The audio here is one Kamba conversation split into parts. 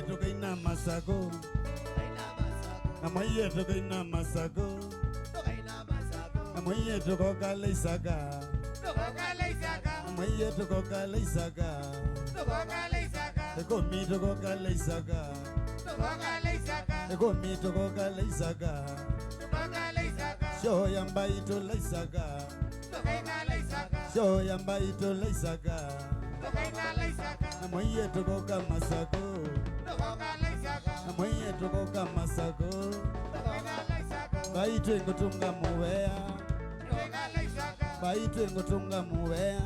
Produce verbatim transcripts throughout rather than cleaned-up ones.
Tũkaina masakũ. Na mwaie tũkaina masakũ. Na mwaie tũkoka Leisaka. Na mwaie tũkoka Leisaka. Ĩkũmi tũkoka Leisaka. Ĩkũmi tũkoka Leisaka. Show ya mbaitũ Leisaka. Show ya mbaitũ Leisaka. Na mwaie tũkoka masakũ. Na mwaie tũkoka masakũ. Mbaitũ ĩngũtũnga mũvea. Mbaitũ ĩngũtũnga mũvea.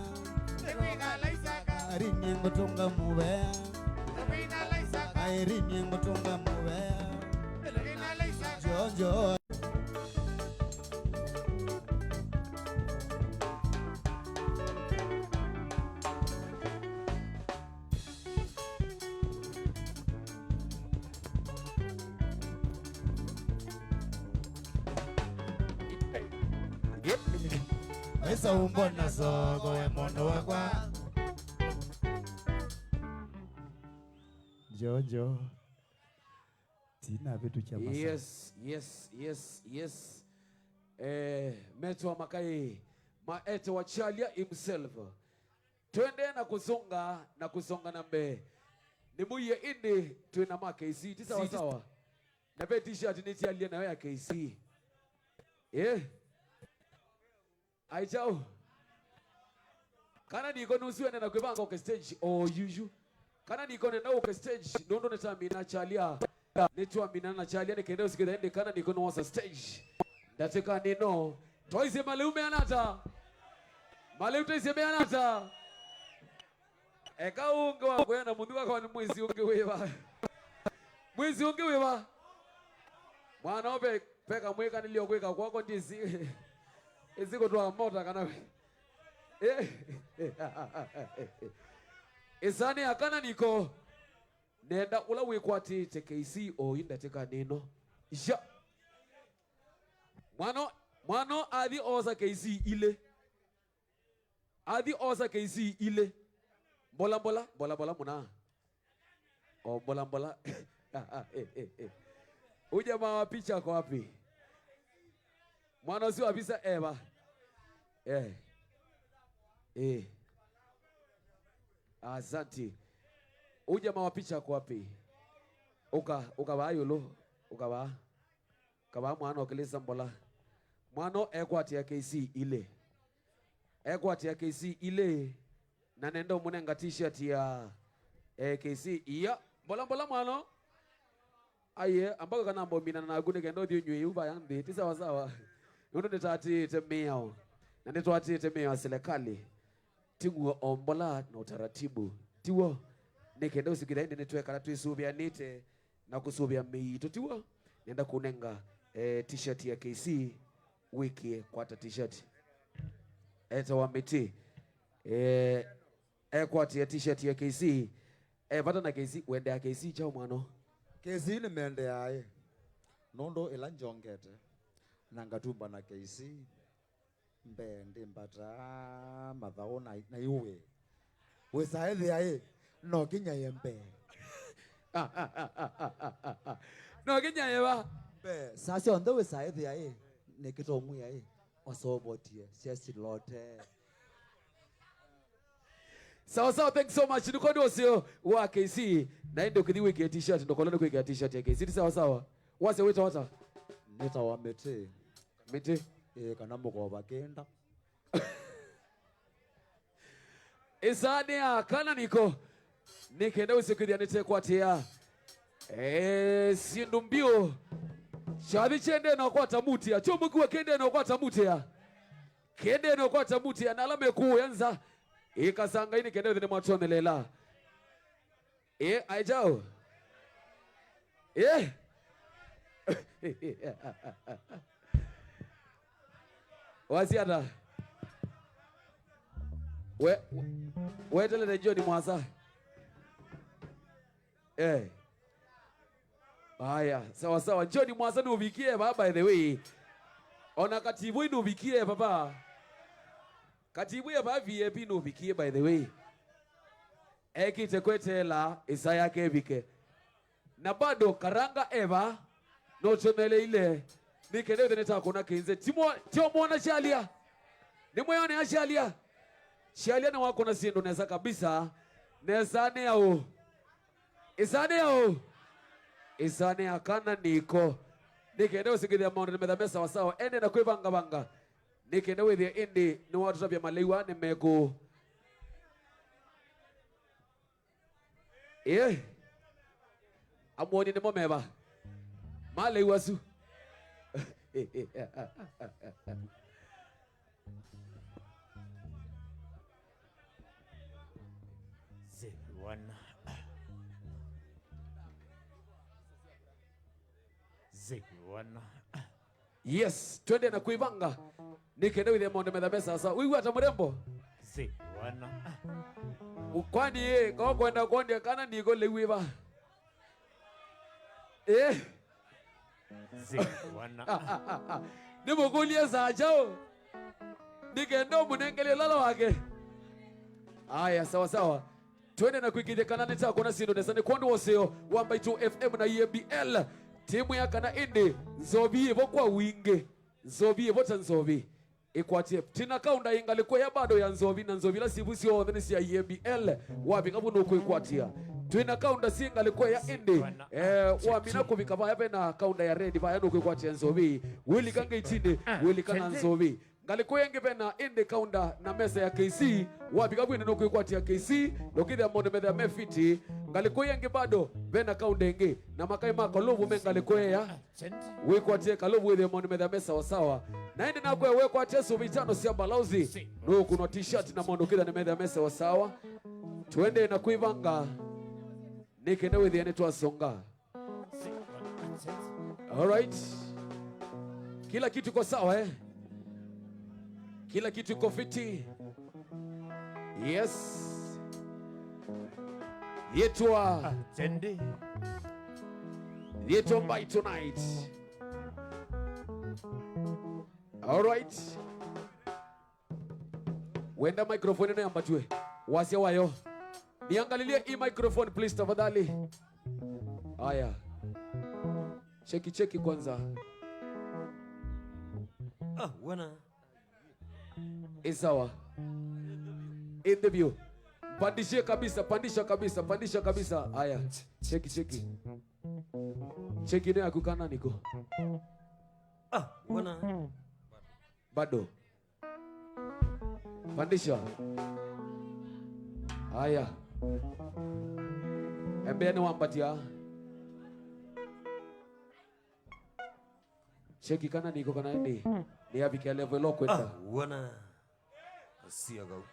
Irene ĩngũtũnga mũvea. Irene ĩngũtũnga mũvea. Jojo. Wesa umbona soko we mondo wakwa. Jojo. Tina vitu cha masa. Yes, yes, yes, yes. Eh, metwa makai maete wa Chalia himself. Twende na kusonga na kusonga na mbee. Nimuie indi twina ma K C, ti sawa sawa. Na ve t-shirt nĩtyalie nayo ya K C. Eh? Ai chao. Kana niko nusu ene na kwĩvanga ũke stage o yuyu. Kana niko nenda ũke stage nũndũ nĩtamina Chalia. Nĩtwamina na Chalia nĩ kenda ũsikĩtha ĩndĩ kana niko nĩwosa stage. Ndatĩka nĩno. Twaisye malĩu meana ata? Malĩu twaisye meana ata? Eka ũngĩ wa kũya na mũthuka kwa nĩ mwĩsi ũngĩ wĩva? Mwĩsi ũngĩ wĩva? Mwana ũve peka mwĩkanĩlyo kwĩka kwako ndĩsi. Ĩsi kũtwaa mota kana we. Eh. Ĩsani akana niko. Nenda ũla wĩkwatĩte K C o ĩ ndatĩka nĩno. Ya. Mwana, mwana athi osa K C ilĩ. Athi osa K C ilĩ. Mbola mbola, mbola mbola mũna. O mbola mbola. Huyu jamaa wa picha ako wapi? Mwana ũsu wa visa eva. Eh. Eh. Asante. Huyu jamaa wa picha ako wapi? Uka, uka vaa yulu, uka vaa. Kavaa mwana ũkĩlĩsa mbola. Mwana ekwatĩa K C ilĩ. Ekwatĩa K C ilĩ. Na nenda ũmũnenga t-shirt ya, eh, K C. Iya. Mbola mbola mwana. Aiye, ambako kana mbominana naku nĩ kenda ũthiĩ ũnyw'e yu vaya nthĩ. Ti sawa sawa. Nũndũ nĩtatĩĩte mĩao. Na nĩtwatĩĩte mĩao ya serikali. Tiw'o o mbola na utaratibu. Tiw'o. Nĩ kenda ũsikĩtha ĩndĩ nĩtwekala twĩsũvĩanĩte na kũsũvĩa mĩitũ, tiw'o? Nenda kũnenga, eh, t-shirt ya K C, wĩkĩe kwata t-shirt. Etawa Mĩtĩ. Eh, ekwatĩa t-shirt ya K C. Eh, vata na K C, wendea K C kyaũ mwano? K C nĩmendeae. Nũndũ ĩla ngyongete, na ngatumba na K C. Mbee ndĩmbata mathaũ na, na iwe. Wĩsaĩthĩa ĩ, no kĩnyaĩe mbee. No kĩnyaĩe va? Mbee, saa syonthe wĩsaĩthĩa ĩ, nĩkĩtomwĩa ĩ, osovotie, syesilote. Sawa sawa, thank you so much. Nĩkwendĩ ũseo wa K C, na ĩndĩ ũkĩthi wĩkĩe t-shirt, ndũkola nĩ kwĩkĩa t-shirt ya K C. Ti sawa sawa. Wase wĩtawa ata? Nĩtawa Mĩtĩ. Mĩtĩ. Ĩĩ, kana mũkova kĩnda. Ĩsaa nĩ ya kana nĩko. Nĩ kenda ũsĩkĩthya nĩtekwatĩa. Eh, syĩndũ mbiũ. Kyathi kyendee na ũkwata mutĩa. Kyo mũkuwa kendee na ũkwata mutĩa. Kendee na ũkwata mutĩa. Na ala mekũũya nza. Ĩkasangai nĩ kenda wĩthĩ nĩ mwatwonelela. Eh, aijao. Eh. Wasiata. We, wetelete John Mwasa. Eh. Aya, sawa sawa. John Mwasa nũvikie va, by the way. Ona Kativoi nũvikie, papa. Kativoi va V I P nũvikie, by the way. Ekĩte kweteela ĩsaa yake ĩvike. Na bado Karanga eva, no tũmeleile. Nĩ kenda wĩthĩe nĩtakũna kĩnze. Timo, tio mwona Shalia? Nĩ mwĩone Shalia? Shalia nĩwakũna syĩndũ nesa kabisa. Nesa nĩ aũ? Ĩsaa nĩ aũ? Ĩsaa nĩ ya kana niko. Nĩ kenda ũsingĩthĩa maũndũ nĩmetha me sawasawa. Ende na kwĩvangavanga. Nĩ kenda wĩthĩe ĩndĩ nĩwatũtavya maleiwa nĩ mekũ. Ĩĩ. Amwoni nĩmo meva. Maleiwa su. Zĩw'ana. Zĩw'ana. Yes, twende na kwĩvanga. Nĩ kenda wĩthĩe maũndũ metha me sawasawa. Wĩw'a ata mũrembo? Zĩw'ana. Kwani ĩ, ko kwenda kwondya kana niko lĩu ĩva? Ĩ? Zĩw'ana. Nĩmũkũlye saa kyaũ? Nĩ kenda ũmũnengele lala wake. Aya, sawa sawa. Twende na kwĩkĩthya kana nĩtakwona syĩndũ nesa nĩ kwondũ wa ũseo wa Mbaitũ F M na E A B L. Timu ya kana ĩndĩ nzovi ĩvo kwa wingĩ. Nzovi ĩvo ta nzovi. Ĩkwatye. Twĩna kaunda ĩ ngalĩko ya bado ya nzovi, na nzovi ila sivu syonthe nĩ sya E A B L. Wavika vu nũkwĩkwatĩa. Twĩna kaunda syĩ ngalĩko ya ĩndĩ. Eh, wamina kũvika vaya vena kaunda ya red vaya nũkwĩkwatĩa nzovi. Wĩlika ngeitinĩ, wĩlika na nzovi. Ngalĩko ya ĩngĩ vena ĩndĩ kaunda na mesa ya K C. Wavika vu ĩndĩ nũkwĩkwatĩa K C. Ndũkĩthĩa maũndũ methĩa me fiti. Ngalĩko ya ĩngĩ bado vena kaunda ĩngĩ. Na makai ma kalovu me ngalĩko ya Wĩkwatĩe kalovu wĩthĩe maũndũ methĩa me sawasawa. Na ĩndĩ nakwĩa wekwatĩe sũvĩ itano sya mbalauzi, nũũkũnwa t-shirt na maũndũ kĩtha nĩmethĩa me sawasawa. Twende na kwĩvanga. Nĩ kenda wĩthĩe nĩtwasonga. Alright. Kila kitu iko sawa, eh? Kila kitu iko fiti. Yes. Yetwa. Atende. Yetwa Mbaitũ tonight. All right. Wenda microphone ĩno yambatwe. Wasya wayo. Niangalilie hii microphone please tafadhali. Haya. Cheki cheki kwanza. Ah, wana. Ĩ sawa. Interview. Pandishie kabisa, pandisha kabisa, pandisha kabisa. Haya, cheki cheki. Cheki ĩno yaku kana niko. Ah, wana. Bado. Pandisha. Haya. Embea nĩwambatia. Cheki kana niko kana nĩ nĩyavikia level ĩla ũkwenda. Ah, wana. Asia kau.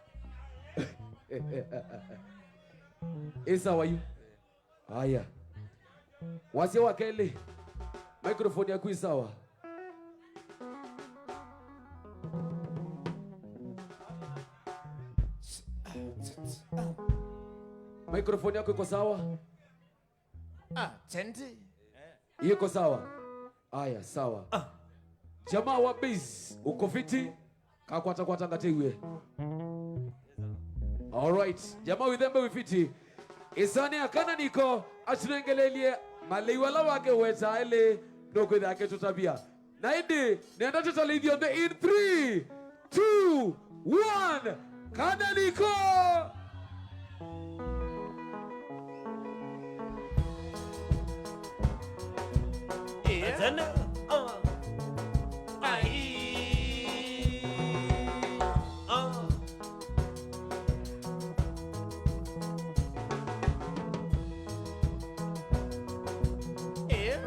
Ĩ sawa yu. Haya. Wasya wa kelĩ. Microphone yaku ĩ sawa. Microphone yaku iko sawa? Ah, tende. Iko sawa? Aya, sawa. Ah. Jamaa wa bass, uko fiti? Kakwata kwata ngateiwe. All right. Jamaa wĩthembe wĩ fiti. Ĩsani akana niko atunengelelie maleiwa ala wake weta ele nũkwĩtha akĩtũtavya. Na ĩndĩ, nenda tũtale ithyonthe in three, two, one. Kana niko. Ĩĩ. Tene. Ah. Ai. Ah. Ĩĩ.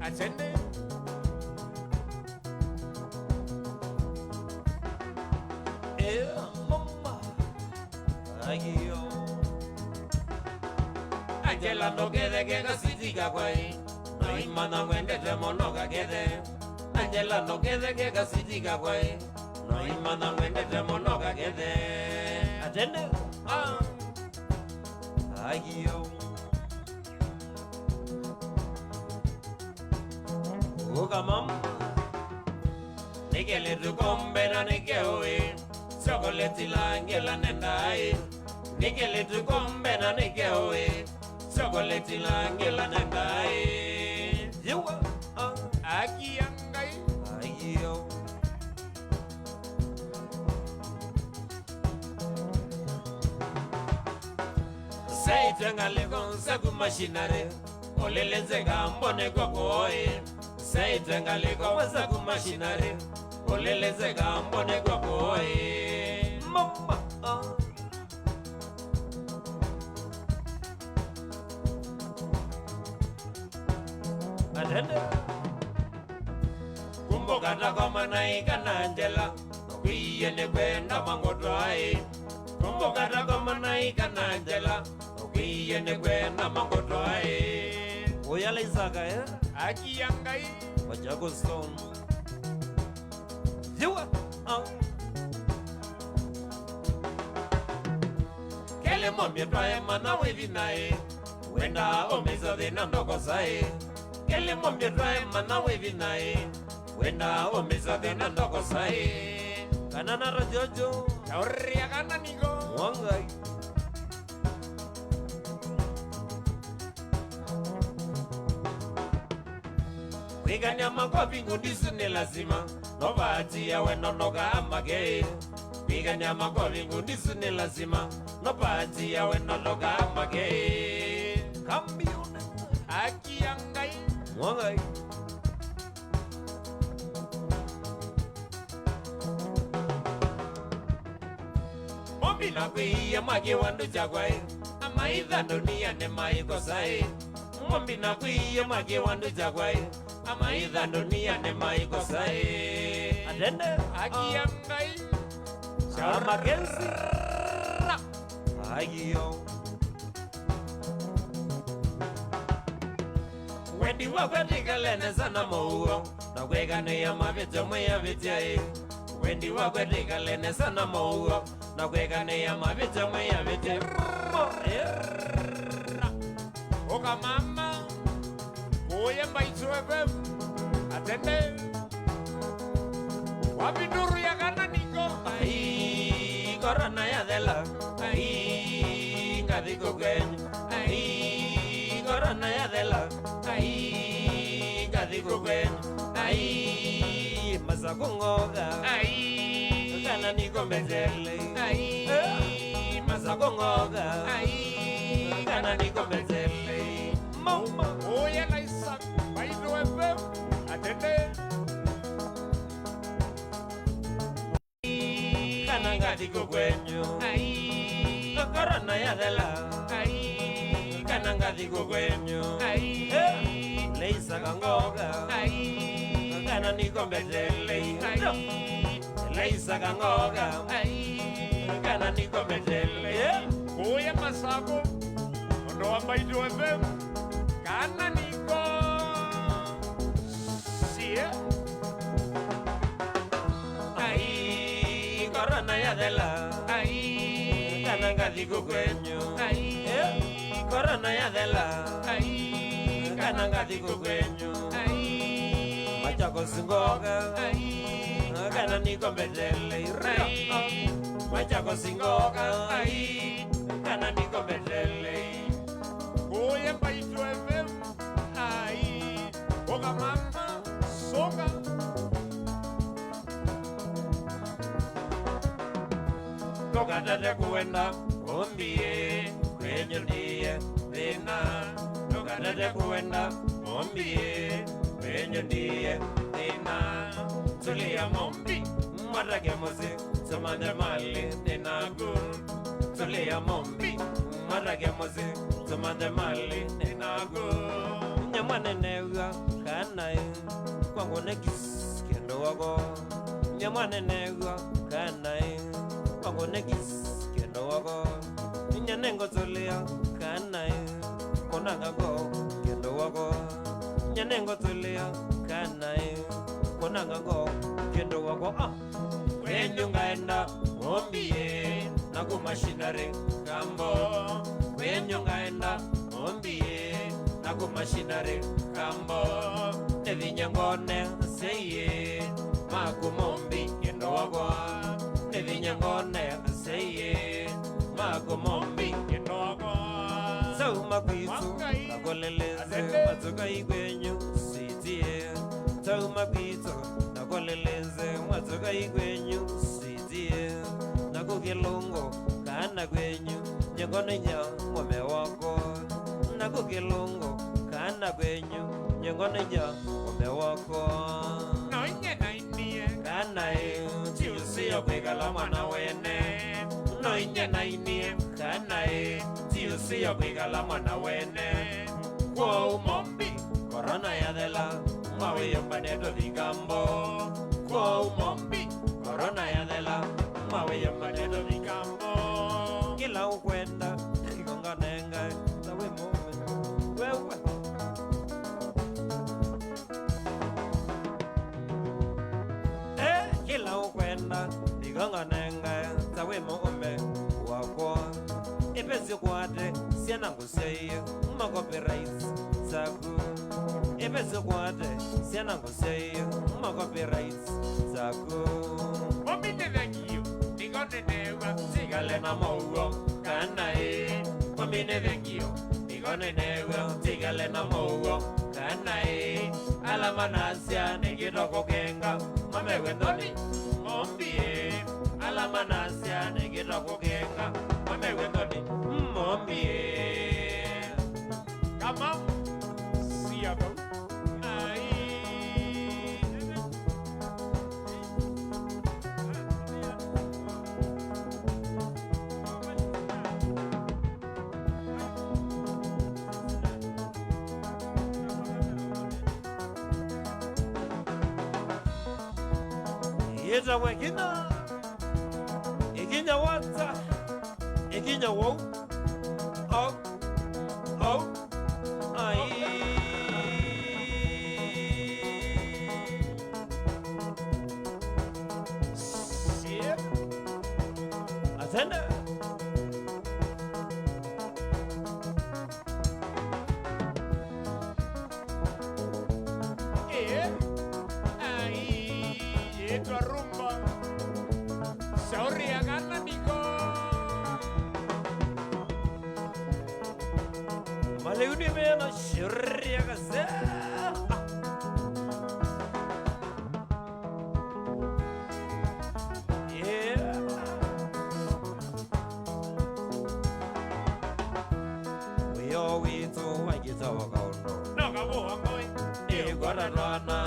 Atende. Ĩĩ, mama. Agio. Angela ndũketheke kasiti kakwa ĩ. Noimanya ngwendete mũno kakethe. Angela ndũketheke kasiti kakwa ĩ. Noimanya ngwendete mũno kakethe. Atende. Ah. Agio. Ũka mama. Nĩkeletu kombe na nĩkeũĩ. Chocolate la Angela nenda ĩ. Nĩkeletu kombe na nĩkeũĩ. Chocolate la Angela nenda Saitwe ngalĩko nzaku mashinarĩ, ũlĩlĩnze kambone kwa kũoĩ. Saitwe ngalĩko nzaku mashinarĩ, ũlĩlĩnze kambone kwa kũoĩ. Mama, ah. Atende. Kumbuka takomana ikana njela, ũkwiie nĩ kwenda mangũtwaĩ. Kumbuka takomana ikana njela, ũkwiie nĩ kwenda mangũtwaĩ. Ũyala Isaka, eh? Akia Ngai. Machakos Town. Yua, ah. Kelimo mĩtwae mana wĩthi naĩ. Wenda ũmĩsa thĩna ndokosaĩ. Kelimo mĩtwae mana wĩthi naĩ. Wenda ũmĩsa thĩna ndokosaĩ. Kana na rojojo. Tauria kana niko. Mwangai. Kwĩkany'a makovi ngundi isu nĩ lasima, no vaatiawe nonoka amake. Kwĩkany'a makovi ngundi isu nĩ lasima, no vaatiawe nonoka amake. Kambiune. Akia Ngai. Mwangai. Mombi na kwĩia ma kĩwandũ kyakwa ĩ, amaitha ndunia nĩ maikosa ĩ. Mombi na kwĩia ma kĩwandũ kyakwa ĩ, amaitha ndunia nĩ maikosa ĩ. Atende. Akia Ngai. Sha Makenzi. Ayo. Wendi wakwa ndikale nesa na mũuo, na kwĩkanĩa mavĩtyo mwĩavĩtya ĩ. Wendi wakwa ndikale nesa na mũuo, na kwĩkanĩa mavĩtyo mwĩavĩtya. Ũka mama, kũũye Mbaitũ F M, atende. Wapi nduru ya kana niko? Ai, korona yathela. Ai, ngathi kũkwenyu. Ai, korona yathela. Ai, ngathi kũkwenyu. Ai, Masakũ ngoka. Ai, kana niko mbetele. Ai, eh, Masakũ ngoka. Ai, kana niko mbetele. Mama. Ũya na Isaac, Mbaitũ F M, atende. Kana ngathi kũkwenyu. Ai. Korona yathela. Ai. Kana ngathi kũkwenyu. Ai. Eh. Leisa kangoga. Ai. Kana niko mbetele. Ai. Leisa kangoga. Ai. Kana niko mbetele. Eh. Kũya Masakũ. Ũndũ wa Mbaitũ F M. Kana niko. Sie. Ai, korona yathela. Ai. Kana ngathi kũkwenyu. Ai. Eh, korona yathela. Ai. Kana ngathi kũkwenyu. Ai. Machakos ngoka. Ai. Kana niko mbetele. Ai. Machakos ngoka. Ai. Kana niko mbetele. Kũya Mbaitũ F M. Ai, ũka mama, soka. Ndũkatate kũenda, ũmbie, kwenyu ndiye thĩna. Ndũkatate kũenda, ũmbie, kwenyu ndiye thĩna. Tulia mombi, matake mũsyĩ, tumanthe mali nĩ naku. Tulia mombi, matake mũsyĩ, tumanthe mali nĩ naku. Nye mwanenew'a kana ĩ, kwangu nĩ kis kĩndũ wako. Nye mwanenew'a kana ĩ, kwangu nĩ kis kĩndũ wako. Nye nĩngũtũlĩa kana ĩ, kũnanga ngo kĩndũ wako. Nye nĩngũtũlĩa kana ĩ, kũnanga ngo kĩndũ wako. Ah. Kwenyu ngaenda, ũmbie, na kuma shinarĩ kambo. Kwenyu ngaenda, ũmbie, na kuma shinarĩ kambo. Nĩ vinya ngone, seiĩ, maku mombi kĩndũ wakwa. Nĩ vinya ngone, seiĩ, maku mombi kĩndũ wakwa. Sauma kwitũ, Mwangai, akoleleze, atende. Matuka ikwenyu, sitie. Sauma kwitũ, akoleleze, matuka ikwenyu, sitie. Naku kĩlungu, kana kwenyu, nye Ngono inya mũme wakwa, naku kĩlungu kana kwenyu, nye ngono inya mũme wakwa. No inya nainie kana ĩ, ti ũseo kwĩkala mwana wene. No inya nainie kana ĩ, ti ũseo kwĩkala mwana wene. Kwoou mombi, korona yathela, mawĩyũmbane tũthikambo. Kwoou mombi, korona yathela, mawĩyũmbane tũthikambo. Kĩla ũkwenda, ikonganenga, ta wĩ mũme. Wewe. Eh, kĩla ũkwenda, ikonganenga, ta wĩ mũme wakwa. Ĩvesi ũkwate, syana ngũsyaie, ma copyrights saku. Ĩvesi ũkwate, syana ngũsyaie, ma copyrights saku. Mombi nĩ thank you, nĩko nĩneew'a, tikale na mow'o, kana ĩ. Mombi nĩ thank you, nĩko nĩneew'a, tikale na mow'o, kana ĩ. Ala manasya nĩkĩto kũkenga, mamew'e nthoni, mombi ĩ. Ala manasya nĩkĩto kũkenga, mamew'e nthoni, mombi ĩ. Kama sia vau. Ai. Yĩtawa ĩkinya, ĩkinya wata, ĩkinya wau, au, au, ai. Atende. Eh, ai, yĩtwa rumba. Shauri ya kana niko. Maleuni mena shauri ya kazee. Yeah. Wĩoo witũ wa ngita wa kaũndũ. No kavũa ngoi. Ĩkwata twana.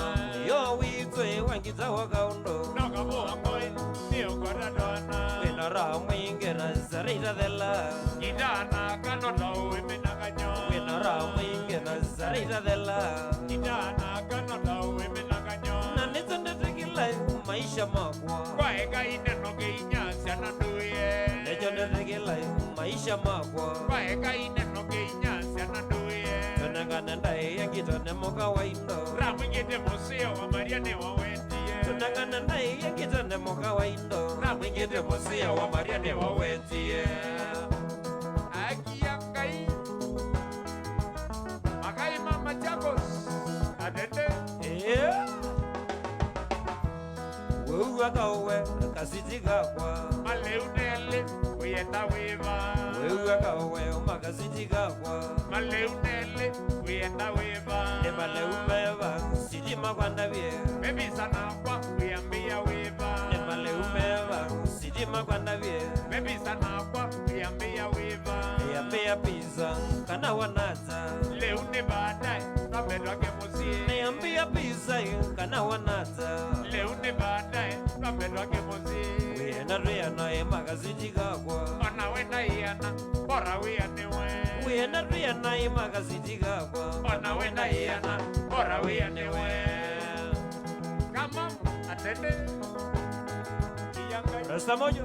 Wĩoo witũ wa ngita wa kaũndũ. No kavũa ngoi. Nĩũkwata twana. Wĩna raha mwingĩ na sara itathela. Ngita na kano ta ũĩmĩ na kanyo. Wĩna raha mwingĩ na sara itathela. Ngita na kano ta ũĩmĩ na kanyo. Na nĩtendete kĩla maisha makwa. Kwa eka ineno kĩinyasya na ndũĩe. Nĩkyo nĩthĩkĩla maisha makwa. Kwa eka ineno kĩinyasya na ndũĩe. Tũnengane ndaĩa ngitane mũka wa indo. Ramwingĩte mũseo wa Maria nĩwawetie. Tũnengane ndaĩa ngitane mũka wa indo. Ramwingĩte mũseo wa Maria nĩwawetie. Akia Ngai. Makai ma Machakos. Atende. Yeah. Wĩw'a kaũwe kasiti kakwa. Maleu nelĩ, wĩenda wĩva? Wĩw'a kaũwe makasiti kakwa. Maleu nelĩ, wĩenda wĩva? Nĩ maleu meva, siti makwa ndavye. Mevisa nakwa, wĩambĩa wĩva? Nĩ maleu meva, siti makwa ndavye. Mevisa nakwa, wĩambĩa wĩva? Wĩambĩa pizza, kana wanata. Lĩu nĩ baadaye, twambe twake mũsyĩ. Nĩambĩa pizza, kana wanata. Lĩu nĩ baadaye, twambe twake mũsyĩ. Wĩenda twĩana ĩ makasiti kakwa. Ona wenda ĩana, bora wĩanĩwe. Wĩenda twĩana ĩ makasiti kakwa. Ona wenda ĩana, bora wĩanĩwe. Kama atende. Rasta moja.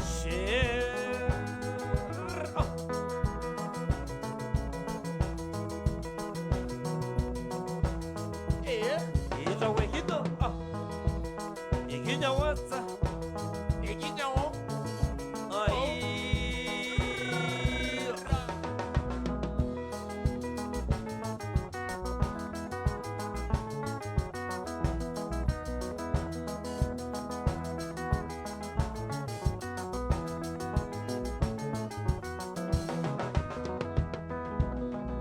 Share. Oh. Eh, ĩtawa ĩkinya. Ah. Ĩkinya wata.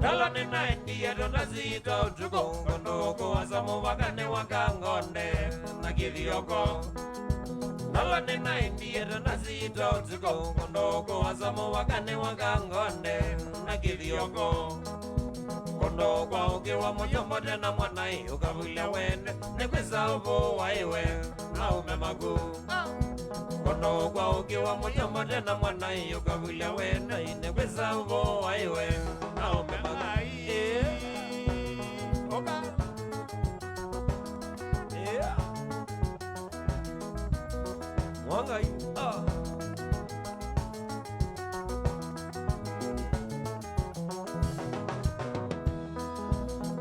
Nalo nĩnaendie tondũ nasiita ũtukũ, kũndũ kũasa mũvakanĩ wa Kangonde na Kĩthioko. Nalo nĩnaendie tondũ nasiita ũtukũ, kũndũ kũasa mũvakanĩ wa Kangonde na Kĩthioko. Kũndũ kwa ũkĩ wa mũnyombo tena mwana ĩ ũkavulya wene, nĩkwĩsa ũvũ wa ĩwe na ũme maku. Kũndũ kwa ũkĩ wa mũnyombo tena mwana ĩ ũkavulya wene, nĩkwĩsa ũvũ wa ĩwe na ũme maku. Ĩĩ. Oka. Ĩĩ. Mwangai. Ah.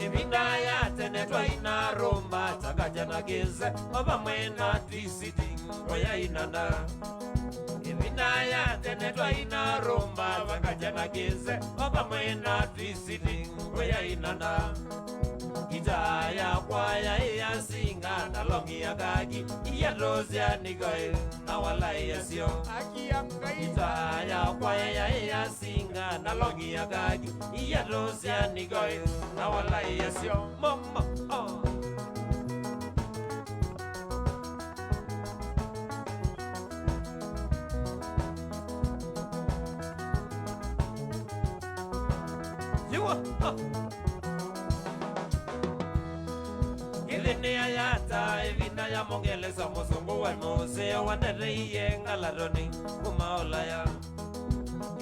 Ĩvinda ya tene twaina rũmba Chakacha na Kĩse, o vamwe na Twisiti, ngũya inanda. Ĩvinda ya tene twaina rũmba Chakacha na Kĩse, o vamwe na Twisiti, ngũya inanda. Ngitaa yakwa yaĩ ya singa na longi ya kaki, iatũ sya nĩko ĩ na walai yasyo. Akia Ngai. Ngitaa yakwa yaĩ ya singa na longi ya kaki, iatũ sya nĩko ĩ na walai yasyo. Mama, ah. Yua, ah. Ĩthĩnĩa yata ĩvinda ya Mũngelesa mũsũngũ wa mũseo wa ndete iye ngalatoni kuma Ũlaya.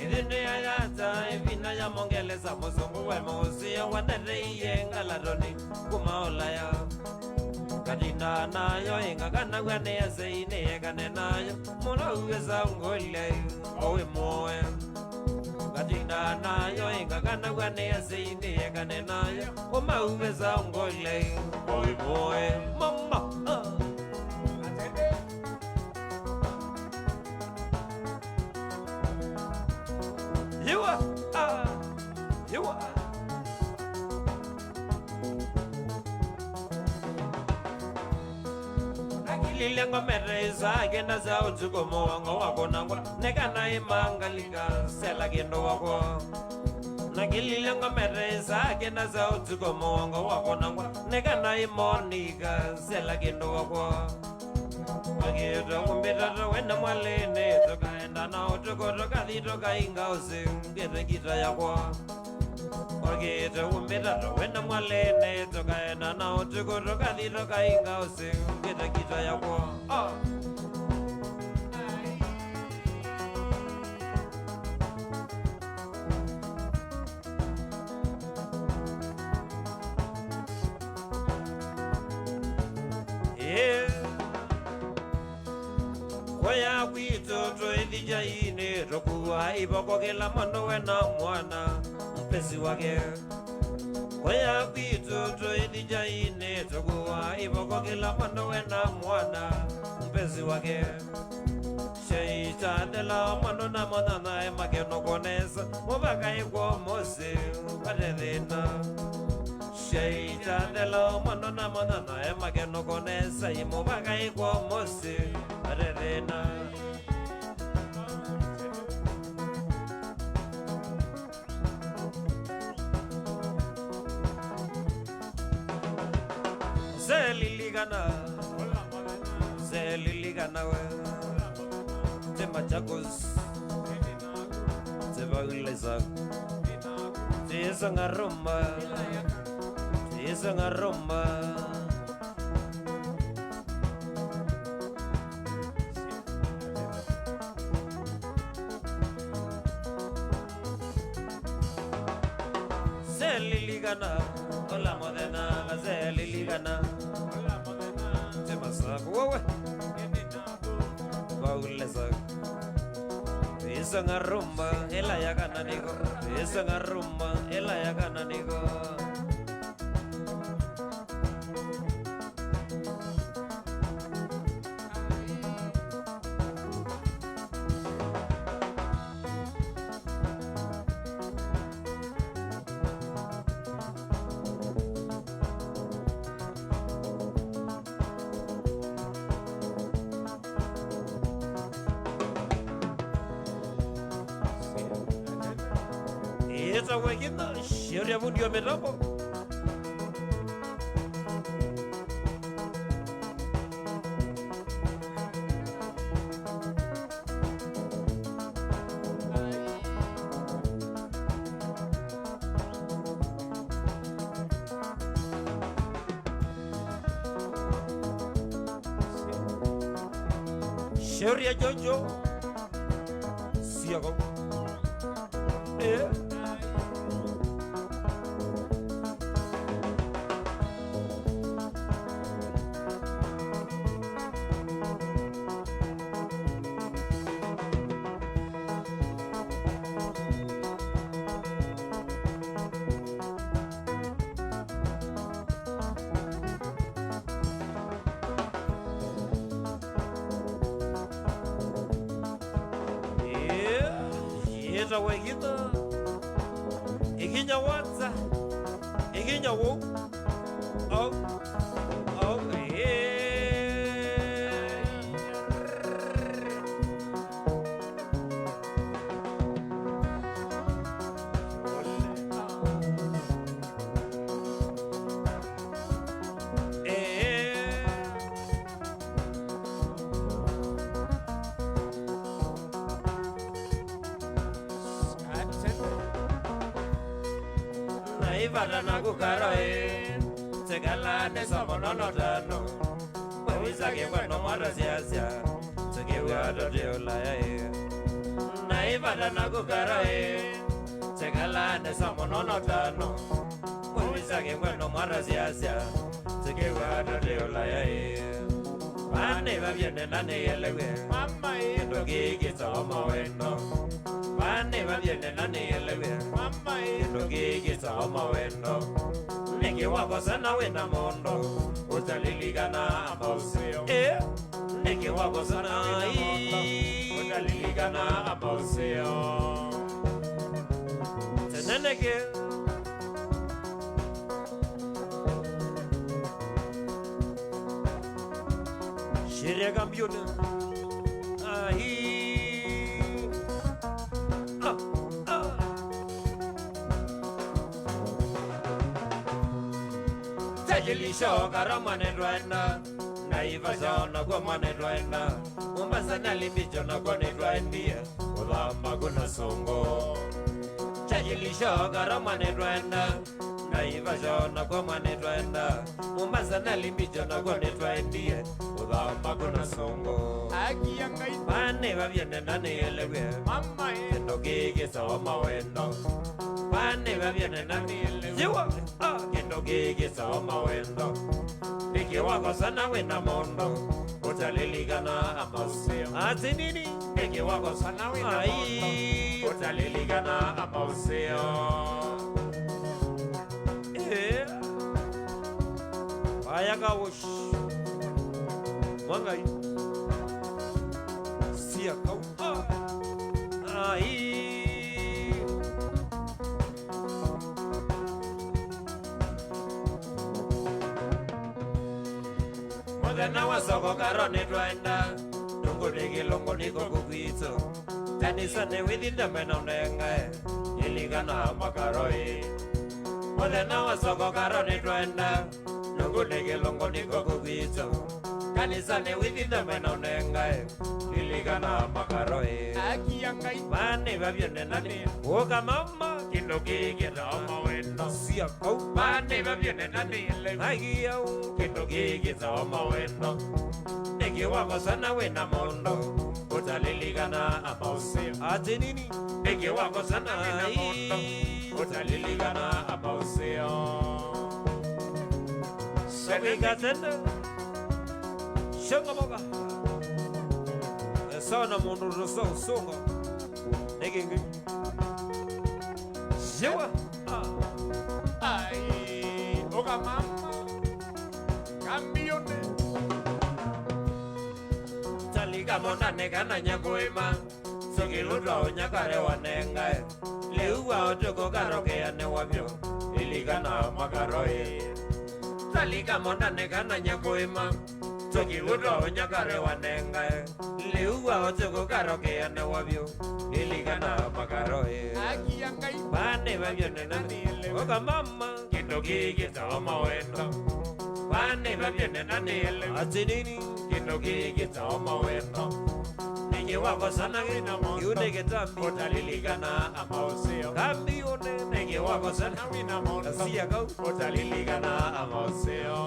Ĩthĩnĩa yata ĩvinda ya Mũngelesa mũsũngũ wa mũseo wa ndete iye ngalatoni kuma Ũlaya. Ngatinda nayo ĩngakanaw'a nĩ asei nĩekane nayo, mũlau ĩsa ngũlya ĩ, o wĩ mũoe. Ngatinda nayo ĩngakanaw'a nĩ asei nĩekane nayo, ũmau ĩsa ngũlya ĩ, o wĩ mũoe. Mama, ah. Yua, ah, yua. Nakilile ngomete isaa kenda sya ũtukũ mũongo wa kũnangwa, nĩ kana ĩmangalika sela kĩndũ wakwa. Nakilile ngomete isaa kenda sya ũtukũ mũongo wa kũnangwa, nĩ kana ĩmonika sela kĩndũ wakwa. Wakĩte ũmbĩta tũwende mwalĩnĩ, tũkaenda na ũtukũ, tũkathi tũkainga ũsĩ ngĩte ngita yakwa. Wakĩte ũmbĩta tũwende mwalĩnĩ, tũkaenda na ũtukũ, tũkathi tũkainga ũsĩ ngĩte ngita yakwa. Ah. Ĩĩ. Kũya kwitũ twĩthi kyainĩ, tũkuaa ivoko kĩla mũndũ wĩ na mwana mpesi wake. Kũya kwitũ twĩthi kyainĩ, tũkuaa ivoko kĩla mũndũ wĩ na mwana mpesi wake. Syaitathela mũndũ na mũnyanyae makĩnũkũ nesa, mũvaka ĩkw'o mũsyĩ vate thĩna. Syaitathela mũndũ na mũnyanyae makĩnũkũ nesa, ĩ mũvaka ĩkw'o mũsyĩ vate thĩna. Selilikana, selilikana we. Te Machakos, te Baulesa, te Sangaruma, te Sangaruma. Selilikana, ola mũthenya, selilikana. Te Masaku, wewe. Baulesa. Te Sangaruma, ĩla ya kana nĩko. Te Sangaruma, ĩla ya kana nĩko. Ĩ, Ĩtawe Kĩtha, Sheria fundi wa mĩtambo. Sheria Jojo. Siaga. Eh. Ĩĩ, yĩtawa ĩkitha, ĩkinya wanza, ĩkinya wou. Au, au, ĩĩ. Naivata na kukaro ĩ, tsikala nĩ somo nono tano. Mwĩwĩsa kĩkwendo mwatasya asya, tũkĩw'a tũtĩ Ũlaya ĩ. Naivata na kukaro ĩ, tsikala nĩ somo nono tano. Mwĩwĩsa kĩkwendo mwatasya asya, tũkĩw'a tũtĩ Ũlaya ĩ. Vaa nĩ vavye nena nĩelewe. Mama ĩ. Kĩndũ kĩĩ kĩtawa mawendo. Vaa nĩ vavye nena nĩelewe. Mama ĩ. Kĩndũ kĩĩ kĩtawa mawendo. Nĩkĩ wakosana wĩ na mũndũ ũtalilikana amba ũseo? Ĩ, nĩkĩ wakosana ũtalilikana amba ũseo? Tene nĩkĩ? Sheria kambiona. Ai. Ah, ah. Tajilisho karama netwaenda. Naivasha nakuo mwana etwaenda. Mombasa na Limbicho nakuo nĩtwaendie. Kũthamba kuna songo. Tajilisho karama netwaenda. Naivasha nakuo mwana etwaenda. Mombasa na Limbicho nakuo nĩtwaendie. Kũthamba kuna songo. Akia Ngai. Vaa nĩ vavye nena nĩelewe. Mama ĩ. Kĩndũ kĩĩ kĩtawa mawendo. Vaa nĩ vavye nena nĩelewe. Jiwa. Ah, kĩndũ kĩĩ kĩtawa mawendo. Nĩkĩ wakosana wĩ na mũndũ ũtalilikana amba ũseo? Ati nini? Nĩkĩ wakosana wĩ na mũndũ ũtalilikana amba ũseo? Eh. Aya kawosh. Mwangai. Sia kau. Ah. Ai. Mũthenya wa soko karo nĩtwaenda, tũngũnĩ kĩlũngũnĩ kũkũ kwitũ. Kanisanĩ wĩthi ndeme na ũnengae, lilikana makaro ĩ. Mũthenya wa soko karo nĩtwaenda, tũngũnĩ kĩlũngũnĩ kũkũ kwitũ. Kanisanĩ wĩthi ndeme na ũnengae, lilikana makaro ĩ. Akia Ngai. Vaa nĩ vavye nena nĩ. Ũka mama. Kĩndũ kĩĩ kĩtawa mawendo. Sia kau. Vaa nĩ vavye nena nĩelewe. Ai au. Kĩndũ kĩĩ kĩtawa mawendo. Nĩkĩ wakosana wĩ na mũndũ ũtalilikana amba ũseo? Ati nini? Nĩkĩ wakosana wĩ na mũndũ ũtalilikana amba ũseo? Shabika tena. Shonga moga. Sawa na mũndũ ũtosa ũsonga. Nĩkĩ ngĩ? Jiwa. Ah. Ai, ũka mama. Kambione. Talika monane kana nyakũĩma. Sukilutwa ũnyakare wanengae. Lĩu wa ũtukũ karokea nĩ wavyo. Lilikana makaro ĩ. Talika monane kana nyakũĩma. Tũkiw'ũ twa ũnyakare wanengae, lĩu wa ũtukũ karokea nĩwa vyũ, lilikana makaro ĩ. Akia Ngai. Vaa nĩ vavyo nena nĩ elewe. Oka mama. Kĩndũ kĩĩ kĩtawa mawendo. Vaa nĩ vavyo nena nĩ elewe. Ati nini? Kĩndũ kĩĩ kĩtawa mawendo. Nĩkĩ wakosana wĩna maũndũ? Yu nĩ kĩtambi. Ũtalilikana ama ũseo. Kambi ũne. Nĩkĩ wakosana wĩna maũndũ? Asia kau. Ũtalilikana ama ũseo.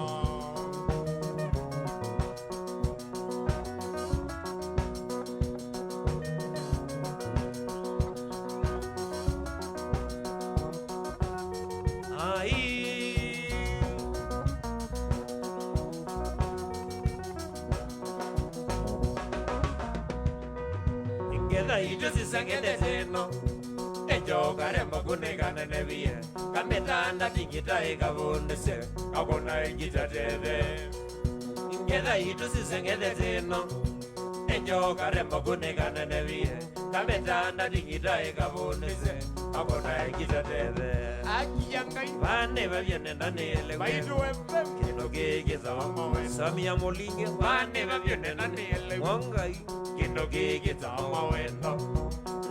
Ai. Ngetha itũ siseng'ethete ĩno, enjoka remba kũnĩkanene viye, kametanda tingita ĩkavũndĩse, kakũna ĩngita teve. Ngetha itũ siseng'ethete ĩno, enjoka remba kũnĩkanene viye, kametanda tingita ĩkavũndĩse, kakũna ĩngita teve. Akia Ngai. Vaa nĩ vavyo nenda nĩ elewe. Maitũ F M. Kĩndũ kĩĩ kĩtawa mawendo. Samia Mũlinge. Vaa nĩ vavyo nenda nĩ elewe. Mwangai. Kĩndũ kĩĩ kĩtawa mawendo.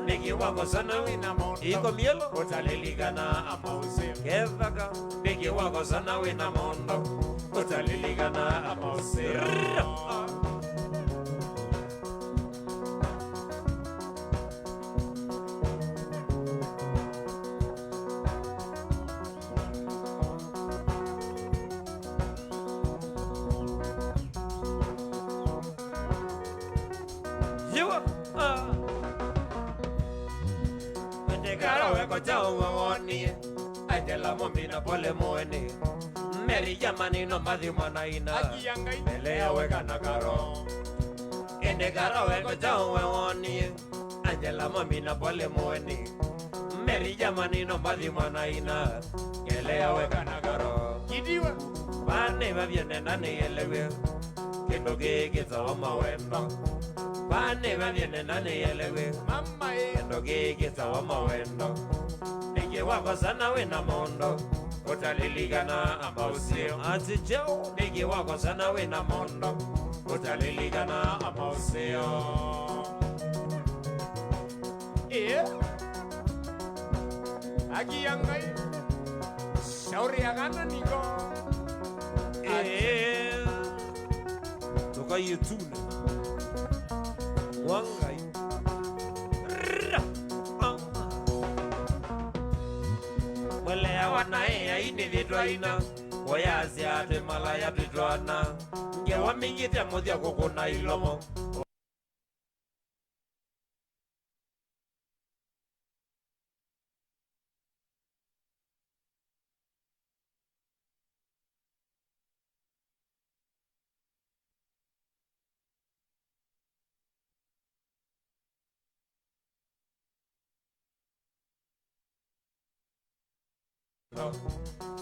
Nĩkĩ wakosana wĩna maũndũ? Iko mielo. Ũtalilikana ama ũseo. Kethaka. Nĩkĩ wakosana wĩna maũndũ? Ũtalilikana ama ũseo. Yiwa, ah. Ndekara weko chao wawonie. Angela momina pole moene. Mary jamani no mathi mwana ina. Akia Ngai. Elea weka na karo. Ndekara weko chao wawonie. Angela mamina pole moeni. Mary jamani no mathi mwana ina. Ngelea weka na karo. Kidiwa. Vaa nĩ vavyo nenda nĩ elewe. Kĩndũ kĩĩ kĩtawa mawendo. Vaa nĩ vavyo nenda nĩ elewe. Mama ĩ. Kĩndũ kĩĩ kĩtawa mawendo. Nĩkĩ wakosana wĩna maũndũ? Ũtalilikana ama ũseo. Ati cheo. Nĩkĩ wakosana wĩna maũndũ? Ũtalilikana ama ũseo. Ĩĩ. Akia Ngai. Shauri ya kana niko. Ĩĩ. Tũkaie tune. Wa Ngai. Rra. Ah. Mweleawa naĩ ainĩthĩtwa ina. Oyasya atĩ malaya twĩtwana. Ngewa mingĩte mũthya kũkũna ilomo.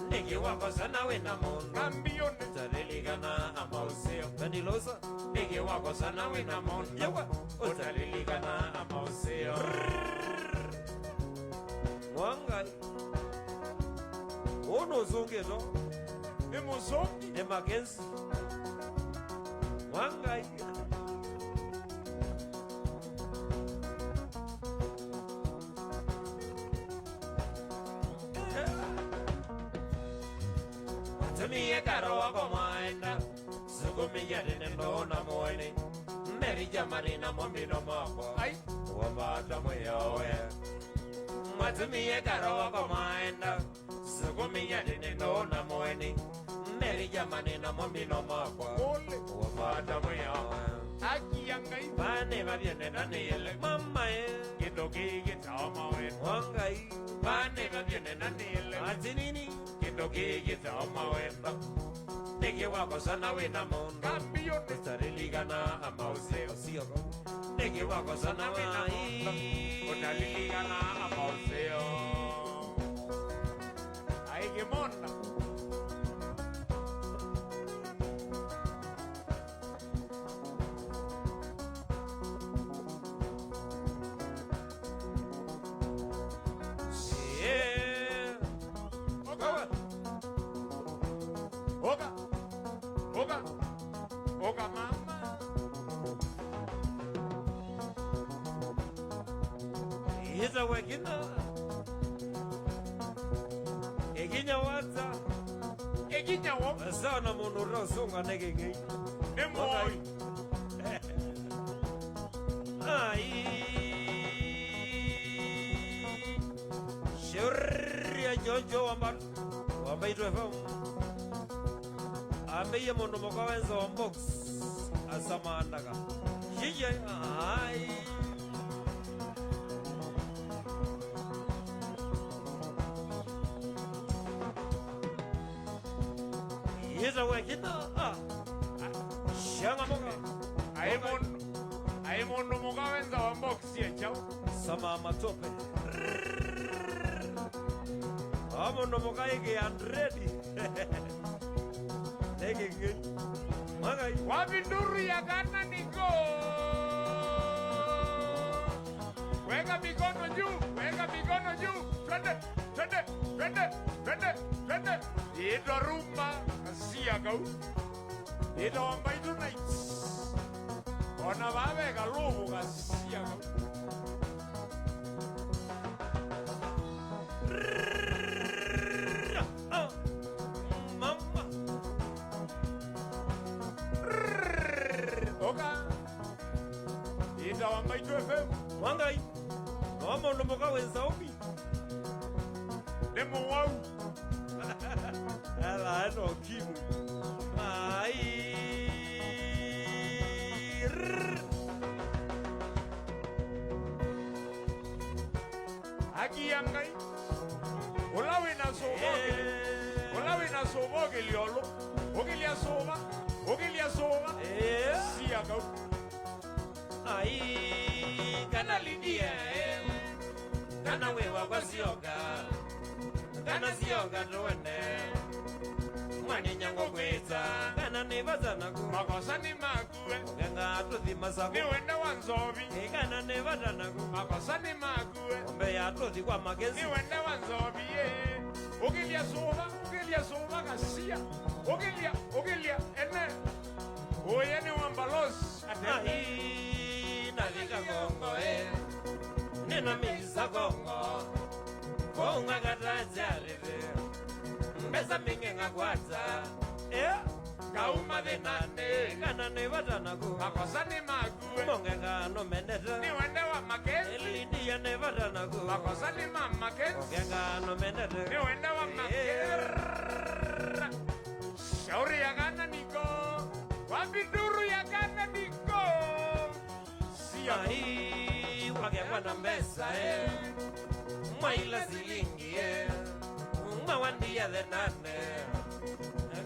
Nĩkĩ wakosana wĩna mũndũ? Kambione. Ũtalilikana ama ũseo. Venilosa. Nĩkĩ wakosana wĩna mũndũ? Yewa. Ũtalilikana ama ũseo. Mwangai. Ũũ nũsũngĩtwo. Nĩ mũsũngi. Nĩ Mackenzie. Mwangai. Watumie karo wako mwaenda, sukumia tene ndona mwene. Mary jamani na momino makwa. Ai. Wamata mweyawe. Mwatumie karo wako mwaenda, sukumia tene ndona mwene. Mary jamani na momino makwa. Ole. Wamata mweyawe. Akia Ngai. Vane vavyo nenda nĩ ele. Mama e. Kĩndũ kĩĩ kĩtawa mawendo. Wa Ngai. Vane vavyo nenda nĩ ele. Ati nini? Kĩndũ kĩĩ kĩtawa mawendo. Nĩkĩ wakosana wĩna mũndũ? Kambione. Ũtalilikana ama ũseo. Ũseo. Nĩkĩ wakosana wĩna mũndũ? Ai. Ũtalilikana ama ũseo. Ai, kĩmonda. Yeah. Oka. Oka. Oka. Oka. Ĩtawa Ĩkinya. Ĩkinya wata. Ĩkinya wo. Sana mũndũ ũrĩa ũsũnga nĩ kĩng'ei. Nĩ mũoi. Ai. Shauri ya Jojo wamba. Wamba itwe F M. Ambĩie mũndũ mũka wenza wa box. Asamaandaga. Shije. Ai. Yĩtawa Ĩkinya, ah. Changamuka. Aĩ mũndũ, aĩ mũndũ mũka wenza wa box ya chao. Sama matope. Ah, mũndũ mũka ĩkĩ hundred. Ĩkĩ ngĩ. Mwakai. Wapi nduru ya kana niko? Weka mikono juu, weka mikono juu. Twende, twende, twende, twende, twende. Ĩtwa Rumba, Kasia kau. Ĩtwa Wambaitũ Nights. Ona vave kalũvũ Kasia kau. Mama. Oka. Ĩtawa Mbaitũ F M. Wangai. No mũndũ mũka wĩ Nzaũmi. Nĩ mũwau. Ala eno kimu. Ai. Akia Ngai, ũla wĩ na sũva ũkĩlya, ũla wĩ na sũva ũkĩlya ũlũ, ũkĩlya sũva, ũkĩlya sũva, sia kau. Ai, kana Lidia, eh, kana wĩ wakwa sioka, kana sioka tũende, mwanĩnya ngũkwĩta, kana nĩ vata naku. Makosa nĩ maku. Ũkenga tũthi Masaku. Nĩ wende wa Nzovi. Ĩ, kana nĩ vata naku. Makosa nĩ maku. Ũmbea tũthi kwa Makesi. Nĩ wende wa Nzovi, ĩ. Ũkĩlya sũva, ũkĩlya sũva Kasia. Ũkĩlya, ũkĩlya ene. Ũye nĩ wa Mbalosi. Ai, navika Kongo, ĩ. Nĩnamĩsa Kongo. Kũu ngakata njarĩte. Mbesa mbingĩ ngakwata. Ĩ. Ngauma thĩnanĩ, kana nĩ vata naku. Makosa nĩ maku. Mongenga nũmenete. Nĩ wende wa Makesi. Lidia nĩ vata naku. Makosa nĩ ma Makesi. Mongenga nũmenete. Nĩ wende wa Makesi. Shauri ya kana niko. Wapi nduru ya kana niko? Ai, wakekwa na mbesa, eh. Mwaila silingi, eh. Mwawandia the nane.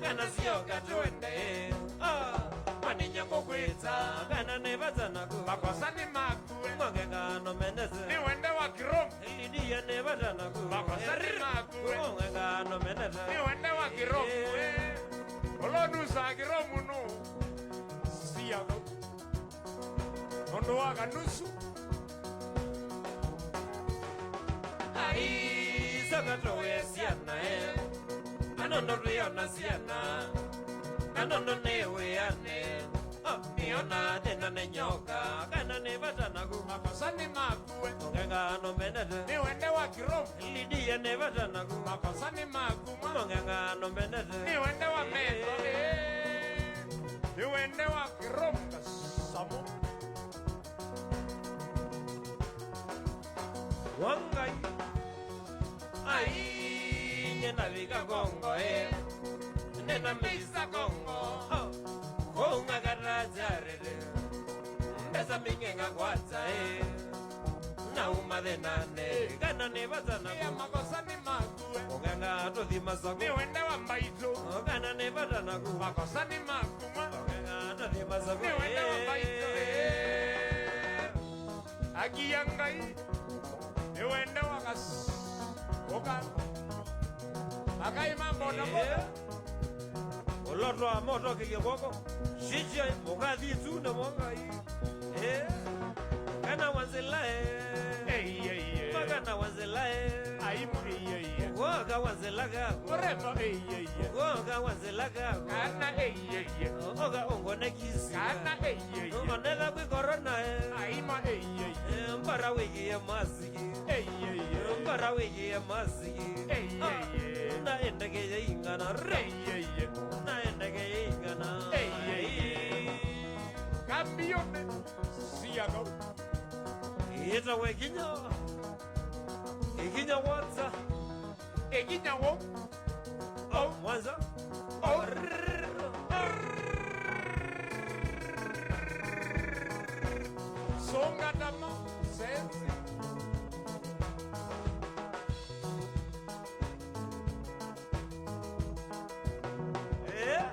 Kana sioka twende, eh. Ah, mwanĩnya ngũkwĩta, kana nĩ vata naku. Makosa nĩ maku, eh. Mwangenga nũmenete. Nĩ wende wa Kiromu. Lidia nĩ vata naku. Makosa nĩ maku, eh. Mwangenga nũmenete. Nĩ wende wa Kiromu, eh. Ũla ũnusaa Kiromu nũ? Sia kau. Nũndũ wa kanusu. Ai, saka tũwe syana, eh. Na nũndũ twĩona syana. Na nũndũ nĩ wĩanĩ. Ah, nĩona thĩna nĩ nyoka. Kana nĩ vata naku. Makosa nĩ maku, eh. Mũngenga nũmenete. Nĩ wende wa Kiromu. Lidia nĩ vata naku. Makosa nĩ maku, ma. Mũngenga nũmenete. Nĩ wende wa metho, eh. Nĩ wende wa Kiromu Kasamu. Wangai. Ai, nyie navika Kongo, eh. Nĩnamĩsa Kongo. Oh. Kũu ngakata njarĩte. Mbesa mbingĩ ngakwata, eh. Nauma thĩnanĩ. Kana nĩ vata naku. Ĩa makosa nĩ maku, eh. Ũkenga tũthi Masaku. Nĩ wende wa Mbaitũ. Kana nĩ vata naku. Makosa nĩ maku. Nĩ wende wa Mbaitũ, eh. Akia Ngai, nĩ wende wa Kas-, ũka. Akai ma boda boda. Eh. Ũlotwa moto kĩgĩa kwoko. Shije, mũkathi tu na mwangai. Eh. Kana wanzela, eh. Ei, ei, ei. Kana wa nzĩla e. Aimo ĩyĩyĩ. Woka wa nzĩla kako. Mũrembo ĩyĩyĩ. Woka wa nzĩla kako. Kana ĩyĩyĩ. Oka ũngone kisi. Kana ĩyĩyĩ. Onetha kwĩ korona e. Aimo ĩyĩyĩ. Mbara wĩkĩe masiki. Ĩyĩyĩ. Mbara wĩkĩe masiki. Ĩyĩyĩ. Ah, na ĩndeke yaingana. Ĩyĩyĩ. Na ĩndeke yaingana. Ĩyĩyĩ. Kambione. Siakau. Ĩtawe kinya. Ikinya Mwanza. Ikinya wo. Oh, Mwanza. Oh. Songa tama, sensi. Eh?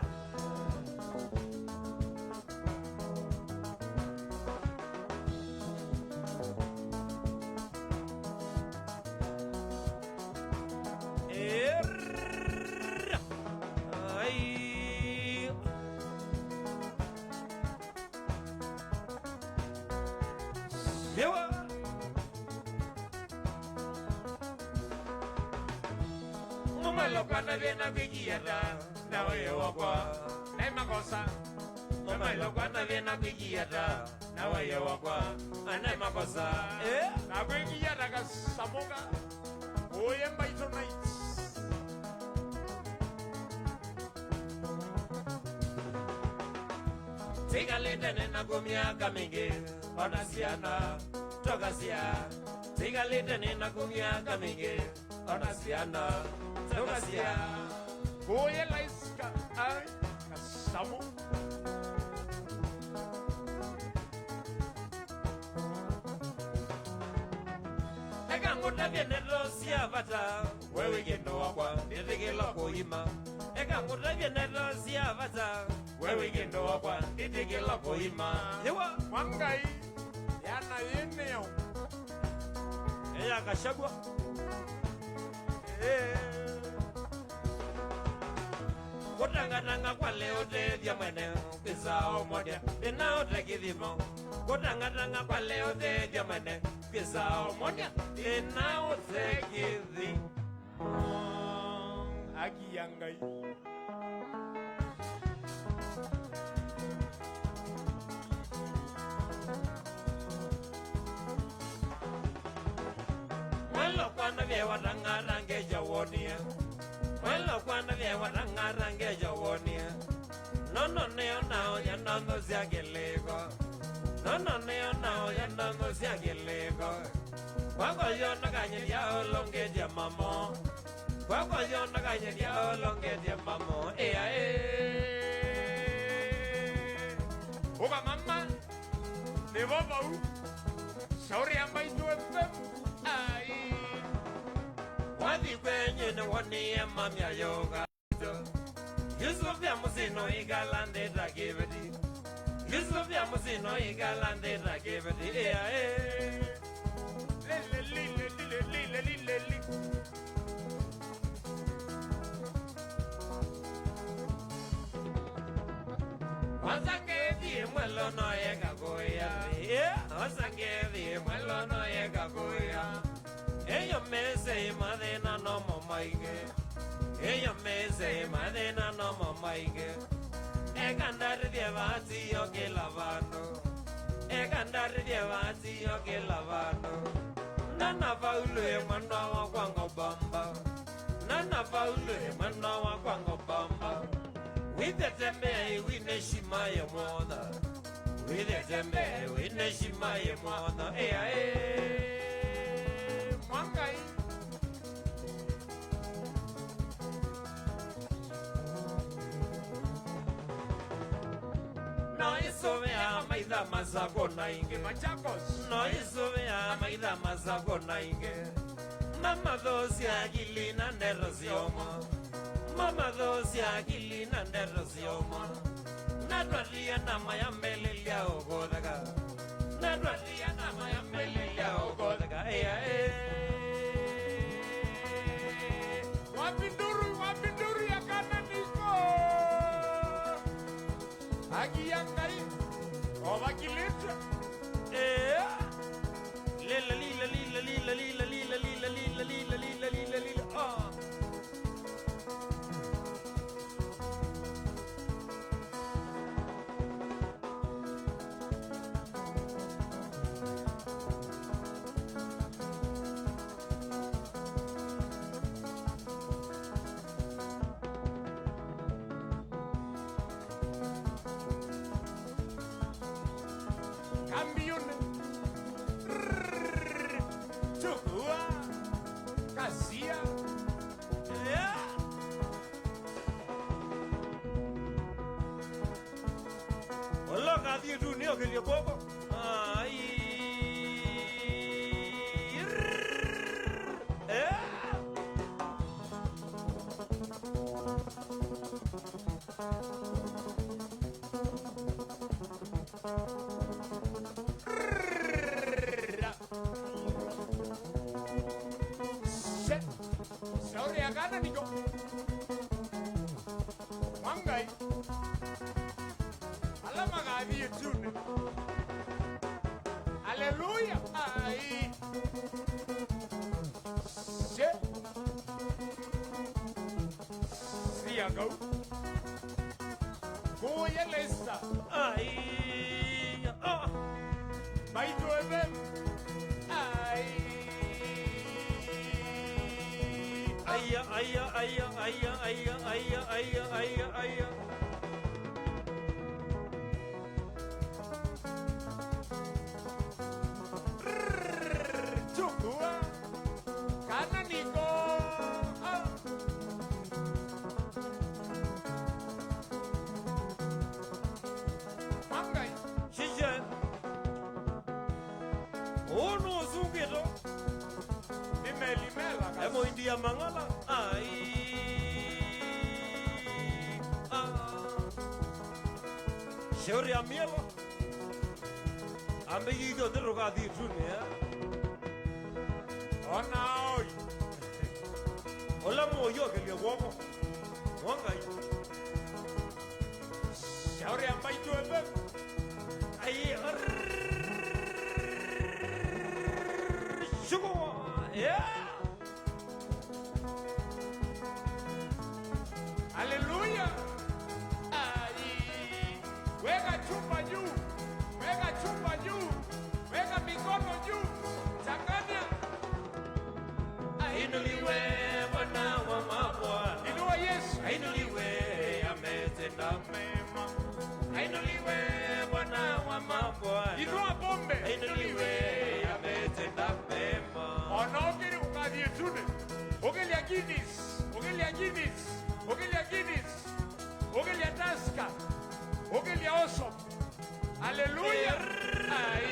Err. Ai. Ewa. Ngomalo kwana vena kwikiata. Na wĩe wakwa, naĩ makosa. Mamailo kwana vena kwĩkiata, na wĩe wakwa, anaĩ makosa. Eh? Na kwĩkia ta kasamũka, ũye mbaitũ night. Tikalĩte nĩnaku myaka mingĩ, ona syana, tokasya. Tikalĩte nĩnaku myaka mingĩ, ona syana, tokasya. Kũye laisika, ai, kasamũ. Eka ngũtavye ndeto sya vata, we wĩ kĩndũ wakwa, ndĩtĩkĩla kũima. Eka ngũtavye ndeto sya vata, we wĩ kĩndũ wakwa, ndĩtĩkĩla kũima. Yĩwa. Mwangai. Yana yĩnĩo. Eya Gachagua. Eh. Kũtangatanga kwa leo tethya mwene, kwĩsa ũmonĩa, thĩna ũte kĩthimo. Kũtangatanga kwa leo tethya mwene, kwĩsa ũmonĩa, thĩna ũte kĩthimo. Aki ya Ngai. Mwelo kwana vyewa tang'ata ngeja wonie. Mwelo kwana vyewa tang'ata ngeja wonie. Nono nĩyo naoya ndondo sya kĩlĩko. Nono nĩyo naoya ndondo sya kĩlĩko. Kwako yo ndakanyĩthya ũlongetya mamo. Kwako yo ndakanyĩthya ũlongetya mamo. Ĩaĩ. Ũka mama. Nĩvo vau. Shauri ya Mbaitũ F M. Ai. Wathi kwenyu nĩwonie mamya yoga. Yusuf ya mũsino ikala nthĩ ta kĩveti. Yusuf ya mũsino ikala nthĩ ta kĩveti. Ĩaĩ. Lile, lile, lile, lile, lile, li. Osa ngethi mwelo no yeka kũya. Eh, osa ngethi mwelo no yeka kũya. Eyo mese mathĩna nomo maingĩ. Eyo mese mathĩna nomo maingĩ. Eka ndarĩthye vati yo kĩla vandũ. Eka ndarĩthye vati yo kĩla vandũ. Na na Paulo e mwendwa wakwa ngobamba. Na na Paulo e mwendwa wakwa ngobamba. Wĩthĩe tembea ĩwinĩ shima ye mwotha. Wĩthĩe tembea ĩwinĩ shima ye mwotha. Ĩaĩ. Mwangai. No ĩsũvĩa maitha masakũ na ingĩ. Machakos. No ĩsũvĩa maitha masakũ na ingĩ. Mamathũsya akili na ndeto syoma. Mamathũsya akili na ndeto syoma. Na twatia na mayambĩlĩlya ũkũtheka. Na twatia na mayambĩlĩlya ũkũtheka. Ĩaĩ. Wapi nduru, wapi nduru ya kananiko? Aki ya Ngai, ovakilĩtwe. Eh. Lila, lila, lila, lila, lila, lila. Chukua. Kasia. Yeah. Ũla ũkathi ĩtunĩ okĩlye kw'oko. Ai. Eh. Shauri ya kana nĩkyo. Mwa Ngai. Ala makathi ĩtunĩ. Aleluya. Ai. She. Sia kau. Kuya lesa. Ai. Ah. Mbaitũ F M. Ai. Aya, aya, aya, aya, aya, aya, aya, aya, aya. Chukua. Kana nĩko. Ah. Mwa Ngai. Shishe. Ũũ nũsungĩto. Nĩ meli mela. Emoindia mang'ala. Ai. Ah. Shauri ya mielo. Ambĩie ithyonthe tũkathi ĩtunĩ, eh? Ona oi. Ũla mũũyũkĩlye kw'oko. Mwa Ngai. Shauri ya Mbaitũ F M. Ai, shuku. Yeah. Haleluya. Ai. Weka chupa juu. Weka chupa juu. Weka mikono juu. Changanya. Ainuliwe Bwana wa mabwana. Inua Yesu. Ainuliwe, ametenda mema. Ainuliwe Bwana wa mabwana. Inua pombe. Ainuliwe, ametenda mema. Ona ũkĩlya ũkathi ĩtunĩ. Ũkĩlya Guinness. Ũkĩlya Guinness. Ũkĩlya Guinness. Ũkĩlya Tusker. Ũkĩlya Oso. Haleluya. Ai.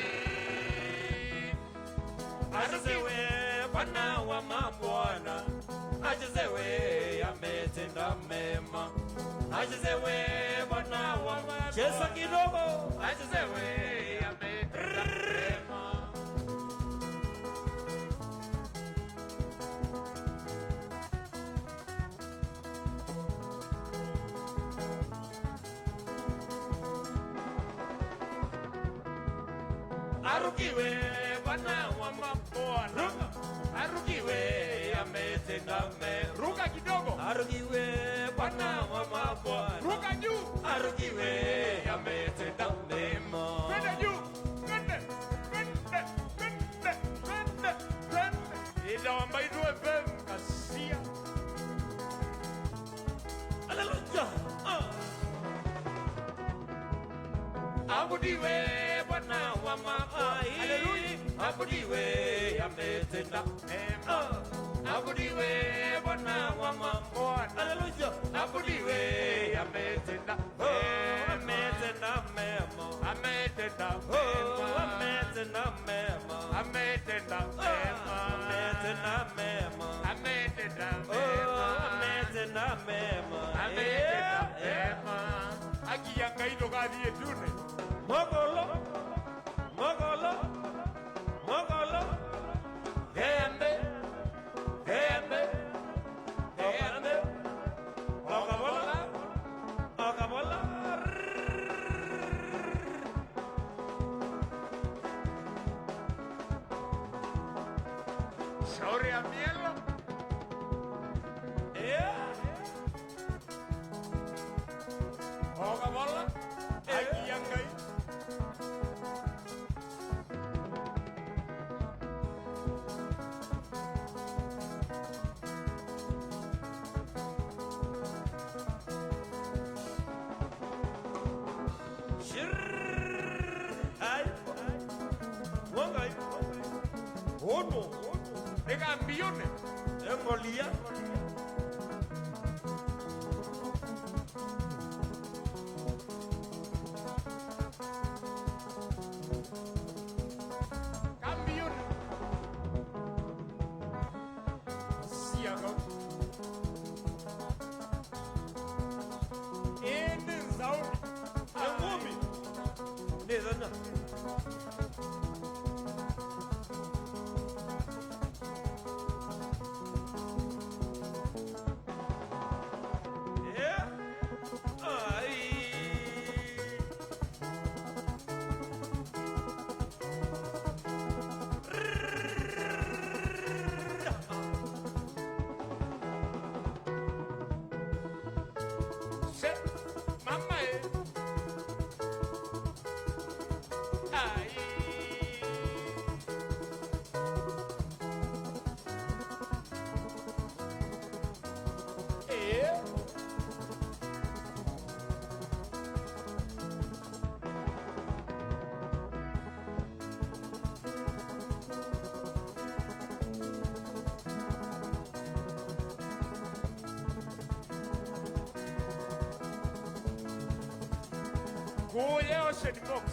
Achezewe Bwana wa mabwana. Achezewe, ametenda mema. Achezewe Bwana wa mabwana. Cheza kidogo. Achezewe, ametenda mema. Arukiwe Bwana wa mabwana. Arukiwe, ametenda me-, ruka kidogo. Arukiwe Bwana wa mabwana. Ruka juu. Arukiwe, ametenda mema. Twende juu. Twende, twende, twende, twende, twende. Ĩtawa Mbaitũ F M, kasia. Haleluya. Ah. Abudiwe Bwana wa mabwana. Ai. Haleluya. Abudiwe, ametenda mema. Ah. Abudiwe Bwana wa mabwana. Haleluya. Abudiwe, ametenda Oh, ametenda mema. Ametenda mema. Oh, ametenda mema. Ametenda mema. Ametenda mema. Ametenda mema. Oh, ametenda mema. Ametenda mema. Haki ya Ngai ndũkathi ĩtunĩ. Mokolo. Mokolo. Mokolo. Thea nthĩ. Thea nthĩ. Thea nthĩ. O kavola, o kavola. Shauri ya mielo. Yeah. O kavola, haki ya Ngai. Shirr. Ai. Nĩ kambiũnĩ. Engolia. Kambiũnĩ. Siaga. Ĩĩ nĩ nzaũ. Engumi. Nĩ thanya. Kũya Ocean Box,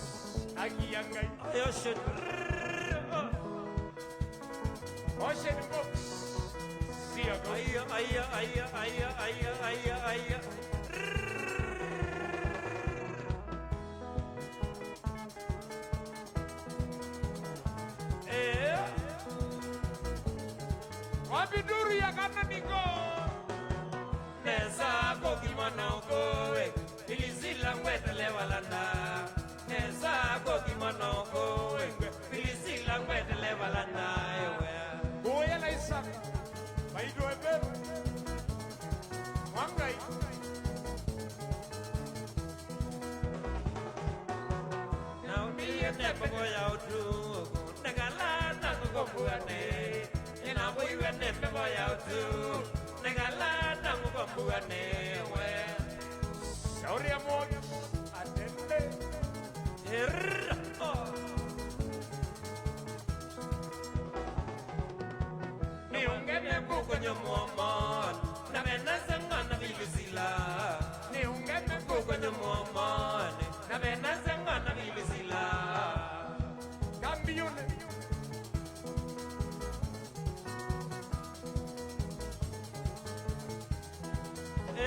agia Ngai. Aya Ocean. Ocean Box. Siaga. Aya, aya, aya. Eh. Wapi nduru ya kana niko? Nesa kũkima na ũkũĩ, ilisila ngwetele valanda. Nesa kũkima na ũkũĩ, ngwe, ilisila ngwetele valanda, ewe. Kũya na Isaka, maitũ Eberu, mwangai. Naũnĩie nĩ mbevo ya ũtukũ, nĩkala na ngũkombuanĩ. Nĩnavũiwe nĩ mbevo ya ũtukũ, nĩkala na ngũkombuanĩ we. Shauri ya moto, atende. Err, oh. Nĩũngeme ngũkũnywa mũomonĩ, na venasya ng'ana vilisila. Nĩũngeme ngũkũnywa mũomonĩ, na venasya ng'ana vilisila. Kambiũnĩ.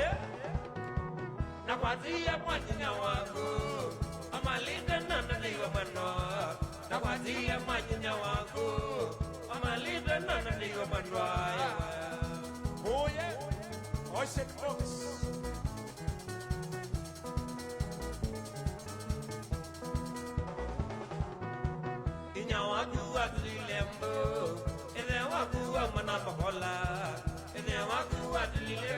Eh? Nakwatiie mwanyinya waku, amalinde na naniwe mwendwa. Nakwatiie mwanyinya waku, amalinde na naniwe mwendwa. Kũya Ocean Box. Inya waku watulile mbu, ĩthe waku wa mwana mbokola. Ĩthe waku watulile,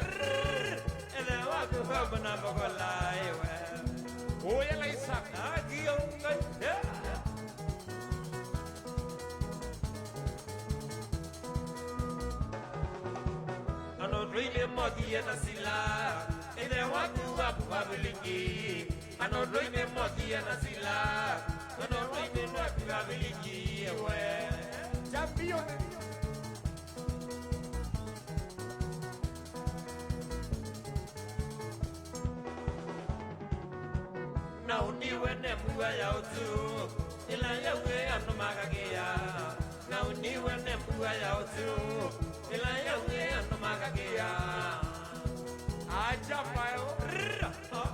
ĩthe waku wa mwana mbokola, ewe. Kũya na Isaka. Akio Ngai, yeah. Ano ndũinĩ mokie na sila, ĩthe waku waku wa vilingi. Ano ndũinĩ mokie na sila, ano ndũinĩ waku wa vilingi, ewe. Champion. Naũniwe nĩ mbua ya ũtukũ, ĩla yauĩ andũ makakĩa. Naũniwe nĩ mbua ya ũtukũ, ĩla yauĩ andũ makakĩa. Acha mayo. Rrrr. Oh.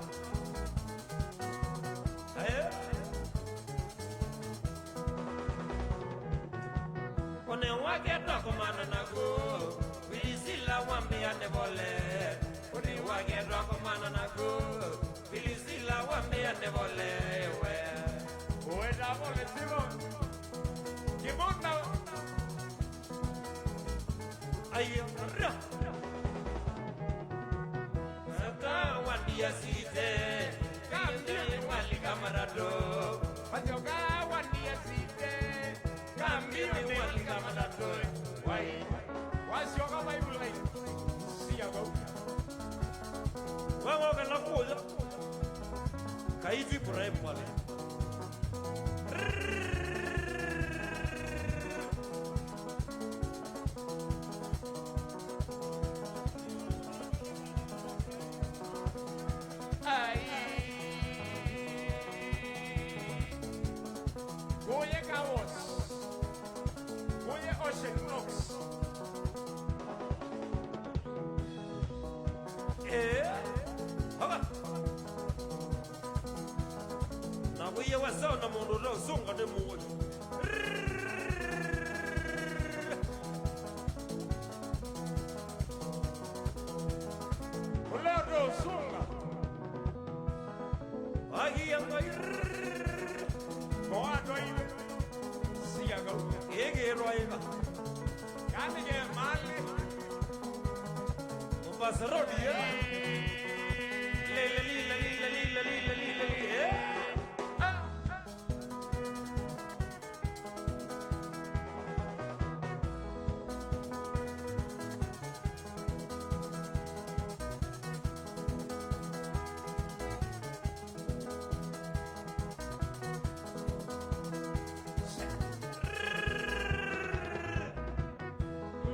Eh. Ũnĩ wake twakomana naku, Vilisila wambĩa nĩ vole. Ũnĩ wake twakomana naku, Vilisila wambĩa nĩ vole we. Ũenda vole simo. Kimona. Ayo, ra. Saka wandia site, kambi walika marato. Masioka wandia site, kambi walika marato. Wai, wasioka Bible line. Sia go. Wewe kana kuja. Kaiti Ibrahim wale. Wĩya wa sawa na mũndũ ũla ũsũnga nĩ mũĩ. Ũla ũte ũsũnga. Agia Ngai. Moatwaile. Siagau. Ĩkĩrwa ĩva. Kanĩ ke malĩ. Mombasa Road, eh? Lile, lile, lile, lile, lile, lile, lile, eh? Ah.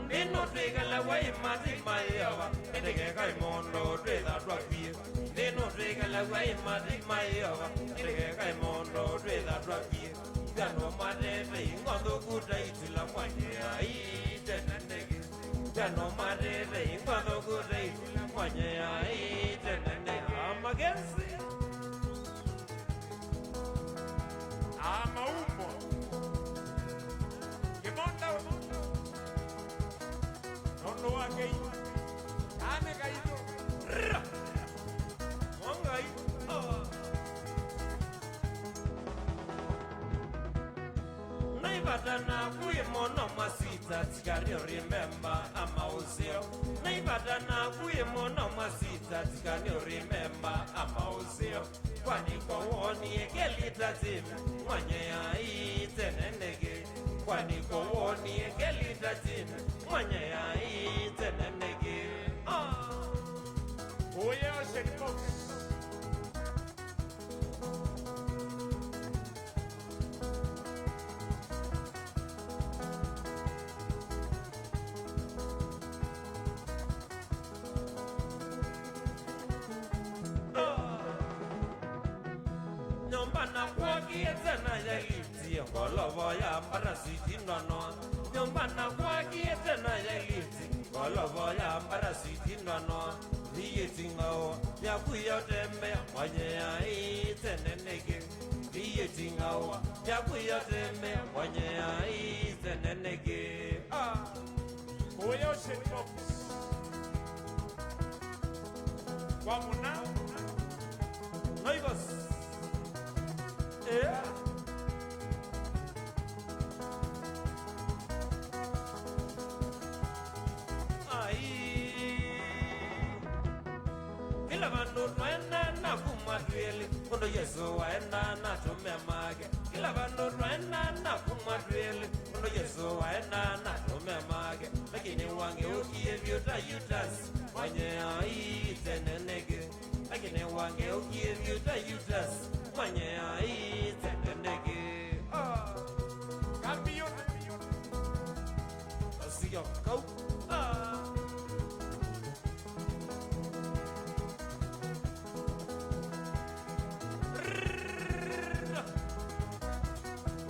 Nthĩ ĩno twĩkalaw'a ĩ mathĩ ma Yeova, ĩndĩ keka ĩ maũndũ twĩtha twakwie. Nthĩ ĩno twĩkalaw'a ĩ mathĩ ma Yeova, ĩndĩ keka ĩ maũndũ twĩtha twakwie. Nthano matete ingwa thũku ta itula mwanyea ii tene nĩkĩ. Nthano matete ingwa thũku ta itula mwanyea ii tene nĩkĩ. Amagenzi. Aa maumbo. Kĩmonda ũmũndũ. Nũndũ wa Ngai. Aa nĩ kaitũ. Rrrra. Mwangai. Ah. Naivata naku ĩmono masita, tikanĩ remember ama ũseo. Naivata naku ĩmono masita, tikanĩ remember ama ũseo. Kwani ko wonie kelita tene, mwanyea ii tene nĩkĩ? Kwani ko wonie kelita tene, mwanyea ii tene nĩkĩ? Ah. Uye Ocean Box. Nyũmba nakwakie tena ya lifti, ngolovo ya mbara sitindwano. Nyũmba nakwakie tena ya lifti, ngolovo ya mbara sitindwano. Thiĩti ngao yaku ya ũtembea, mwanyea ii tene nĩkĩ? Thiĩti ngao yaku ya ũtembea, mwanyea ii tene nĩkĩ? Ah. Uya Ocean Box. Kwa mũna. Naivas. Yeah. Ai. Kĩla vandũ twaenda na kuma twĩlĩ, ũndũ Yesũ waenda na atũme make. Kĩla vandũ twaenda na kuma twĩlĩ, ũndũ Yesũ waenda na atũme make. Lakini wangeukie vyũ ta Yutasi, mwanyea ii tene nĩkĩ? Lakini wangeukie vyũ ta Yutasi, mwanyea ii tene nĩkĩ? Ah. Kambiũ. Asiga kau. Ah.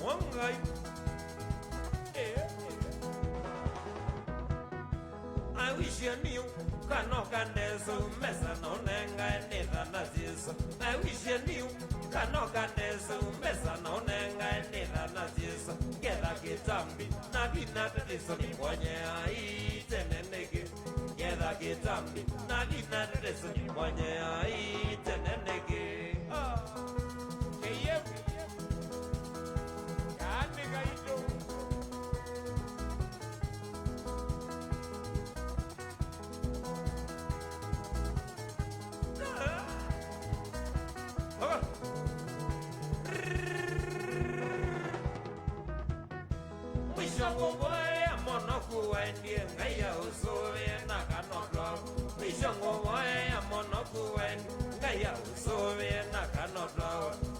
Wangai. Eh. I wish I knew, kano kandeso, mbesa na ũnengae nĩ thana syeso. I wish I knew, kano kandeso, mbesa na ũnengae nĩ thana syeso. Ngetha kĩtambi, na vina tatiso nĩ mwanyea ii tene nĩkĩ? Ngetha kĩtambi, na vina tatiso nĩ mwanyea ii tene nĩkĩ? Ah. K M. Yaani gaitũ. Mwisho ngũvoea mũno kuendie Ngai aũsũvĩe na kanotwa. Mwisho ngũvoea mũno kuendie Ngai aũsũvĩe na kanotwa.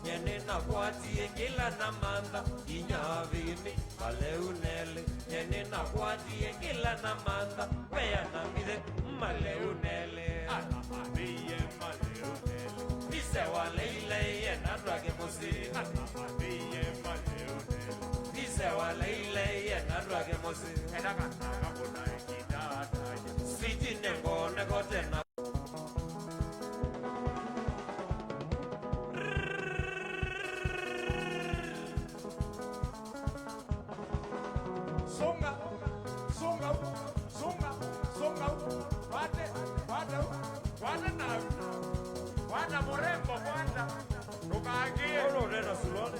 Nye nĩnakwatie kĩla na mantha inya avini. Maleu nele, nye nĩnakwatie kĩla na mantha, weana mithe, maleu nele. Ana mavĩie maleu nele. Vise wa leilei ena twake mũsyĩ. Ana mavĩie maleu nele. Vise wa leilei ena twake mũsyĩ. Ena kana kakũna ĩkita ataye. Siti nengone kote na. Sunga, sunga, pate, pate, pate na, pate murembo kwanza. Ndũkangĩe. Ũyũ ũrenda suloni.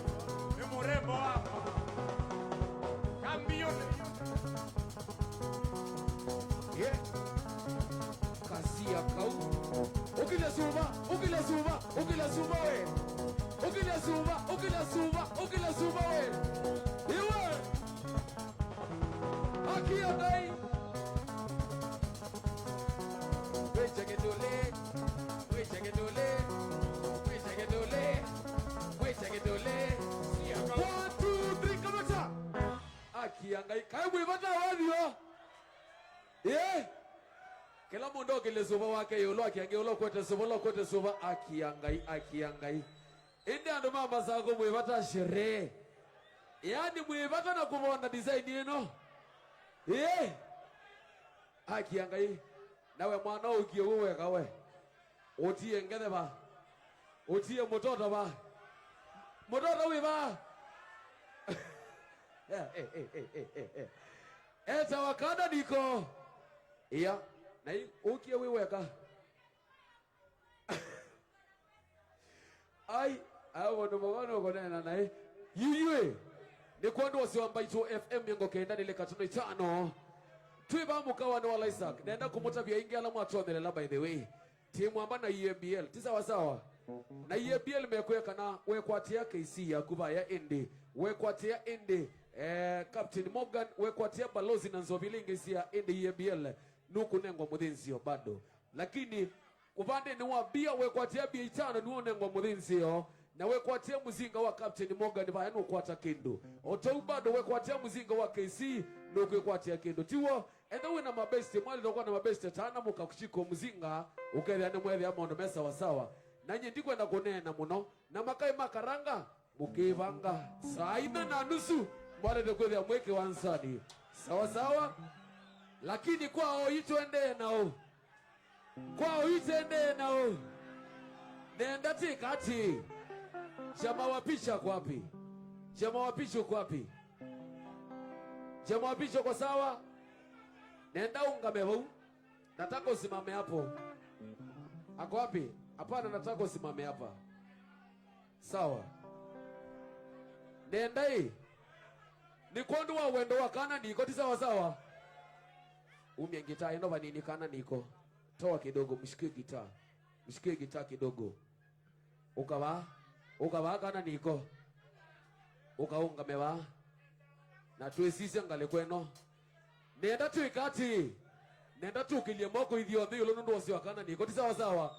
Nĩ murembo wako. Kambioni. Yeah. Kasia kau. Ũkĩlya suva, ũkĩlya suva, ũkĩlya suva we. Ũkĩlya suva, ũkĩlya suva, ũkĩlya suva we. Iwe. Haki ya Ngai. Wĩte kĩtũlĩ, wĩte kĩtũlĩ, wĩte kĩtũlĩ, wĩte kĩtũlĩ. One, two, three, kamata. Haki ya Ngai. Kaĩ mwĩ vata wathi o? Eh? Kĩla mũndũ okĩlye suva wake ĩũlũ, akĩangĩ ũla ũkwete suva, ũla ũkwete suva. Haki ya Ngai, haki ya Ngai. Ĩndĩ andũ ma Masakũ mwĩ vata sherehe. Yaani mwĩ vata na kũvona design ĩno. Ĩĩ. Haki ya Ngai. Nawe mwana ũkie wĩ weka we. Ũtie ngethe va. Ũtie mũtoto va. Mũtoto wĩ va. Etawa Kana Niko. Ia. Na ĩ ũkie wĩ weka. Ai, aya vandũ vava nũkũneena naĩ. Yuyuĩ, nĩ kwondũ ũsĩ wa Mbaitũ F M mĩongo kenda nĩ lĩkatuno itano. Twĩ va mũkawanĩ wa Isaac, nenda kũmũtavya aingĩ ala mwatwonelela, by the way. Ti mwamba na E A B L, ti sawa sawa? Na E A B L mekwĩa kana wekwatĩa K C yaku vaya ĩndĩ, wekwatĩa ĩndĩ, eh, Captain Morgan, wekwatĩa Balozi na nzovi ila ingĩ sya ĩndĩ E A B L, nũkũnengwa mũthĩnzĩo bado. Lakini ũvandĩnĩ wa mbia, wekwatĩa mbia itano nĩwonengwa mũthĩnzĩo, na wekwatĩa mũzinga wa Captain Morgan vaya nũkwata kĩndũ. O tau bado wekwatĩa mũzinga wa K C nũkwĩkwatĩa kĩndũ. Tiw'o? Ethĩwa wĩ na mabesite, mwalĩtwa kwa na mabesite tana mũkachiko mũzinga, ũkethĩa nĩmwethĩa maũndũ me sawasawa. Na nyie ndikwenda kũneena mũno, na makaĩ ma karanga, mũkĩvanga saa ina na nusu, mwarete kwĩthĩa mwĩ kĩwanzanĩ. Sawa sawa. Lakini kwa oyu tũendee na ũ? Kwa oyu tũendee na ũ? Nenda twĩka atĩ, jamaa wa picha kwa wapi? Jamaa wa picha uko wapi? Jamaa wa picha uko sawa? Nenda ungame vau. Nataka usimame hapo. Ako wapi? Hapana, nataka usimame hapa. Sawa. Nenda ĩ. Nĩ kwondũ wa wendo wa Kana Niko, ti sawa sawa? Umia ngitaa ĩno vanini, Kana Niko. Toa kidogo, mshikie gitaa. Mshikie gitaa kidogo. Ũka vaa. Ũka vaa, Kana Niko. Ũkaũngame vaa. Na twĩsisye ngalĩko ĩno. Nenda twĩka atĩ, nenda tũkĩlye moko ithyonthe ĩũlũ nũndũ wa ũsĩ wa Kana Niko, ti sawa sawa?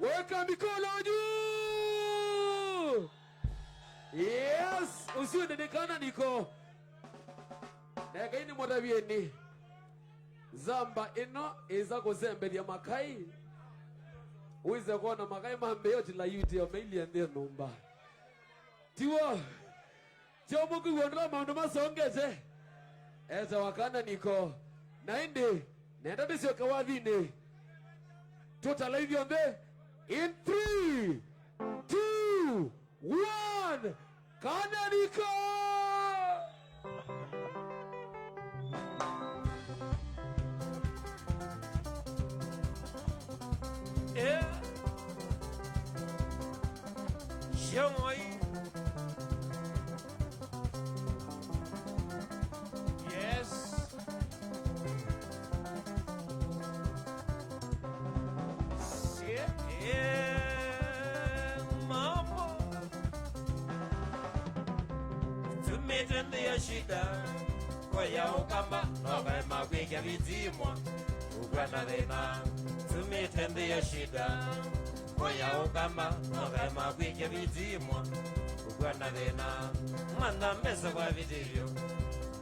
Weka mikono juu! Yes! Ũsu nĩ Kana Niko. Na ekai nĩmũtavyeni. Nzamba ĩno ĩsa kũsembethya makai. Wĩse kwona makai mambĩĩa ũtila yutĩo mailyĩ nthĩ nyũmba. Tiw'o? Kyo mũkwĩw'a ũndũ wa maũndũ masongete. Etawa Kana Niko. Na ĩndĩ, nenda tũsyoke wathinĩ. Tũtala ithyonthe. In three, two, one. Kana Niko! Yeah. Shongoi. Yes. Yeah, yeah, mambo. Tumĩte nthĩ ya shida, koya ũkamba, no kaĩ makwĩkya vitimwa, ũkw'a na thĩna. Tumĩte nthĩ ya shida, koya ũkamba, no kaĩ makwĩkya vitimwa, ũkw'a na thĩna. Mantha mbesa kwa vitĩvyo,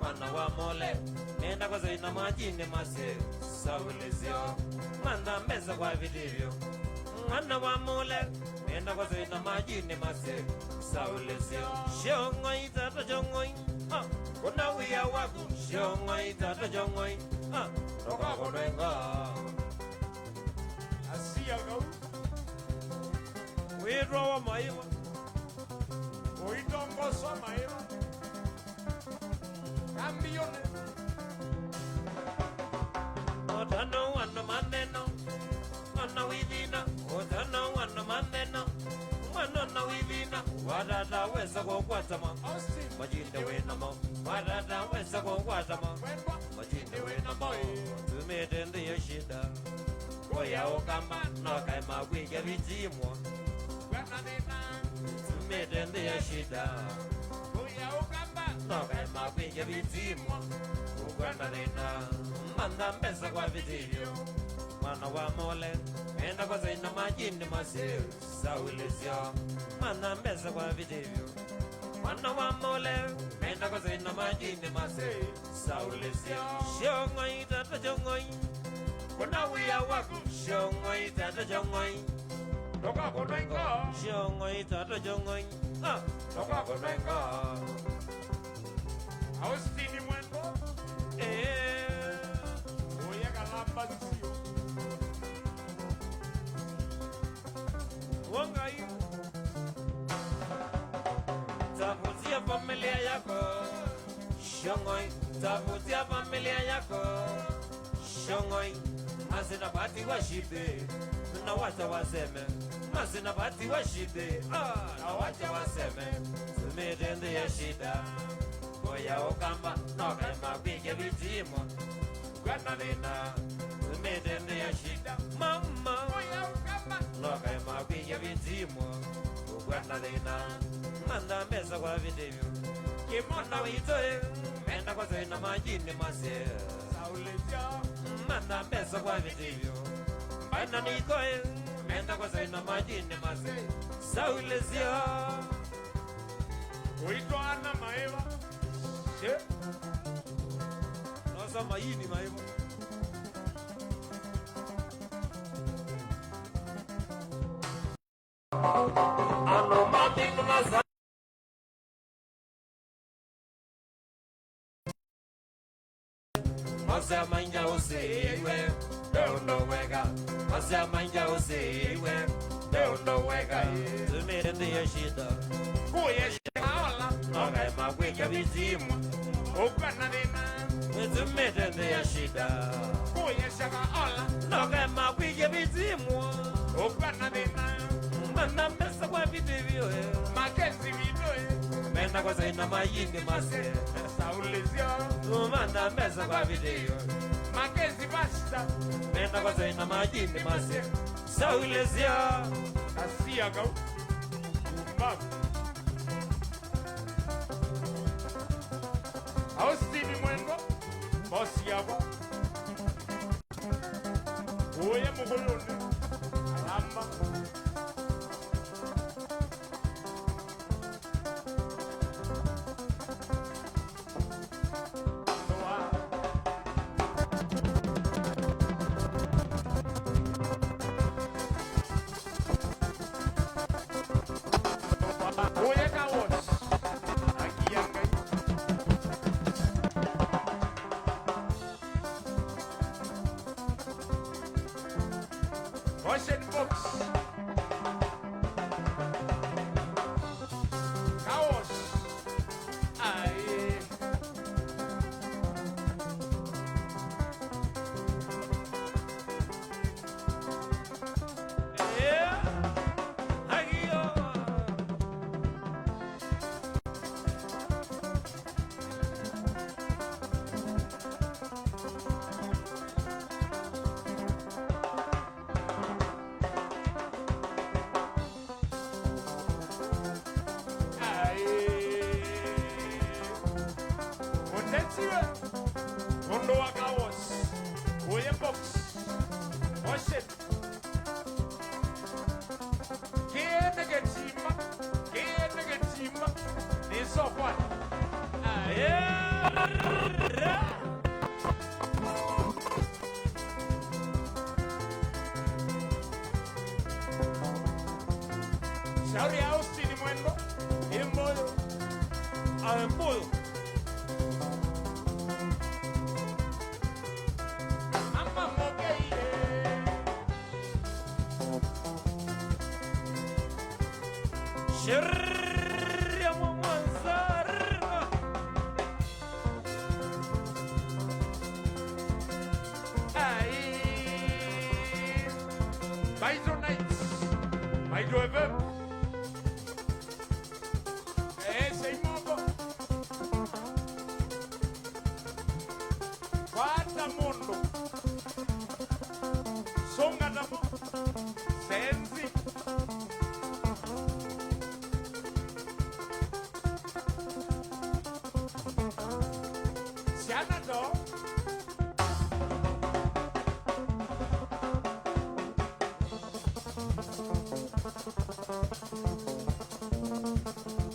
mwana wa mole, nenda kwa zaina majini mase, saulizio. Mantha mbesa kwa vitĩvyo, mwana wa mole, nenda kwa zaina majini mase, saulizio. Shongoi tata shongoi, ah, kuna wia waku, shongoi tata shongoi, ah, toka kunenga. Asia kau. Wĩtwa wa maĩva. Ũitongoswa maĩva. Kambione. Ũtano wa na mathĩna, mwana wĩthĩna. Ũtano wa na mathĩna, mwana na wĩthĩna. Watata wesa kũkwata ma. Austin. Majinde wĩ namo. Watata wesa kũkwata ma. Wemba. Majinde wĩ namo. Tumĩte nthĩ ya shida. Kũya Ũkamba, no kaĩ makwĩkya vitimwa. Tumĩte nthĩ ya shida. Kũya Ũkamba, no kaĩ makwĩkya vitimwa. Ũkwenda thĩna, mantha mbesa kwa vitivyo. Mwana wa mole, menda kwa zaina majini masiu. Saulĩsya, mantha mbesa kwa vitivyo. Mwana wa mole, menda kwa zaina majini masiu. Saulĩsya. Shong'oi, tata shong'oi. Kuna wĩa waku. Shong'oi, tata shong'oi. Toka kunenga. Shong'oi, tata shong'oi. Ah. Toka kunenga. Austin Mwendo. Eh. Oye kalamba nsio. Wangai. Tafutia familia yako. Shong'oi, tafutia familia yako. Shong'oi, masina bati wa shibe, na wacha waseme. Masina bati wa shibe, ah, na wacha waseme. Tumĩte nthĩ ya shida. Kũya Ũkamba, no kaĩ makwĩkya vitimwa. Ũkwenda thĩna, tumĩte nthĩ ya shida. Mama, kũya Ũkamba, no kaĩ makwĩkya vitimwa. Ũkwenda thĩna, mantha mbesa kwa vitivyo. Kĩmwana witũ ĩ, menda kwa zaina majini masiu. Saulĩsya. Mantha mbesa kwa vitivyo. Mbaina nĩko ĩ, menda kwa zaina majini masiu. Saulĩsya. Ũitwana maĩva. Shit. Nosa maini maĩva. Ano mathĩna na sa- Masya mainja ũsĩiwe, nde ũndũ wega. Masya mainja ũsĩiwe, nde ũndũ wega. Tumĩte nthĩ ya shida. Kũyesha ola. No kaĩ makwĩkya vitimwa. Ũkwenda thĩna. Tumĩte nthĩ ya shida. Kũyesha ola. No kaĩ makwĩkya vitimwa. Ũkwenda thĩna. Mantha mbesa kwa vitivyo, eh. Makenzi vitũ, eh. Menda kwa zaina majini masiu. Saulĩsya. Mantha mbesa kwa vitivyo. Makenzi pasta. Menda kwa zaina majini masiu. Saulĩsya. Asia kau. Kumbaku. Austin Mwendo, bosi yakwa. Ũye mũkũyũnĩ, alamba. Ũye Car Wash. Akia Ngai. Ocean Box. Car Wash. Aye. Aĩ. Ũtetiwe ũndũ wa Car Wash. Ũye box. Wash it. Kĩĩ nĩ kĩtimba, kĩĩ nĩ kĩtimba, nĩ sokwa. Aĩ. Shauri ya Austin Mwendo, ĩ Mbuyu. Aĩ Mbuyu. Mama Mokeie. Sheria mwa mwanzara. Ai, Mbaitũ Nights, Mbaitũ F M. Ese imoko. Kwata mũndũ. Sũnga namo. Senzi. Syana ndo.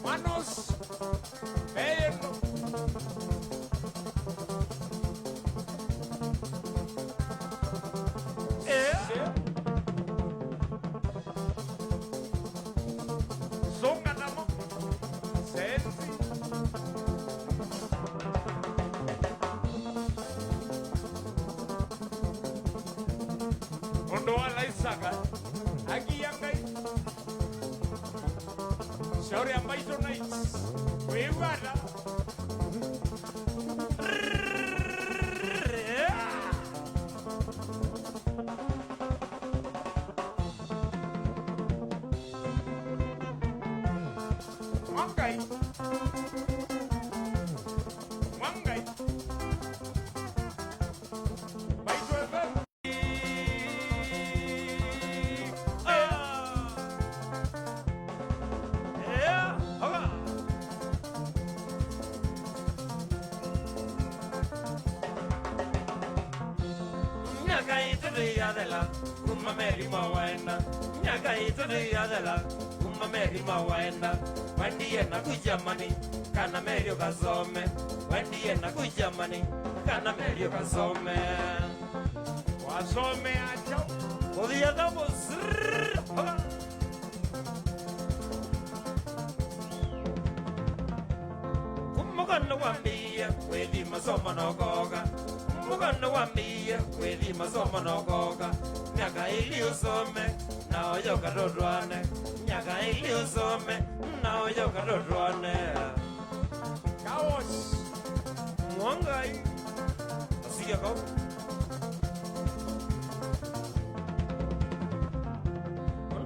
Manos. Veyendo. Eh. Sũnga namo. Senzi. Ũndũ wa Laisaka, akia Ngai. Shauri ya Mbaitũ Nights. Wĩw'ata. Mwangai. Mwangai. Mbaitũ F M. Myaka ĩtatũ yathela kuma Mary Mawaenda, myaka ĩtatũ yathela kuma Mary Mawaenda, wendie naku Germany, kana Mary ũkasome, wendie naku Germany, kana Mary ũkasome. Wasomea kyaũ? Kũthia thambo, zrrr, hola. Kuma kana wambĩĩe kwĩthi masomo na ũkoka. Kuma kana wambĩĩe kwĩthi masomo na ũkoka. Myaka ĩlĩ ũsome, na ũyoka tũtwaane. Myaka ĩlĩ ũsome, na ũyoka tũtwaane. Kaos. Mwangai. Asikia kau.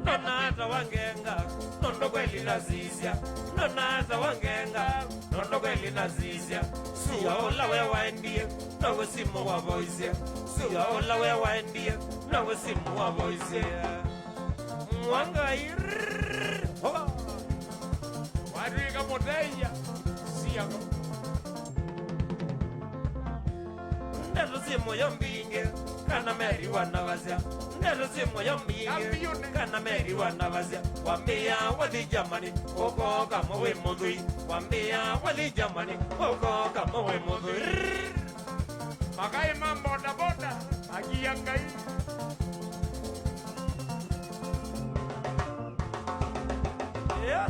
Ndona ata wangenga, nondo kweli nasisya. Ndona ata wangenga, nondo kweli nasisya. Sua ũla we waendie, nowe simu wavoisye. Sua ũla we waendie, nowe simu wavoisye. Mwangai. Hola. Watw'ĩka mũteia, siaga. Ndeto syĩ mũyo mbingĩ, kana Mary wanavasya. Ndeto syĩ mũyo mbingĩ, kana Mary wanavasya. Wambĩĩa wathi Germany, ũkooka mo wĩ mũthũi. Wambĩĩa wathi Germany, ũkooka mo wĩ mũthũi. Makai ma bodaboda, akia Ngai. Yeah.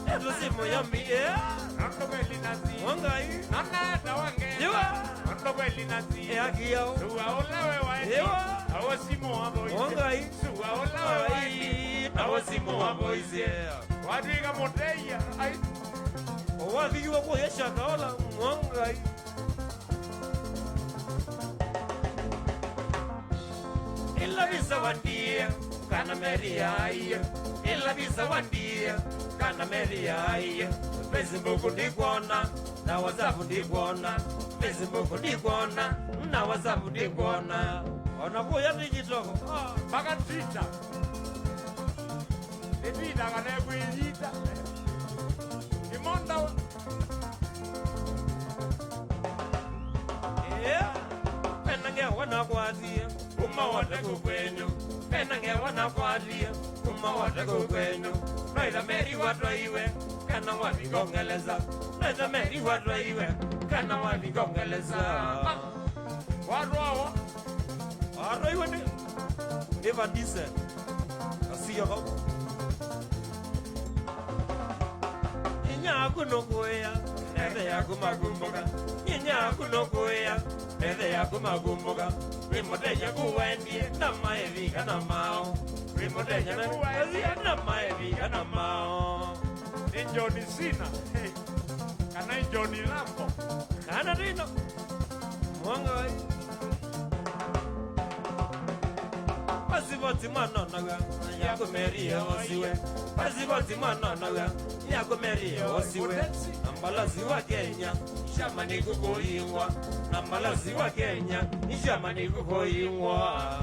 Eto simu ya mbi, yeah. Nondo kweli nasi. Wangai. Nona ata wange. Iwa. Nondo kweli nasi. Yeah, kia. Sua ũla we waendie. Iwa. Awo simu wa voice. Wangai. Sua ũla we waendie. Awo simu wa voice, yeah. Watw'ĩka mũteia. Ai. Wathiwa kwa yeshaka ola. Wangai. Ĩla visa wandie, kana Mary aie. Ĩla visa wandie, kana Mary aie. Facebook ndikwona, na WhatsApp ndikwona. Facebook ndikwona, na WhatsApp ndikwona. Ona kuya digital. Ah. Mpaka Twitter. Nĩ Twitter kana kwĩyita. Imonda. Yeah. Pena ngewa nakwatie, kuma wote kukwenyu. Pena ngewa nakwatie, kuma wote kukwenyu. Noitha Mary watwaiwe, kana wathi Ngongeleza. Noitha Mary watwaiwe, kana wathi Ngongeleza. Watwawa. Watwaiwe nĩ, nĩ Vandise. Asiyo vau. Inya aku nũkũĩa, methe yaku makumbũka. Inya aku nũkũĩa, methe yaku makumbũka. Wĩ mũteja kuwendie na maĩvika na mao. Wĩ mũteja kuwendie na maĩvika na mao. Nĩ John Cena. Hey. Kana nĩ John Rambo. Kana ndino. Mwangai. Bas, Pasipoti mwanonaw'a, yaku Mary osiwe. Pasipoti mwanonaw'a, yaku Mary osiwe. Na mbalosi wa Kenya, syama nĩku kũingwa. Na mbalosi wa Kenya, syama nĩku kũingwa.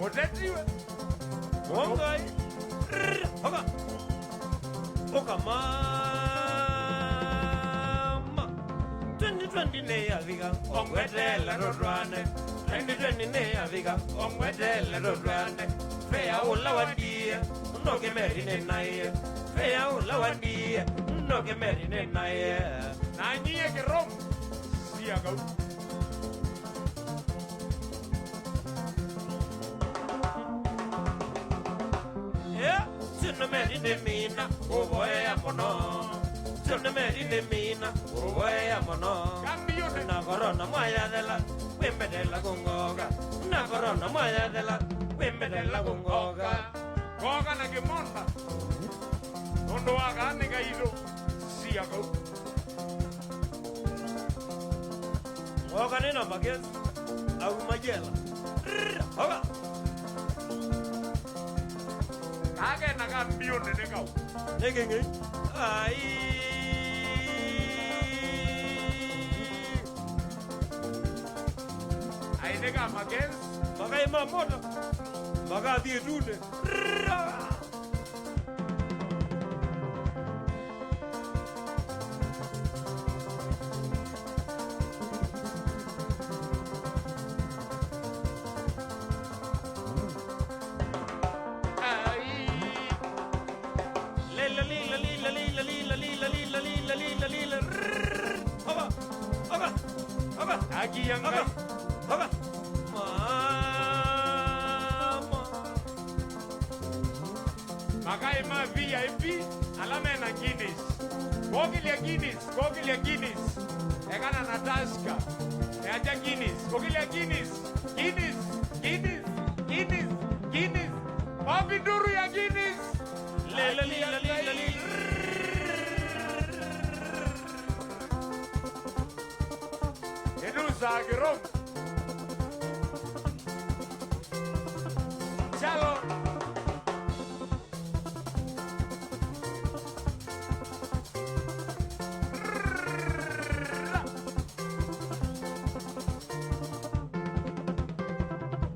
Ũtetiwe. Mwongo ĩ. Rrrr, oka. Ũka mama. Twenty twenty nĩyavika, ongweteela tũtwaane. Twenty twenty nĩyavika, ongweteela tũtwaane. Fea ũla wandiie, ndoke Mary nĩnaĩe. Fea ũla wandiie, ndoke Mary nĩnaĩe. Na nyie kĩromu, sia kau. Yeah. Syũnũmeli nĩ mina, ũvoea mũno. Syũnũmeli nĩ mina, ũvoea mũno. Na korona mwayathela, kwĩmbetela kũngoka. Na korona mwayathela, kwĩmbetela kũngoka. Ngoka na kĩmonda, nũndũ wa kaa nĩ kaitũ. Sia kau. Oka nĩ namba kesi. Auma jela. Rrrr, oka. Kake na kambiũnĩ nĩ kau. Nĩ kĩng'ei. Ai. Ai, nĩ ka Makenzi. Makai ma moto. Makathiĩ ĩtunĩ. Rrrr. Lila, lila, lila. Oka, oka, oka. Aki ya Ngai. Oka, oka. Mama. Makai ma V I P ala mena Guinness. Kokĩlya Guinness, kokĩlya Guinness. Ekana na Tusker. Eacha Guinness. Kokĩlya Guinness. Guinness, Guinness, Guinness, Guinness. Wapi nduru ya Guinness? Lila, lila, lila, lila. Ĩnusaa kĩrũmũ. Chalo.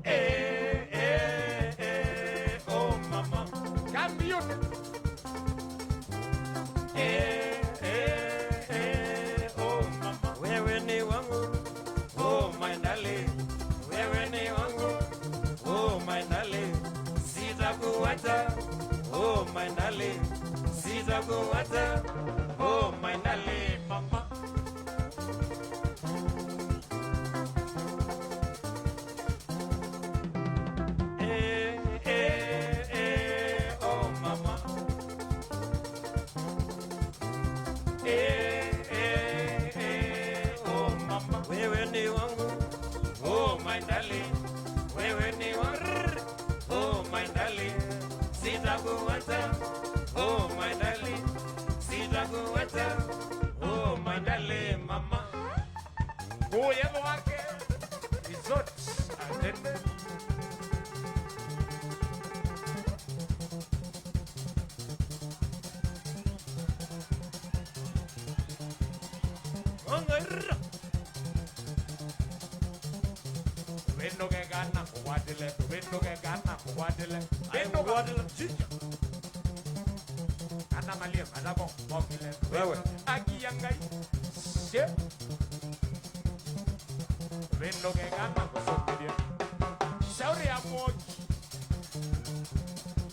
Eh, eh, eh, oh mama. Kambiũnĩ. Eh, eh, eh, oh mama. Wewe ni wangu, oh my darling. Wewe ni wangu, oh my darling. Sitakuacha, oh my darling. Sitakuacha, oh my darling, mama. Eh, eh, eh, oh mama. Eh, eh, eh, oh mama. Wewe ni wangu, oh my darling. Wewe ni wangu, oh my darling. Sitakuacha, oh my darling. Sitakuacha, oh my darling, mama. Kũya Thwake Resort and Entertainment. Ongerera. Tũvĩndũke kana kũkwatĩle, tũvĩndũke kana kũkwatĩle. Ai, vĩndũka. Kũkwatĩle. Chicha. Ana malie matako mokile. Wewe. Aki ya Ngai. She. Vĩndũke kana kũsũkĩlya. Shauri ya Mwoki.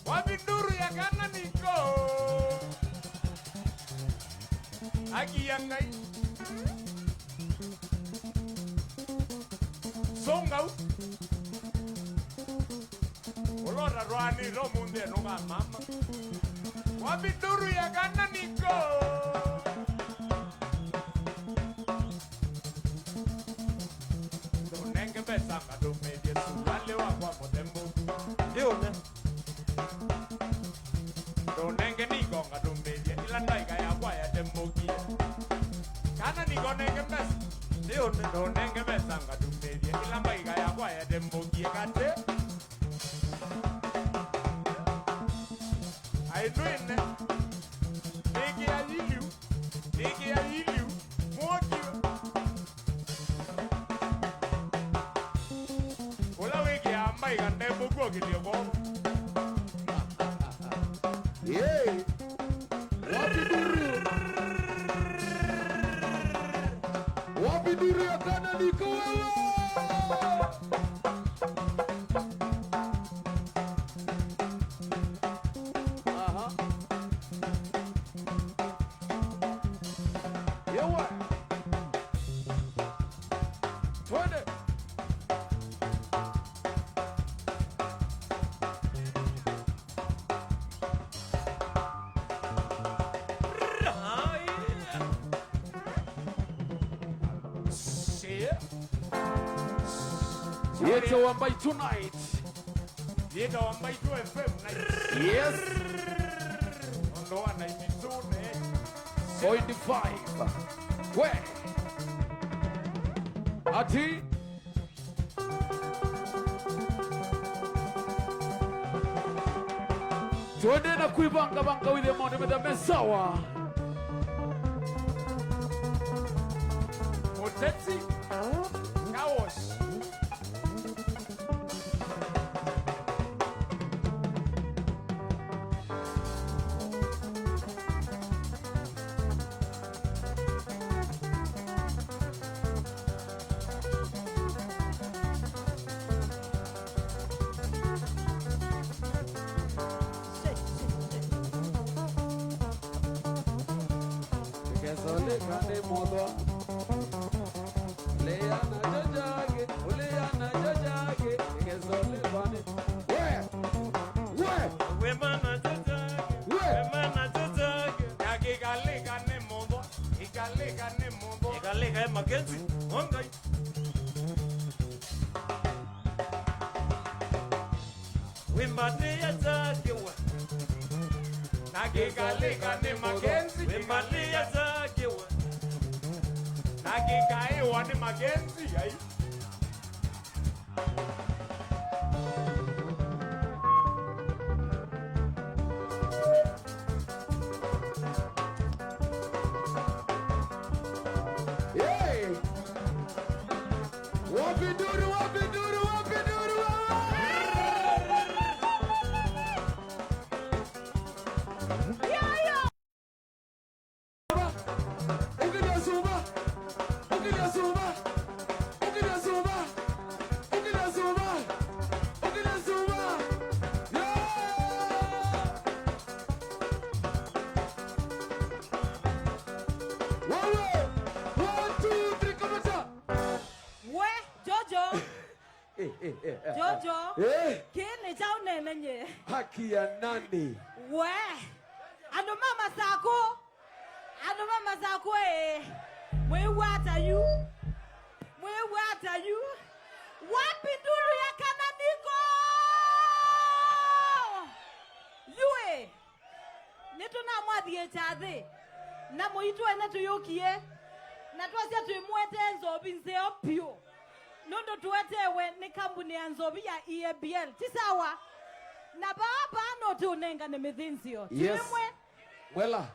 Wapi nduru ya kana niko? Aki ya Ngai. Songau. Ũlota twaanĩte ũmũnthĩ nũkamama. Wapi nduru ya kana niko? Ndũnenge mbesa ngatũmĩthye suvalĩ wakwa mũthembu. Ndĩũne. Ndũnenge niko ngatũmĩthye ila ndaĩka yakwa yatembũkie. Kana niko nenge mbesa. Ndĩũne. Ndũnenge mbesa ngatũmĩthye ila mbaĩka yakwa yatembũkie katĩ. Ĩndwĩne. Nĩkĩa yiliu. Nĩkĩa yiliu. Mwokiwe. Ũla wĩkĩaa mbaika ndembũkw'okĩlye kwoko. Yee. Wapi nduru? Wapi nduru ya kana niko wewe? Aha. Yewa. Twende. Yĩtawa Mbaitu Night. Yĩtawa Mbaitu F M Night. Yes. Ũndũ wa ninety-two point five. We. Ati. Twende na kwĩvangavanga wĩthĩe maũndũ metha me sawa. Mũteti Kawosh. Ndĩkesolĩka nĩ mũthwa. Lea na jajage, ũlea na jajage, ndĩkesolĩka nĩ. We! We! Wema na jajage, we! Wema na jajage. Ndakĩkalĩka nĩ mũthwa, ĩkalĩka nĩ mũthwa. Ĩkalĩka e Makenzi, o Ngai. Wĩmbatĩĩa kyakiwa. Na kĩkalĩka nĩ Makenzi. Wĩmbatĩĩa kyakiwa. Na kĩkaĩwa nĩ Makenzi, ai. Hey! Wapi nduru, wapi nduru, wapi nduru, wapi? Yo, yo. Ũkĩlya suva, ũkĩlya suva, ũkĩlya suva, ũkĩlya suva, ũkĩlya suva. Yeah! Wewe, one, two, three, kamata. We, Jojo. Eh, eh, eh, eh, Jojo. Eh. Kĩĩ nĩ kyaũ nene nye? Haki ya nani? We. Andũ ma Masakũ. Andũ ma Masakũ, ĩ. Mwĩw'a ata yu? Mwĩw'a ata yu? Wapi nduru ya kana niko? Yu, ĩ. Nĩtũnamwathiĩkya nthĩ, na mũitũ ene tũyũkie, na twasya twĩmũetee nzovi nzeo vyũ, nũndũ tũetewe nĩ kambunĩ ya nzovi ya E A B L. Ti sawa? Na vaa, vaa no tũũnengane mĩthĩnzĩo. Yes. Twĩmwe. Mwela.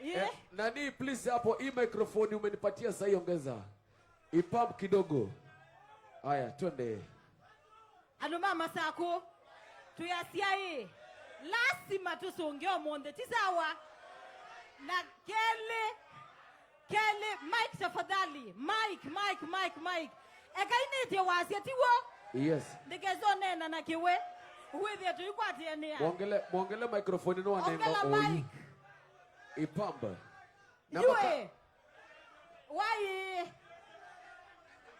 Ĩĩ. Eh, nani, please, hapo, hii microphone umenipatia, sasa ongeza. Ipump kidogo. Haya, twende. Andũ ma Masakũ, twĩ asyaĩ, lasima tũsũnge ũmũnthĩ, ti sawa? Na kelĩ, kelĩ, Mike, tafadhali, Mike, Mike, Mike, Mike. Ekai nĩtye wasya, ti w'o? Yes. Ndĩkesa ũneena na kĩwe, wĩthĩe tũikwatĩanĩa. Mwongele, mwongele microphone nĩ wanenga. Ongela ũyu. Mike. Ipamba. Na yue maka- Wai.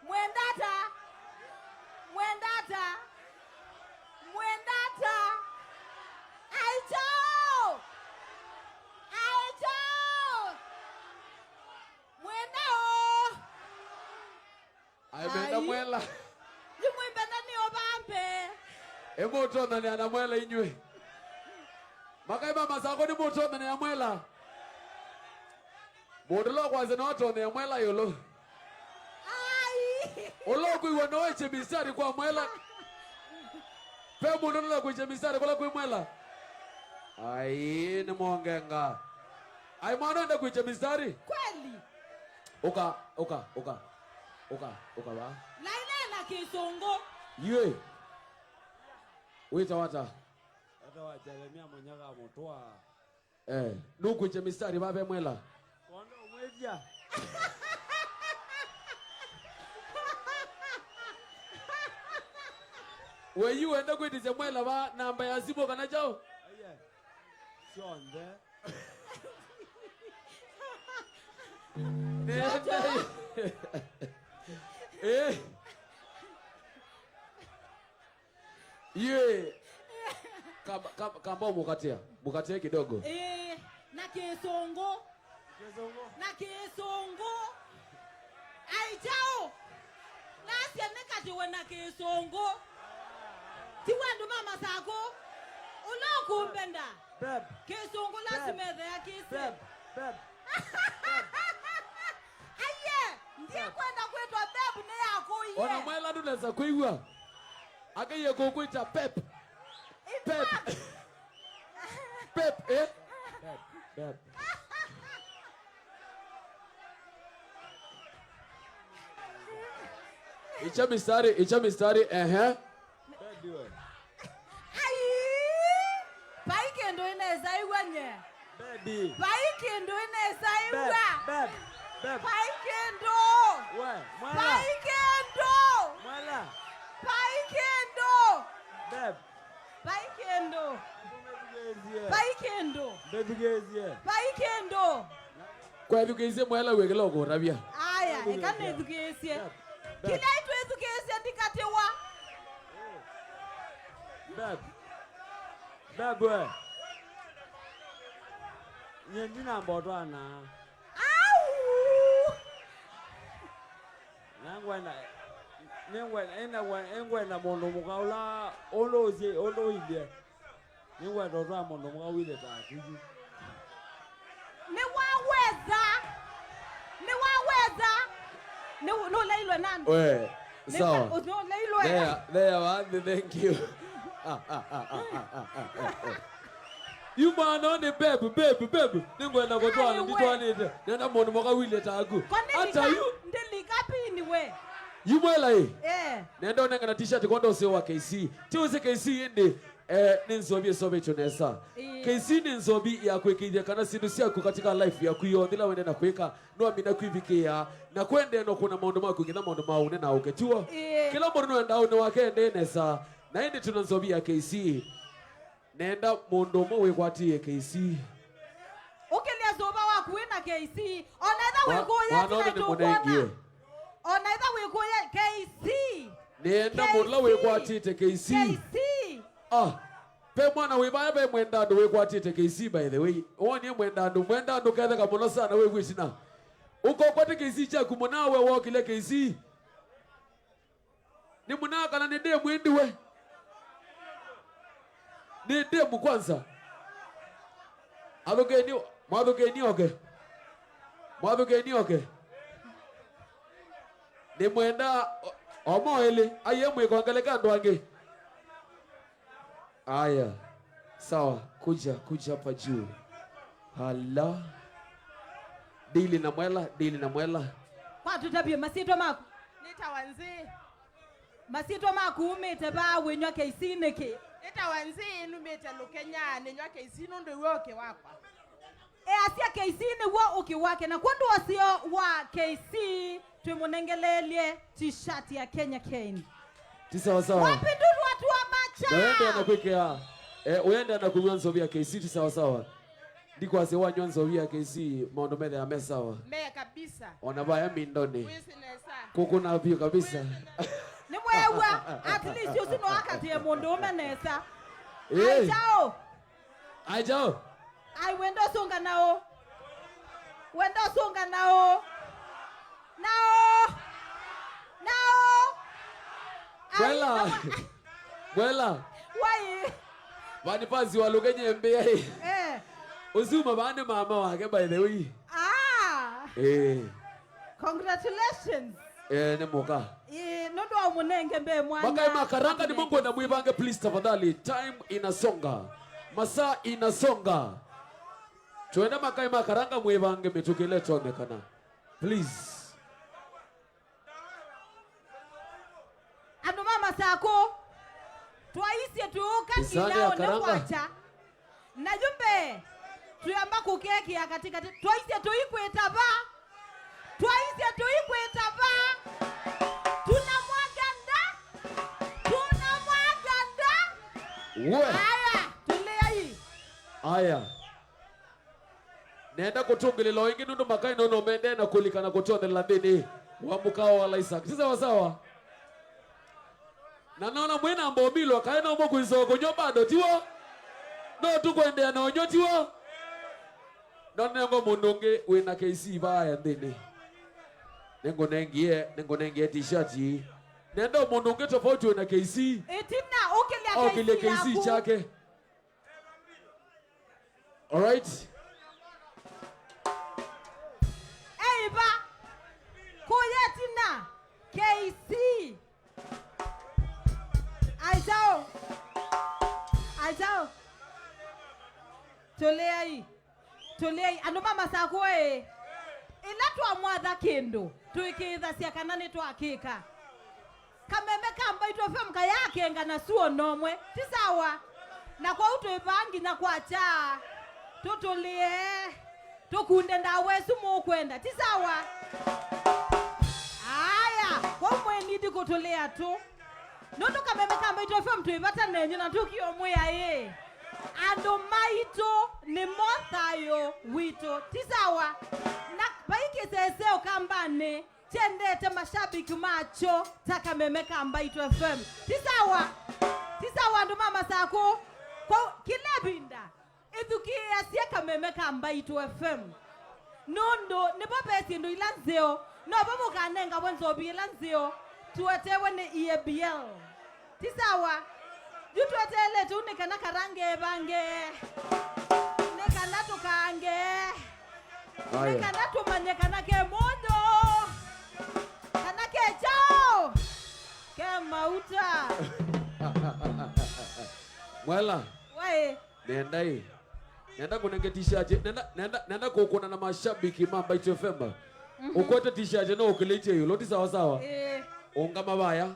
Mwendata. Mwendata. Mwendata. Aicho. Aicho. Mwendao. Aimenda. Ai. Mwela. Yu mwĩmbene nĩ ũvambe. Ĩmũtonanĩa na mwela inyw'ĩ. Makai ma Masakũ nĩmũtonanĩa mwela. Mũndũ ũla ũkwasya nĩwatonea mwela ĩũlũ. Ai. Ũla ũkwĩw'a no wĩkye mistari kwa mwela. Ve mũndũ ũla ũkwĩkya mistari kũla kwĩ mwela. Ai, nĩ mongenga. Ai, mwana enda kuicha mistari? Kweli. Uka, uka, uka. Uka, uka va. Laila na Kĩsũngũ. Yue. Wĩta wata? Wata wa Jeremia Mũnyaga Mũtwa. Eh, nũkwĩkya mistari vave mwela. Kondo mwĩthya. We yu wenda kwĩtĩsya mwela va namba ya simũ kana kyaũ? Aiye. Syonthe. Nenda. Eh. Yee. Kamba, kamba, kamba mũkatia. Mũkatie kidogo. Eh, na Kĩsũngũ. Kĩsũngũ. Na Kĩsũngũ. Ai kyaũ. Nasya nĩkatiwe na Kĩsũngũ. Ti wandũ ma Masakũ. Ũla ũkũmbenda. Beb. Kĩsũngũ lazima ethea kĩsĩ. Beb. Beb. Aiye, ndikwenda kwĩtwa Beb nĩ yakũie. Ona mwela ndũnesa kwĩw'a. Akaiye kũkwĩta Pep. Pep. Pep, eh? Pep, Pep. Icha mistari, icha mistari, ehe. Ai! Vai kĩndũ ĩnesa ĩw'a nye. Baby. Vai kĩndũ ĩnesa ĩw'a. Beb, beb, beb. Vai kĩndũ. We, mwela. Vai kĩndũ. Mwela. Vai kĩndũ. Beb. Vai kĩndũ. Ndũmĩthukĩĩsye. Vai kĩndũ. Ndĩthukĩĩsye. Vai kĩndũ. Kwethukĩĩsye mwela wĩ kĩla ũkũtavya. Aya, eka nĩthukĩĩsye. Beb, beb. Kĩla itwĩthukĩĩsye ndikatĩwa. Beb. Beb we. Nye ndinamba ũtwana. Au! Nangwenda, nĩngwenda, nĩngwenda, nĩngwenda mũndũ mũka ũla, ũndũ ũsyĩ, ũndũ ũilye. Nĩngwenda ũtwaa mũndũ mũka ũilye ta Kĩsĩ. Nĩwaweza. Nĩwaweza. Nĩ-, nũleilwe nani? We, sawa. Nũleilwe. There, there, wa, thank you. Yu mwana nĩ Beb, Beb, Beb. Nĩngwenda kũtwana, nditwanĩte. Nenda mũndũ mũka ũilye ta aku. Hata yu. Ndilika pini we. Yu mwela ĩ. Eh. Nenda ũnengana t-shirt kwa ndose wa K C. Ti ũse K C ĩndĩ. Eh, nĩ nzovi ĩsovetwe nesa. Ĩĩ. K C nĩ nzovi ya kwĩkĩithya kana syĩndũ syaku katika life yaku yonthe ila wende na kwĩka, no amina kwĩvikĩa na kwendeea no kũna maũndũ maku nginya maũndũ ma ũne na ũke tiwo. Ĩĩ. Kĩla mũndũ nũendaa ũne wake endee nesa, na ĩndĩ tũna nzovi ya K C. Nenda mũndũ ũmwe wĩkwatĩĩe K C. Ũkĩlya sũva waku wĩ na K C. Ona ĩtha wĩkũya mwana ũne nĩ mũnengie. Ona ĩtha wĩkũya K C. Nĩenda mũla wĩkwatĩte K C. K C. Ah, ve mwana wĩ vaya ve mwenda andũ wĩkwatĩte K C, by the way. Wonie mwenda andũ, mwenda andũ ketheka mũno sana wĩw'ĩ ĩtina. Ũkokwate K C kyaku mũna we wokile K C. Nĩ mũna kana nĩ demu ĩndĩ we? Nĩ demu kwanza. Athũkĩĩni, mwathũkĩĩni oke. Mwathũkĩĩni oke. Nĩ mwenda o, o mo elĩ, aiye mwĩkongeleka andũ angĩ. Aya. Sawa, kuja, kuja hapa juu. Hala. Dili na mwela, dili na mwela. Kwa tũtavye masyĩtwa maku. Nĩtawa Nzĩ. Masyĩtwa maku umĩte vaa wĩnyw'a K C nĩkĩ? Nĩtawa Nzĩ, numĩte Lũkenya, nĩnyw'a K C nũndũ iwe ũkĩ wakwa. Easya K C nĩw'o ũkĩ wake, na kwondũ wasyo wa K C twĩmũnengeleelye t-shirt ya Kenya Kane. Ti sawa sawa. Wapi nduru watu wa Macha? Na wende na kwĩkĩa, eh, wende na kũnywa nzovi ya K C, ti sawa sawa. Ndikwasya wanywa nzovi ya K C, maũndũ methĩa me sawa. Me kabisa. Ona vaya mindoni. Wĩsĩ nesa. Kũkũna vyũ kabisa. Wĩsĩ nesa. Nĩmweew'a, at least ũsu no akatĩe mũndũ ũme nesa. Eh. Ai kyaũ. Ai kyaũ. Ai wenda ũsũnga naũ. Wenda ũsũnga naũ. Naũ. Naũ. Ai, mwela. Naũ. Mwela. Wai. Vani pasi wa Lũkenya mbĩa ĩ. Eh. Ũsuma vani mama wake, by the way. Ah. Eh. Congratulations. Eh, nĩ mũka. Eh, nũndũ wa mũnenge mbee mwana. Makai makaranga nĩ mũngwenda mwĩvange, please, tafadhali. Time inasonga. Masaa inasonga. Twenda makai ma Karanga mwĩvange mĩtũkĩ ĩla ĩtonyekana. Please. Andũ ma Masakũ, twaisye tũũka nginya one kwacha. Na yu mbee, twĩamba kũkekĩa katĩkatĩ. Twaisye tũikwĩta va. Twaisye tũikwĩta va. Tunamwaga nda. Tunamwaga nda. We. Aya, tũlĩai. Aya. Nenda kũtũngĩlĩla o ĩngĩ nũndũ makai no no mendee na kũlikana kũtondelela nthĩnĩ wa mũkawa wa Isaac. Ti sawa sawa? Na naona mwĩ na mbomilwa, kaĩ no mũkwĩsa o kũnyw'a bado, tiw'o? No tũkwendeea na ũnyw'a, tiw'o? No nengo mũndũ ũngĩ wĩ na K C vaya nthĩnĩ. Nĩngũnengie, nĩngũnengie t-shirt ii. Nenda o mũndũ ũngĩ tofauti wĩ na K C. Ĩtina, ũkĩlya K C yaku. Okĩlye K C chake. Alright. Eiva. Kũya ĩtina. K C. Aitao. Aitao. Tũlĩai. Tũlĩai. Andũ ma Masakũ ĩ. Ĩla twamwatha kĩndũ, tũĩkĩĩthasya kana nĩtwakĩka. Kameme ka Mbaitũ F M kayakenga na suo nomwe, ti sawa? Na kwoou twĩ vaa nginya kwakya. Tũtũlĩe, tũkunde ndawa ĩsu mũkwenda, ti sawa? Aya, kwoou mwĩnindi kũtũlĩa tũ. Nũndũ kameme ka Mbaitũ F M twĩ vata nenyu na tũkĩomwĩa ĩ, andũ maitũ nĩmo thayũ witũ, ti sawa? Na vai kĩseseo kambanĩ kyendete mashabiki makyo ta kameme ka Mbaitũ F M. Ti sawa? Ti sawa, andũ ma Masakũ? Kwa kĩla ĩvinda, ĩthukĩĩasye kameme ka Mbaitũ F M. Nũndũ nĩvo ve syĩndũ ila nzeo, novo mũkanengaw'a nzovi ĩla nzeo, tũetewe nĩ E A B L. Ti sawa? Yu tweteelete ũu nĩ kana Karanga ĩvange, nĩ kana tũkaange, nĩ Aya. kana tũmanye kana ke mũnyũ, kana ke kyaũ, ke mauta. Mwela. Waĩ. Nenda ĩ. Nenda kũnenge t-shirt. Nenda, nenda, nenda kũkũna na mashabiki ma Mbaitũ F M. Mhm. Ũkwete t-shirt no ũkĩlĩtye ĩũlũ, ti sawa sawa? Ĩĩ. Ũngama vaya.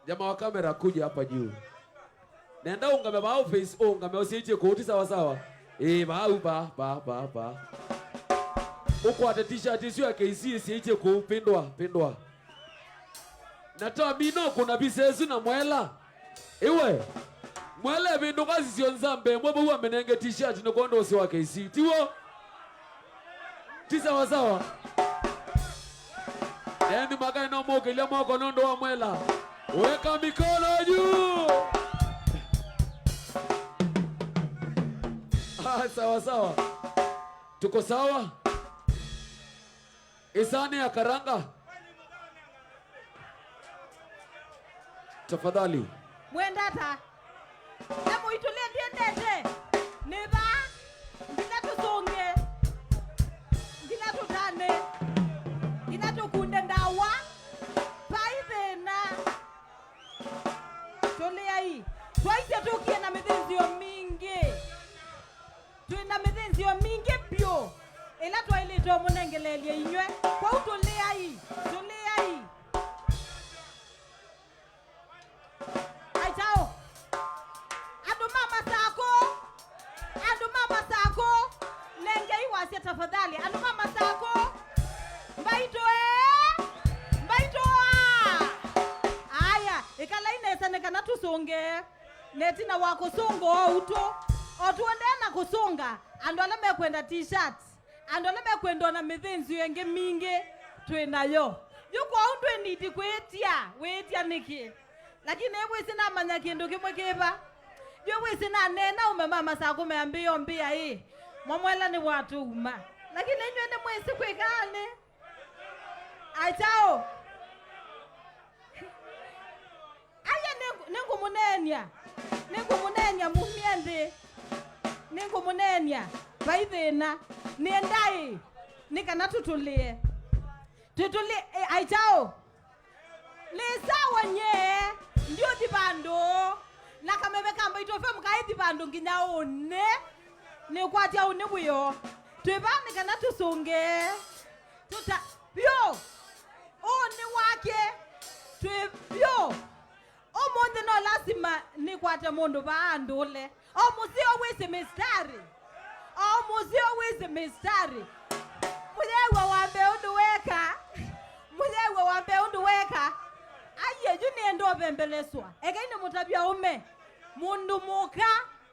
Jamaa wa kamera, kuja hapa juu. Nenda ũngame vau face, ũngame ũsyaĩtye kũu, ti sawa sawa? Ĩĩ, vau, va, va, va, va. Ũkwate t-shirt ĩsu ya K C ĩsyaĩtye kũu, pindwa, pindwa. Na twamina ũkũna visa ĩsu na Mwela. Iwe, Mwela ĩvĩndũka sisyo nzambe ĩmwe vau amenenge t-shirt nĩ kwondũ ũsĩ wa K C. Tiw'o? Ti sawa sawa? Eni makai no mũkĩlya moko nũndũ wa Mwela. Weka mikono juu. Ah, sawa sawa. Tuko sawa? Ĩsani ya Karanga. Tafadhali. Mwenda ata? Na mũitũlye ndiendete. Nĩ vaa. Nginya tũsũnge. Nginya tũtane. Nginya tũkunde ndawa. Vai thĩna. Tũlĩai. Twaisye tũkie na mĩthĩnzĩo mingĩ. Twĩ na mĩthĩnzĩo mingĩ vyũ ĩla twaĩlĩte ũmũnengeleelya inyw'ĩ. Kwoou tũlĩai, tũlĩai. Aitaũ. Andũ ma Masakũ, andũ ma Masakũ, nengei wasya tafadhali. Andũ ma Masakũ, Mbaitũ ee, Mbaitũ aa. Aya, ĩkalai nesa nĩ kana tũsũngĩe. Na ĩtina wa kũsũnga ũu tũ, o tũendee na kũsũnga, andũ ala mekwenda t-shirts, andũ ala mekwenda ona mĩthĩnzĩo ĩngĩ mingĩ, twĩ nayo. Yu kwoou ndwĩ niti kwĩĩtya, wĩĩtya nĩkĩ? Lakini nĩwĩsĩ namanya kĩndũ kĩmwe kĩva. Yu wĩsĩ naneena ũme ma Masakũ meambĩĩa ũmbĩa ĩ, Mwamwela nĩwatũuma. Lakini inyw'ĩ nĩmwĩsĩ kwĩkaanĩ? Aitaũ. Aya, nĩngũ-, nĩngũmũneenya. Nĩngũmũneenya mumie nthĩ. Nĩngũmũneenya. Vai thĩna. Nĩendaĩ. Nĩ kana tũtũlĩe. Tũtũlĩ-, e, aitaũ. Nĩ sawa nyie. Ndiũthi vandũ. Na kameme ka Mbaitũ F M kaithi vandũ nginya ũnĩ. Nĩkwatya ũnĩ wĩoo. Twĩ vaa nĩ kana tũsũngĩe. Tũta vyũ. Ũnĩ wake. Twĩ vyũ. Ũmũnthĩ no lasima nĩkwate mũndũ vaa andũle. O mũseo wĩsĩ mĩsitarĩ. O mũseo wĩsĩ mĩsitarĩ. Mũyew'a wambe ũndũ weka. Mũyew'a wambe ũndũ weka. Aiye, yu nĩenda ũvembeleswa. Ekai nĩmũtavya ũme. Mũndũ mũka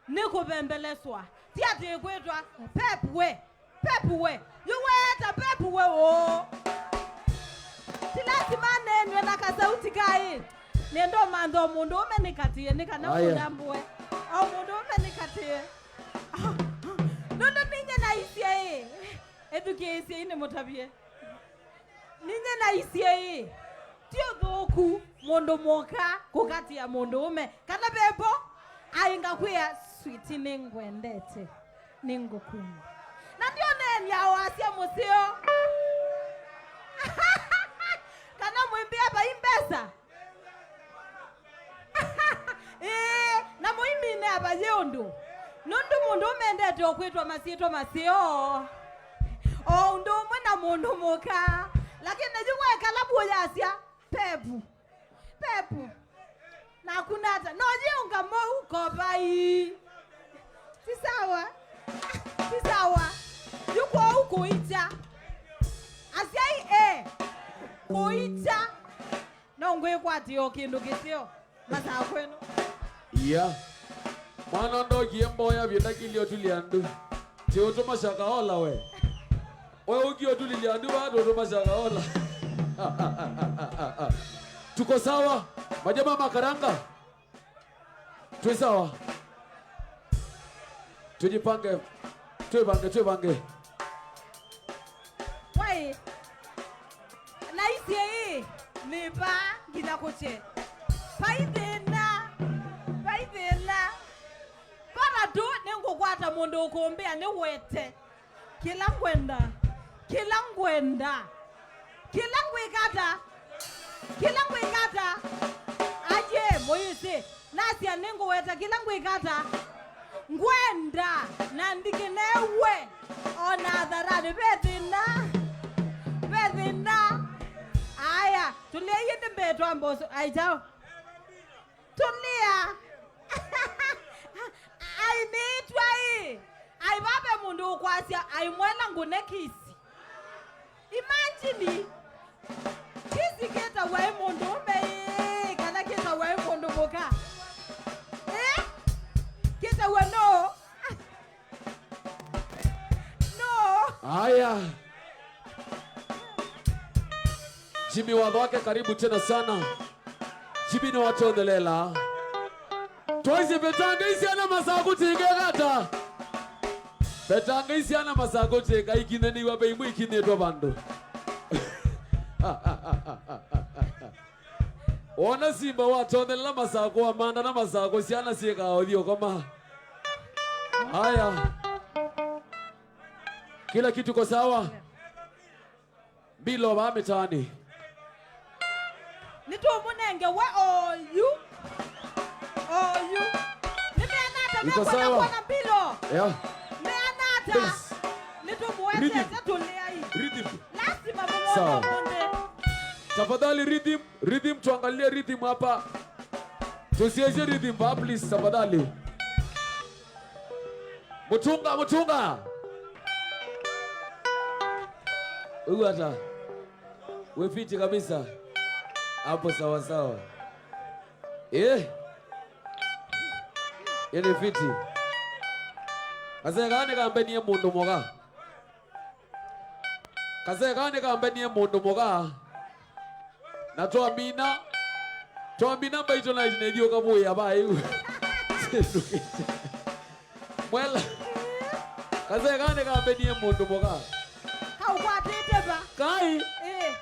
nĩ kũvembeleswa. Ti atĩ kwĩtwa pep we. Pep we. Yu weeta pep we ũũ. Ti lasima neenwe na kasauti kaĩ. Nĩenda ũmantha o mũndũ ũme nĩkatĩe, nĩ kana Aya. Mũndambũe. O mũndũ ũme nĩkatĩe. Nũndũ ninyie naisye ĩ. Ĩthukĩĩsyei nĩmũtavye. Ninyie naisye ĩ, ti ũthũku mũndũ mũka kũkatĩa mũndũũme, kana vevo aĩ ngakwĩa, "Switi, nĩngwendete, nĩngũkuma." Na ndioneeni awasya mũseo. Kana mwĩmbĩa vai mbesa. Ĩĩ, na mũimine avayĩ ũndũ. Nũndũ mũndũ ũmendete o kwĩtwa masyĩtwa maseo. O ũndũ ũmwe na mũndũ mũka. Lakini yu wekala vu ũyasya, "Pepu. Pepu. Naku nata? No yĩũnga mou kovai." Ti sawa. Ti sawa. Yu kwoou kũikya. Asyai e. Kũikya. No ngwĩkwatĩe o kĩndũ kĩseo. Masaa kwenu. Iya. Mwana ndokie mboya vyũ ndakilye ũtulya ndu. Ti ũtũma shakaola we. We ũkie ũtulilya ndu vaa tũtũma shakaola. Tuko sawa. Majama makaranga. Twĩ sawa. Tujipange. Twĩvange, twĩvange. Wai. Naisye ĩ, nĩ vaa nginya kũkye. Vai thĩna. Vai thĩna. Vata tu nĩngũkwata mũndũ ũkũmbĩa nĩwete. Kĩla ngwenda. Kĩla ngwenda. Kĩla ngwĩkata. Kĩla ngwĩkata. Aye, mũyĩsĩ. Nasya nĩngũweta kĩla ngwĩkata. Ngwenda na ndikĩnewe. O na atharanĩ ve thĩna. Ve thĩna. Aya, tũlĩai ĩndĩ mbee twa mboso. Ai, chao. Tũlĩa. Ai, nĩtwa ĩ. Ai, vave mũndũ ũkwasya, ai, mwela ngũne kisi. Imagine. Kĩsi kĩtawa ĩ mũndũ ũme ĩ, kana kĩtawa ĩ mũndũ mũka? Ĩ? Kĩtawa no? No. Aya. Jimmy watho wake karibu tena sana. Jimmy nĩ watondelela. Twaisye vetangei syana masaa kũtingekata. Vetangei syana masaa kũtinga ikinyanĩiwa ve imwe ikinyĩtwe vandũ. Wona simba watondelela masaa kũamanda na masaa kũ syana syĩkaa ũthi ũkoma. Haya. Kila kitu ko sawa. Mbilo vaa mĩtaanĩ. Nĩtũmũnenge we oyu. Oyu. Nĩmeana ata? Iko mekwenda sawa. Kuona mbilo. Yeah. Meana ata? Please. Nĩtũmũwetete. Rhythm. Tũlĩai. Rhythm. Lazima mũmwone. Sawa. Mũndũ. Tafadhali rhythm, rhythm, tuangalie rhythm hapa. Tusiweze rhythm hapa, please, tafadhali. Mũtunga, mũtunga. Ũu ata? Wĩ fiti kabisa. Hapo sawa sawa. Eh? Ĩĩ nĩ fiti. Kasee kaa nĩkambenie mũndũ mũka. Kasee kaa nĩkambenie mũndũ mũka. Na twamina, twamina Mbaitũ Night nĩthiũka vũĩa vaa ĩu. Mwela. Kasee kaa nĩkambenie mũndũ mũka. Kaũkwatĩte va? Kai. Ĩĩ.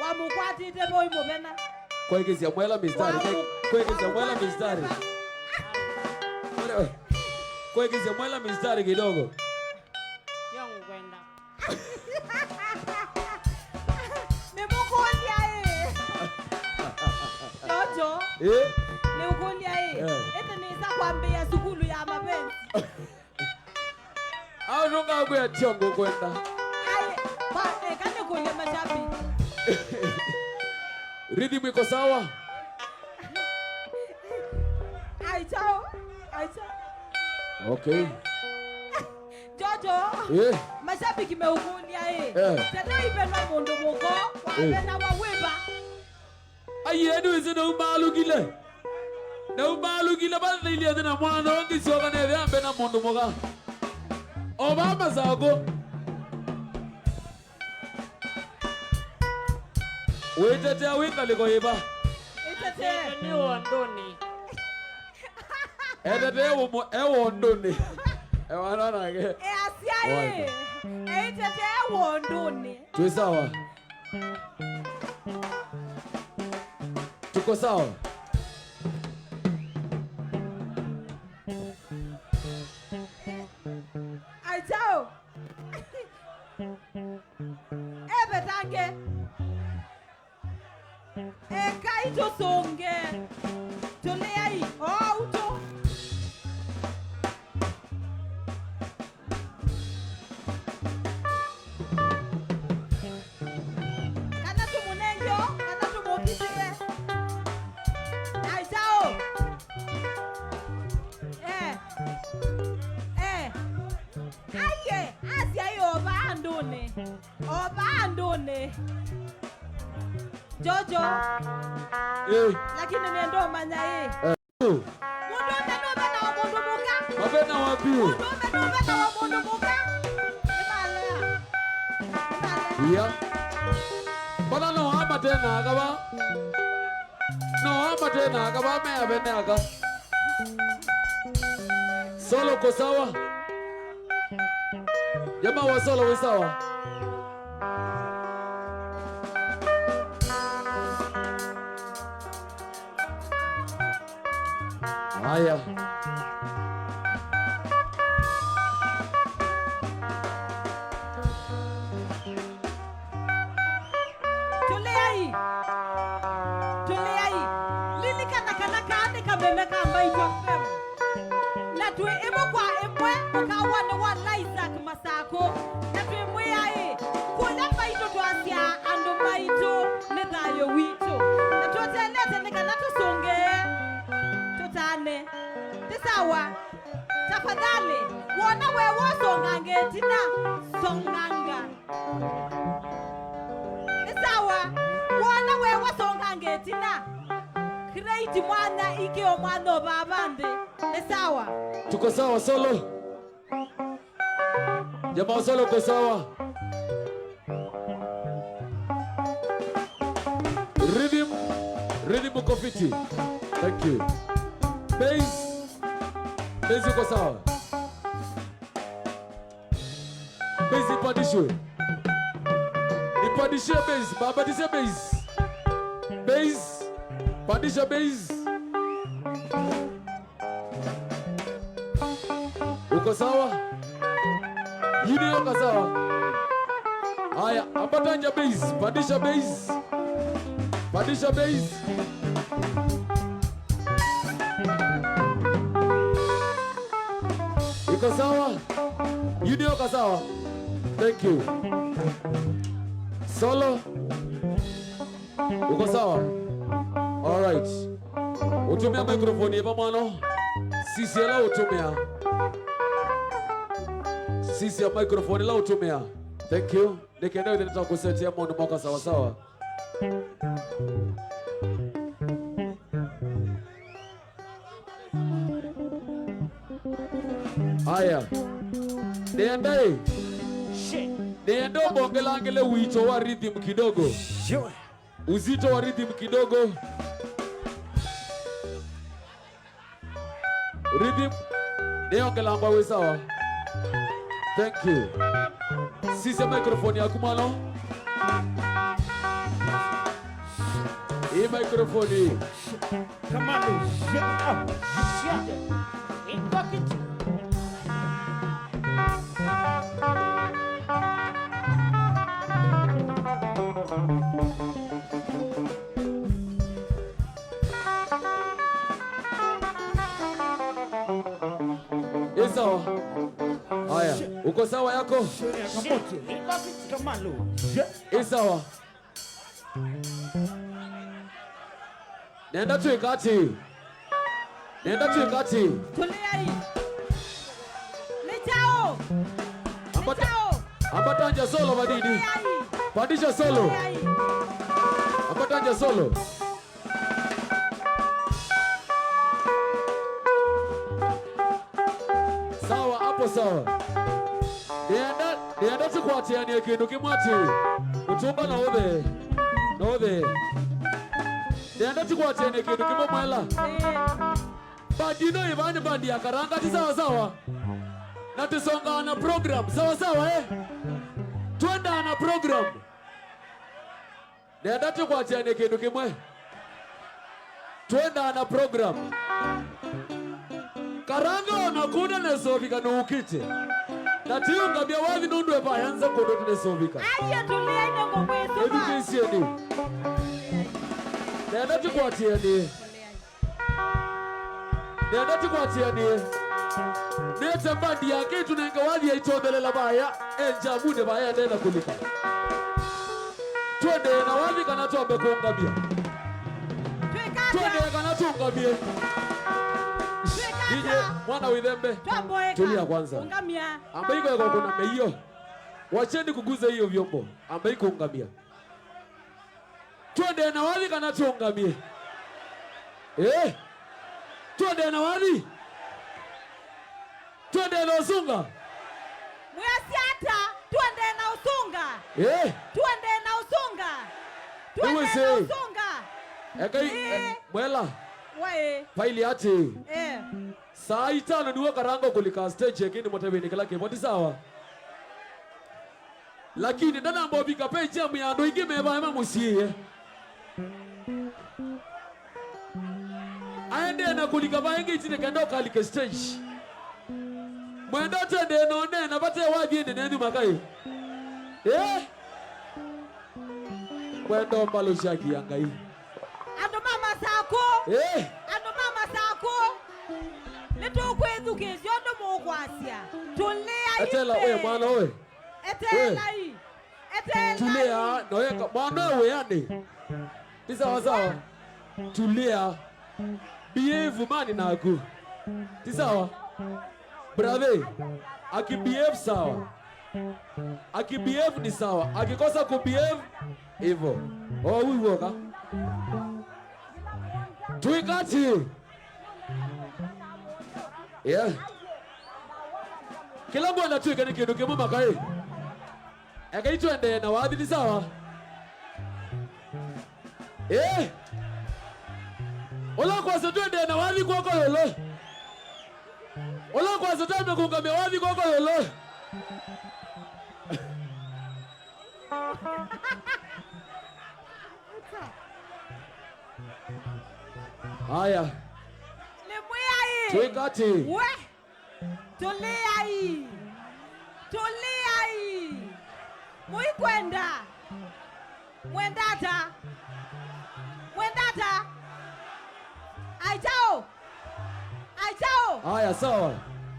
Wamũkwatĩte va ũimũvena? Kwekĩsya mwela mistari. Wamũ-, kwekĩsya mwela mistari. Kwekĩsya mwela mistari kidogo. Nĩmũkũlya ĩ. Jojo. Eh? Nĩũkũlya ĩ. Eh. Ĩndĩ nĩ kwambĩĩa sukulu ya mapenzi. Au nũngakwĩa tyo ngũkwenda. Ai, kwa, eka nĩkũlye mashabiki. Rhythm iko sawa? Ai, chao. Ai, chao. Okay. Jojo, eh, mashabiki meũkũlya ĩ. Eh. Tene ivenwa mũndũ mũko, eh, wavenawa wĩva? Aiee, nĩwĩsĩ nĩumalũkile. Nĩumalũkile, vathĩilyĩ nthĩ na mwana ũngĩ syoka nethĩa mbe na mũndũ mũka. O vaa Masakũ. Wĩtetea wĩ ngalĩko yĩva? Ĩtetee. Nĩ wondũnĩ. Etetee wũmũ, e wondũnĩ. E wana nake. E asyaĩ. Oe. Eitetee wondũnĩ. Twĩ sawa. Tuko sawa. Aitau. Evetange. Ekai tũsũnge. Tũlĩai oou tũ. Kana tũmũnenge, kana tũmũkitĩle. Aitau. Eh. Eh. Aiye, asyaĩ o vaa andũnĩ. O vaa andũnĩ. Jojo. Eh. Lakini nĩndũmanya ĩ. Eh. Mũndũũme nũvenawa mũndũ mũka. Mavenawa vyũ. Mũndũũme nũvenawa mũndũ mũka. Nĩmalea. Nĩmalea. Ia. Mbona no amatenanga va? No amatenanga va me avene aka. Solo ko sawa? Jamaa wa solo wĩ sawa? Haya. Tũlĩai. Tũlĩai. Lilikana kana kaa nĩ kameme ka Mbaitũ F M. Na twĩ ĩmwe kwa ĩmwe mũkawonĩ wa Isaac Masakũ, na twĩmwĩa ĩ, kũla Mbaitũ twasya andũ maitũ nĩ thayũ witũ, na tweteelete nĩ kana tũsũngĩe, tũtane. Nĩ sawa? Tafadhali, wona weew'a ũsongange ĩtina, songanga. Nĩ sawa, wona weew'a ũsongange ĩtina, create mwanya, ikĩo mwanya o vaa nthĩ. Nĩ sawa? Tuko sawa, solo? Jamaa solo, uko sawa? Rhythm, rhythm uko fiti. Thank you. Bass, bass uko sawa? Bass ipandishwe. Ipandishe bass, baba, pandisha bass. Bass, pandisha bass. Uko sawa? Yini yoka sawa? Haya, ambataja bass, pandisha bass. Pandisha bass. Iko sawa? Yini yoka sawa? Thank you. Solo. Uko sawa? All right. Ũtũmĩa microphone ĩva mwana? Sisya ĩla ũtũmĩa. Sisya microphone ĩla ũtũmĩa. Thank you. Nĩ kenda wĩthĩe nĩtakũsetia maũndũ moka sawa sawa. Aya. Nĩenda ĩ. Nĩenda ũmbongelangĩle wito wa rhythm kidogo. Sure. Uzito wa rhythm kidogo. Rhythm. Nĩongelangwa wĩ sawa. Thank you. Sisya microphone yaku mwana. Hii microphone hii. Commando, shut up. Shut up. Inbox it. Uko sawa yako? Ĩ sawa. Nenda twĩka atĩ. Nenda twĩka atĩ. Tũlĩai. Nĩ kyaũ? Nĩ kyaũ? Ambata nja solo vanini. Tũlĩai. Pandisha solo. Tũlĩai. Ambata nja solo. Sawa, hapo sawa. Nĩenda, nĩenda tũkwatĩanĩe kĩndũ kĩmwe atĩ, ũtũmba no ũthee, no ũthee. Nĩenda tũkwatĩanĩe kĩndũ kĩmwe Mwela. Bandi ĩno ĩvaa nĩ bandi ya Karanga, ti sawa sawa? Na tũsongaa na program, sawa sawa, eh? Twendaa na program. Nenda tũkwatĩanĩe kĩndũ kĩmwe. Twendaa na program. Karanga o na kũu ndanesa ũvika nũũkĩte. Na tiũngamya wathi nũndũ e vaya nza kũndũ tũnesa ũvika. Aiye, tũlĩai nĩ ngũkwĩsũva. Ĩthukĩĩsyeni. Nenda tũkwatĩanĩe. Nenda tũkwatĩanĩe. Nĩte mbandi yake ĩtũnenge wathi aitothelela vaya, e njamũnĩ vaya enda na kũlika. Twendee na wathi kana twambe kũũngamya? Twendee kana tũũngamye? Inye mwana wĩthembe. Tũlia kwanza. Ambai kweka kuna meio. Wacheni kuguza hiyo vyombo. Ambai kũũngamya. Twendee na wathi kana tũũngamye? Eh? Twendee na wathi? Twendee na ũsũnga? Mwĩasya ata? Twendee na ũsũnga? Eh? Twendee na ũsũnga? Twendee na ũsũnga? Ekai, eh, Mwela. Waĩ. Paili atĩ. Eh. Saa itano nĩw'o Karanga ũkũlika stage, ĩkĩnĩ mũtavĩnĩ kĩla kĩvo, ti sawa? Lakini ndanamba ũvika page ya andũ aingĩ me vaya mamũsiĩĩe. Aendee na kũlika vaya ĩngĩ ĩtina kenda ũkalike stage. Mwenda ũtendee na ũneena vate wathi ĩndĩ nenyu makai. Eh? Mwenda ũmbalũsya ngia Ngai. Andũ ma Masakũ. Eh? Andũ ma Masakũ. Nĩtũkwĩthukĩĩsya ũndũ mũkwasya. Tũlĩai. Etela, we mwana we. Eteelai. Eteelai. Tulia, noeka. Mwana wĩanĩ. Ti sawa sawa. Tulia. Behave mani naku. Ti sawa. Brother, akibehave sawa. Akibehave ni sawa. Akikosa kubehave, hivyo. Oh, huyu woka. Tuikati. Yeah. Kĩla ngwenda twĩke nĩ kĩndũ kĩmwe makai. Ekai twendee na wathi, nĩ sawa? Eh? Ũla kwasya twendee na wathi kw'oko ĩũlũ. Ũla kwasya twambe kũũngamya wathi kw'oko ĩũlũ. Aya. Nĩ Mwĩai. Twĩka atĩ. We. Tũlĩai. Tũlĩai. Mũikwenda. Mwenda ata? Mwenda ata? Ai kyaũ? Ai kyaũ? Aya, sawa.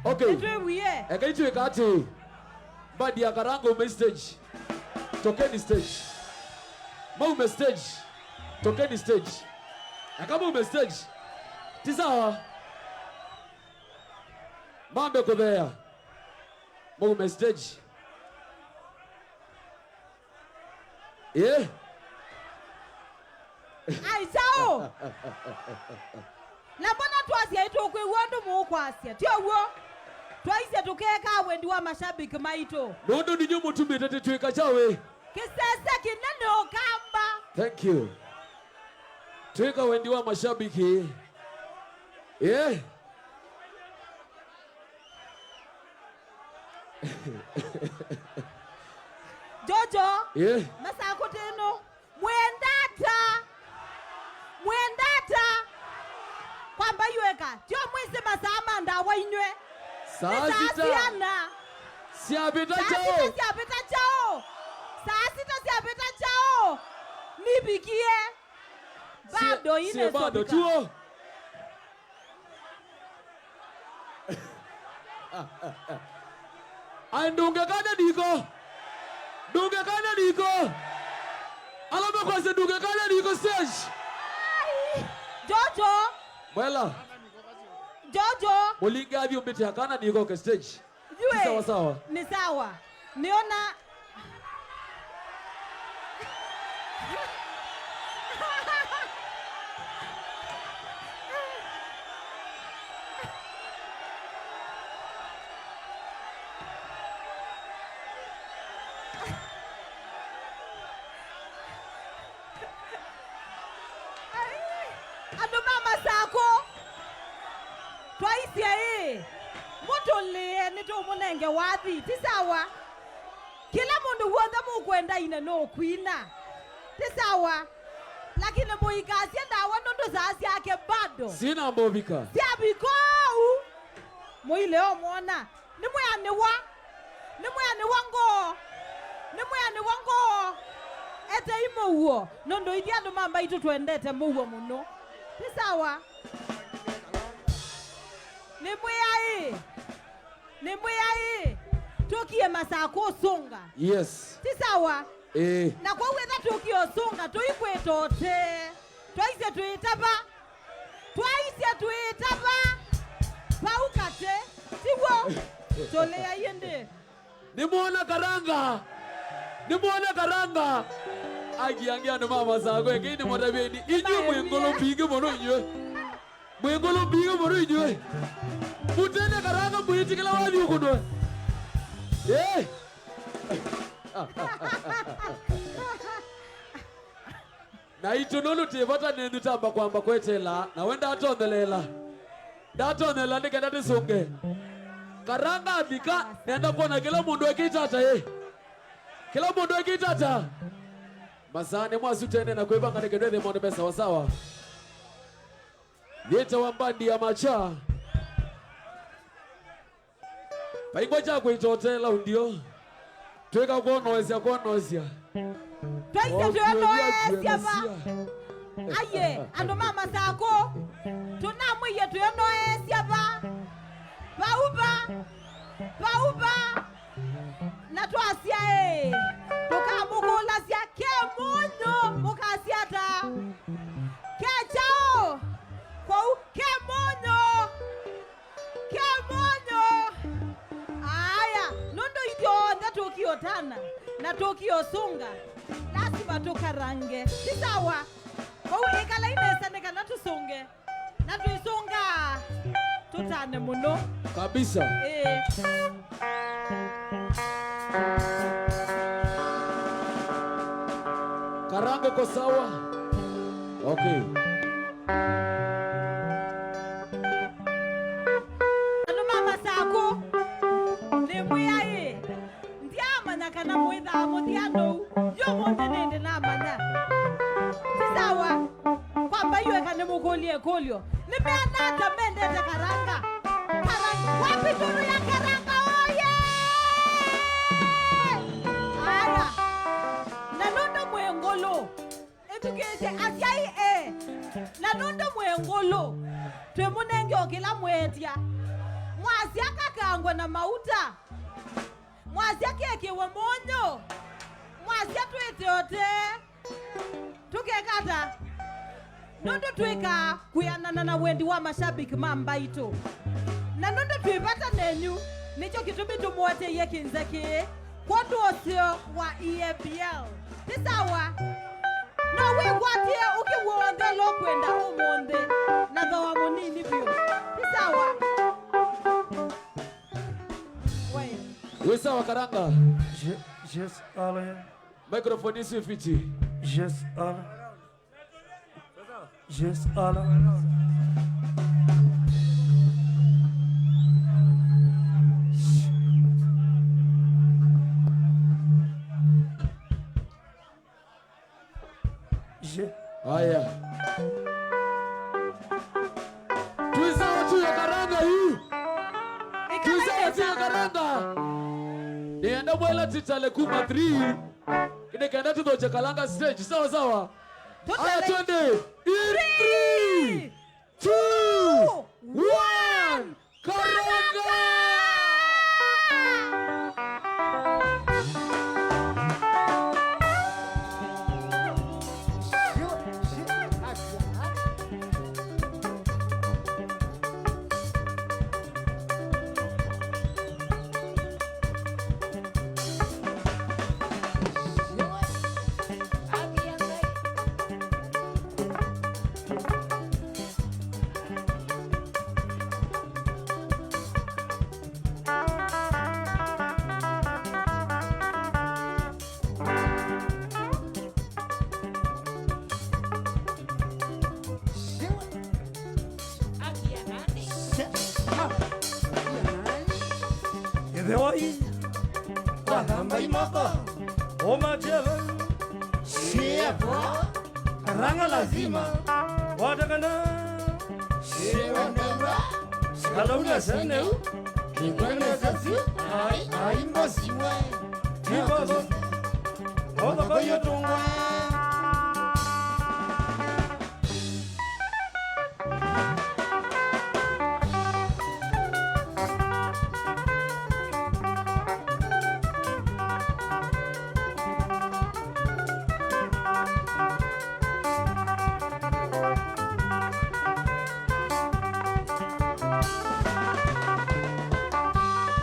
Okay. Nĩtwĩwie. Ekai twĩka atĩ. Mbandi ya Karanga ume stage. Tokeni stage. Maume stage. Tokeni stage. Eka maume stage. Ti sawa. Mambe kũtheea. Maume stage. Eh? Ai kyaũ? Na mbona twasya ĩtũkwĩw'a ũndũ mũũkwasya? Ti ũw'o? Twaisye tũkeekaa wendi wa mashabiki maitũ. Nũndũ ninyu mũtumĩte tĩtwĩka kyaũ ĩ? Kĩsese kĩnene Ũkamba. Thank you. Twĩka wendi wa mashabiki. Eh? Jojo, yeah. Masakũtĩ ĩno, mwenda ata? Mwenda ata? Kwamba iweka, tyo mwĩsĩ masaa ma ndawa inywe. Saa sita. Nĩ saa siana. Syavĩta kyaũ? Saa sita syavĩta kyaũ? Saa sita syavĩta kyaũ? Nivikie. Bado ine bado tuo. Ai, ndungekane niko. Ndungekane niko. Ala makwasya ndungekane niko stage. Ai, Jojo. Mwela. Jojo. Mulinge athi umbite akana niko ke stage. Yue, ni sawa sawa. Ni sawa. Niona. Ai, andũ ma Masakũ, twaisye ĩ, mũtũlĩe nĩtũmũnenge wathi, ti sawa? Kĩla mũndũ w'onthe mũkwenda aine nũkwina, ti sawa? Lakini mũikasye ndawa nũndũ saa syake bado. Sinamba ũvika. Syavika ũu, mũile ũmwona. Nĩmwĩanĩwa. Nĩmwĩanĩwa ngoo. Nĩmwĩanĩwa ngoo. Etei mũuo, nũndũ ithyĩ andũ ma Mbaitũ twendete mũuo mũno. Ti sawa? Nĩmwĩaĩ. Nĩmwĩaĩ. Tũkie Masakũ ũsũnga. Yes. Ti sawa? Ĩĩ. Na kwoou ethĩwa tũkie ũsũnga, tũikwĩta ũtee. Twaisye twĩtava. Twaisye twĩtava vau katĩ, tiw'o? Tũlea ĩndĩ. Nĩmwona Karanga? Nĩmwona Karanga? Angĩ angĩ andũ ma Masakũ, ekei nĩmũtavyeni. Inyuĩ mwĩ ngũlũ mbingĩ mũno inyuĩ. Mwĩ ngũlũ mbingĩ mũno inyuĩ. Mũtende Karanga mwĩtĩkĩla wathi ũkũnwe. Eh? Naitũ nũndũ twĩ vata nenyu tamba kwamba kweteela, na we ndatonyelela. Ndatonyelela nĩ kenda tũsũnge. Karanga avika, nenda kwona kĩla mũndũ ekĩte ata ĩ. Kĩla mũndũ ekĩte ata. Masaa nĩ mwasu tene na kwĩvanga nĩ kenda ĩthĩ maũndũ me sawa sawa. Yĩtawa mbandi ya Macha. Vaingwa kya kwĩtotela undio. Twĩka kwonoesya, kwonoesya. Twaisye twĩnoesya va? Aiye, andũ ma Masakũ. Tũnamwĩie twĩnoesya va? Vau va? Vau va? Na twasya ĩ, tũkamũkũlasya ke mũnyũ, mũkasya ata? Ke kyaũ? Kwoou ke mũnyũ. Kĩmonyo! Aya, nũndũ ithyonthe tũkiotana na tũkiosũnga, lasima tũkarange. Ti sawa? Kwoou ĩkalai nesa nĩ kana tũsũnge. Na twĩsũngaa tũtane mũno. Kabisa. Ĩĩ. Karange ko sawa? Okay. Andũ ma Masakũ, nĩmwĩaĩ, ndyaamanya kana mwĩthaa mũthi andũ ũu, yu ũmũnthĩ nĩndĩ namanya. Ti sawa, kwamba yu eka nĩmũkũlye ĩkũlyo, nĩmeana ata mendete karanga? Karanga, wapi ndũlũ ya karanga oye? Aya, na nũndũ mwĩ ngũlũ, ĩthukĩĩsye asyai e, na nũndũ mwĩ ngũlũ, twĩmũnenge o kĩla mweetya. Mwasya kakangwe na mauta, mwasya kekĩwe mũnyũ, mwasya twĩte ũtee, tũkeka ata? Nũndũ twĩkaa kwĩanana na wendi wa mashabiki ma mbaitũ. Na nũndũ twĩ vata nenyu, nĩkyo kĩtumi tũmũeteie kĩnza kĩĩ kwondũ ũseo wa E A B L. Ti sawa? No wĩkwatĩe ũkĩ w'onthe ũla ũkwenda ũmũnthĩ na thooa mũnini vyũ. Ti sawa? Wĩ sawa, Karanga? Je-, yes, Alan. Microphone isu ifiti. Yes, Alan. Yes, Alan. Je- Haya. Twisawa tuyo karanga yu. Twisawa tuyo karanga. Nienda mwela titale kuma three. Kine kenda tuthoche kalanga stage. Sawa sawa. Haya, twende. In three, two, one. Karanga! Ĩthĩwai. Wathamba imoko. Ũmatĩe vau. Siĩvo. Karanga lazima. Watakana. Siĩvo ndemba. Kalauna seneu. Kĩkwene sasi. Ai, ai, mbosiwe. Tivovo. Othoko yotungwa.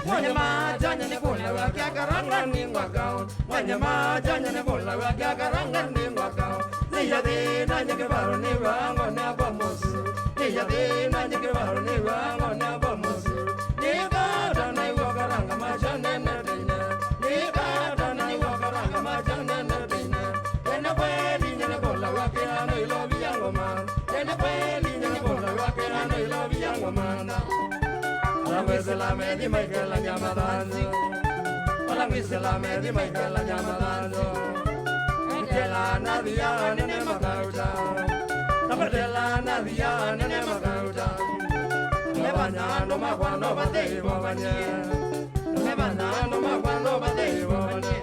Mwanya matanya nĩ kũlewa kya karanga nĩ ngwakao. Mwanya matanya nĩ kũlewa kya karanga nĩ ngwakao. Nĩya thĩna nyingĩ varo nĩ wango nĩ avomosi. Nĩya thĩna nyingĩ varo nĩ wango nĩ avomosi. Nĩkata naigua karanga macha nene tene. Nĩkata naigua karanga macha nene tene. Ene kweli nyene kũlewa kĩano ilovia ngoma. Ene kweli nyene kũlewa kĩano ilovia ngoma. Ala ngwĩsĩla methi maikela nyama thanzu. Ala ngwĩsĩla methi maikela nyama thanzu. Matela nathi ya nene makauta. Na matela nathi ya nene makauta. Mevanya andũ makwa no vathei vovanie. Mevanya andũ makwa no vathei vovanie.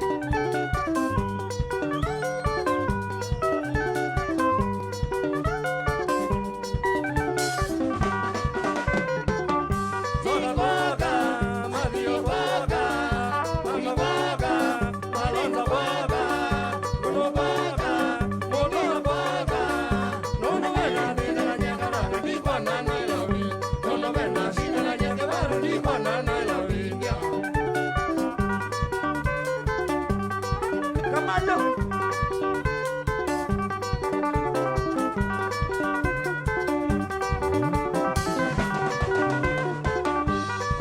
Kamano.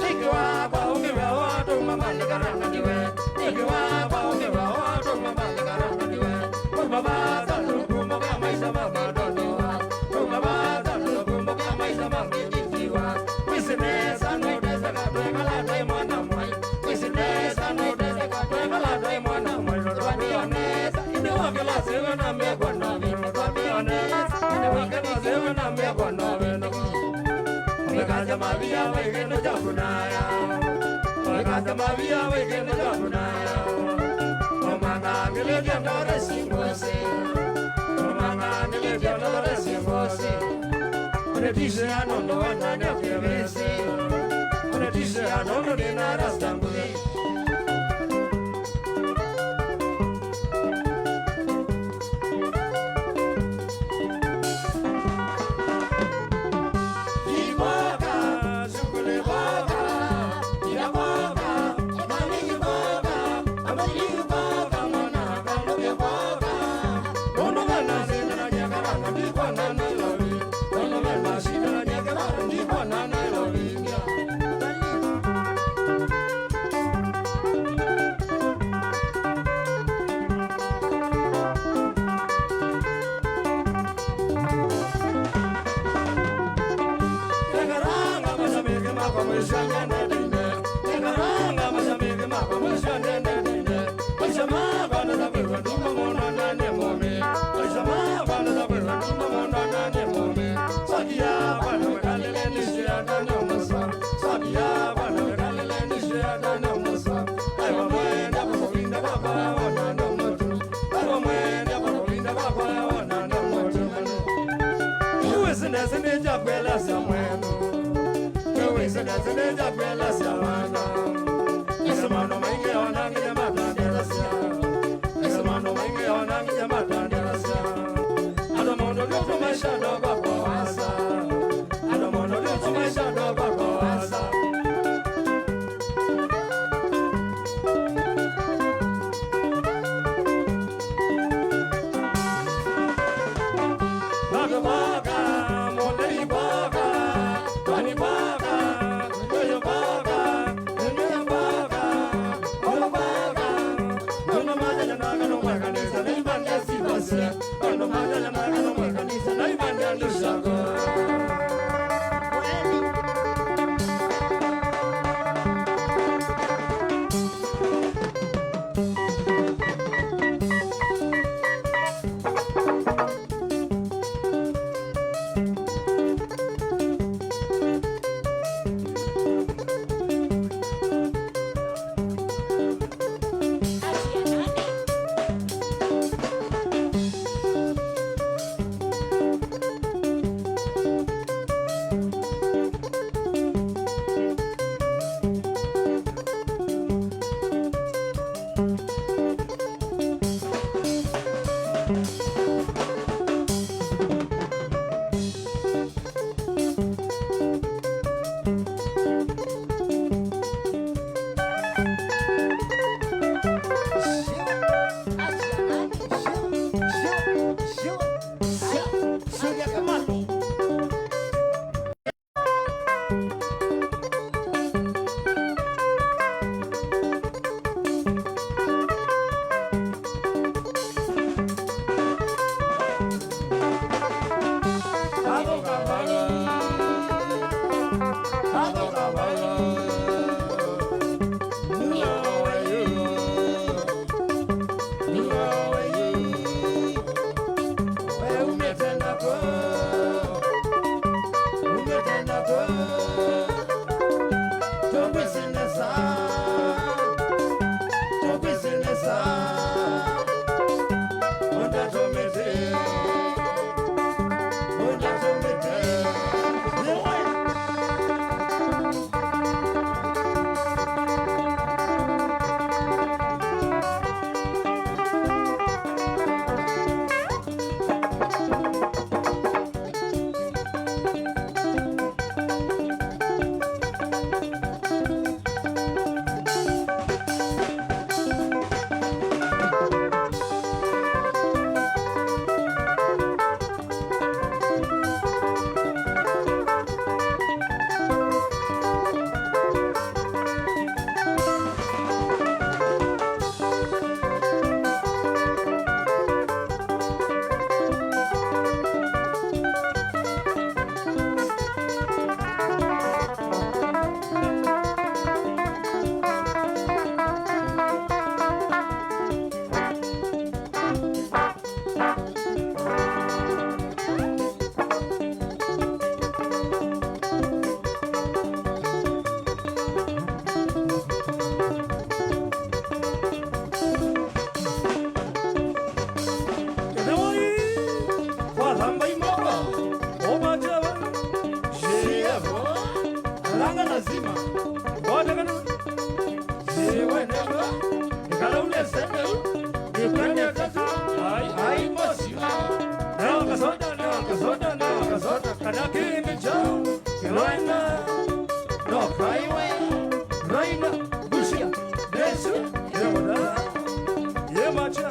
Nĩkĩ wakwa ũngĩ wĩa watũma malĩkaranga nĩwe? Nĩkĩ wakwa ũngĩ wĩa watũma malĩkaranga nĩwe? Kuma vasa nũkumũka maisha ma madonoa. Kuma vasa nũkumũka maisha ma mĩnyingiwa. Wĩsĩ nesa nũteseka twekala twĩ mwana mwai. Wĩsĩ nesa nũteseka twekala twĩ mwana mwai. Twamĩonesa. Ĩndĩ wakĩla sĩwe na mekwa na vĩndũ twamĩonesa. Ĩndĩ wakĩla sĩwe na mekwa na vĩndũ. Wĩkasya mavia wĩ kĩndũ kya kũnaya. Wĩkasya mavia wĩ kĩndũ kya kũnaya. Omangangĩlĩtye ndore si ngosi. Omangangĩlĩtye ndore si ngosi. Ũnĩtishĩa nũndũ wena nĩ kĩvĩsĩ. Ũnĩtishĩa nũndũ nĩ na rasta ngũthi. Iboka, shughuli boka, ila boka, mami iboka, amali iboka, mwana, kandoke boka. Nũndũ vena shida na nyakara, ndikona Nairobi. Nũndũ vena shida na nyakara, ndikona Nairobi. Nĩkaranga mashabiki makwa mwisho nene ndine. Nĩkaranga mashabiki makwa mwisho nene ndine. Maisha makwa nĩtakwĩwa nduma mũno na nĩ mũmi. Maisha makwa nĩtakwĩwa nduma mũno na nĩ mũmi. Sokia bwana wekalile nishia ndani ya masa. Sokia bwana wekalile nishia ndani ya masa. Aiwa mwenda kwa kulinda baba wana na mtu. Aiwa mwenda kwa kulinda baba wana na mtu. Iwe sina sina cha kueleza mwenu. Iwe sina sina cha kueleza wana. Ese mano maingi wanangi. Ĩthĩwai kwathamba imoko, ũmatewe. Siyevo, alanga lazima, watakana. Siweneva, ikalaule sendeu, ikwendekata, ai, ai, mosima. Neo kasoda, neo kasoda, neo kasoda, kana kĩndĩ kya, kĩloenda, no kaiwe, raina, busia, nesu, yemoda, yemacha.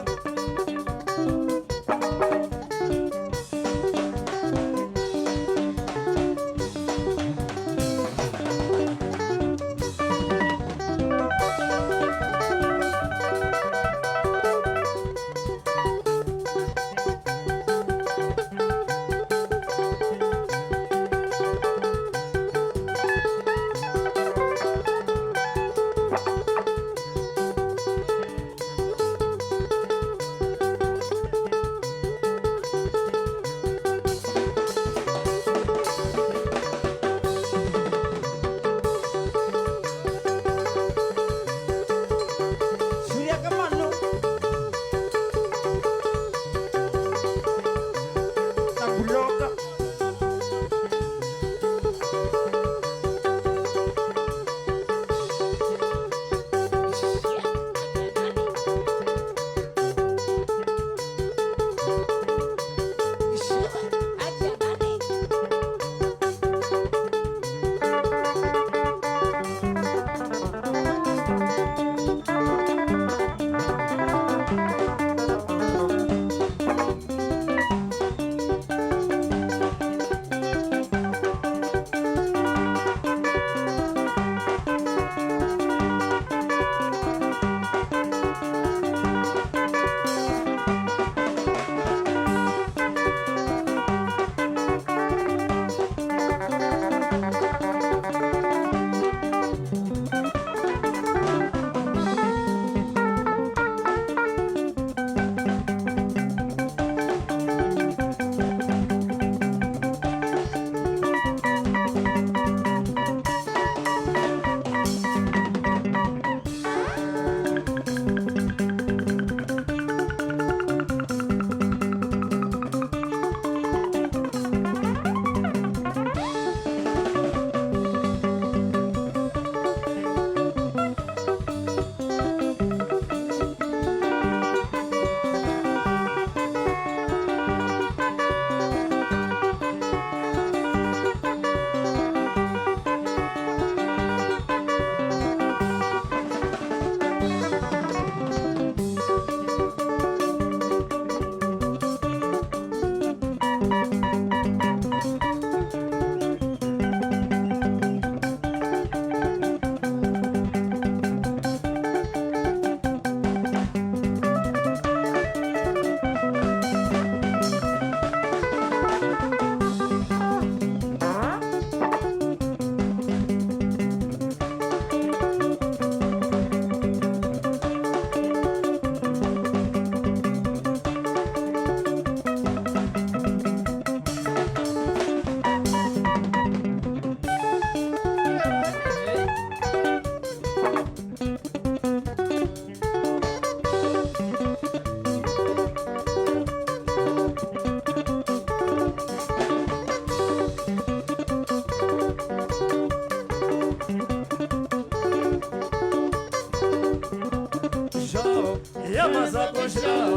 Ya Masako show.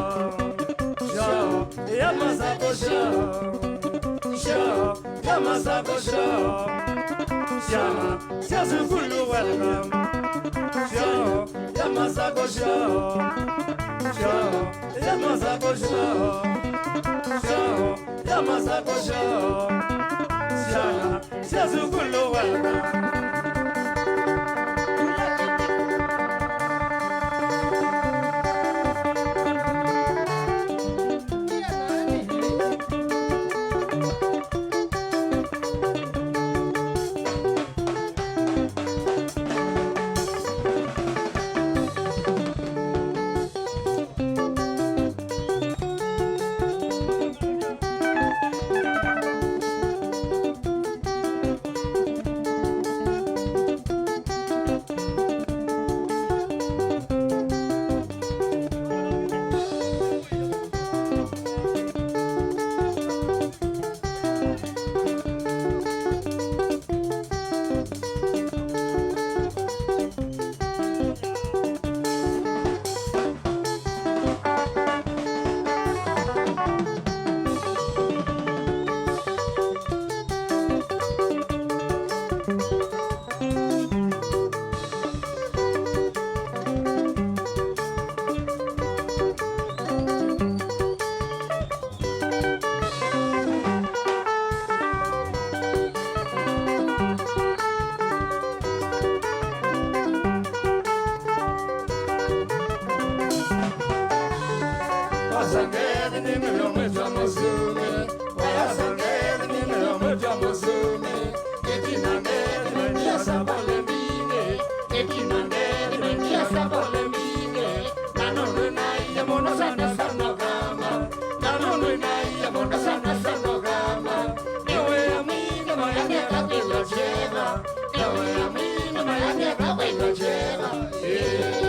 Show ya Masako show. Show ya Masako show. Syana sya sukulu, welcome. Show ya Masako show. Show ya Masako show. Show ya Masako show. Syana sya sukulu, welcome. Wasangethi nĩ mĩlyo mwĩtwa mũsumĩ. Wasangethi nĩ mĩlyo mwĩtwa mũsumĩ. Ĩtina ndethi na ndia sa pole mbinĩ. Ĩtina ndethi na ndia sa pole mbinĩ. Na nũndũ naie mũno sana sana kama. Na nũndũ naie mũno sana sana kama. Nĩ wĩa mwingĩ maya nĩeka kwĩw'a kyeva. Nĩ wĩa mwingĩ maya nĩeka kwĩw'a kyeva. Ĩĩ.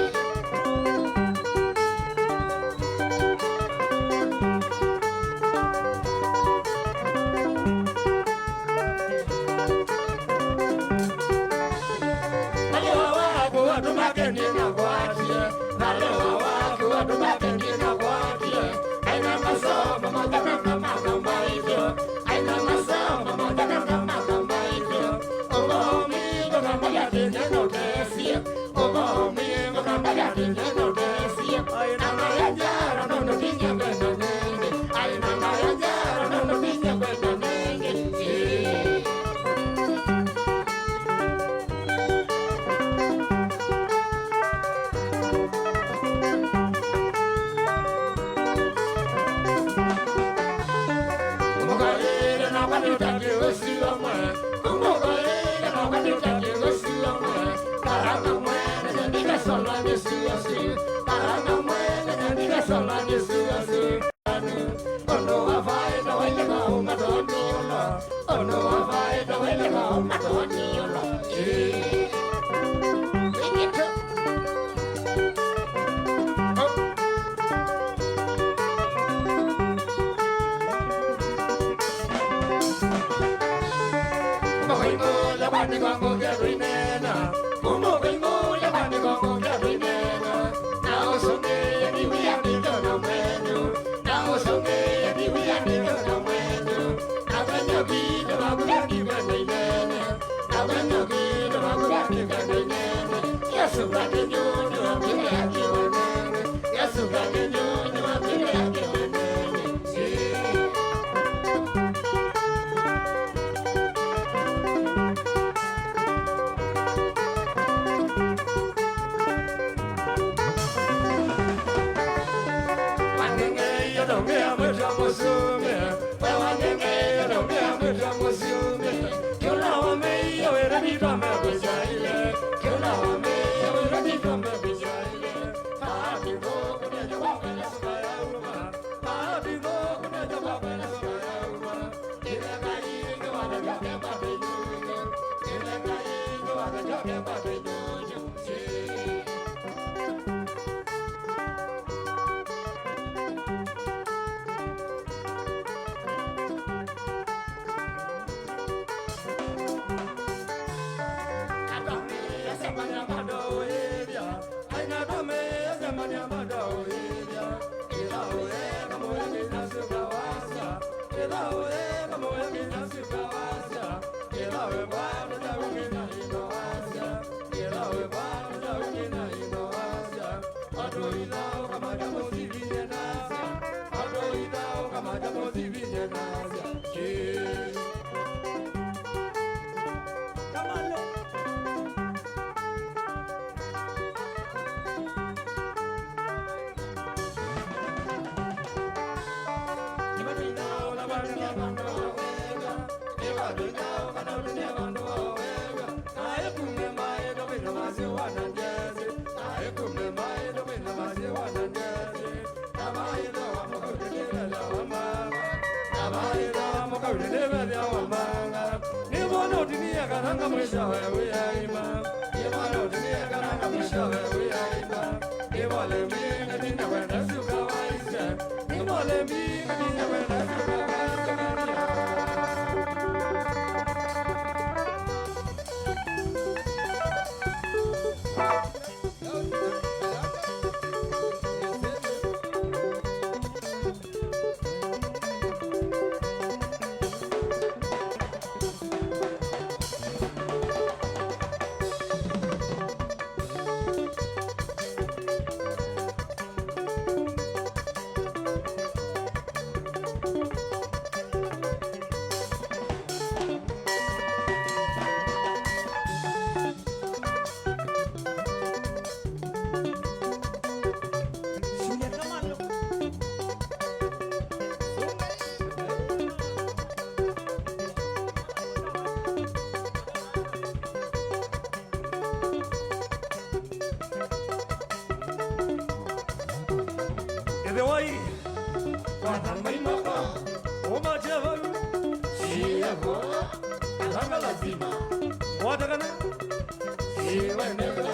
Valũa waku atũma kendie na kwatie. Valũa waku atũma kendie na kwatie. Aina masomo mathana na makambaithyo. Aina masomo mathana na makambaithyo. Ũvomi ndũkambayathĩnye na ũtesie. Ũvomi ndũkambayathĩnye na ũtesie. Aina maya njara nũndũ vinya kwenda nenge. Aina maya njara nũndũ vinya kwenda nenge. Ĩĩ. Mũkaĩle na kwani ũtangĩ ũsio mwe. Mũkaĩle na kwani ũtangĩ ũsio mwe. Karanga mwene nyandika sola nĩsiasi. Karanga mwene nyandika sola nĩsiasi. Ũndũ wa faida waileka ũmatoni ũla. Ũndũ wa faida waileka ũmatoni ũla. Ĩĩ. Ĩkĩtũ. Mũkoimũla kwandĩka ngũkĩa tũinena. Mũkoimũla kwandĩka ngũkĩa tũinena. Na ũsũngĩe ndiwia nĩ thona mwenyu. Na ũsũngĩe ndiwia nĩ thona mwenyu. Na kwenye kitu makubwa ni kwenda inene. Na kwenye kitu makubwa ni kwenda inene. Yesu kwa kinyonyo wa kile akiwa nene. Yesu kwa kinyonyo wa kile akiwa nene. Wanengeie ndongea mwĩtwa mũsumĩ. We wanengeie ndongea mwĩtwa mũsumĩ. Kĩla wameie wĩra nitwa mekũsyaile. Kĩla wameie wĩra nitwa mekũsyaile. Ati thũkũ nĩtyo wakwenda suka yauma. Aina tome, semania Nĩvona ũtinie kana ngamwĩsya we wĩaima. Nĩvona ũtinie kana ngamwĩsya we wĩaima. Nĩvole mbingĩ tinya kwenda syũka waisye. Nĩvole mbingĩ tinya kwenda syũka waisye. Ĩthĩwai, wathamba imoko, ũmatye vau. Siyevo, alanga lazima. Watakana? Siweneva,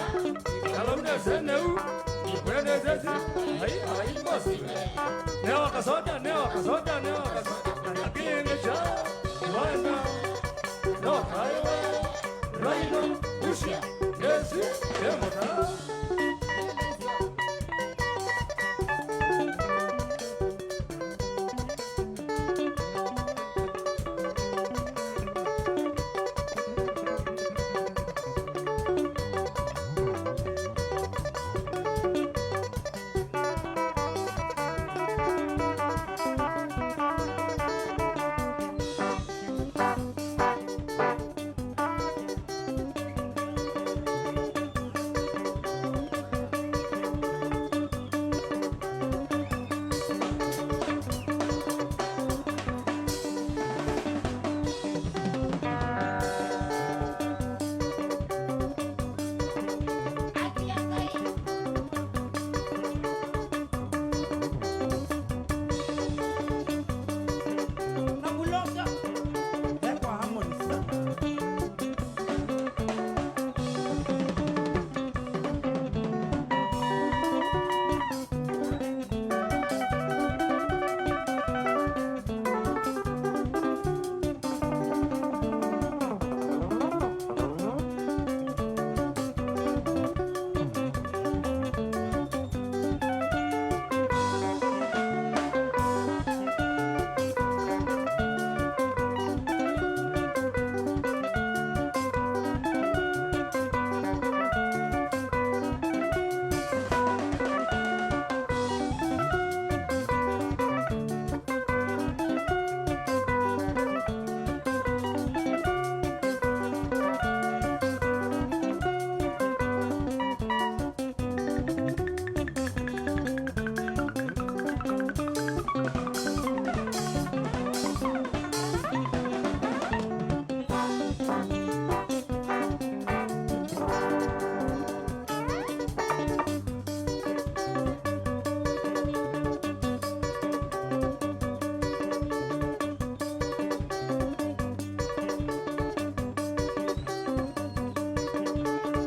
kalauna seneu, ikwendezesi, ai, ai, mbosi. Neo kasoda, neo kasoda, neo kasoda. Lakini cha, wana, no kaiwe, raino, busia, yesi, demona.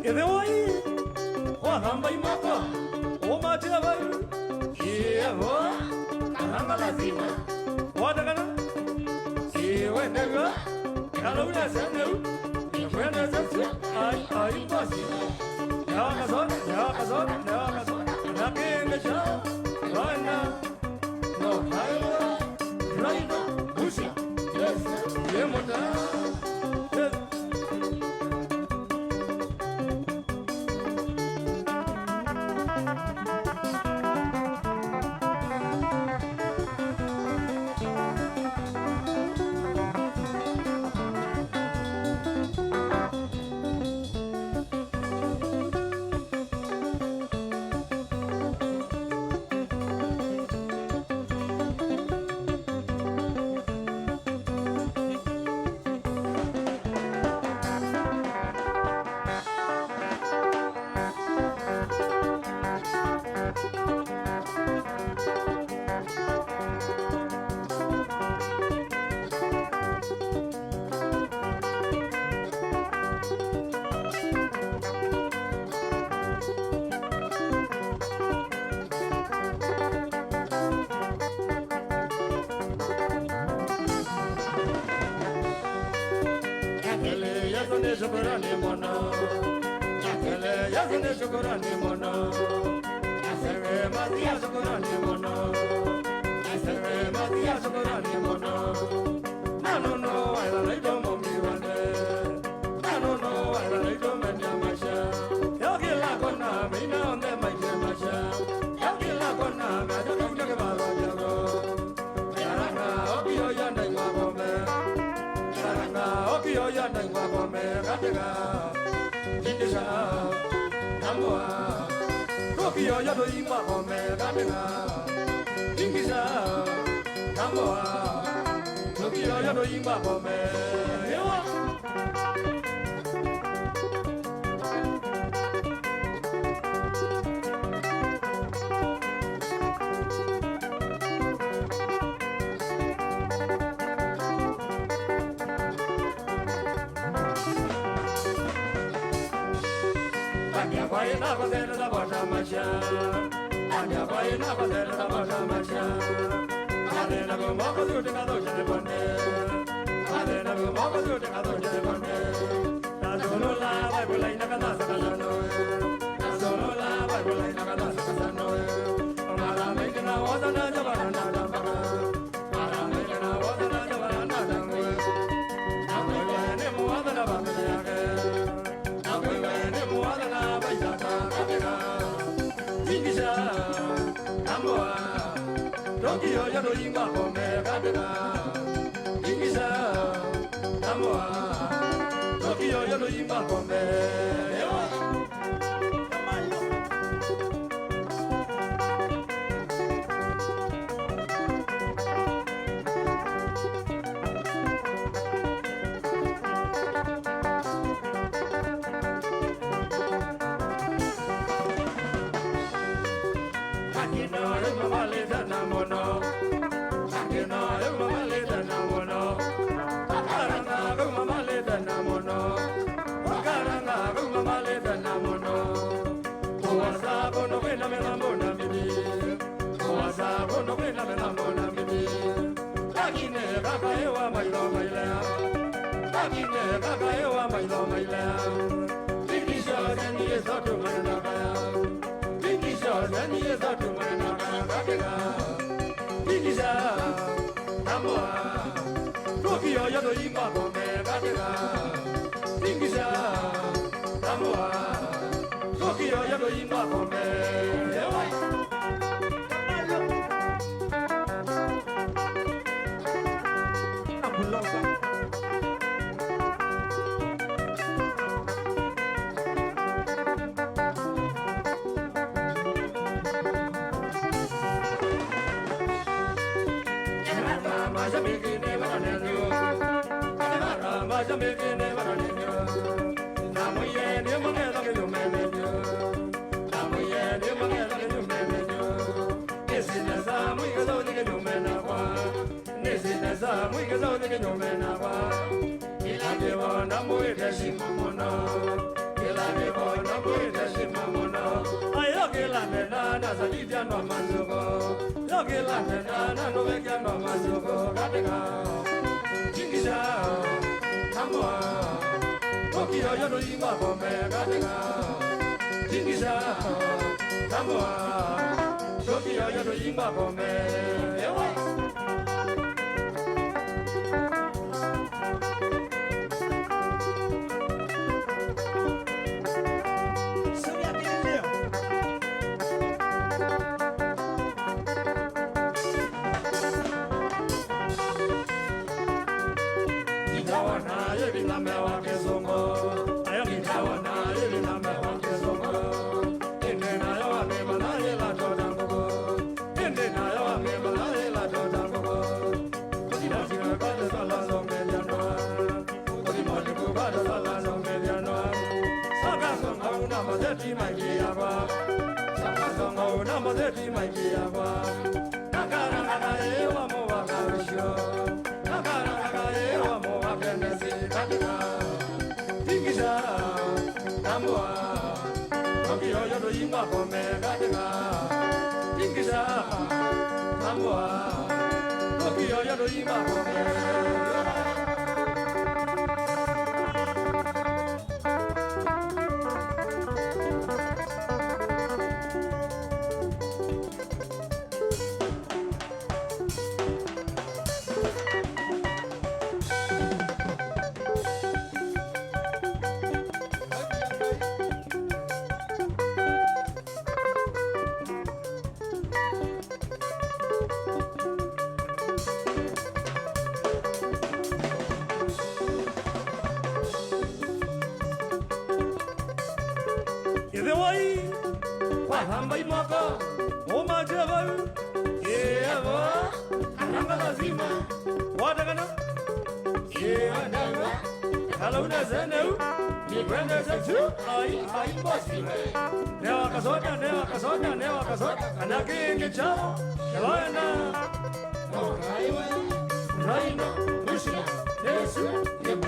Ĩthĩwai, wathamba imoko, ũmatĩe vau. Iyevo, karanga lazima. Watakana? Iwe nĩw'o, kalauna seneu, nĩkwendesesya, ai, ai, mbosi. Neo kasoda, neo kasoda, neo kasoda, na kĩngĩ kya, wana. No, I will ride a bush. Yes, yes, yes. Shukurani mũno. Nĩ Yesu nĩ shukurani mũno. Nĩ Masia shukurani mũno. Nĩ Masia shukurani mũno. Na nũndũ wa ĩla naitũ mũmbi wa nthĩ. Na nũndũ wa ĩla naitũ menya maisha. Yo kĩla kona maina onthe maitũ maisha. Yo kĩla kona maitũ kaunĩ kĩvalo kyako. Yaranga okio ya ndai wa pombe. Yaranga okio ya ndai wa pombe katika. Tingisha. Tambua. Okio ya ndai wa pombe katika. Tingisha. Tambua. Okio ya ndai wa pombe. Ewa. Andĩa kwa ĩna kũtheleza vota masha. Andĩa kwa ĩna kũtheleza vota masha. Athĩna kũmoko thiũtĩ kathũkya nĩ vone. Athĩna kũmoko thiũtĩ kathũkya nĩ vone. Nasũlũla Bible ina kanasa kasano. Nasũlũla Bible ina kanasa kasano. Mara maingĩ na woza na njavara na ndambara. Mara maingĩ na woza na njavara na ndambara. Na mwenye nĩ mũwaza na bamĩlĩ yake. Na mwenye nĩ mũwaza na baitata kabĩla. Tingisha, tambua. Tokio ya ndai wa pombe kabĩla. Tingisha. Tambua. Tokio ya ndai wa pombe. Ewa. Akina rĩu mamalĩte na mũno. Akina rĩu mamalĩte na mũno. Akaranga rĩu mamalĩte na mũno. Akaranga rĩu mamalĩte na mũno. Kũwasa kũndũ kwĩna mĩthambo na mĩtĩ. Kũwasa kũndũ kwĩna mĩthambo na mĩtĩ. Lakini kaka ewa maitho mailea. Lakini kaka ewa maitho mailea. Tingisha zeni yesu tumana kaya. Tingisha zeni yesu tumana kaya katika. Tingisha. Tambua. Tokio ya ndai wa pombe katika. Tingisha. Tambua. Tokio ya ndai wa pombe. Ewa. Nĩsĩ nesa mwĩkĩthau nĩ kĩnyume nakwa. Kĩla ndĩwona mwĩte shima mũno. Kĩla ndĩwona mwĩte shima mũno. Ayo kĩla nena nasalithya no mazuko. Yo kĩla nena nanũvekya no mazuko katika. Tingisha. Tambua. Tokio ya ndai wa pombe katika. Tingisha. Tambua. Tokio ya ndai wa pombe. Ewa. Ngitawa na yĩvi na mewa kĩsũngũ. Ayo ngitawa na yĩvi na mewa kĩsũngũ. Ĩndĩ nayo wamĩmanya yĩla tota ngũkũ. Ĩndĩ nayo wamĩmanya yĩla tota ngũkũ. Ũthimoni kũkwata sala zongethya ndoa. Ũthimoni kũkwata sala zongethya ndoa. Saka songa una mazeti maingĩ yakwa. Saka songa una mazeti maingĩ yakwa. Nakaranga kaĩ wa mũvaka rũcio. Nakaranga kaĩ wa mũvaka nesi katika. Tingisha. Tambua. Tokio ya ndai wa pombe katika. Tingisha. Tambua. Tokio ya ndai wa pombe. Ambai moko, umache vau. Yeva, ananga lazima. Watakana. Yeva, kalauna zeneu. Nikwendeze tu. Ai, ai, bosi. Newa kasoda, newa kasoda, newa kasoda. Anakingi chao. Newaenda. Raina, Lucia, Yesu, Yesu.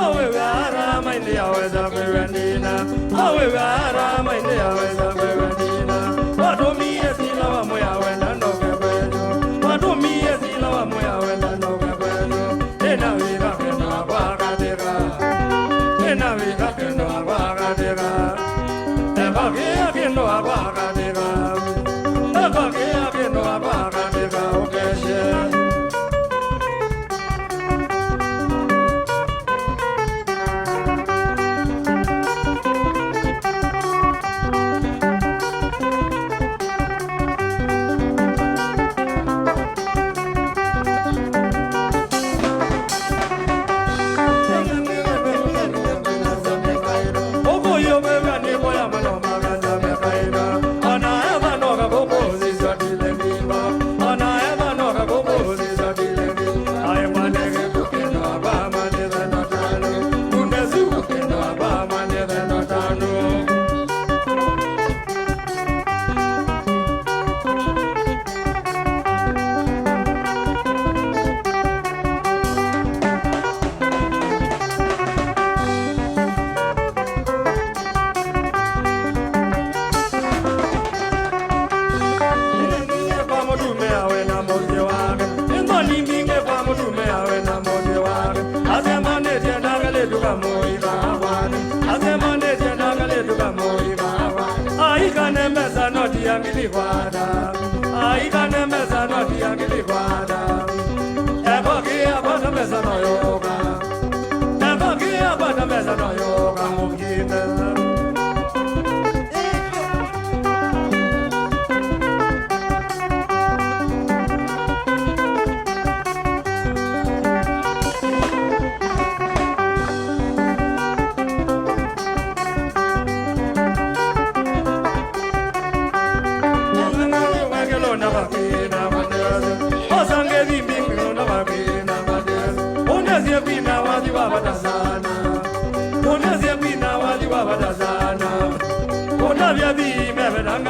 Awewe arama ĩndĩ yaweza kwĩw'a ndina. Awewe arama ĩndĩ yaweza kwĩw'a ndina. Watumie sila wa mũya wenda ndoke kwenyu. Watumie sila wa mũya wenda ndoke kwenyu. Nĩnawĩka kĩndũ akwa katika. Nĩnawĩka kĩndũ akwa katika. Eka kĩya kĩndũ akwa katika. Eka kĩya kĩndũ akwa katika ũkeshe. Kwa mũtumĩa wĩ na mũsyĩ wake. Nĩ nthoni mbingĩ kwa mũtumĩa wĩ na mũsyĩ wake. Asemanĩtye na kalĩtu kamũika akwani. Asemanĩtye na kalĩtu kamũika akwani. Aikane mbesa noti ya ngili kwata. Aikane mbesa noti ya ngili kwata. Ekoki akwata mbesa no yoka. Ekoki akwata mbesa no yoka mũkine.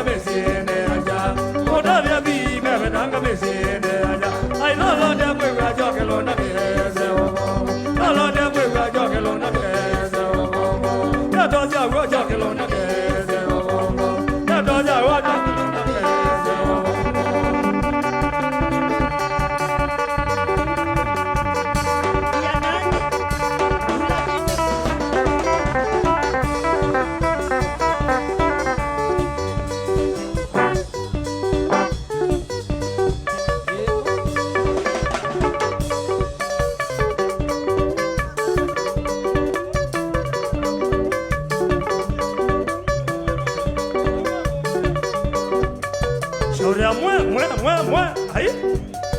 Mĩsyĩnĩ ya nja. Mũtavya vi mevetanga mĩsyĩnĩ ya nja. Ai, no lote kwĩw'a kyokelo na kĩese ũvongo. No lote kwĩw'a kyokelo na kĩese ũvongo. Ndeto sya w'o kyokelo na kĩese ũvongo. Ndeto sya w'o kyokelo na kĩese ũvongo. Shauri ya mwe, mwe, mwe, mwe. Ai.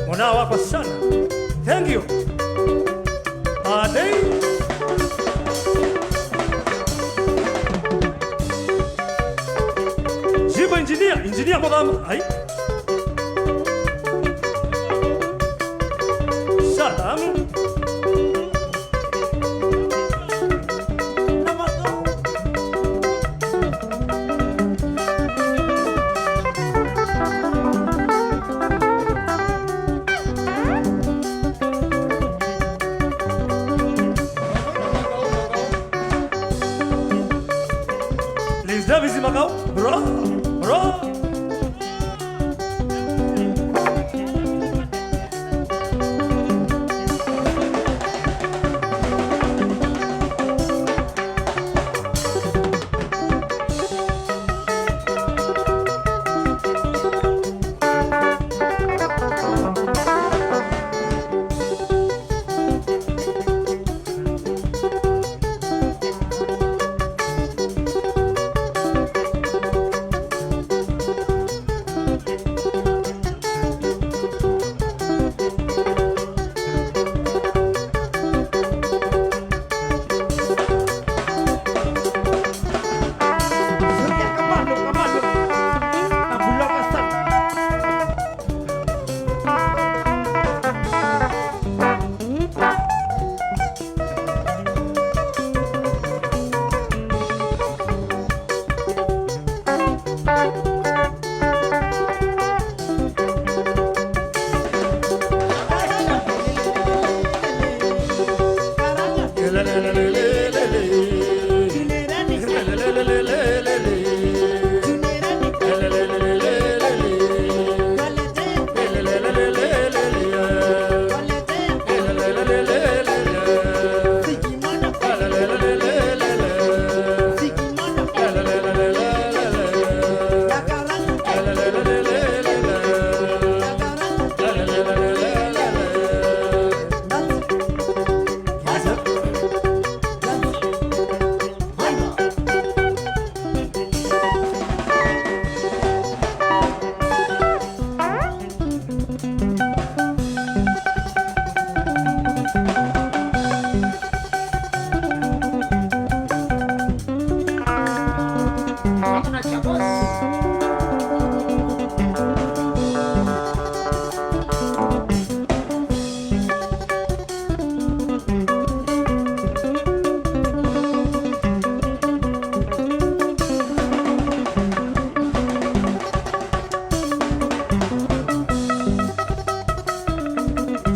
Mwana wakwa sana. Thank you. Adei. Jibo engineer, engineer Mugamba. Ai. Salamu. Liz Davis Makau, bro, bro.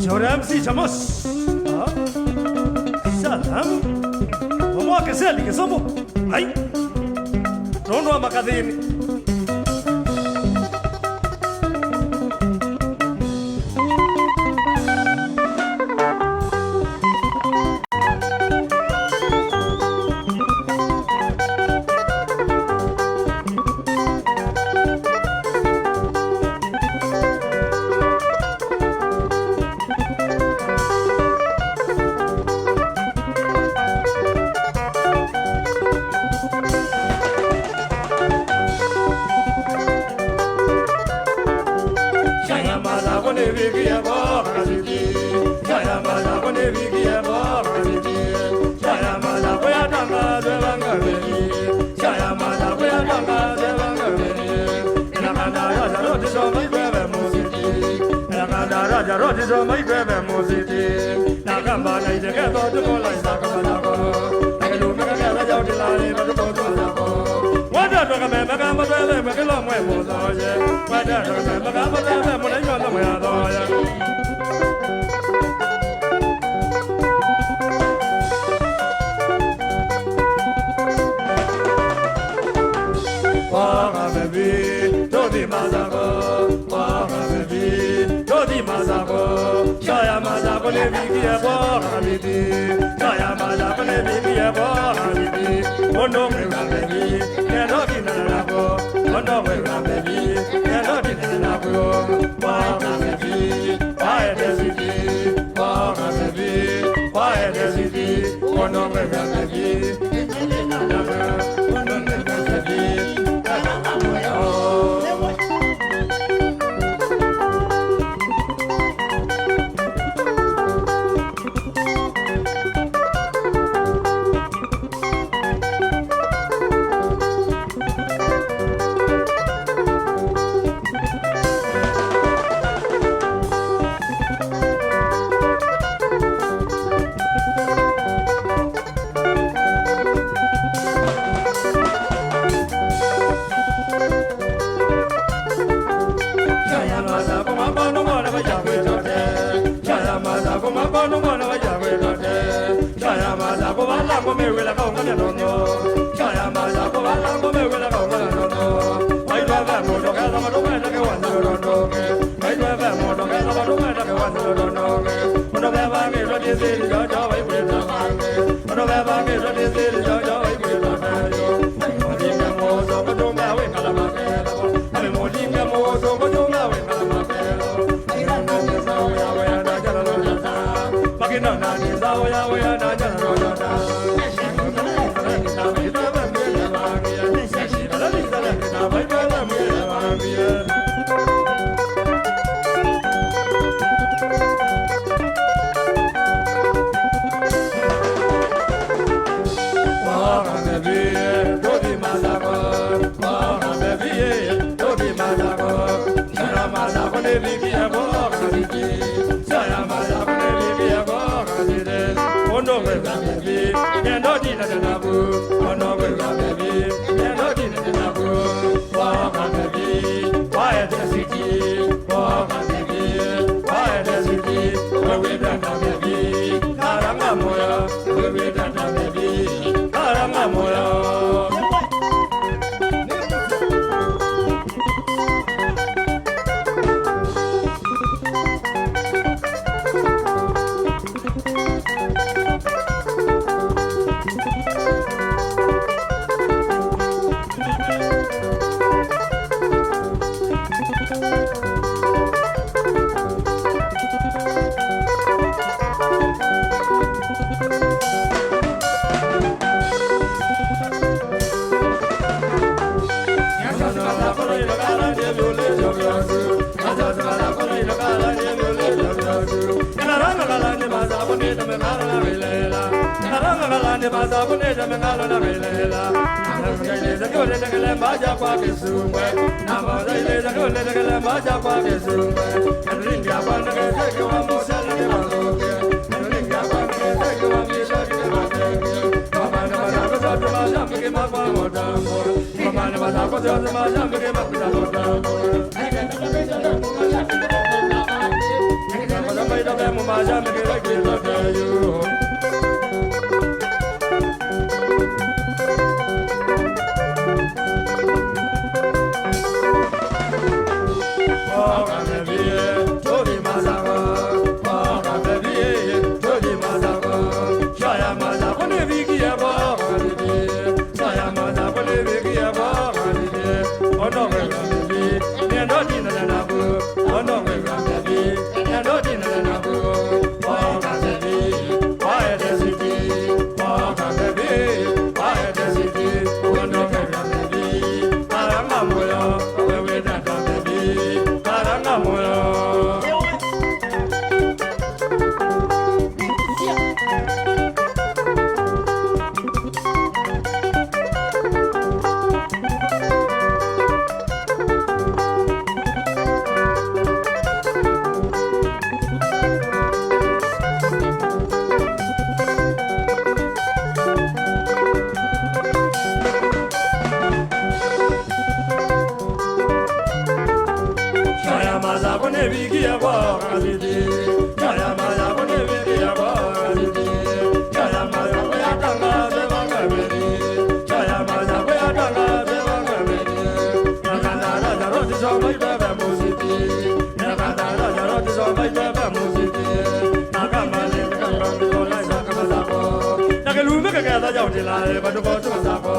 Shauri ya M C Chamos. Ah. Salam. Mama wa Keseli, Kisomo. Ai. Nũndũ wa makathĩnĩ. Chaya malago ne vigie bo kasiki. Chaya malago ne vigie bo kasiki. Chaya malago ya tanga de banga beni. Chaya malago ya tanga de banga beni. Ina kanda raja roti so mai bebe musiki. Ina kanda raja roti so mai bebe musiki. Nakamba na ite ke to tu kola isaka malako. Nakelumika ke raja utilali matuko tu lako. Wada tu kameme kamba bebe Mwe kĩla mwe mũthoye, mwe ndendone, makavathe mũna inyuothe mwe athoya. Oka bebi, tũthi Masako. Oka bebi, tũthi Masako. Shoya Masako nĩvikie kwa Kamiti. Shoya Masako nĩvikie kwa Kamiti. Ũndũ kwĩka bebi, nendo kinana nako. Ũndũ kwĩka bebi, nendo kinana nako. Oka bebi, waete siti. Oka bebi, waete siti. Ũndũ kwĩka bebi. Kĩlumbi kĩketha kyaũtĩla ĩvatũ kotũ masako.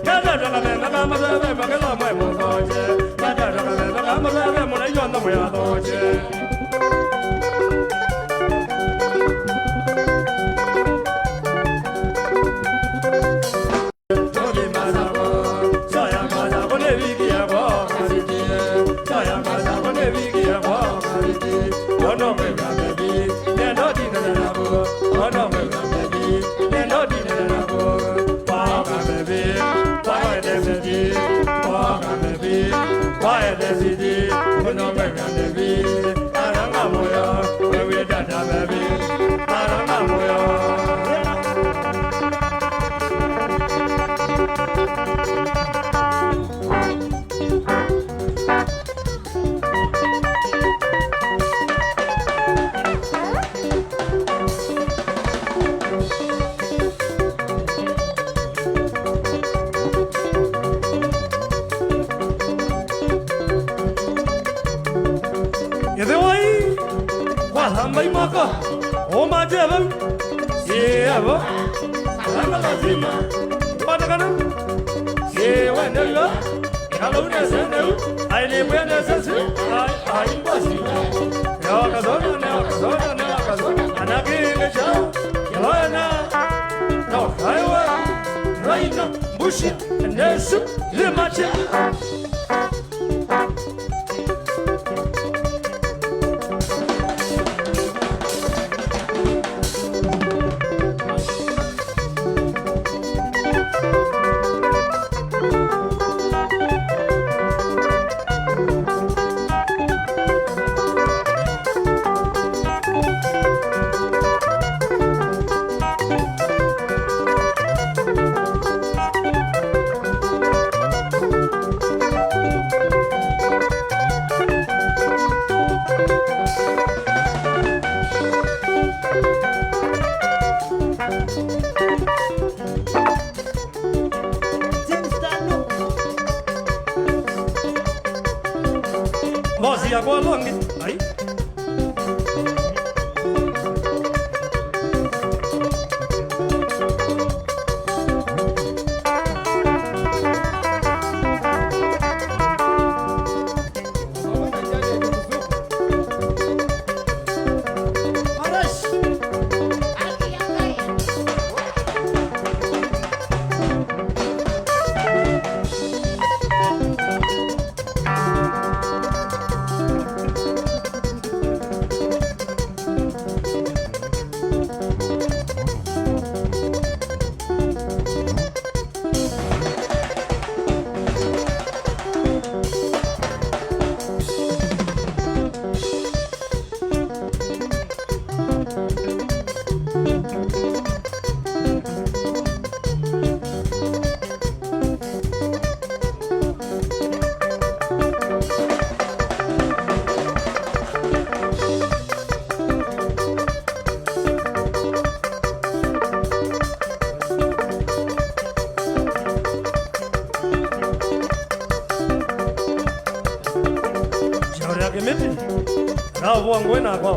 Kethetwe kavenga ka maseve makĩla mwe mũthonje. Kethetwe kavenga ka maseve mũna yonthe mwĩ athonje. Tũthi masako, soya masako nĩ wiki ya kwa kasikie. Soya masako nĩ wiki ya kwa kasikie. Ono mwega baby, nendo dina na nabo. Ono mwega baby, nendo dina na nabo. Kwa baby, kwa desidi, kwa baby, kwa desidi. Ono mwega baby, aranga moyo, wewe dada baby, aranga moyo. Ĩthĩwai kwathamba imoko, ũmate vau. Siĩ avo, kana lazima, kwatakana. Siĩ wende w'o, kalau nese neu, ai nĩ mbwe nese si, ai, ai mbwa si. Neo kasona, neo kasona, neo kasona, anakĩnge cha, kĩloya na, no, kaiwa, raina, mbushi, nesu, limache. Mbosi yakwa longi. Ai. Shauri ya Kĩmĩtĩ, naũvũa ngũĩ nakwa.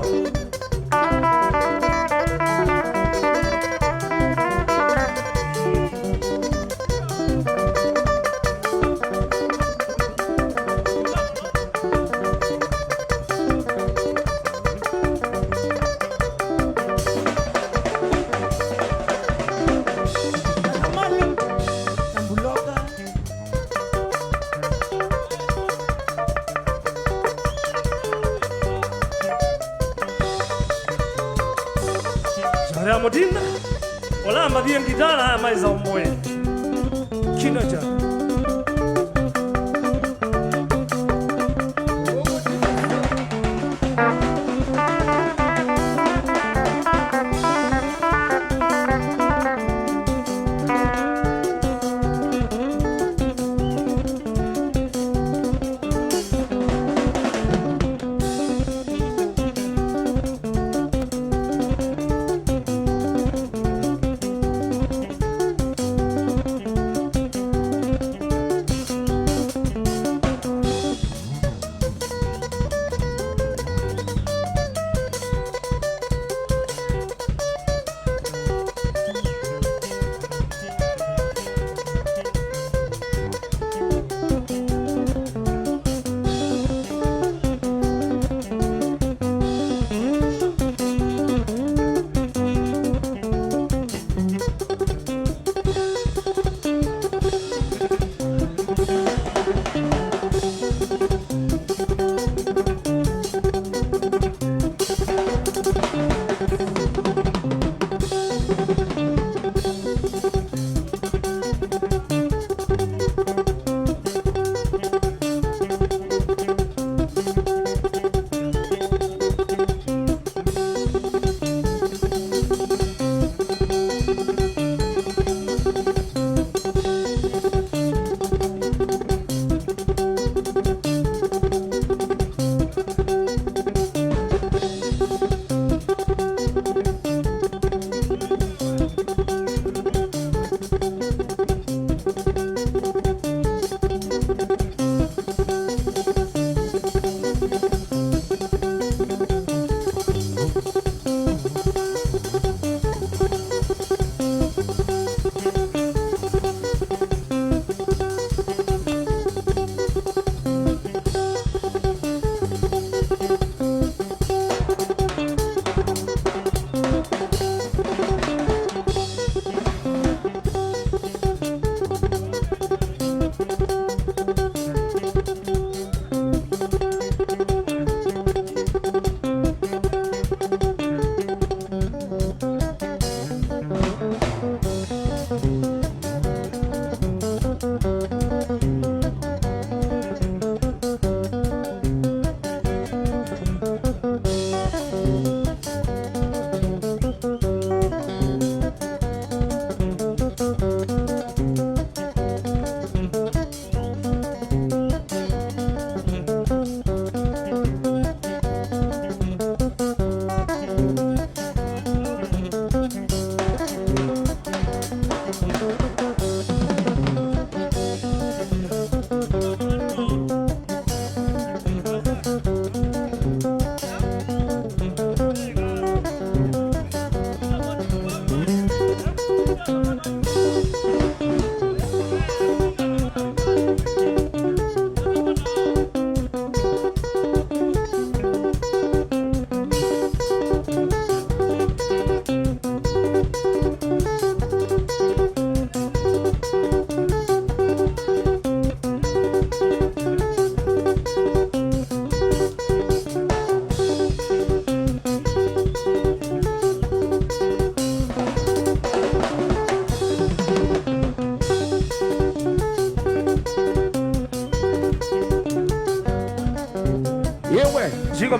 Sharia Mutinda, ũla ambathie ngitara amaĩsa ũmwe. Kina cha.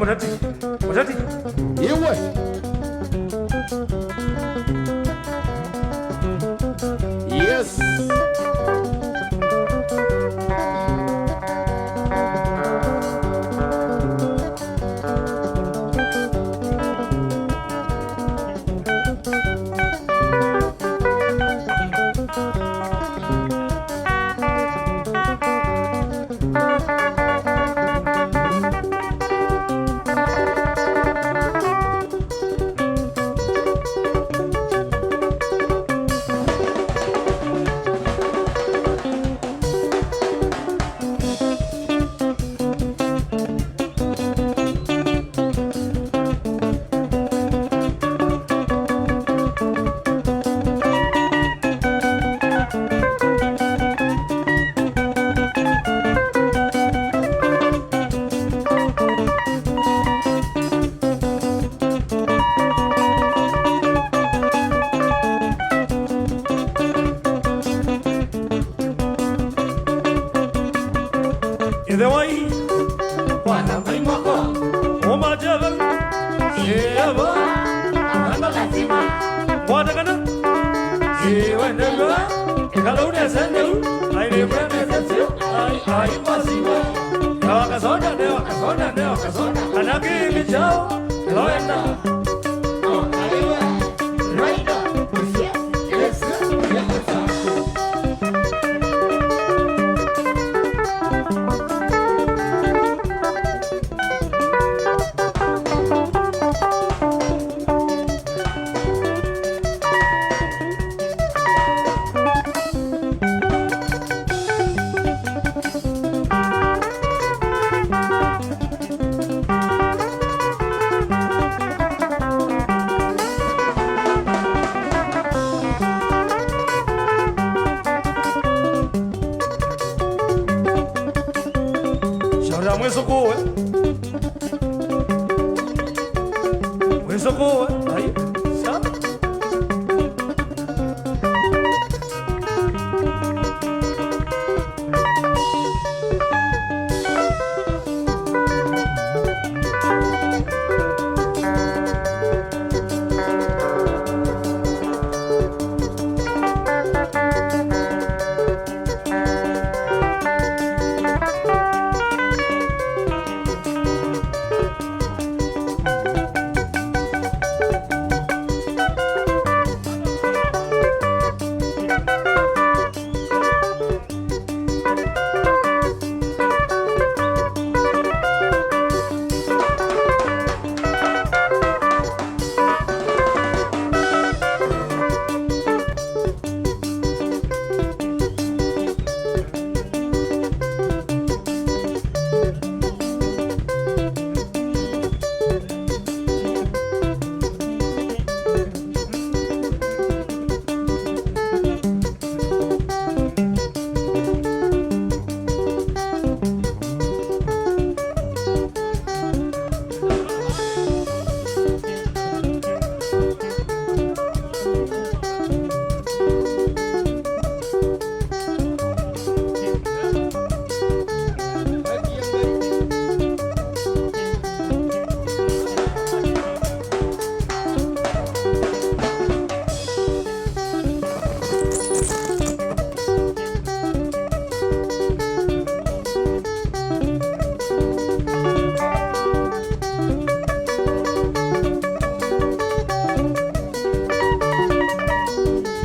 Mũteti. Mũteti. Iwe. Yes. Ĩthe wai. Kwana mbai mwako. Ũma jeve. Yebo. Amando lazima. Ngwatakana. Iwe ndewa. Ĩkala ũnese ndeũ. Ai, nĩ kwendete sio. Ai, ai, pasiwe. Ndewa kasonda, ndewa kasonda, ndewa kasonda. Kana kĩmĩ chao. Loenda. Shauri ya mwĩsũkũũe. Mwĩsũkũũe. Ai, sha.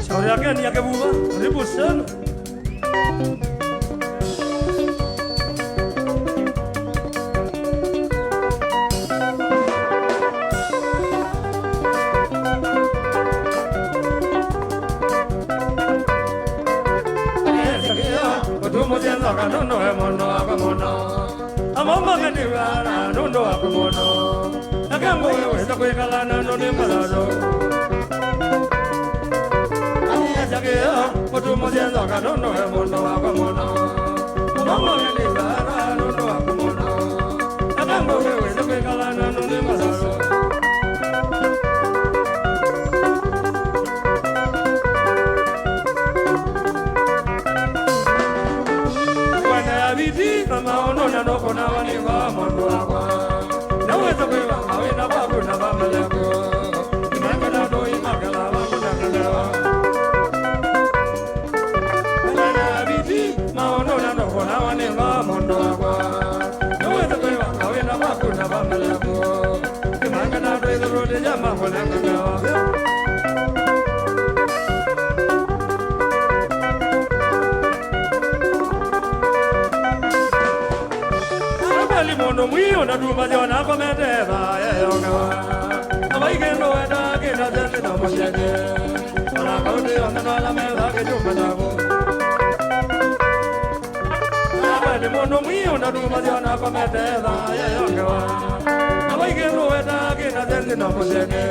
Shauri yake ni yake buba, karibu sana. Ũtũmũsya nzoka nũndũ we mũndũ wakwa mũno. Amamang'anĩw'a nũndũ wakwa mũno. Eka ngũĩ wĩsa kwĩkala na nũndũ nĩ mũthano. Aniasya kĩo, ũtũmũsye nzoka nũndũ we mũndũ wakwa mũno. Ũmwe mũthĩ nĩ vara nũndũ wakwa mũno. Eka ngũĩ wĩsa kwĩkala na nũndũ nĩ mũthano. Kwenda ya viti, mama ũnũna ndũkũnawa nĩ vaa mũndũ wakwa. Na Mũndũ mwiũ ndatumasya ona akomete etha eyongewa. Na vai kĩndũ wendaa kĩna senzi no mũsyene. Ona kaũndũ yonthe no ala metha kĩnyũmba kyaku. Na vai nĩ mũndũ mwiũ ndatumasya ona akomete etha eyongewa. Na vai kĩndũ wendaa kĩna senzi no mũsyene.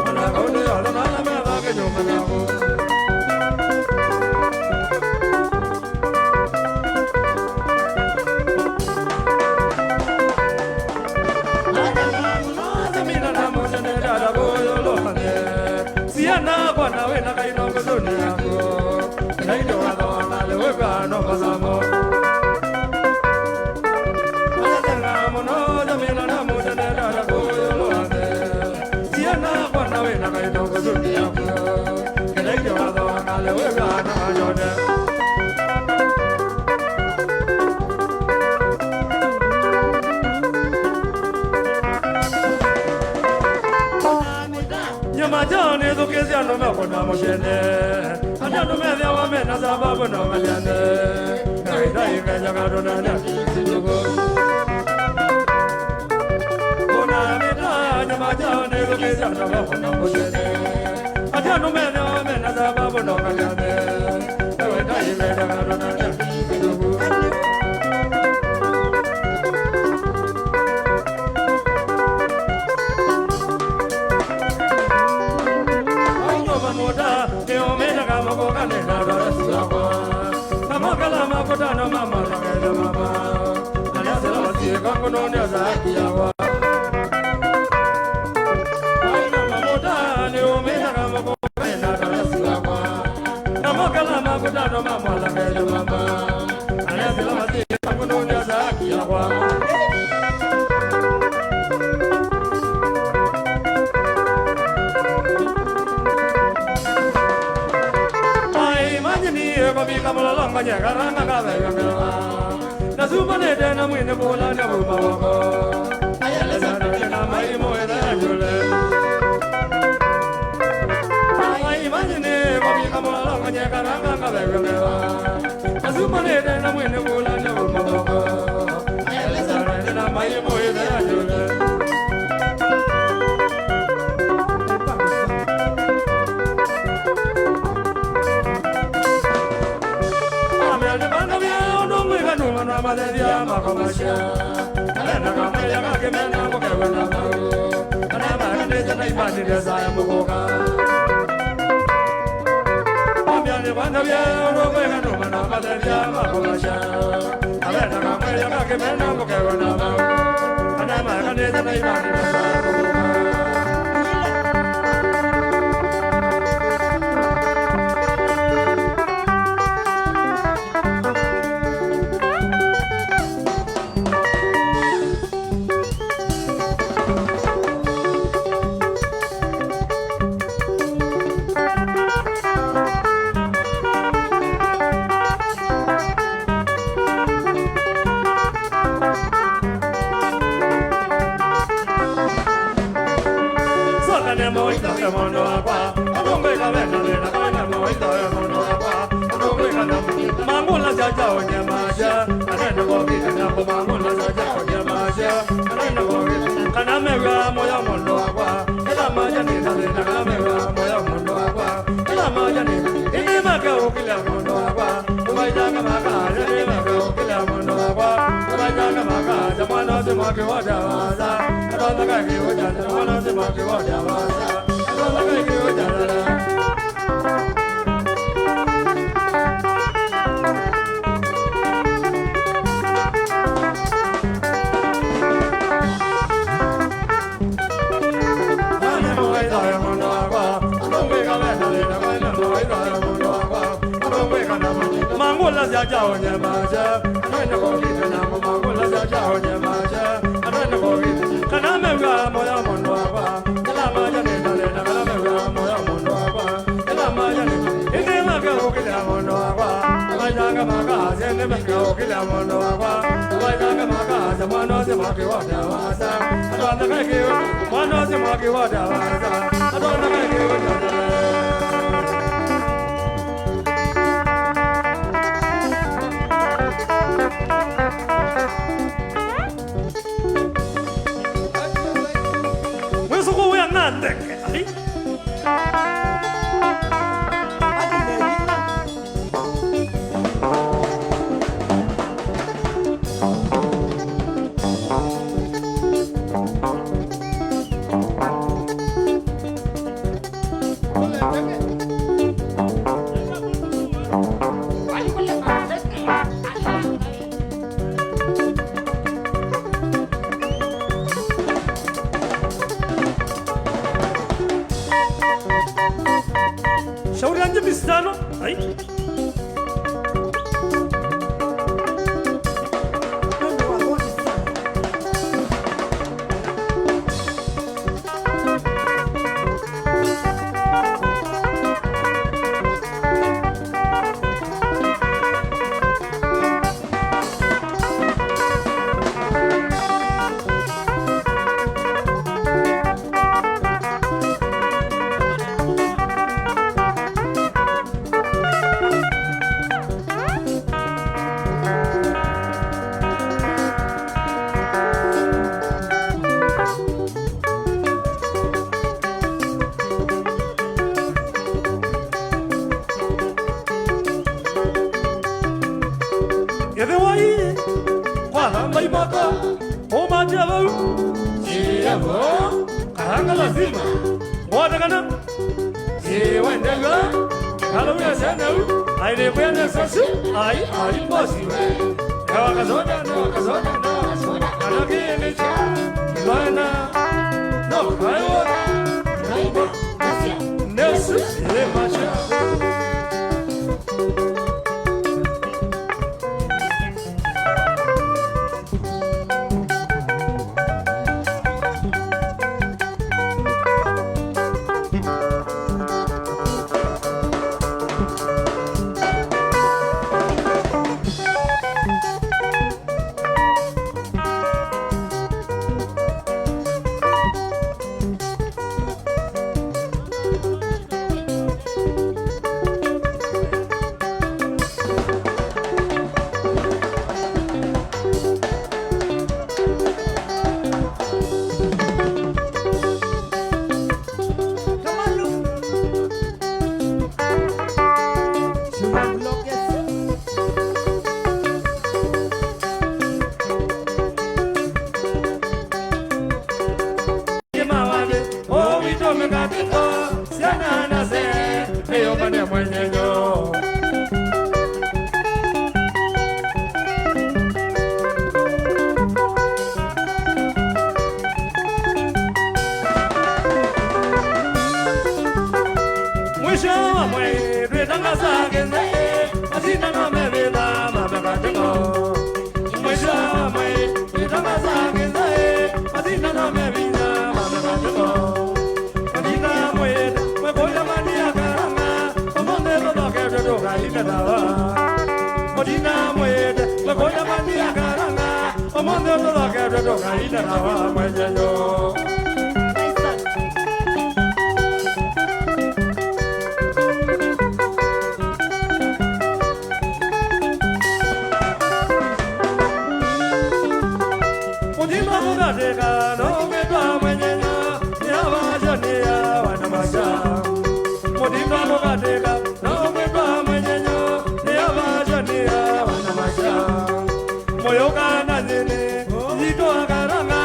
Ona kaũndũ yonthe no ala metha kĩnyũmba kyaku. Siana kwa na wena kaino nguzuni yako. Kaino wadhona lewe kwa no pasamo. Siana kwa na wena kaino nguzuni yako. Kaino wadhona lewe kwa no pasamo. Nyama kyao nĩthũkĩsya andũ mekũna mũsyene. Ati andũ methĩawa mena sababu no maliane. Ngai ndaimenya kandũ nene. Ona mĩta nyama kyao nĩthũkĩsya andũ mekũna mũsyene. Ati andũ methĩawa mena sababu no maliane. Ewe ndaimenya kandũ nene. Aityo mamuta, nĩũmĩtaga mũkũka nĩ na ndwara syakwa. Na mokala makũtano mamalageja mama. Alesela masiĩka ngũnũnĩ azakiawa. Aityo mamuta, nĩũmĩtaga mũkũka nĩ na ndwara syakwa. Na mokala makũtano mamalageja mama. Alesela masiĩka ngũnũnĩ azakiawa. Ai, manyini, eko mika mulolongo nye karanga kaveyo mewa. Na suma nete na mwine kula na buma wako. Ayeleza na tena mai moe da yule. Ai, manyini, eko mika mulolongo nye karanga kaveyo mewa. Asumanĩte na mwene kũla nĩ ũmũthoko. Aeleza na mai mũĩthe ayũle. Amea nĩ vandũ vya ũndũ mwĩka nũma na mathethya makomasya. Alenda kamwĩya kakĩmena kũkew'a na mau. Kana makanĩte na imani nesa ya mũkũka. Ambia nĩ vandavya ũndũ kwĩka nũma na mathethya makomasya. Avenda kamwĩya kakĩmena mũkew'a na mau. Kana makanĩte na imani nesa ya mũkũka. Soka nĩ mũitho we mũndũ wakwa, ũndũ ngwĩka wenda thĩna, kwana mũitho we mũndũ wakwa. Mangũlasya kyaũ nyemasya, anene kokĩte nyambo mangũlasya kyaũ nyemasya, anene kokĩte. Kana mew'a mũyo mũndũ wakwa, ĩla maja nĩ na thĩna, kana mew'a mũyo mũndũ wakwa, ĩla maja nĩ. Ĩndĩ makeũkĩlya mũndũ wakwa, ũmaitanga makasya, ĩndĩ makeũkĩlya mũndũ wakwa, ũmaitanga makasya, mwana ũsu mwaki wota wasa, atontheka kĩũjanja, mwana ũsu mwaki wota wasa, atontheka kĩũjanja. Mangũlasya kyaũ nyemasya, anene kokĩte nyambo mangũlasya kyaũ nyemasya, anene kokĩte. Kana mew'a mũyo mũndũ wakwa, ĩla maja nĩ na thĩna, kana mew'a mũyo mũndũ wakwa. Ĩla maja nĩ, ĩndĩ makeũkĩlya mũndũ wakwa. Maitanga makasya, ĩndĩ makeũkĩlya mũndũ wakwa. Maitanga makasya, mwana ũsu mwaki wota wasa. Atontheka kĩũ, mwana ũsu mwaki wota wasa. Atontheka kĩũ. Ai. Ĩthĩwa ii kwathamba imoko, ũmatya vau. Ĩĩ, vo, karanga lazima. Watakana. Ĩĩ, wendeew'a. Kalawia sena u. Aile kwene sasi. Ai, ai, bosi we. Ewa kazoda, no kazoda, no kazoda. Kana kĩndĩ kya. Bana. No, kayo. Nesu, ĩĩ, macha. Mawathe, o witũ mĩkatĩko, syana na se, nĩyũmbane mwenyenyo. Mwisho wa mwei, twĩtangaza kĩnzai, masindano mevitha, mamekatĩko. Mwisho wa mwei, twĩtangaza kĩnzai, masindano mevitha, mamekatĩko. Mũtinda mwĩĩte, mwĩkũlya mani ya karanga, ũmũnthĩ tũthoketwe tũkaine tawa. Mũtinda mwĩĩte, mwĩkũlya mani ya karanga, ũmũnthĩ tũthoketwe tũkaine tawa mwenyenyo. Mũtinda mũkatĩka, no ũmĩtwa mwenyenyo, nĩ avasya nĩ ya wana masya. Mũtinda mũkatĩka, no ũmĩtwa mwenyenyo, nĩ avasya nĩ ya wana masya. Mũyũka na nyini, yitũ akaranga,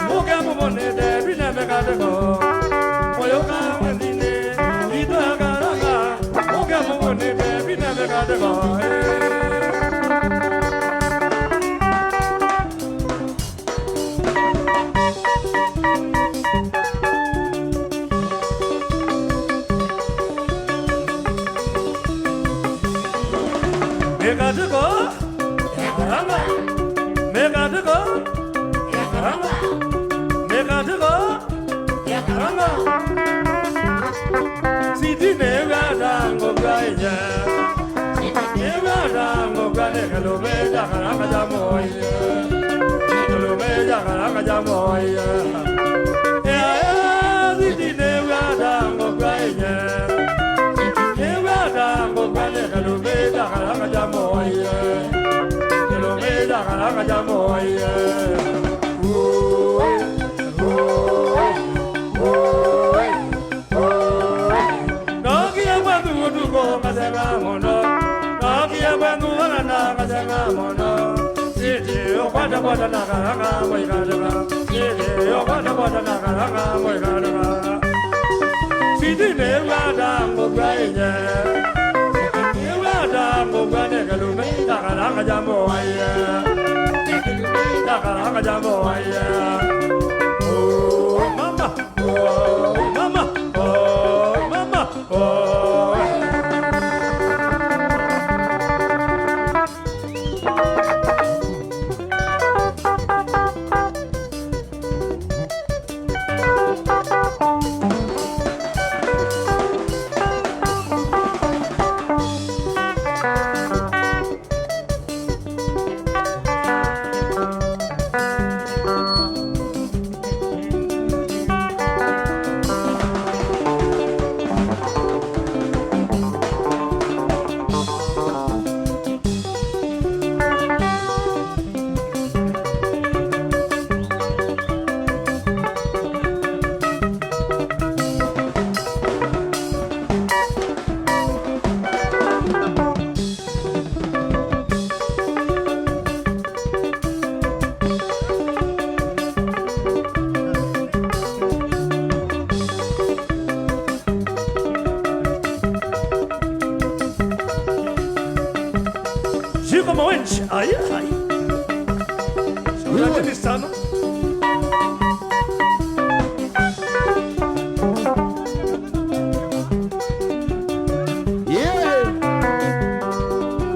mũke mũvũnĩte, twine mĩkatĩko. Mũyũka mwenzinĩ, yitũ akaranga, mũke mũvũnĩte, twine mĩkatĩko. Mĩkatĩko ya karanga. Mĩkatĩko ya karanga. Mĩkatĩko ya karanga. Siti nĩw'ata ngũkw'a ĩye. Nĩw'ata ngũkw'a nĩ kĩlũmĩ kya karanga kya mũoi. Kĩlũmĩ kya karanga kya mũoi. Ea, ea, siti nĩw'ata ngũkw'a ĩye. Nĩw'ata ngũkw'a nĩ kĩlũmĩ kya karanga kya mũoi. Kĩlũmĩ kya karanga kya mũoi. Ũĩ, ũĩ, ũĩ. Nookie kwenyu ũtukũ ngaseng'a mũno. Nookie kwenyu vanana ngaseng'a mũno. Siti ũkwata kwata na karanga mũikatĩka. Siti ũkwata kwata na karanga mũikatĩka. Siti nĩw'ata ngũkw'a ĩye. Nĩw'ata ngũkw'a nĩ kĩlũmĩ kya karanga kya mũoi. Kya karanga kya mũoi. Oh, mama. Oh, mama, oh, mama, oh. Jiko Mawenji, ai, ai. Asanteni sana. Yeah.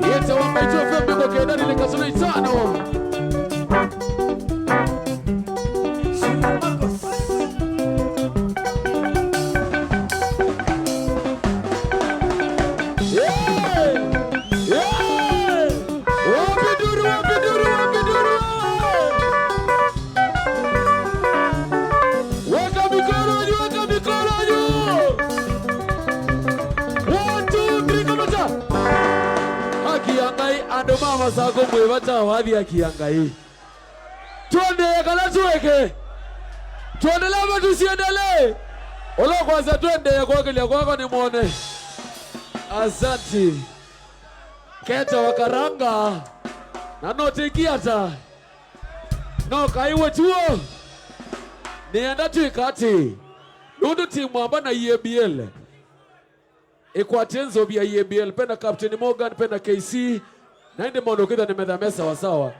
Yete wa Mbaitũ F M iko kenda nile kasoro itano. Wapinduru, wapinduru, wapinduru! Weka mikono juu, weka mikono juu! One, two, three, kamata! Haki ya Ngai, andũ ma Masakũ mwĩ vata wa athi haki ya Ngai. Tũendee kana tũeke? Tũendelee ama tusiendelee? Ũla ũkwasya tũendee kwakĩlya kwakwa nĩmwone. Asanti. Keta wa Karanga. Na no tĩki ata? No kaiwe tuo. Nĩenda twĩka atĩ. Nũndũ ti mwamba na E A B L. Ĩkwatye nzovi ya E A B L, pena Captain Morgan, pena K C, na ĩndĩ maũndũ kĩtha nĩmetha me sawasawa.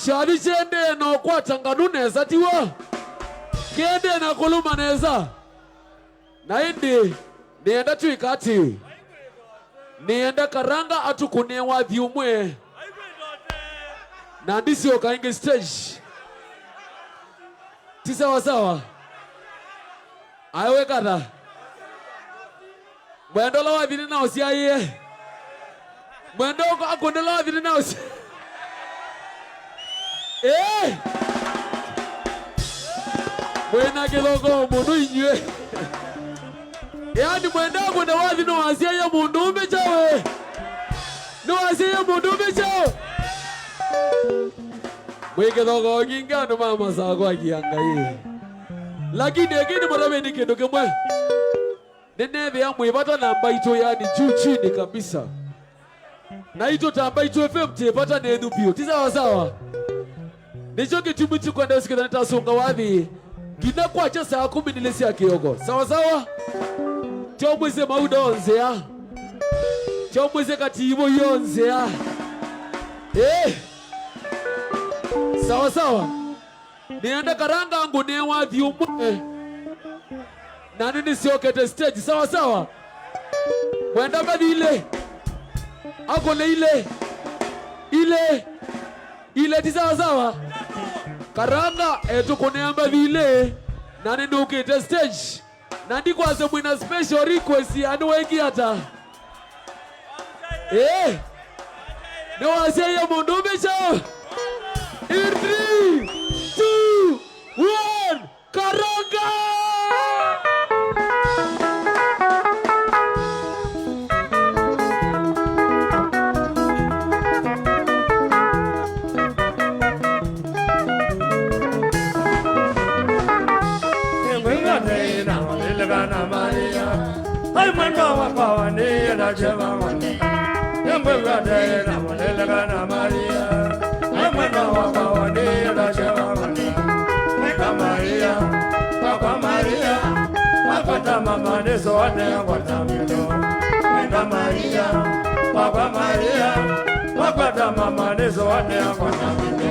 Kyathi kyendee na ũkwata nganu nesa, tiwa? Kĩendee na kũlũma nesa. Na ĩndĩ, nĩenda twĩka atĩ, nĩenda Karanga atũkũnĩe wathi ũmwe. Na ndisyoka ĩngĩ stage. Ti sawasawa? Aĩ wĩkatha? Mwenda ũla wathi nĩnaũsyaĩe. Mwenda ũko akũnde ũla wathi nĩnaũsya. Ĩĩ! Mwĩna kĩthokoo mũno inyw'ĩ. Yaani mwenda akũnde wathi nĩwasyaĩe mũndũũme kyaũ? Nĩwasyaĩe mũndũũme kyaũ? Mwĩ kĩthokoo kingĩ andũ ma Masakũ akia Ngai. Lakini ĩkĩ nĩmũtavĩni kĩndũ kĩmwe. Nĩneethĩa mwĩ vata na Mbaitũ, yani juu chini kabisa. Naitũ ta Mbaitũ F M twĩ vata nenyu vyũ. Ti sawa sawa? Nĩkyo kĩtumi tũkwenda ũsikĩtha nĩtasunga wathi. Nginya kwakya saa kũmi na ilĩ sya kĩoko. Sawa sawa? Tyo mwĩsĩ mauda onzea. Tyo mwĩsĩ kativo yonzea. Eh. Sawa sawa. Nĩenda Karanga ngũnĩe wathi ũmwe. Na nĩnĩsyokete stage, sawa sawa. Mwenda mbathi ilĩ. Akũne ilĩ. Ilĩ. Ilĩ ti sawa sawa. Karanga etũkũnĩa mbathi ilĩ. Na nĩnũkĩte stage. Na ndikwasya mwĩna special request ya nĩweki ata? Eh? Nĩwasyaie mũndũũme kyaũ? In three, two, one, Karanga! Nĩngwĩw'a ndĩ na mũlĩlĩka na Maria. Ai mwendwa wakwa wanĩenda kyeva moni. Nĩngwĩw'a ndĩ na mũlĩlĩka na Maria. Ai mwendwa wakwa wanĩenda kyeva moni. Mwenda Maria, wakwa Maria, wakwata mama nĩsoane akwata mĩto. Mwenda Maria, wakwa Maria, wakwata mama nĩsoane akwata mĩto.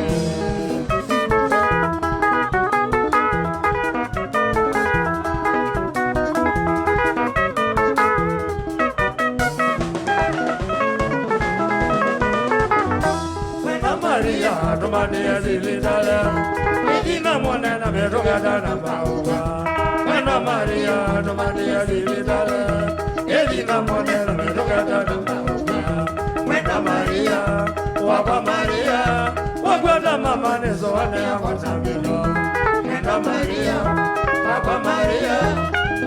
Mwenda Maria, tũmanĩe sivitalĩ. Ĩthina mone na mĩtũkata na maũka. Mwenda Maria, tũmanĩe sivitalĩ. Ĩthina mone na mĩtũkata na maũka. Mwenda Maria, wakwa Maria, wakwata mama nĩsoane akwata mĩto. Mwenda Maria, wakwa Maria,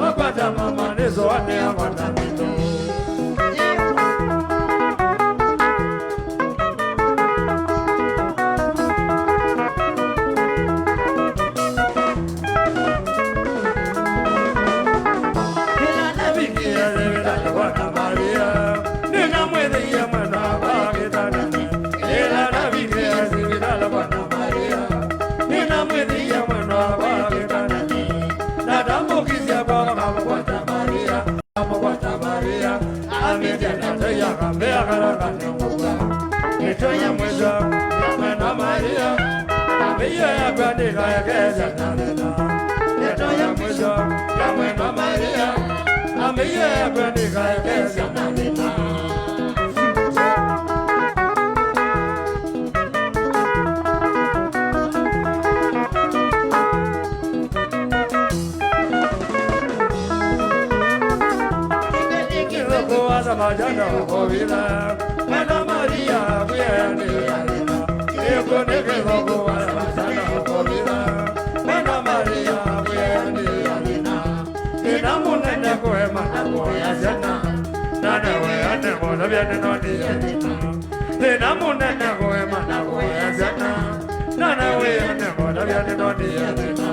wakwata mama nĩsoane akwata mĩto. Ĩla navikie sivitalĩ kwa na Maria, nĩnamwĩthĩie mwendwa wakwa kĩtandanĩ. Ĩla navikie sivitalĩ kwa na Maria, nĩnamwĩthĩie mwendwa wakwa kĩtandanĩ. Natambũkisye kwaka kamũkwata Maria. Amũkwata Maria, amĩtya na tei akambĩa Karanga nĩngũka. Nĩ Ndeto ya mwisho ya mwendwa Maria, ambiye yakwa ndikaekesya na thĩna. Ndeto ya mwisho ya mwendwa Maria, ambiye yakwa ndikaekesya na thĩna. Kĩthũkũa sa majana ũkũvitha, mwendwa Maria kwĩanĩĩa thĩna. Kĩkw'ũ nĩ kĩthũkũa sa majana ũkũvitha, mwendwa Maria kwĩanĩĩa thĩna. Thĩna mũnene kũema na kũea syana, na nĩwĩanĩe kũtavya nĩnonie thĩna. Thĩna mũnene kũema na kũea syana, na nĩwĩanĩe kũtavya nĩnonie thĩna.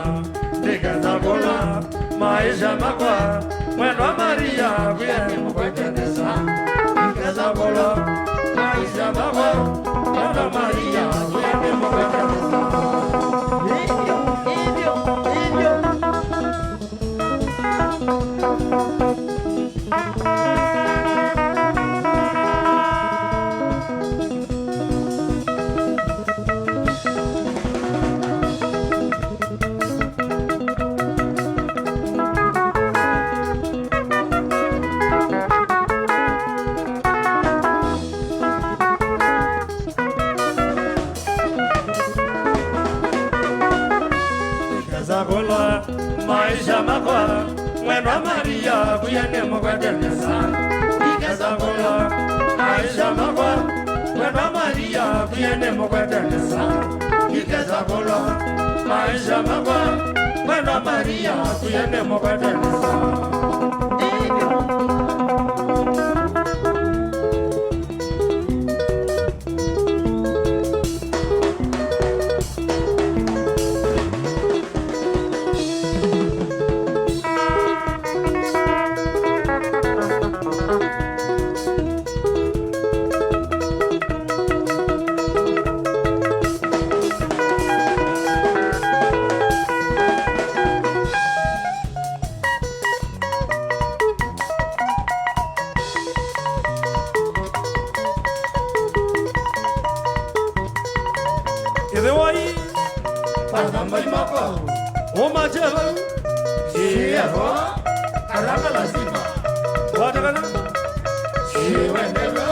Ndikesa kũla maisha makwa, mwendwa Maria kwĩanĩe mũkwete nesa. Ndikesa kũla maisha makwa, mwendwa Maria kwĩanĩe mũkwete nesa. Hivyo, hivyo, hivyo. Ndikesa kũla maisha makwa, mwendwa Maria kwĩanĩe mũkwete nesa. Ndikesa kũla maisha makwa, mwendwa Maria kwĩanĩe mũkwete nesa. Ndikesa kũla maisha makwa, mwendwa Maria kwĩanĩe mũkwete nesa. Ĩthĩwai. Athambai makwa. Ũmacheva. Siyevo. Alama lazima. Watakana. Siwendelo.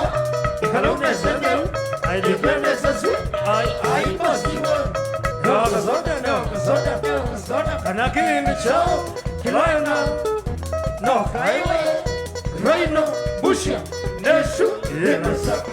Kalauna sendelo. Aidipende sasu. Ai, ai, pasiwa. No, kasoda, no, kasoda, no, kasoda. Kana kĩndũ kyaũ. Kĩlaena, no kaiwe, raino, busia, nesu, yena sako.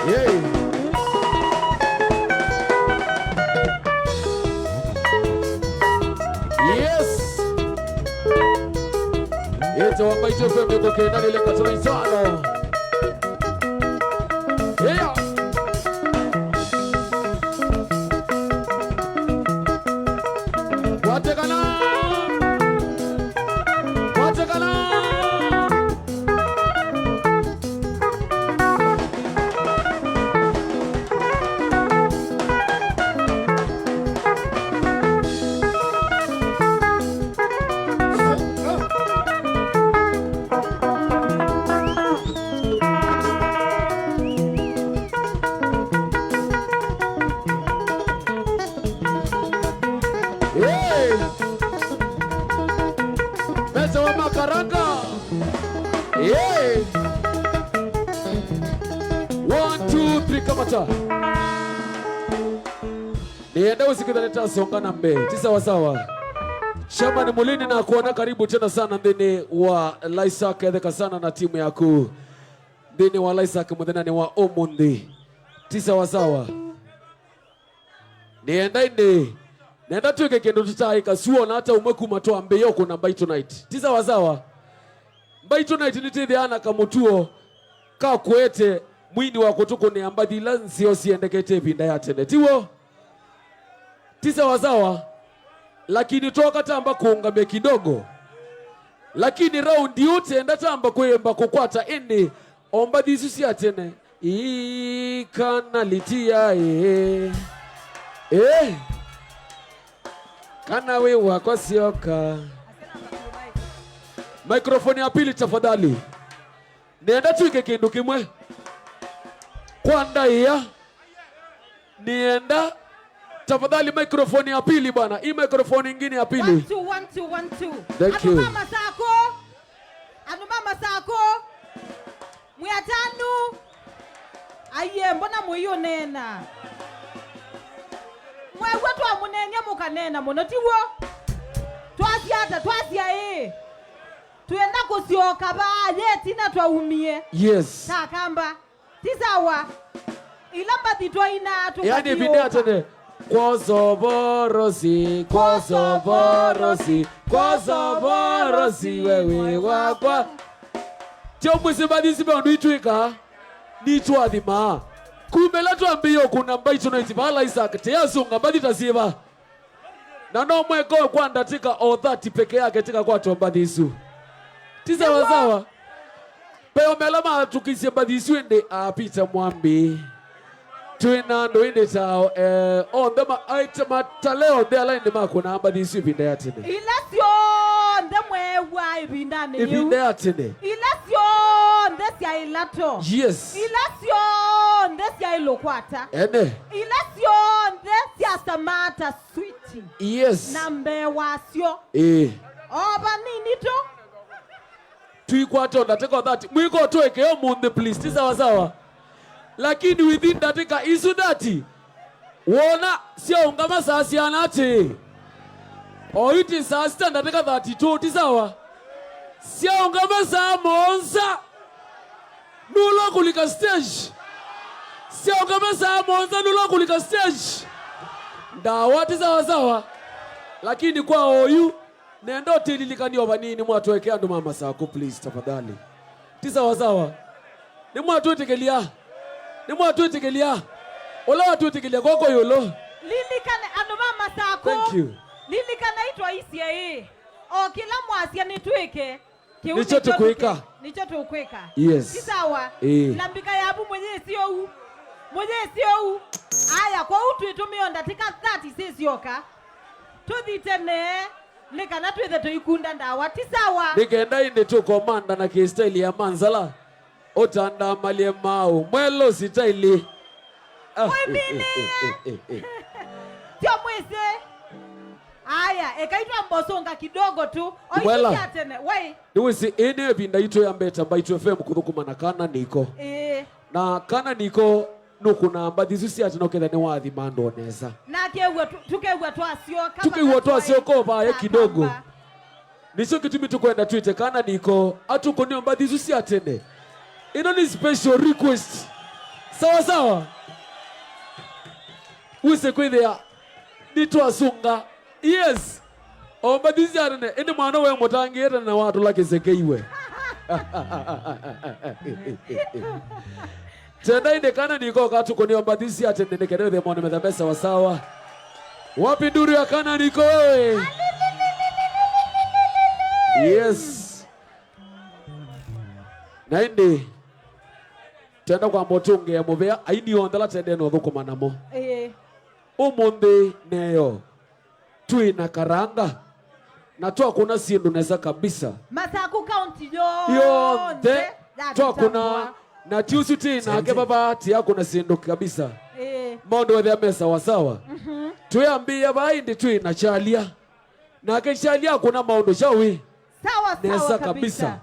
Yay. Yes. Ĩtawa Mbaitũ F M ĩkũkenda lĩle katũla itano. Yeah. Kwatekana. Kwatekana. Hey! Meza wa makaranga. Hey! One, two, three, kamata. Nĩenda ũsikĩthane tasonga na mbee. Ti sawa sawa. Chairman Mulini, nakuona, karibu tena sana nthĩnĩ wa Laisak. Etheka sana na timu yaku nthĩnĩ wa Laisak mũthenyanĩ wa ũmũnthĩ. Ti sawa sawa. Nĩenda ĩndĩ, nenda twĩke kĩndũ tũtaaĩka suo na ata ũmwe kuma twambĩĩa ũkũna Mbaitũ Night. Ti sawa sawa? Mbaitũ Night nĩtwĩthĩaa na kamũtuo ka kũete mwini wa kũtũkũnĩa mbathi ila nzeo siendekete ĩvinda ya tene. Tiw'o? Ti sawa sawa? Lakini twoka tamba kũũngamya kidogo. Lakini raundi ĩũ tenda tamba kwĩmba kũkwata ĩndĩ o mbathi isu sya tene. Ii, kana litia, ĩĩ. Ĩĩ. Kana wĩ wakwa syoka. Microphone ya pili tafadhali. Nĩenda twĩke kĩndũ kĩmwe. Kwa ndaĩa. Nĩenda. Tafadhali microphone ya pili bwana. Hii microphone ingine ya pili. One, two, one, two, one, two. Thank you. Andũ ma Masakũ. Andũ ma Masakũ. Mwĩ atanu? Aiee, mbona mũiũneena? Mwew'a twamũneenie mũkaneena mũno, tiw'o? Twasya ata? Twasya ĩĩ. Twenda kũsyoka vaa, ye ĩtina twaumie. Yes. Takamba. Ti sawa. Ila mbathi twainaa. Yaani ĩvinda ya tũkathiũũka tene. Kwosovorosi, kwosovorosi, kwosovorosi, wewe wakwa. Tyo mwĩsĩ mbathi isu ve ũndũ itwĩkaa, nitwathimaa. Kuma ĩla twambĩĩe ũkũna Mbaitũ Night vaa Laisak, tĩyasunga mbathi ta syĩva. Na no mweke ũũ kwa ndatĩka o thirty peke yake tĩkakwatwa mbathi isu. Ti sawa sawa? Veo mela matũkĩsye mbathi isu ĩndĩ a Peter Mwambi. Twĩ na andũ ĩndĩ ta, eh, onthe ma-, aite matale onthe ala ĩndĩ makũnaa mbathi isu ĩvinda ya tene. Ila syonthe mweew'a ĩvindanĩ yĩu. Ĩvinda ya tene. Ila syonthe syaĩ lato. Yes. Ila syonthe syaĩ lũkwata. Ene. Ila syonthe syasamaa ta switi. Yes. Na mbee wasyo. Ĩĩ. O vanini tu. Tũikwate o ndatĩka o thirty. Mwĩko twĩke ũmũnthĩ, please. Ti sawa sawa? Lakini within ndatĩka isu thirty, wona syaũngama saa siana atĩĩ. O yu ti saa sita ndatĩka thirty-two, ti sawa? Syaũngama saa mũonza. Nũla kũlika stage. Syaũngama saa mũonza nũla kũlika stage. Ndawa ti sawa sawa. Lakini kwa oyu, nenda ũtĩlilikani o vanini mwatũekea andũ ma Masakũ, please, tafadhali. Ti sawa sawa. Nĩmwatwĩtĩkĩlya. Nĩmwatwĩtĩkĩlya. Ũla watwĩtĩkĩlya kwoko ĩũlũ. Lilikane andũ ma Masakũ. Thank you. Lilikanai twaisye ĩĩ. O kĩla mwasya nĩtwĩke. Kĩu nĩkyo tũkwĩka. Nĩkyo tũkwĩka. Yes. Ti sawa? Ĩĩ. Na mbika yavu mũyĩsĩ ũu. Mũyĩsĩ ũu. Aya, kwoou twĩtũmĩe o ndatĩka thirty sisyoka. Tũthi tene, nĩ kana twĩthe tũikunda ndawa. Ti sawa? Nĩ kenda ĩndĩ tũkomanda na kĩstaili ya Manzala. Ũtandamalye maũ. Mwelo sitaili. Ah, mũimĩlĩe. Tyo mwĩsĩ. Aya, ekai twambe ũsũnga kidogo tu. Mwela. Oikia tene. Wai. Nĩwĩsĩ, ĩĩ nĩ ĩvinda yitũ ya Mbeta Mbaitũ F M kũthũkũma na Kana Niko. Ĩĩ. Na Kana Niko nũkũnaa mbathi isu sya tene ũkethĩa nĩwathima andũ o nesa. Na akew'a tu-, tũkew'a twasyoka. Tũkew'a twasyoka o vaya kidogo. Nĩkyo kĩtumi tũkwenda twĩte Kana Niko atũkũnĩe mbathi isu sya tene. Ĩno nĩ special request. Sawa sawa? Wĩsĩ kwĩthĩa nĩtwasunga. Yes. O mbathi sya tene, ĩndĩ mwana we mũtangĩĩte na watũla kĩseke iwe. Tenda ĩndĩ Kana Niko katũkũnĩe mbathi sya tene nĩ kenda wĩthĩe maũndũ metha me sawa sawa. Wapi nduru ya Kana Niko wewe? Yes. Na ĩndĩ, tenda kwamba ũtũngĩa mũvea, aini onthe ala tendee na ũthũkũma namo. Ĩĩ. Ũmũnthĩ neyo, twĩ na karanga, na twakũna syĩndũ nesa kabisa. Masaku County yonthe, yonthe, twakũna, yatambwa. Na ti ũsu twĩ nake vava, tiakũna syĩndũ kabisa. Ĩĩ. Maũndũ ethĩa me sawa sawa. Mhm. Twĩambĩĩa vaa ĩndĩ twĩ na Chalia. Nake Chalia akũna maũndũ kyaũ ĩ? Sawa, sawa nesa kabisa. Kabisa.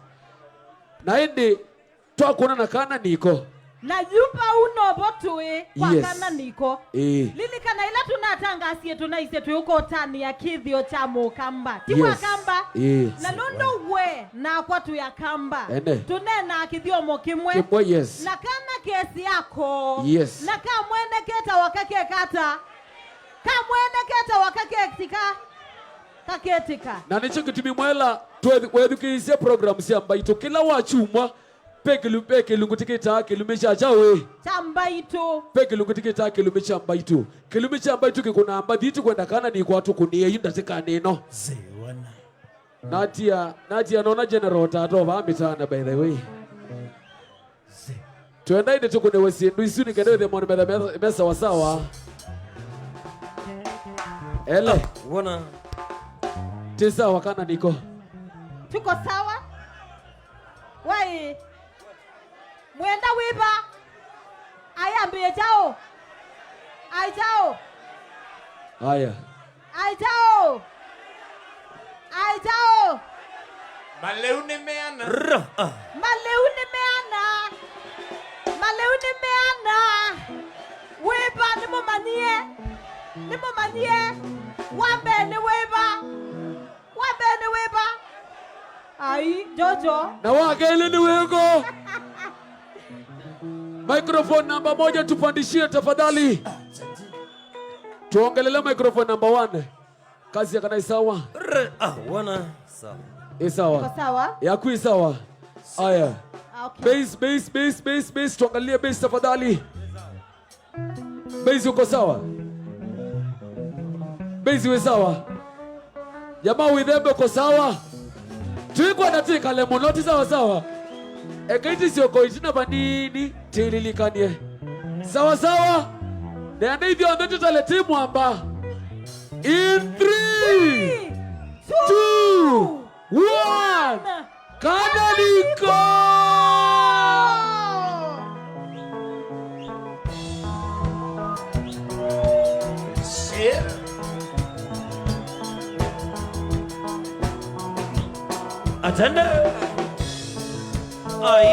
Na ĩndĩ twakũna na Kana Niko. Na yu vau novo tũĩ kwa, yes, Kana Niko. Ĩĩ. Lilikana ĩla tũna Atangasie tũnaisye twĩũkotanĩa kĩthĩo kya Mũkamba. Ti wa Yes. Kamba? Yes. Na nũndũ we nakwa twĩ Akamba. Ene. Tũneenaa kĩthyomo kĩmwe. Kĩmwe, yes. Na kana kesĩ ako. Yes. Na kamwene ketawa kakekata. Kamwene ketawa kaketika. Kaketĩka. Na nĩkyo kĩtumi mwela twethĩ-, wethukĩĩsya program sya Mbaitũ kĩla wa kyumwa. Ve kĩlu-, ve kĩlungu tĩkĩtaa kĩlumi kya kyaũ ĩ? Kya Mbaitũ. Ve kĩlungu tĩkĩtaa kĩlumi kya Mbaitũ. Kĩlumi kya Mbaitũ kĩkũnaa mbathi, tũkwenda kana nĩkwa tũkũnĩe yu ndatĩkanĩ ĩno. Zĩwana. Natia, natia nona General Tato vaa mĩtaana, by the way. Zĩ. Twenda ĩndĩ tũkũnĩwe syĩndũ isu nĩ kenda wĩthĩe maũndũ metha me, me sawa sawa. Ele. Wona. Ti sawa kana nĩko? Tuko sawa? Wai. Mwenda wĩva? Ayambĩe kyaũ? Ai kyaũ? Aya. Ai kyaũ? Ai kyaũ? Malĩu nĩ meana. Ra, ah. Malĩu nĩ meana. Malĩu nĩ meana. Wĩva nĩmũmanyie? Nĩmũmanyie? Wa mbee nĩ wĩva? Wa mbee nĩ wĩva? Ai, Jojo. Na wa kelĩ nĩ wĩkũ? Microphone namba moja tupandishie tafadhali. Tuongelele microphone number one. Kazi ya kana isawa. R-, ah, wana. Sawa. Isawa. Iko sawa? Yaku isawa. Aya. Ah, okay. Bass, bass, bass, bass, bass. Tuangalie bass tafadhali. Bezi, uko sawa? Bezi, we sawa? Jamaa wĩthembe, uko sawa? Twĩkwenda twĩkale mũno, ti sawa sawa? Eka iti syoko itina vanini, tĩlilikanie. Sawa sawa? Neana ithyonthe tũtale ti mwamba. In three, two, one. Kana nĩko! Atende. Ai.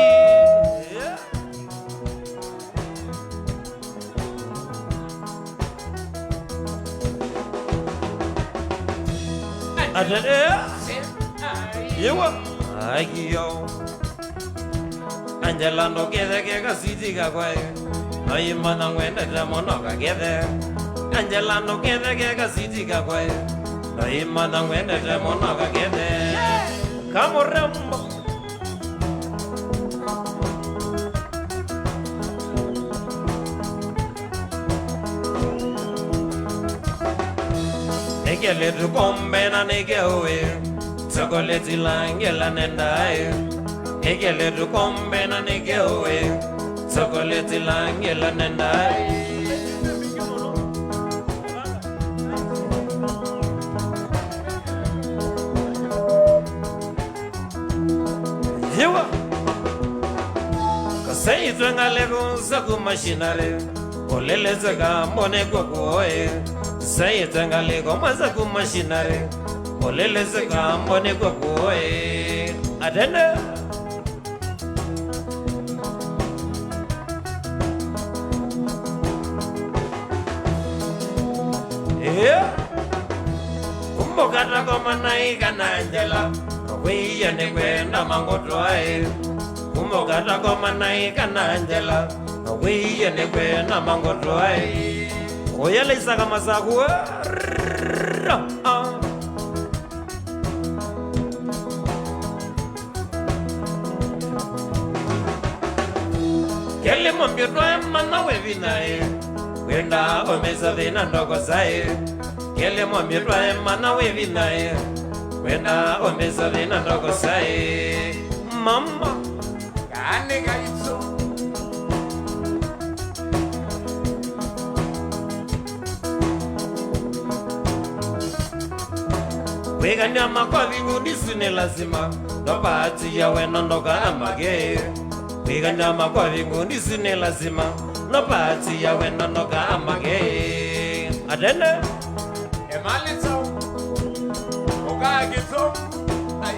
Atende. Yiwa. Aiyo. Angela ndũketheke kasiti kakwa. Naimanya ngwendete mũno kakethe. Angela ndũketheke kasiti kakwa. Naimanya ngwendete mũno kakethe. Kamũrembo. Nĩkĩlĩtu kombe na nĩkĩũĩ, chocolate langela nendaĩ. Nĩkĩlĩtu kombe na nĩkĩũĩ, chocolate langela nendaĩ. Yiwa. Kaseitwe ngalĩko syaku mashinarĩ, ũlĩlĩsye kambonĩ kwa kuoĩ. Seitwe ngalĩko mwa syaku mashinarĩ, ũlĩlĩsye kambonĩ kwa kuoĩ. Atende. Ĩĩ. Kumbuka takomana ĩkana njela, kawĩie nĩ kwenda mangũtwaĩ. Kumbuka takomana ĩkana njela, kawĩie nĩ kwenda mangũtwaĩ. Kũyela isaka masaku, ah. Kelĩ mwambie twae mana we vinaĩ, kwenda omesa thĩna ndoko saĩ. Kelĩ mwambie twae mana we vinaĩ, kwenda omesa thĩna ndoko saĩ. Mama. Kaanĩ kaitũ. Kwĩkany'a makovi ngundi isu nĩ lasima, no bahati ya wendo ndoka amage. Kwĩkany'a makovi ngundi isu nĩ lasima, no bahati ya wendo ndoka amage. Atende. Emalito. Ũkakĩto. Ai.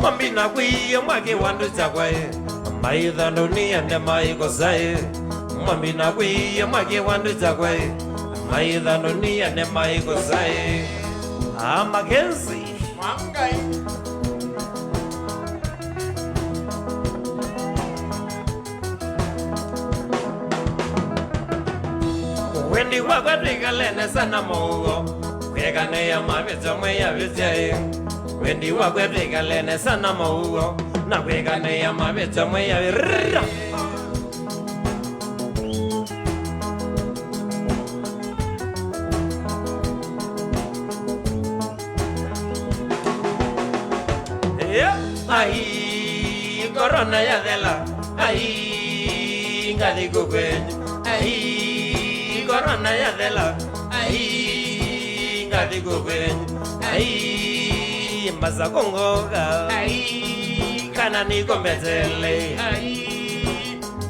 Mwambi nakwĩie mwa kĩwandũ kyakwa ĩ, Maitha ndunia nĩ maikũsaĩ, Mwambi nakwĩie mwa kĩwandũ kyakwa ĩ. Maitha ndunia nĩ maikũsaĩ. Ah, Mackenzie. Mwangai. Wendi wakwa twĩkale nesa na mũuo, kwĩkanĩa mavĩtyo mwĩyavĩtya ĩ. Wendi wakwa twĩkale nesa na mũuo, na kwĩkanĩa mavĩtyo mwĩyavĩtya. Yeah. Ai, korona yathela. Ai, ngathi kũkwenyu. Ai, korona yathela. Ai, ngathi kũkwenyu. Ai, mbasa kũngoka. Ai, kana niko mbetele. Ai.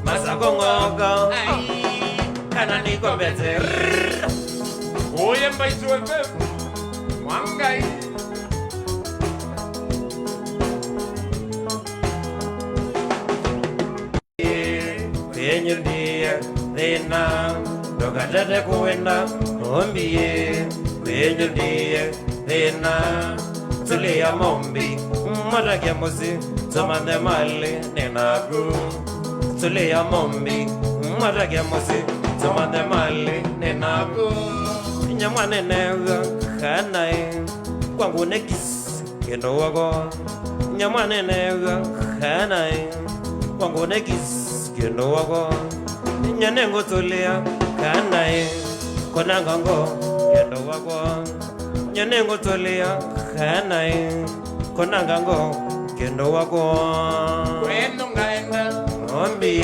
Masako ng'oko. Ai. Kana niko mbete. Oye Mbaitu F M. Mwangai. Kwenyu ndiye thĩna, ndũkatete kũwenda, ũmbie. Kwenyu ndiye thĩna. Tũlĩa Mombi, mwatakya mũsyĩ, tũmanthe malĩ nĩ naku. Tũlĩa Mombi, mwatakya mũsyĩ, tũmanthe malĩ nĩ naku. Nyamwanenew'a kana ĩ, kwangu nĩ kiss kĩndũ woko. Nyamwanenew'a kana ĩ, kwangu nĩ kiss kĩndũ woko. Nyene ngũtũlĩa kana ĩ, kũnanga ngo kĩndũ woko. Nyene ngũtũlĩa kana ĩ, kũnanga ngo kĩndũ wako. Kwenyu ngaenda. Mombi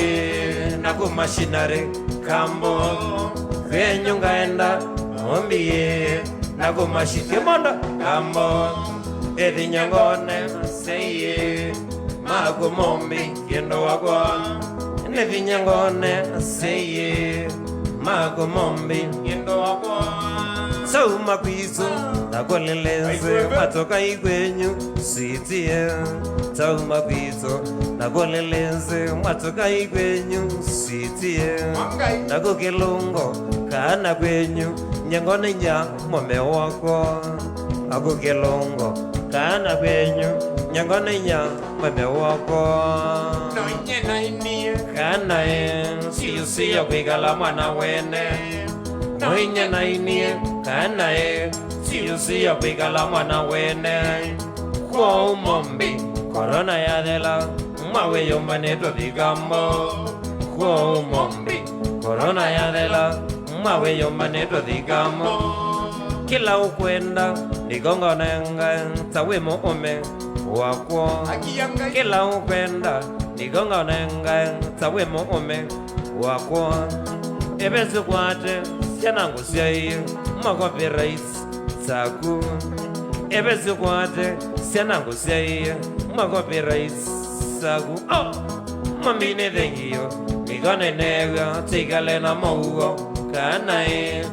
na ku machinery kambo. Kwenyu ngaenda. Mombi na ku machi-, kĩmonda kambo. Ĩthinya ngone seiĩ. Maku Mombi kĩndũ wakwa, nĩ vinya ngone seiĩ. Maku Mombi kĩndũ wakwa. Sauma kwitũ na kũleleze, matoka ikwenyu sitie. Sauma kwitũ na kũleleze, matoka ikwenyu sitie. Naku Kĩlungo kana kwenyu, nyengone nya mome wakwa. Aku Kĩlungo kana kwenyu, nyengone nya Mwene wakwa. Noinye nainie. Kana ĩ, siusia kwĩkala mwana wene. Noinye nainie. Kana ĩ, siusia kwĩkala mwana wene. Kwoou Mombi, korona yathela, mwawĩyũmbanĩtwe thikambo. Kwoou Mombi, korona yathela, mwawĩyũmbanĩtwe thikambo. Kĩla ũkwenda, nĩko ngonenga, ta wĩ mũũme wakwa. Kĩla ũkwenda, nĩko ngonenga, ta wĩ mũũme wakwa. Ĩvesi kwate syana ngũsyaĩe, makopi rais saku. Ĩvesi kwate syana ngũsyaĩe, makopi rais saku. Oh! Mwambi nĩ thengiũ, nĩko nĩneew'a, twĩkale na mũuo, kana ĩ.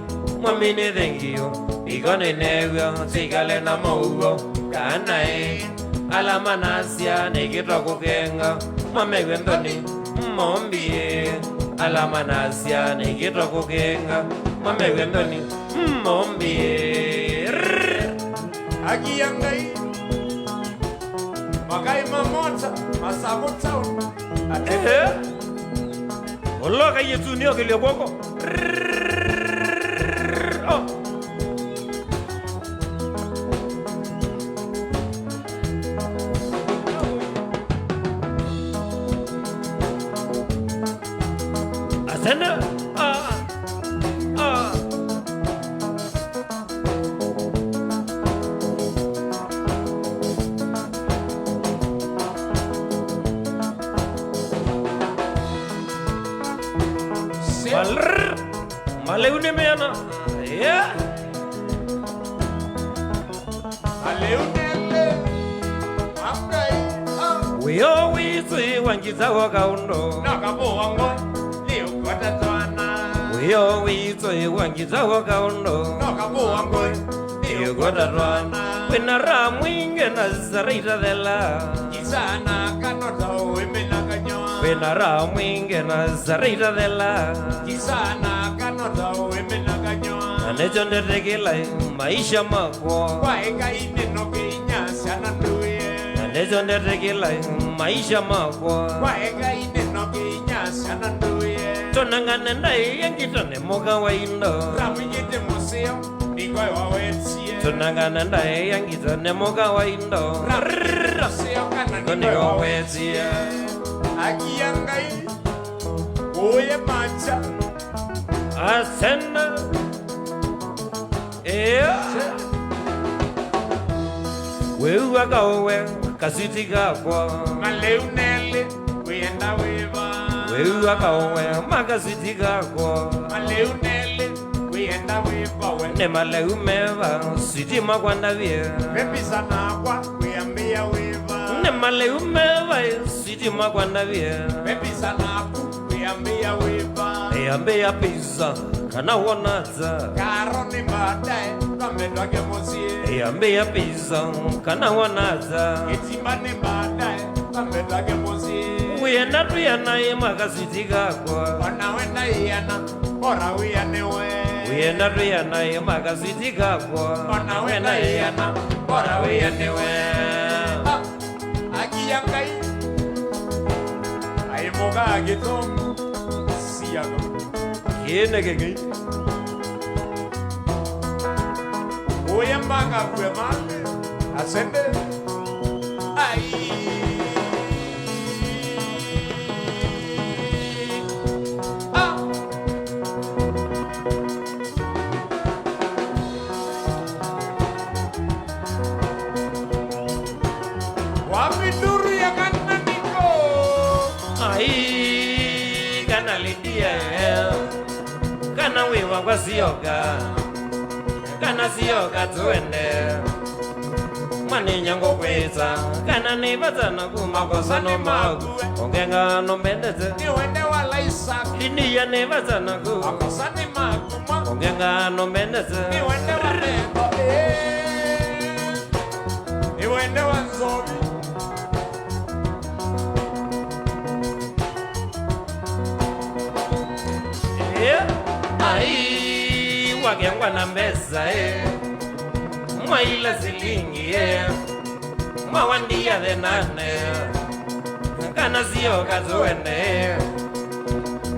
Mwambi nĩ thengiũ, nĩko nĩneew'a, twĩkale na mũuo, kana ĩ. Ala manasya nĩkĩtwa kũkenga, mamew'e nthoni, Mombi ĩ. Ala manasya nĩkĩtwa kũkenga, mamew'e nthoni, Mombi ĩ. Akia Ngai. Makai ma Mota, Masavu Town. Ate. Ehe. Oloka yetu nĩ okĩlyo kwoko. Oh. Asana. Ah. Ah. Mal-, malĩu nĩ meana. Yeah. Malĩu nĩ me. Amkai. Ah. Wĩoo witũ ĩ wa ngita wa kaũndũ. No kavũa ngo. Nĩ ũkwata twana. Wĩoo witũ ĩ wa ngita wa kaũndũ. No kavũa ngo. Nĩ ũkwata twana. Wĩna raha mwingĩ na saraita thela. Isana kanota ũĩmĩ na kanyoa. Na raha mwingi na sara itathela. Kisana kanota uweme na kanywa. Na nĩkyo ndetekĩla maisha makwa. Kwa eka ineno kinya syana nduye. Na nĩkyo ndetekĩla maisha makwa. Kwa eka ineno kinya syana nduye. Tũnengane ndaĩa ngito nĩ mũka wa indo. Ramwĩkĩte mũseo, nĩko wawetie. Tũnengane ndaĩa ngito nĩ mũka wa indo. Ramwĩkĩte mũseo kana nĩko wawetie. Akia Ngai, ũye macha. Asena. Ea. Wĩw'a kaũwe, kaswiti kakwa. Malĩu nelĩ, wĩenda wĩva? Wĩw'a kaũwe, makaswiti kakwa. Malĩu nelĩ, wĩenda wĩva we? Nĩ malĩu meva, switi makwa ndavye? Vepisa nakwa, wĩambĩa wĩva? Nĩ malĩu meva, switi makwa ndavye? Vepisa naku, wĩambĩa wĩva? Ĩambĩa pizza, kana wona ata? Karo nĩ baadaye, kambe twake mũsyĩ. Ĩambĩa pizza, kana wona ata? Kĩtimba nĩ baadaye, kambe twake mũsyĩ. Wĩenda twĩanae makaswiti kakwa. Ona wenda ĩana, bora wĩanĩwe. Wĩenda twĩanae makaswiti kakwa. Ona wenda ĩana, bora wĩanĩwe. Ah, akia Ngai. Ai mũka kĩtongu, siaga. Kĩnĩ kĩngĩ. Ũya mbanga kue mali, asende. Ai. Ah. Wapi nduru ya kana niko? Ai, kana Lydia, kana wĩ wakwa sioka, kana sioka tuende. Mwaninya ngũkwĩta, kana nĩ vata naku, makosa nĩ maku, ũngengano mbendete. Nĩ wende wa Isaac. Lydia nĩ vata naku. Makosa nĩ maku. Ũngengano mbendete. Nĩ wende wa metho, eh. Nĩ wende wa nzovi. Eh, ai, wakengwa na mbesa, eh. Mwaila silingi, eh. Mwawandia thenane. Kana sioka tuende.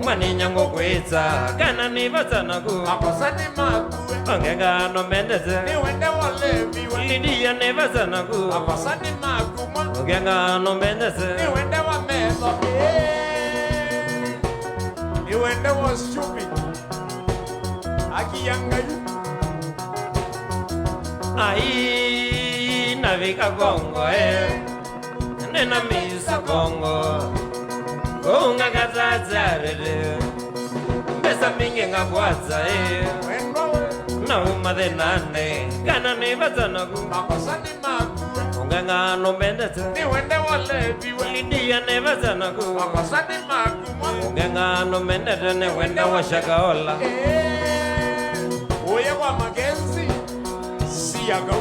Mwaninya ngũkwĩta, kana nĩ vata naku. Makosa nĩ maku. Ũngengano mbendete. Nĩ wende wa levi we. Lydia nĩ vata naku. Makosa nĩ maku mwa. Ũngengano mbendete. Nĩ wende wa metho. Eh. Nĩ wende wa stupid. Akia Ngai. Ai, navika Kongo, eh. Nĩnamĩsa Kongo. Kũu ngakata charity. Mbesa mbingĩ ngakwata, eh. Nauma thĩnanĩ, kana nĩ vata naku. Makosa nĩ maku. Ũngengano mbendete. Nĩ wende wa levi we. Lydia nĩ vata naku. Makosa nĩ maku. Ũngengano mbendete nĩ wende wa Shakahola. Eh, ũye wa Makenzi, siaga.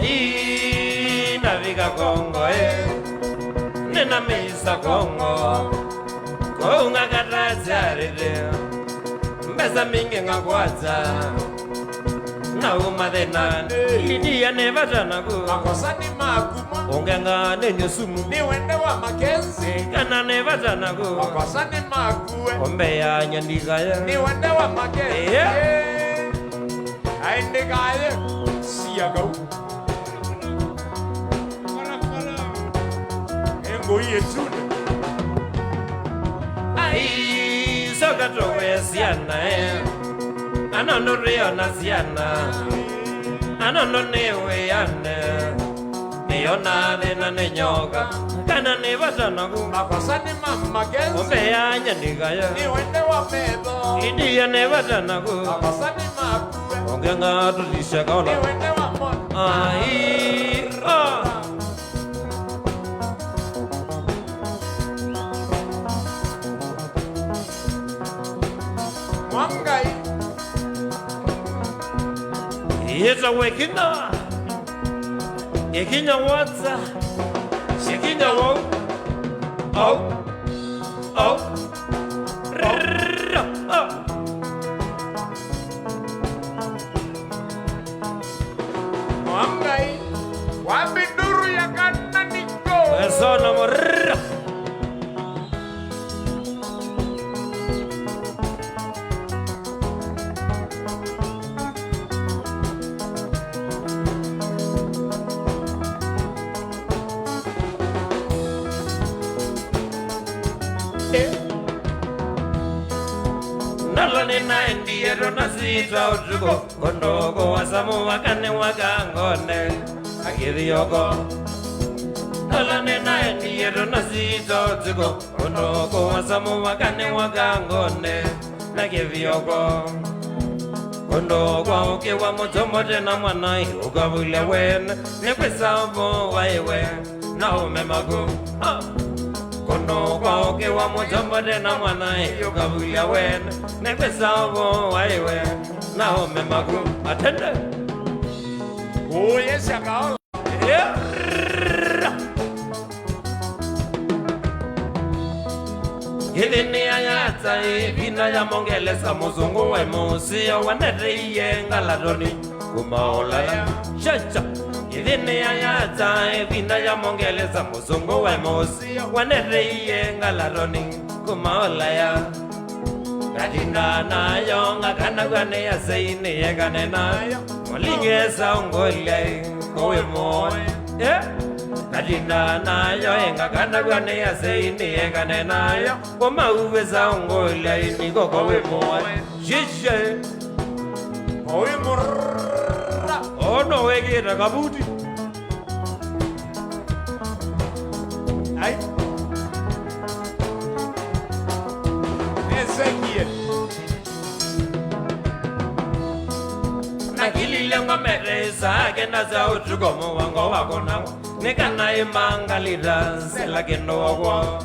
Ai, navika Kongo, eh. Nĩnamĩsa Kongo. Kũu ngakata charity. Mbesa mbingĩ ngakwata. Nauma thĩnanĩ. Lydia nĩ vata naku. Makosa nĩ maku. Ũngengano nĩ sumu. Nĩ wende wa Makenzi. Kana nĩ vata naku. Makosa nĩ maku we. Ũmbea nyandikaya. Nĩ wende wa Makenzi. Yeah. Aendekaye. Siaga. Engoi ĩtune. Ai, soka tũwe syana, eh. Anono rĩona syana. Anono nĩ wĩane. Nĩona thĩna nĩ nyoka. Kana nĩ vata naku. Makosa nĩ ma Makenzi. Ũmbea nyandikaya. Nĩ wende wa metho. Lydia nĩ vata naku. Makosa nĩ maku. Ũngengano tũthi Shakahola. Nĩ wende wa mwana. Ai, ah. Mwangai. Yĩtawa Ĩkinya. Ĩkinya wata. Sikinya wau. Au. Au. Rrrr. Ah. Mwangai, wapi nduru ya kana niko? Esona morrrr. Nalo nĩnaendie tũnasita ũtukũ, kũndũ kũasa mũvaka nĩwaka ngone, akĩthioko. Nalo nĩnaendie tũnasita ũtukũ, kũndũ kũasa mũvaka nĩwaka ngone, na kĩthioko. Kũndũ kwaũkĩwa mũtomo tena mwana, ũkavulya wene, nĩkwĩsa vo waiwe na ũme maku. Ah! Kũndũ kwaũkĩwa mũtomo tena mwana, ũkavulya wene, nĩkwĩsa vo waiwe na ũme maku. Atende. Kũyĩsya kaola. Ĩthĩnĩa yata ĩvinda ya mongelesa mũsũngũ wa mũseo waneteie ngalatoni kuma Ũlaya. Chacha. Ĩthĩnĩa yata ĩvinda ya mongelesa mũsũngũ wa mũseo waneteie ngalatoni kuma Ũlaya. Ngatinda nayo ngakanaw'a nĩ asei nĩekane nayo. Mũlingĩsa ũngũlya ĩ, kũwĩ mũoe. Eh? Ngatinda nayo ĩ, ngakanaw'a nĩ asei nĩekane nayo. Ũmauvĩsa ũngũlya ĩ, nĩko kũwĩ mũoe. Shishe. Kũwĩ mũrra. Ono wĩkĩte kabuti. Ai. Ezekiel. Nakilile ngomete saa kenda sya ũtukũ mũvango wa kũnangwa, nĩ kana ĩmangalita sela kĩndũ kwoo.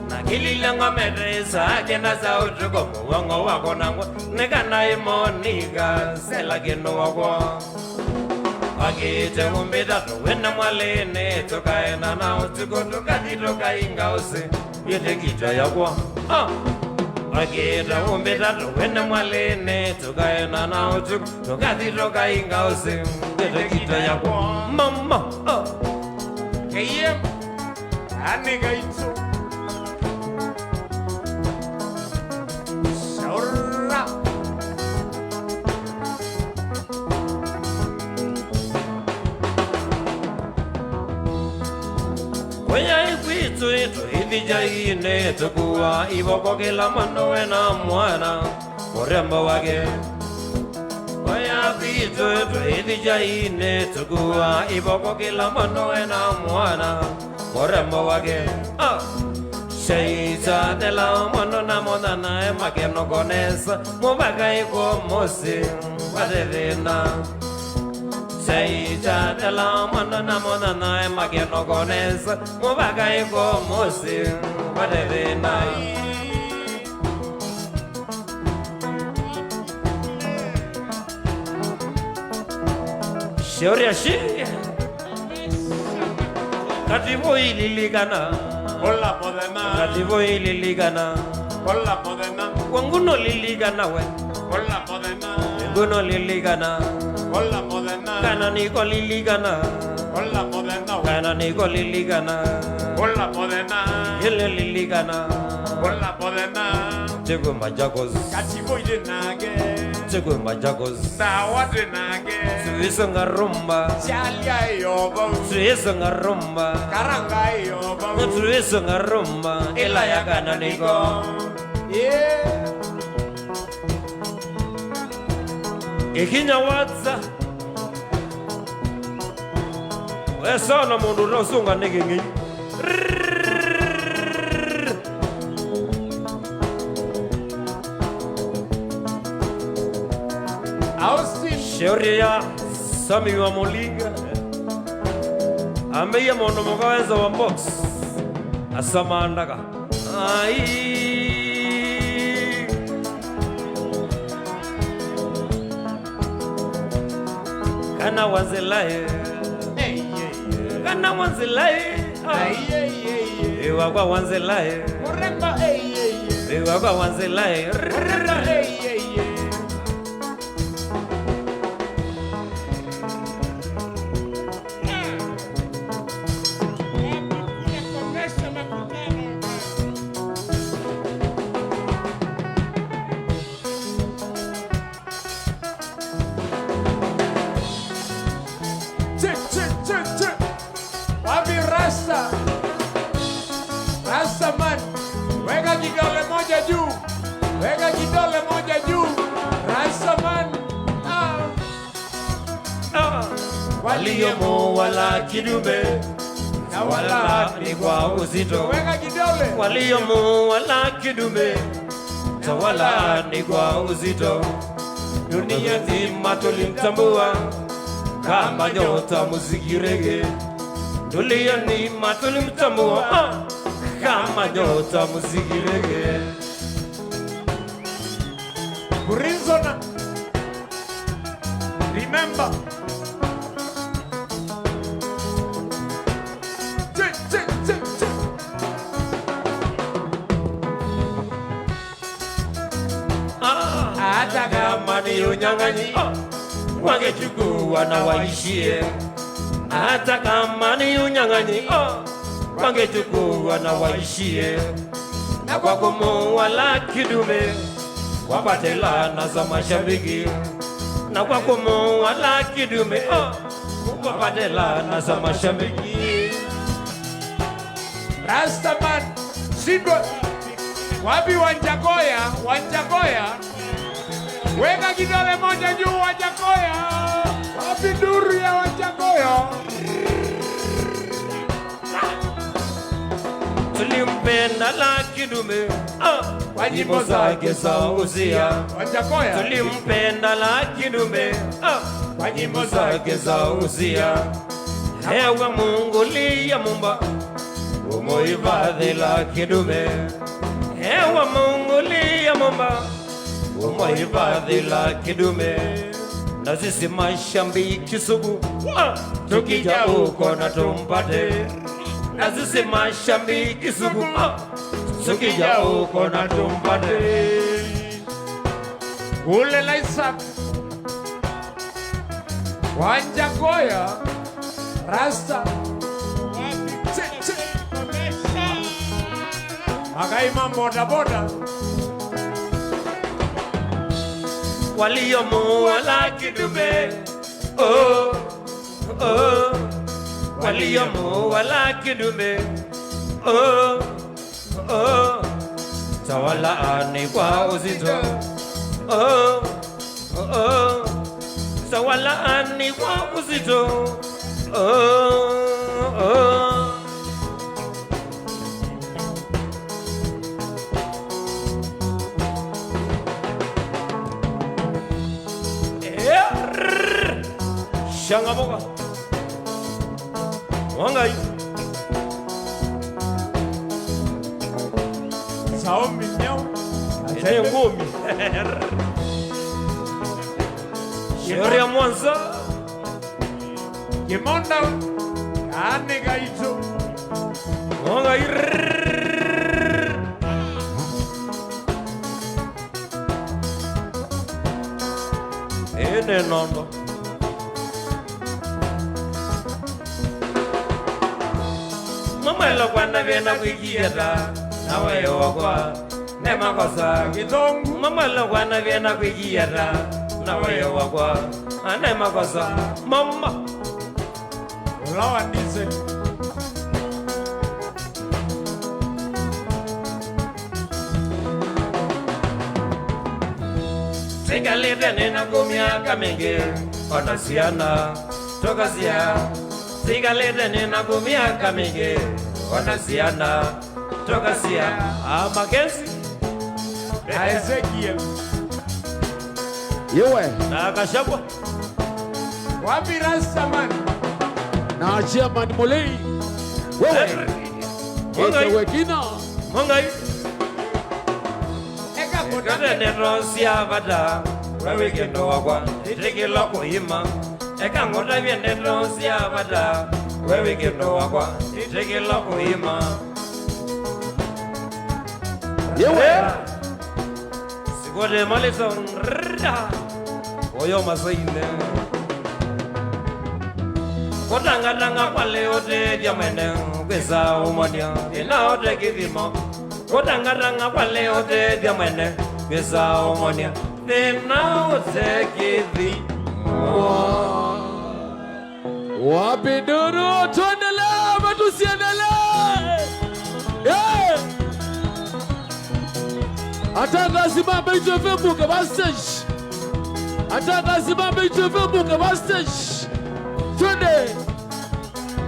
Nakilile ngomete saa kenda sya ũtukũ mũvango wa kũnangwa, nĩ kana ĩmonika sela kĩndũ kwoo. Wakĩte ũmbĩta tũwene mwalĩnĩ, tũkaenda na ũtukũ, tũkathi tũkainga ũsĩ, yĩte kĩtwa yakwa. Ah! Wakĩte ũmbĩta tũwene mwalĩnĩ, tũkaenda na ũtukũ, tũkathi tũkainga ũsĩ, yĩte kĩtwa yakwa. Mama! Ah! Keyem! Ani gaitũ. Shaura. Kũya kwitũ tũithi kyainĩ, tũkua ivoko kĩla mũndũ wĩna mwana mũrembo wake. Kũya kwitũ tũithi kyainĩ, tũkua ivoko kĩla mũndũ wĩna mwana mũrembo wake. Ah! Syai syathela mũndũ na mũthanae makenoko nesa, mũvaka ĩkwo mũsyĩ vate thĩna. Syai syathela mũndũ na mũthanae makenoko nesa, mũvaka ĩkwo mũsyĩ vate thĩna. Shauri ya shi. Katibu ililikana. Ola modena. Katibu ililikana. Ola modena. Wanguno lilikana we. Ola modena. Nguno lilikana. Ola modena. Kana niko lilikana. Ola modena. Kana niko lilikana. Ola modena. Ile lilikana. Ola modena. Chegwe Machakos. Katibu ile nage. Chegwe Machakos. Sawa tena. Tuiso ngarumba. Chalia yo bau. Tuiso ngarumba. Karanga yo bau. Tuiso ngarumba. Ila ya kana niko. Yeah. Ikinya watsa. Wesona mũndũ ũrĩa ũsũnga nĩ kĩng'ei. Austin. Shauri ya Sami wa Mulinga. Ameiya mũndũ mũka wenza wa box. Asama ndaka. Ai. Kana wanzilai. Hey, yeah, yeah. Kana wanzilai. Wĩ wakwa wa nzĩla ĩ. Wĩ wakwa wa nzĩla ĩ. Che, che, che, che. Wapi Rasta? Rasta man. Weka kidole moja juu. Weka kidole moja juu. Rasta man. Ah. Ah. Waliomuua Lucky Dube, tawala ni kwa uzito. Weka kidole. Waliomuua Lucky Dube, tawala ni kwa uzito. Dunia nzima tulimtambua kama nyota muziki rege. Dunia nzima tulimtambua, ah, kama nyota muziki rege. Prisoner. Remember. Che, che, che, che. Ah, hata kama ni unyang'anyi, ah, wangechukua na waishie. Hata kama ni unyang'anyi, ah, wangechukua na waishie. Na kwa kumuua Lucky Dube, wapate laana za mashabiki. Na kwa kumuua Lucky Dube, ah, wapate laana za mashabiki. Rastaman, shindwe. Wapi Wanjakoya? Wanjakoya. Weka kidole moja juu, Wanjakoya. Wapi nduru ya Wanjakoya? Tulimpenda Lucky Dube, ah, kwa nyimbo zake za usia. Wanjakoya. Tulimpenda Lucky Dube, ah, kwa nyimbo zake za usia. Ewe Mungu liya mumba, umuhifadhi Lucky Dube. Ewe Mungu liya mumba, umuhifadhi Lucky Dube. Na sisi mashabiki sugu, ah, tukija huko na tumpate. Na sisi mashabiki sugu, ah, tukija huko na tumpate. Ule Isaac. Wanjakoya, Rasta. Che, che. Makai ma bodaboda. Waliomuua Lucky Dube. Oh, oh. Waliomuua Lucky Dube. Oh. Oh, tawala ni kwa uzito. Oh, oh, oh. Tawala ni kwa uzito. Oh, oh. Eh, changamuka. Wangai. Saomi nyau. Ene ngumi. Sheria Mwanza. Kimonda. Ane gaito. Wangai. Ene nondo. Mama lokwa na vena kwikia ta, na weyo wakwa, ne makosa. Kithongu. Mama lokwa na vena kwikia ta, na weyo wakwa, ane makosa. Mama. Ulawa ndise. Sikalite nina kumya kamenge, ona siana. Tũkasya, sikalĩte nĩ na kũmyaka mingĩ, ona syana, tũkasya, a Makenzi, na Ezekiel, iwe, na Kashagwa. Wapi Rastaman? Na Chairman Mulei, wewe, Henry, Mwangai, ĩthe wekina. Mwangai. Eka ngũtavye ndeto sya vata, we wĩ kĩndũ wakwa, ĩtĩkĩla kũima. Eka ngũtavye ndeto sya vata, We wĩ kĩndũ wakwa, ĩtĩkĩla kũima. Yewe. Sikote maliso, oyo masaine. Kũtangatanga kwa leo tethya mwene, kwĩsa ũmanya, ĩna ote kĩthimo. Kũtangatanga kwa leo tethya mwene, kwĩsa ũmanya, thĩna ũte kĩthimo. Wapi nduru? Tuendelee ama tusiendelee? Eh! Atangasi ma Mbaitu F M mũke va stage. Atangasi ma Mbaitu F M mũke va stage. Twende.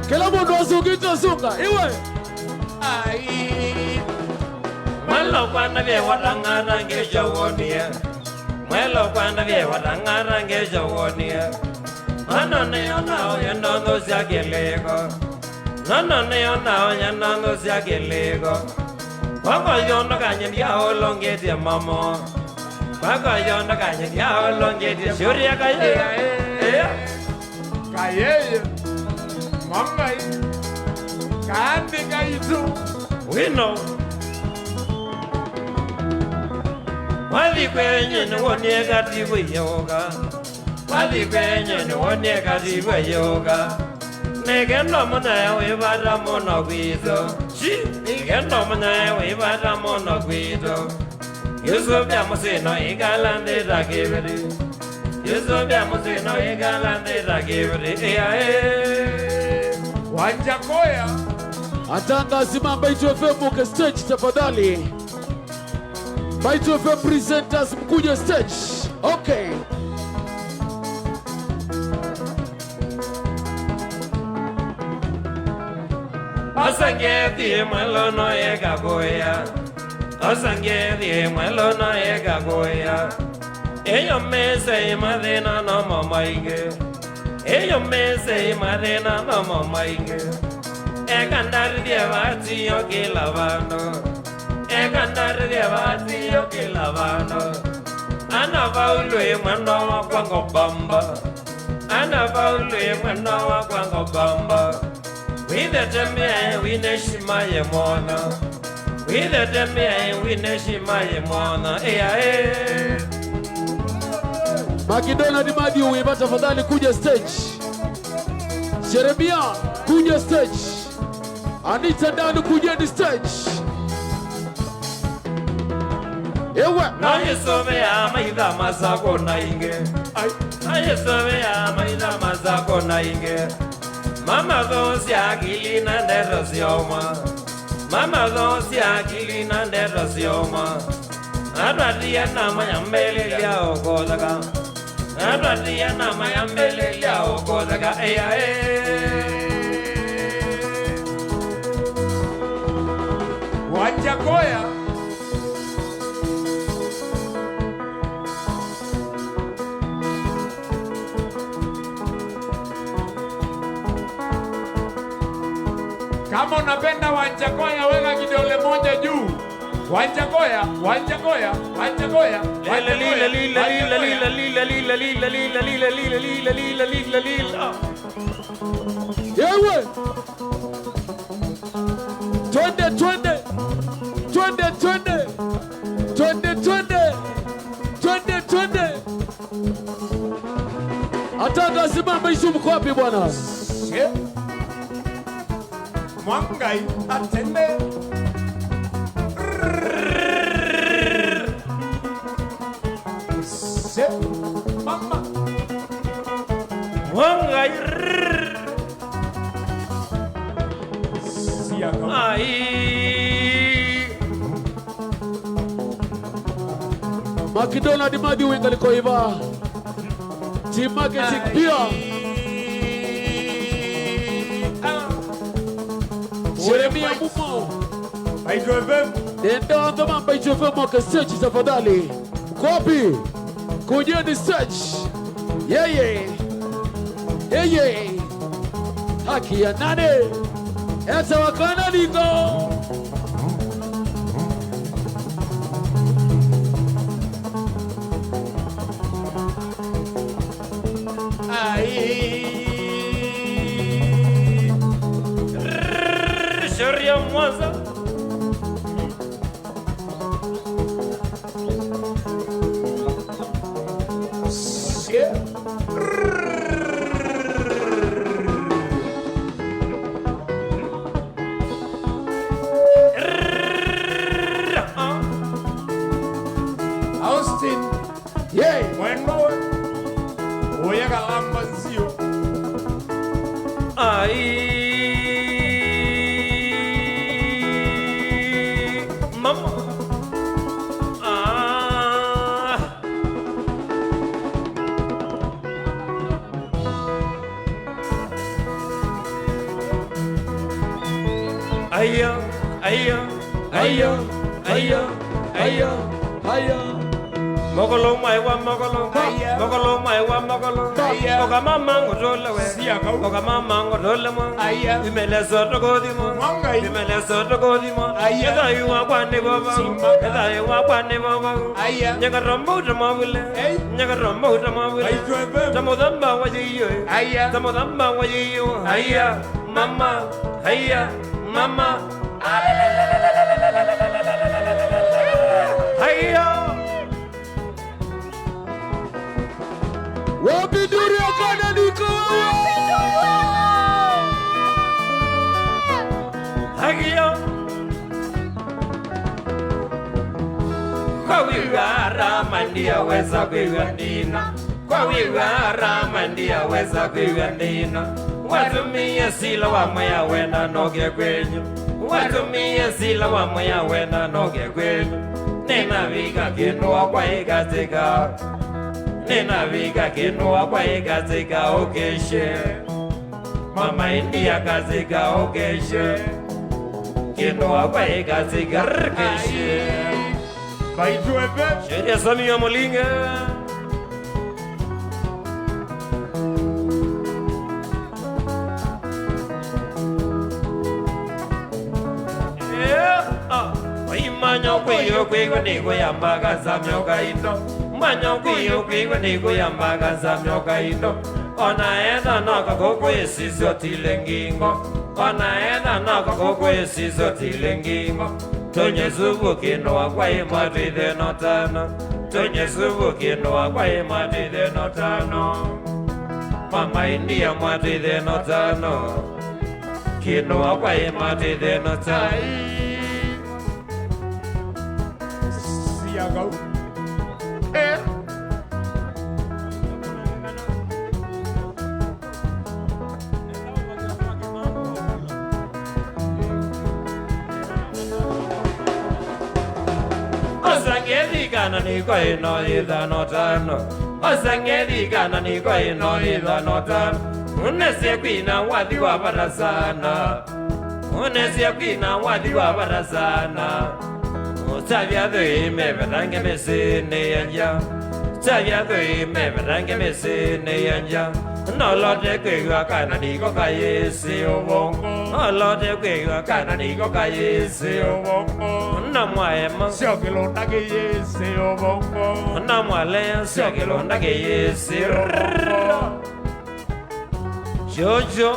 Kĩla mũndũ asũngĩte ũsũnga. Iwe. Ai. Mwelo kwana vye watang'ata ngeja wonie. Mwelo kwana vye watang'ata ngeja wonie. Mana nĩona ũyũ ndondo sya kĩlĩko. Mana nĩona ũyũ ndondo sya kĩlĩko. Kwako yondo kanyeni ya ũlongete mamo. Kwako yondo kanyeni ya ũlongete. Shuri ya kaye. Eh. Kayeye, Mwangai, kaandĩka itũ. Wino. Wathi kwenye nĩwonie kati wĩyũka. Wathi kwenye nĩwonie kati wĩyũka. Nĩkenda mũnyae wĩ vata mũno kwitũ. Chi. Nĩkenda mũnyae wĩ vata mũno kwitũ. Yusuf ya mũsino ikala nthĩ ta kĩvĩti. Yusuf ya mũsino ikala nthĩ ta kĩvĩti. Ĩaĩ. Wanjakoya. Atangasi ma Mbaitu F M mũke stage tafadhali. Mbaitu F M presenters mkuje stage. Okay. Osa ngethi mwelo no yeka kũya. Osa ngethi mwelo no yeka kũya. Eyo mese mathĩna no mo maingĩ. Eyo mese mathĩna no mo maingĩ. Eka ndarithie vatiyo kĩla vandũ. Eka ndarithie vatiyo kĩla vandũ. Ana vaulu mwendo wakwa ngobamba. Ana vaulu mwendo wakwa ngobamba. Wĩthete mĩaĩ wĩna heshima ye mwana. Wĩthete mĩaĩ wĩna heshima ye mwana. Ĩaĩ. McDonald Matthew Wiva, tafadhali kuja stage. Jeremia, kuja stage. Anita Ndanu, kujeni stage. Ewe. Nayĩsũvĩa maitha masako na ingĩ. Ai. Nayĩsũvĩa maitha masako na ingĩ. Mama thosya akili na ndeto syoma. Mama thosya akili na ndeto syoma. Atwatie nama ya mbelelya ũkũtheka. Atwatie nama ya mbelelya ũkũtheka. Ĩaĩ. Wanjakoya. Kama unapenda Wanjakoya, weka kidole moja juu. Wanjakoya, Wanjakoya, Wanjakoya, Wanjakoya. Yewe. Twende, twende. Twende, twende. Twende, twende. Twende, twende. Atangasi ma Mbaitu mko wapi bwana? Eh? Mwangai atende. Se mama. Mwangai. Siaka. Ai. McDonald Matthew Winga liko iva. Team marketing pia. Jeremia Mumo. Mbaitu F M. Nenda wanga ma Mbaitu F M wake stage tafadhali. Kopi. Kujeni stage. Yeye. Yeye. Haki ya nani? Eta wakana lingo. Ai. Mwanza. Yeah. Austin. Yay, mwendwa we. Uye kalamba nzio. Ai. Mama. Ah. Aya, aya, aya, aya, aya, aya. Mokolo mwaĩwa, mokolo, aya, mokolo mwaĩwa, mokolo. Aya. Oka mama ngotole we. Siakau. Oka mama ngotole mwa. Aya. Imeleso tokothimo. Mwangai. Imeleso tokothimo. Aya. Ethaiwa kwa nĩ baba. Simba. Ethaiwa kwa nĩ baba. Aya. Nyakatombo utamavule. Ei. Nyakatombo utamavule. Aitwe bebe. Tamuthamba wa yiyo. Aya. Tamuthamba wa yiyo. Aya. Mama, haya, mama. Haya. Wapi nduru ya kana niko? Haya. Kwa wĩw'a arama ndiaweza kwĩw'a ndina. Kwa wĩw'a arama ndiaweza kwĩw'a ndina. Watumie sila wa mwĩa wenda noke kwenyu. Watumie sila wa mwĩa wenda noke kwenyu. Ninavika kĩndũ wakwa ĩkatĩka. Ninavika kĩndũ wakwa ĩkatĩka ũkĩshe. Mama India katĩka ũkĩshe. Kĩndũ wakwa ĩkatĩka ũkĩshe. Baitũ ebe. Sheria Samia Molinge. Yeah, ah. Imanya kwĩyo kwĩyo nĩkũyamba kasamyo kaindo. Manya kwĩyo kwĩyo nĩkũyamba kasamyo kaindo. Ona etha no kakũkwĩsisyo tile ngingo. Ona etha no kakũkwĩsisyo tile ngingo. Tonye suvu kĩndũ wakwa ĩmatwĩthe no tano. Tonye suvu kĩndũ wakwa ĩmatwĩthe no tano. Mama India mwatwĩthe no tano. Kĩndũ wakwa ĩmatwĩthe no tano. Siakau. Eh. Osa ngethikana nĩko ĩno ĩthano tano. Osa ngethikana nĩko ĩno ĩthano tano. Ũnesye kwina wathi wa vata sana. Ũnesye kwina wathi wa vata sana. Ũtavya thĩ mevethange mĩsyĩnĩ ya nja. Ũtavya thĩ mevethange mĩsyĩnĩ ya nja. Nolote kwĩw'a kana nĩko kayĩsĩ ũvongo. Nolote kwĩw'a kana nĩko kayĩsĩ ũvongo. Na mwaema. Syo kĩlũnda kĩyĩsĩ ũvongo. Na mwalea. Syo kĩlũnda kĩyĩsĩ ũvongo. Jojo.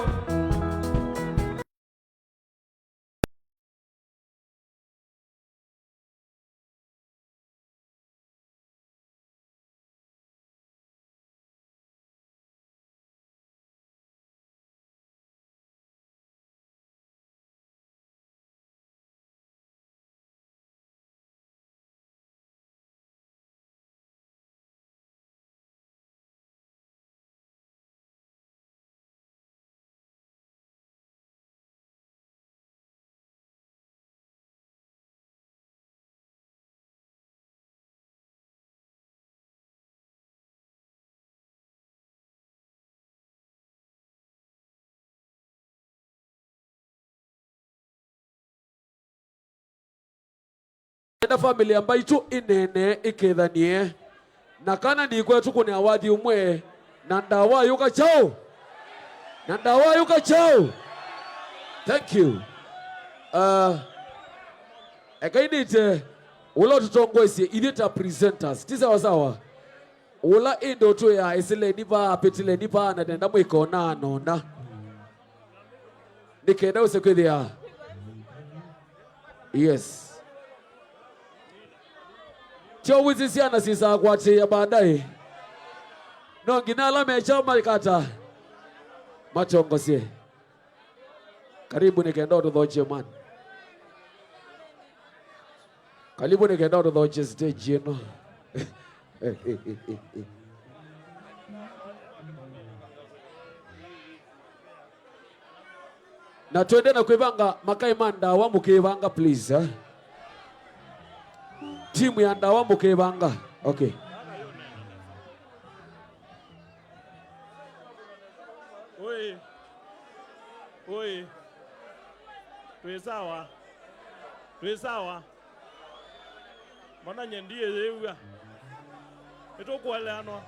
Enda family ya Mbaitũ ĩneenee ĩkethanie. Na kana nĩkwetũkũnĩa wathi ũmwe, na ndawa yũka kyaũ? Na ndawa yũka kyaũ? Thank you. Uh, ekai nĩte ũla ũtũtongoesye ithyĩ ta presenters. Ti sawa sawa? Ũla ĩndĩ ũtwĩaa, "Ĩsileni vaa, pĩtileni vaa, na nenda mwĩkonaa nona." Nĩ kenda ũse kwĩthĩa Yes. Kyo wĩsĩ syana sisakwatĩĩa baadaye. No nginya ala mekyawa makata matongosye. Karibu nĩ kenda ũtũthokye, man. Karibu nĩ kenda ũtũthokye stage ĩno. Na twende na kwĩvanga, makai ma ndawa mũkĩvanga, please, eh? Timu ya ndawa mũkĩvanga. Okay. Oi. Oi. Twĩ sawa. Twĩ sawa. Mbona nye ndiĩyĩw'a? Nĩtũkũeleanwa.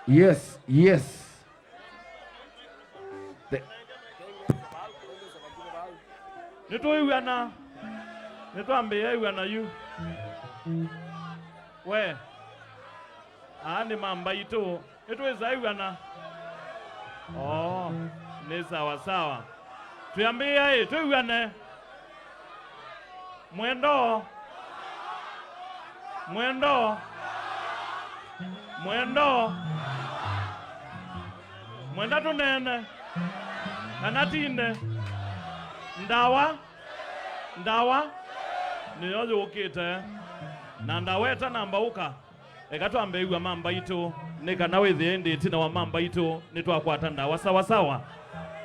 Yes, yes. The- Nĩtũiw'ana. Nĩtwambĩĩa ĩw'ana yu. We. Aa nĩ ma mbaitũ. Nĩtwĩsa ĩw'ana? Oo, nĩ sawa sawa. Twĩambĩĩa ĩ, twĩw'ane. Mwendo. Mwendo. Mwendo. Mwenda tũneene. Kana tinde. Ndawa. Ndawa. Nĩyo yũkĩte. Na ndawa ĩtanamba ũka. Eka twambe ĩw'a ma mbaitũ, nĩ kana wĩthĩe ĩndĩ ĩtina wa ma mbaitũ nĩtwakwata ndawa sawa sawa.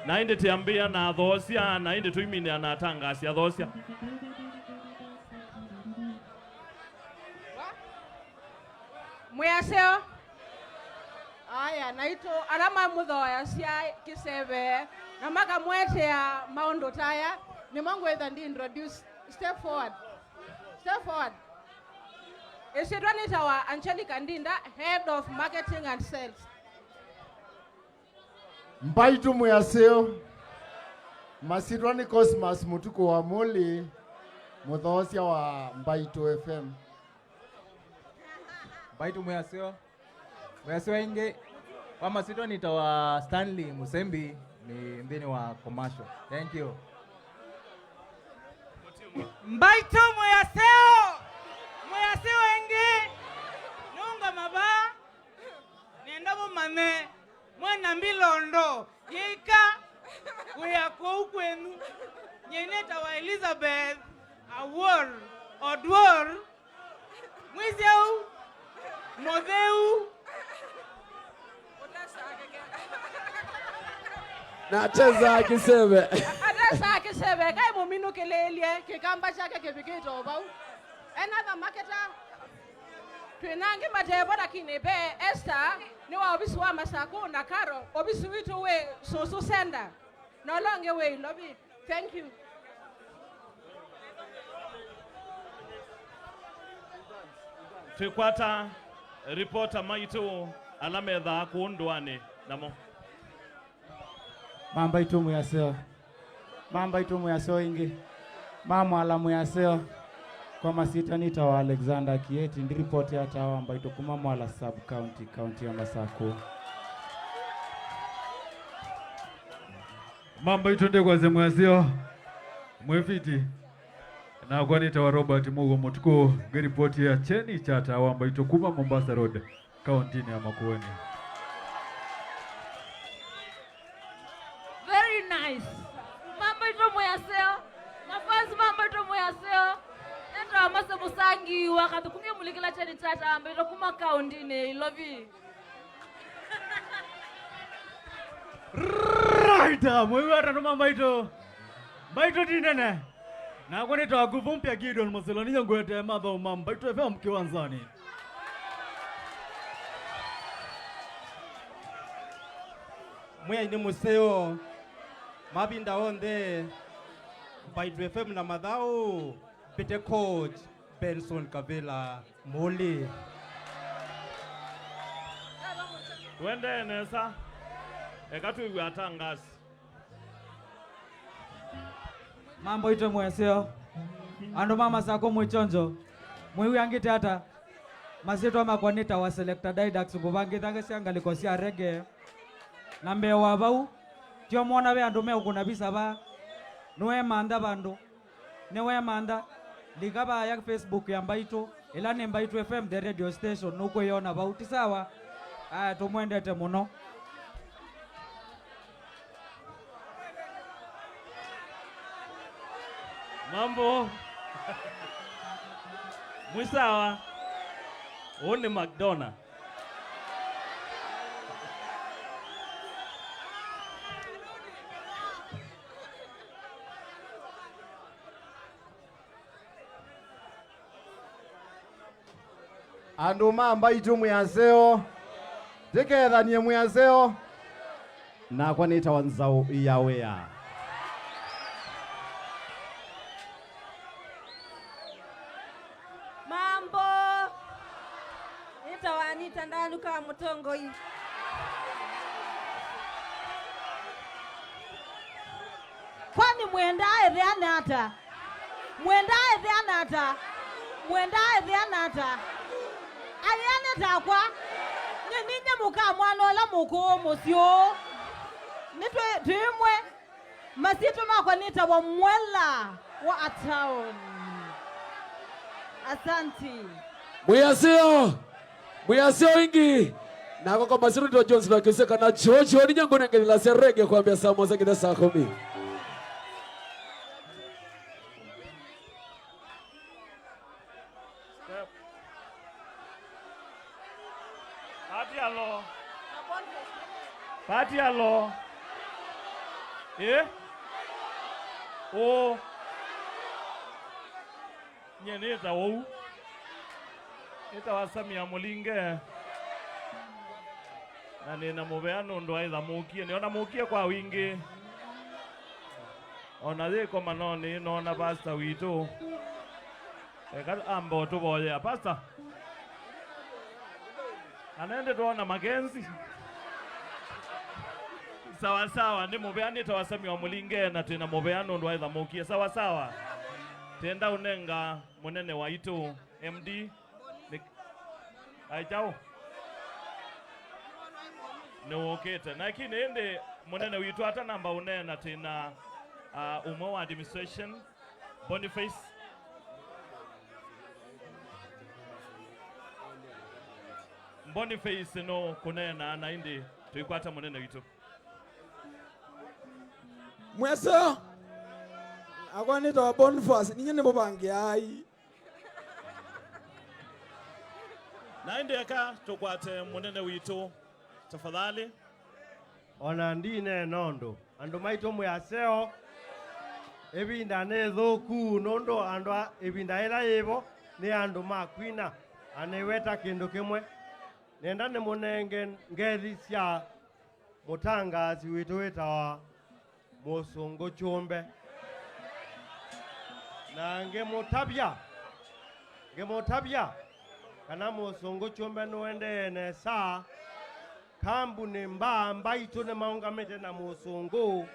Na ĩndĩ tĩambĩĩa na athoosya, na ĩndĩ tũiminĩa na atangaasi. Athoosya. Mwĩaseo. Aya, naitũ ala mamũthoeasya kĩseve na makamũetea maũndũ ta aya, nĩmo ngwĩtha ndi introduce. Step forward. Step forward. Ĩsyĩtwa nĩtawa Angelica Ndinda, Head of Marketing and Sales. Mbaitũ mwĩaseo. Masyĩtwa nĩ Cosmas Mũtukũ wa Mũlĩ, mũthoosya wa Mbaitũ F M. Mbaitũ mwĩaseo. Mwĩaseo ĩngĩ. Kwa masyĩtwa nĩtawa Stanley Mũsembi, nĩ nthĩnĩ wa commercial. Thank you. Mbaitũ mwĩaseo. Mwĩaseo ĩngĩ. Nũngama vaa. Nenda mũmanye. Mwena mbilondo. Yĩika. Wĩa kũu kwenyu. Nyie nĩtawa Elizabeth Awor Odwor. Mwĩseu. Mũtheu. Na atesaa kĩseve. Atesaa kĩseve, kaĩ mũminũkĩlĩĩlye, kĩkamba kyake kĩvikĩte o vau. Ena thamaketa. Twĩ na angĩ matevo, lakini ve Esther, nĩ wa ovisi wa Masakũ, na Carol, ovisi witũ wĩ Sũsũ Center. Na ũla ũngĩ wĩ Ilovi. Thank you. Twĩkwata ripota maitũ ala methaa kũũ ndũanĩ namo. Mamba itũ mwĩaseo. Mamba itũ mwĩaseo ĩngĩ. Ma Mwala mwĩaseo. Kwa masyĩtwa nĩtawa Alexander Kieti, ndi ripoti ya taa wa Mbaitũ kuma Mwala sub county, county ya Masakũ. Mamba itũ ndĩkwasya mwĩaseo, mwĩfiti. Nakwa nĩtawa Robert Mũuo Mũtukũ, ngĩripoti ya kyeni kya taa wa Mbaitũ kuma Mombasa Road, kauntinĩ ya Makueni. Very nice. Mamba itũ mwĩaseo, mafans Mamba itũ mwĩaseo, nĩtawa Mase Mũsangi wa Kathũkũmi, mũlikĩla kyeni kya taa wa Mbaitũ kuma kauntinĩ ya Ilovi. Right, mwĩw'a ata nũma Mbaitũ? Mbaitũ ti nene. Nakwa nĩtawa Nguvu Mpya Gideon Mũsilo, ninyie ngũetee mathaũ ma Mbaitũ F M kĩwanzanĩ. Mwĩai nĩ mũseo. Mavinda onthe, Mbaitũ F M na mathaũ, mbĩte coach Benson Kavila. Mũlĩ. Tũendee nesa. Eka twĩw'e atangasi. Mambo itũ mwĩaseo. Andũ ma Masakũ mwĩ chonjo. Mwĩw'angĩte ata? Masyĩtwa makwa nĩtawa Selector Didax, ngũvangĩthasya ngalĩko sya reggae. Na mbee wa vau, tyo mwona ve andũ meũkũna visa va? Nĩwemantha vandũ. Nĩwemantha. Lika vaya Facebook ya Mbaitũ, ĩla nĩ Mbaitũ F M, the radio station, nũkwĩyona vau. Ti sawa? Aya, tũmwendete mũno. Mambo. Mwĩ sawa? Ũũ nĩ McDonald. Andũ ma Mbaitũ mwĩ aseo. Tĩkethanie mwĩ aseo. Nakwa nĩtawa Nzaũ ya Wĩa. Mambo. Nĩtawa Anita Ndanuka Mũtongoi. Kwani mwendaa ĩthĩane ata? Mwendaa ĩthĩana ata? Mwendaa ĩthĩana ata? Ayĩane takwa. Nĩ ninyie mũka mwana ũla mũkũũ mũsyĩ ũũ. Nĩ twĩ, twĩ ĩmwe. Masyĩtwa makwa nĩtawa Mwela wa Ataoni. Asanti. Mwĩ aseo. Mwĩ aseo ĩngĩ. Nakwa kwa masyĩtwa nĩtawa Jones na kĩseka na chocho ninya ngũnengelela sia rege kwambia saa moja nginya saa kumi. Step. Party alo. Party alo. Eh? Oh. Nye nĩtawa ũu. Nĩtawa Samia Mũlinge. Na nĩ na mũvea nũndũ aitha mũkie. Nĩona mũkie kwa wingĩ. O na yĩ komanonĩ, nona pastor witũ. Eka ambe ũtũvoyea. Pastor? Anende twona Makenzi. Sawa sawa, nĩ mũvea nĩtawa Samia wa Mũlinge na twĩ na mũvea nũndũ aitha mũkie. Sawa sawa. Tenda ũnenga mũnene waitũ, M D. Nĩ-, ai, kyaũ? Nĩwũkĩte. Lakini ĩndĩ mũnene witũ atanamba ũneena, twĩ na, ah, ũmwe wa administration, Boniface. Boniface no kũneena na ĩndĩ tũikwata mũnene witũ. Mwĩ aseo, akwa nĩtawa Boniface, ninyie nĩ mũvangĩai. Na ĩndĩ eka tũkwate mũnene witũ, tafadhali. O na ndineena ũndũ. Andũ maitũ mwĩ aseo. Ĩvinda nĩ ĩthũku nũndũ andũ a ĩvinda yĩla yĩvo nĩ andũ ma kwina. Na nĩweta kĩndũ kĩmwe. Nenda nĩmũnenge ngethi sya mũtangaasi witũ wĩtawa Mũsũngũ Kyũmbe. Na ngĩmũtavya, ngĩmũtavya kana Mũsũngũ Kyũmbe nũendee nesa, kambunĩ mbaa mbaitũ nĩmaũngamĩte na Mũsũngũ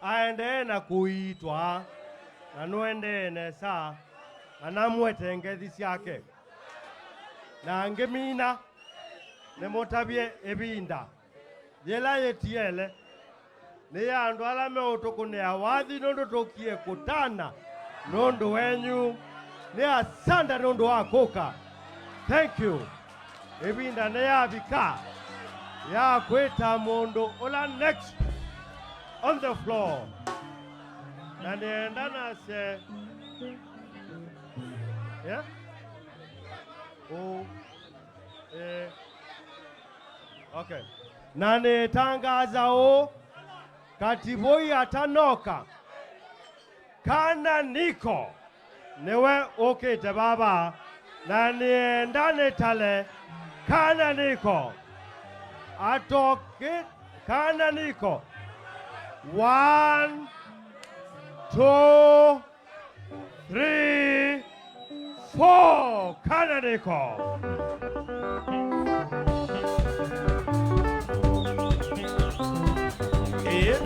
aendee na kũiitwa, na nũendee nesa, na namwete ngethi syake. Na ngĩmina, nĩmũtavye ĩvinda yĩla yĩtiele nĩ ya andũ ala meũtũkũnĩa wathi nũndũ tũkie kũtana nũndũ wenyu. Nĩ asanda nũndũ wa kũka. Thank you. Ĩvinda nĩyavika ya kwĩta mũndũ ũla next on the floor. Na nĩenda nasye, yeah? Ũ- Eh, okay. Na nĩtangaza ũũ, Katiboi atanoka, kana niko nĩwe ũkĩte vava, na nĩenda nĩtale kana niko atoke, kana niko. One, two, three, four. Kana nĩko. Eh.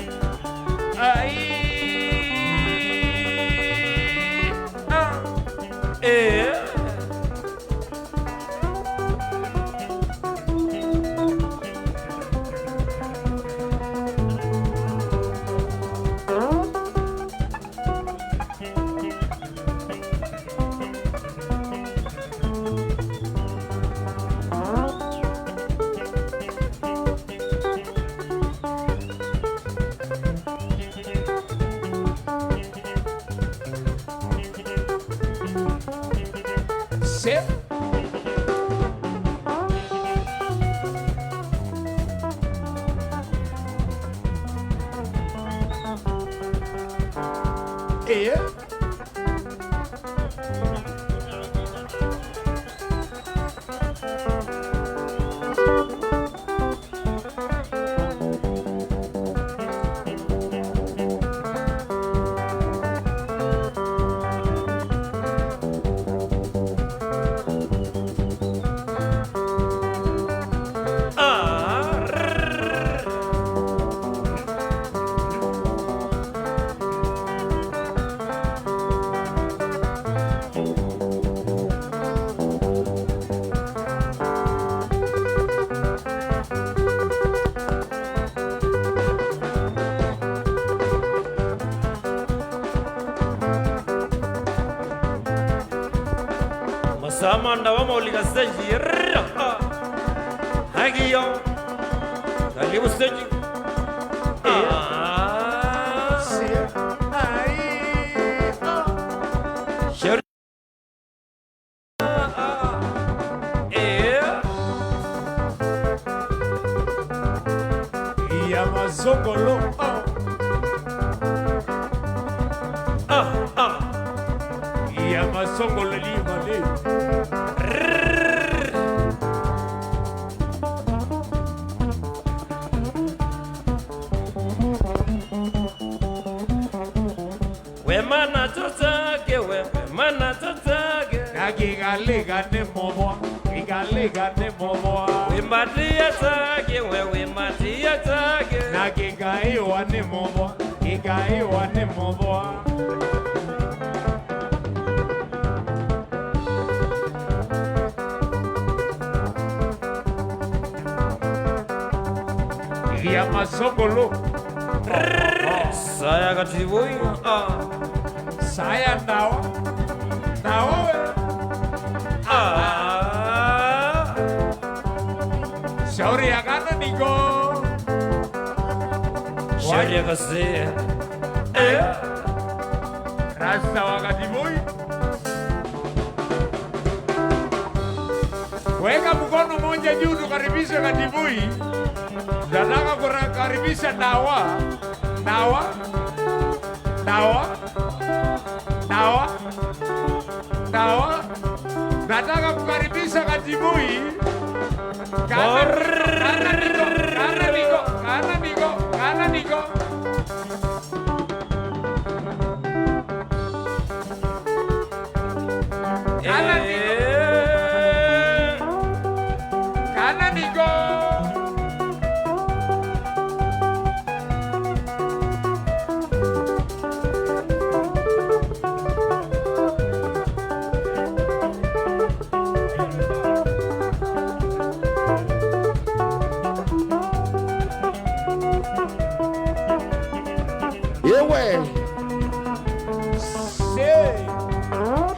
Ai. Ah. Eh. Te. Ĩĩ. Masaa ma ndawa maũlika stage. Agiyo. Karibu stage. Ah. Ai. Ah. Sher- Ah, ah. Eh. Ya masongolo. Ah, ah. Ya masongolo lima le. We mana tũtake, we, we mana tũtake. Na kĩkalĩka nĩ mũvwa, kĩkalĩka nĩ mũvwa. Wĩmbatĩa take, we, wĩmbatĩa take. Na kĩkaĩwa nĩ mũvwa, kĩkaĩwa nĩ mũvwa. Ya masongolo. Saya Katiboi. Ah. Saya ndawa. Ndawa we. Ah. Shauri ya kana niko. Shauri ya kasee. Eh. Rasta wa Katiboi. Weka mkono moja juu tukaribishe Katiboi. Nataka kukaribisha ndawa. Ndawa. Ndawa. Ndawa. Ndawa. Nataka kukaribisha Katiboi. Kana niko, kana niko, kana niko, kana niko, kana niko. Kana niko. Eh. Kana niko. Ewe. Say.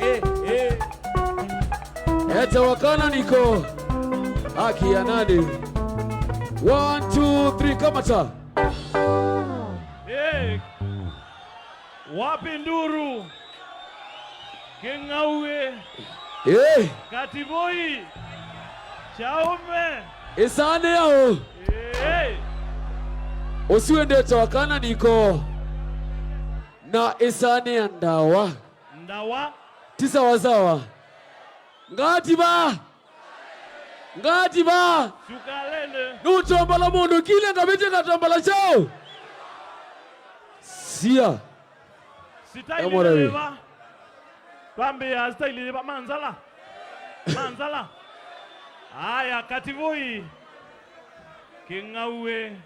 Eh, eh. Eta wakana niko. Haki ya nani? One, two, three, kamata. Eh. Wapi nduru? Kĩng'aũĩ. Eh. Katiboi. Chaume. Ĩsaa nĩ yaũ? Eh. Ũsu wendete wakana niko. Na ĩsaa nĩ ya ndawa. Ndawa. Ti sawa sawa. Ngati ba. Ngati ba. Sukalene. Nũtombola mũndũ kile ngavĩtye ngatombala chao. Sia. Sitaili nĩ yĩva? Twambĩĩa sitaili yĩva? Manzala. Manzala. Aya, Katiboi. Kĩng'aũĩ.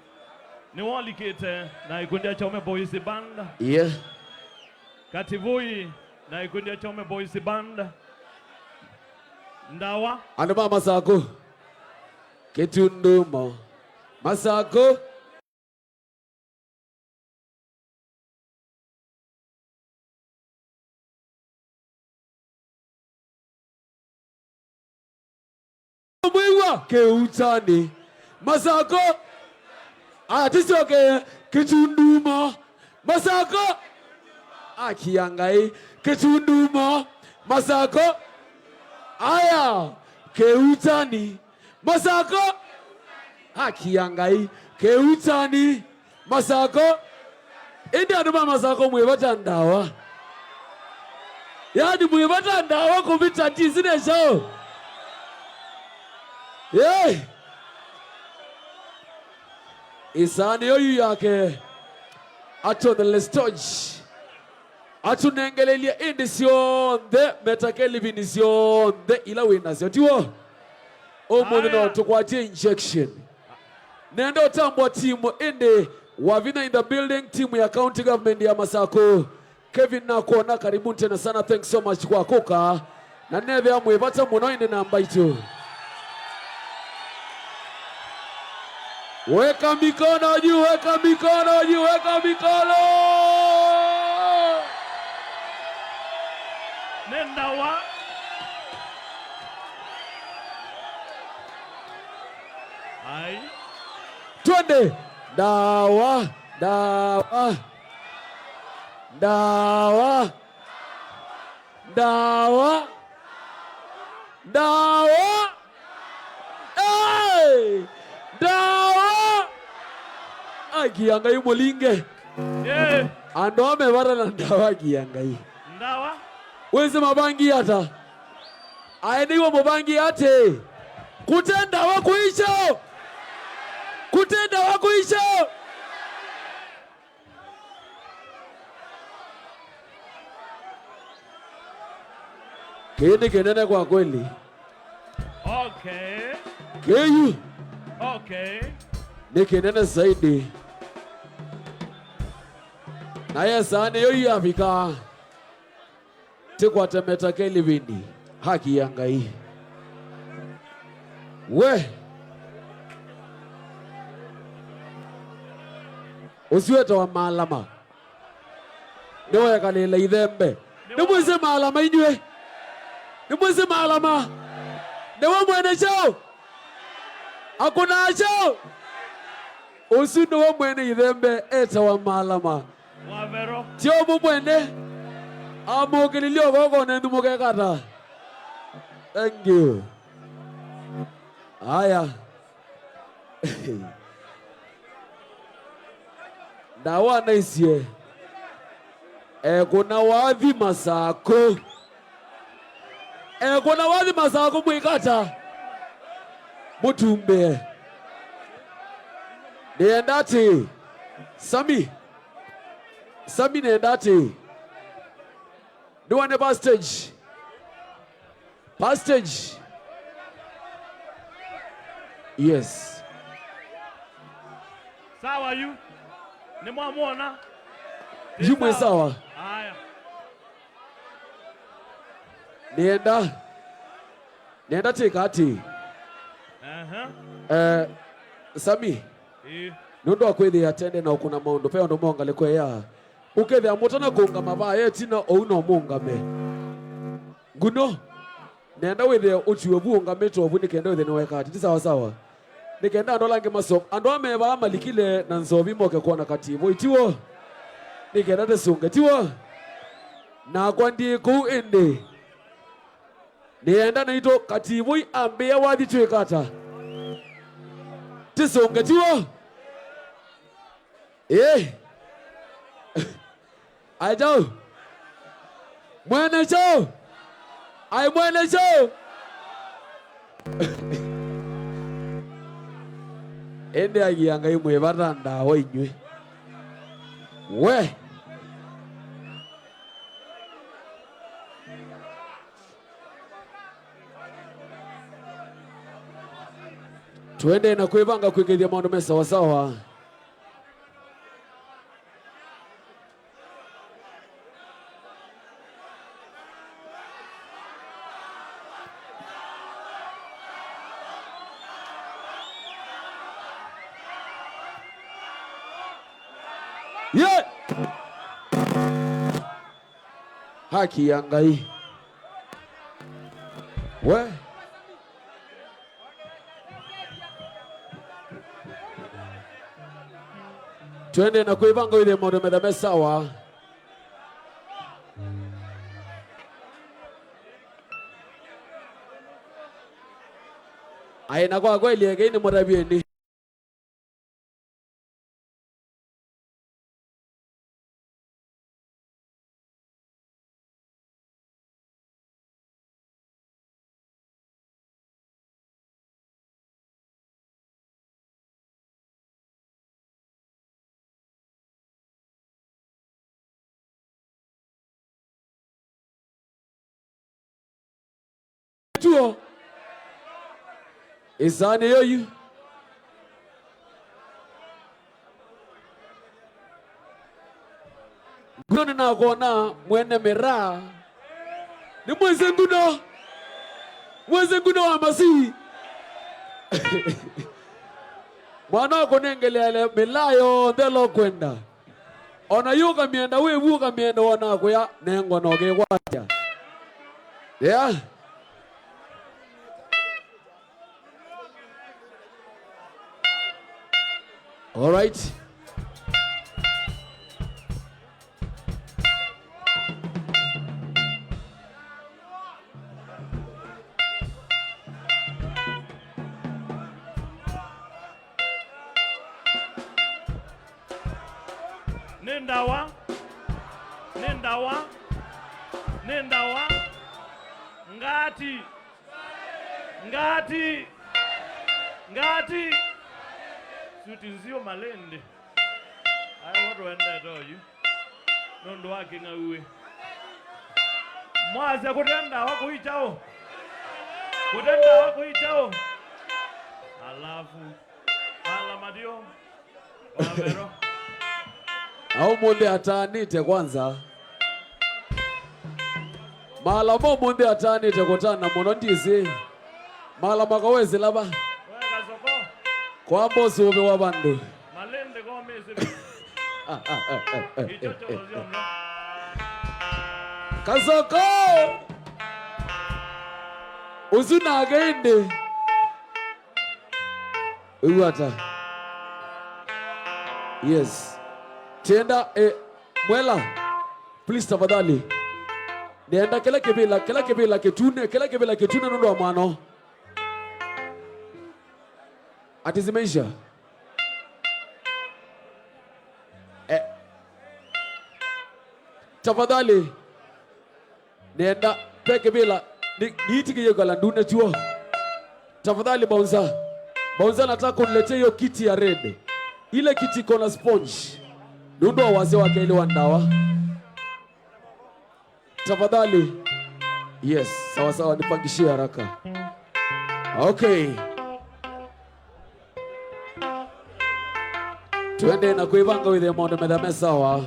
Nĩwolikĩte na ikundi ya Chaume Boys Band. Yeah. Katiboi na ikundi ya Chaume Boys Band. Ndawa. Andũ ma Masakũ. Kĩtundumo. Masakũ. Mwĩw'a kĩutanĩ. Masakũ. Aya, tũsyokee kĩtundumo. Masakũ. Akia Ngai. Kĩtundumo. Masakũ. Aya, Kĩutani. Masako. Haki ya Ngai. Kĩutani. Masako. Ĩndĩ andũ ma Masako mwĩ vata ndawa. Yaani mwĩ vata ndawa kũvita ndisi nĩ show. Yee. Ĩsaanĩ yoyu yake. Atũnelestage. Atũnengeleilye ĩndĩ syonthe, metakelivini syonthe ila wĩ nasyo, tiw'o? Ũmũnthĩ no tũkwatye injection. Nenda ũtambwa timu ĩndĩ wa vinya in the building, timu ya county government ya Masakũ. Kevin, nakwona, karibu tena sana, thanks so much kwa kũka. Na nethĩa mwĩ vata mũno ĩndĩ na mbaitũ. Weka mikono juu, weka mikono juu, weka mikono. Nĩ ndawa. Ai. Twende. Ndawa, ndawa. Ndawa. Ndawa. Ndawa. Hey! Ndawa. Akia Ngai mũlinge. Eh. Andũ ame vata na ndawa akia Ngai. Ndawa. Wĩsĩ mavangie ata? Aeneiwe mũvangie atĩ. Kũte ndawa kũisyo. Kũte ndawa kũisyo. Kĩĩ nĩ kĩnene kwa kweli. Okay. Kĩyu. Okay. Nĩ kĩnene zaidi. Na yesa nĩ yo yavika. Tĩkwate meta kelivini. Haki ya Ngai. We. Ũsu wĩtawa malama. Nĩwekalĩle ithembe. Nĩmwĩsĩ malama inyw'ĩ? Nĩmwĩsĩ malama? Nĩwe mwene kyaũ? Akũnaa kyaũ? Ũsu nĩwe mwene ithembe etawa malama. Wavero. Ti ũmwe mwene. Amũkĩlilye ũvoko nenyu mũkekata. Thank you. Aya. Ndawa naisye. Ekũna wathi Masakũ. Ekũna wathi Masakũ mwĩkata. Mũtumbĩe. Nĩenda atĩ. Sami. Sami nĩenda atĩ. Nĩwone pa stage. Pa stage. Yes. Sawa yu. Nĩmwamwona? Yu mwĩ sawa? Aya. Nĩenda. Nĩenda twĩka atĩ. Aha. Eh, Sami. Ĩĩ. Nũndũ wa kwĩthĩa tende na ũkũna maũndũ, ve ũndũ mongalĩko ea. Ũkethĩa mũtana kũngama vaya ĩtina, ũu no mũngame. Nguno, nenda wĩthĩe ũtiwe vu ũngamĩte ovu nĩ kenda wĩthĩe nĩweka ati. Ti sawa sawa? Nĩ kenda andũ ala angĩ masoma. Andũ amevaa malikile na nzovi moke kwona Kativũ. Itiwo? Nĩ kenda tĩsũnge. Tiwo? Nakwa ndiĩ kũu ĩndĩ. Nĩenda naitũ Kativũi ambĩĩa wathi twĩka ata? Tĩsũnge, tiw'o? Ĩĩ. Ai kyaũ? Mwene kyaũ? Ai mwene kyaũ? Ĩndĩ agia Ngai mwĩ vata ndawa inyw'ĩ. We. Tũendee na kwĩvanga kwĩkĩĩthya maũndũ me sawasawa. Ye! Haki ya Ngai. We. Twende na kwĩvanga wĩthĩe maũndũ metha me sawa. Aĩ na kwa kweli, ekei nĩmũtavyeni. Tuo. Ĩsaanĩ yoyu. Nguno nĩnakwona mwene mĩraa. Nĩ mwĩsĩ nguno. Mwĩsĩ nguno wa masii. Mwana wa kũnengeleele mĩraa yonthe lo kwenda. O na yu ũkamĩenda wĩvu, ũkamĩenda wona kũya, nengwa na ũkĩkwatya. Yeah. All right. Nĩ ndawa, nĩ ndawa, nĩ ndawa. Ngati, ngati, ngati. Suti nziũ malĩndĩ. Aĩ, watu wendete oyu. Nũndũ wa kĩng'auĩ. Mwasya kũte ndawa kũi kyaũ? Kũte ndawa kũi kyaũ? Alafu, ala matio. Wamero. Na ũmũnthĩ atanĩte kwanza. Maala ma ũmũnthĩ atanĩte kũtana mũno, ndĩsĩ. Maala makawesĩla va. We Kasoko. Kwamba ũsũvĩwa vandũ. Malĩndĩ komĩsĩ. Ichochoro syonthe. Kasoko. Ũsu nake ĩndĩ. Wĩw'a ata? Yes. Tienda, eh, Mwela. Please, tafadhali. Nĩenda kĩla kĩvĩla, kĩla kĩvĩla kĩtune, kĩla kĩvĩla kĩtune nũndũ wa mwana. Ati zimeisha. Eh. Tafadhali. Nenda, ve kĩvĩla, ni-, niitikĩie kala ndune tuo. Tafadhali, bouncer. Bouncer, nataka uniletee hiyo kiti ya red. Ile kiti iko na sponge. Nũndũ wa wasya wa kelĩ wa ndawa. Tafadhali. Yes, sawa sawa, nipangishie haraka. Okay. Twende na kwĩvanga wĩthĩe maũndũ metha me sawa.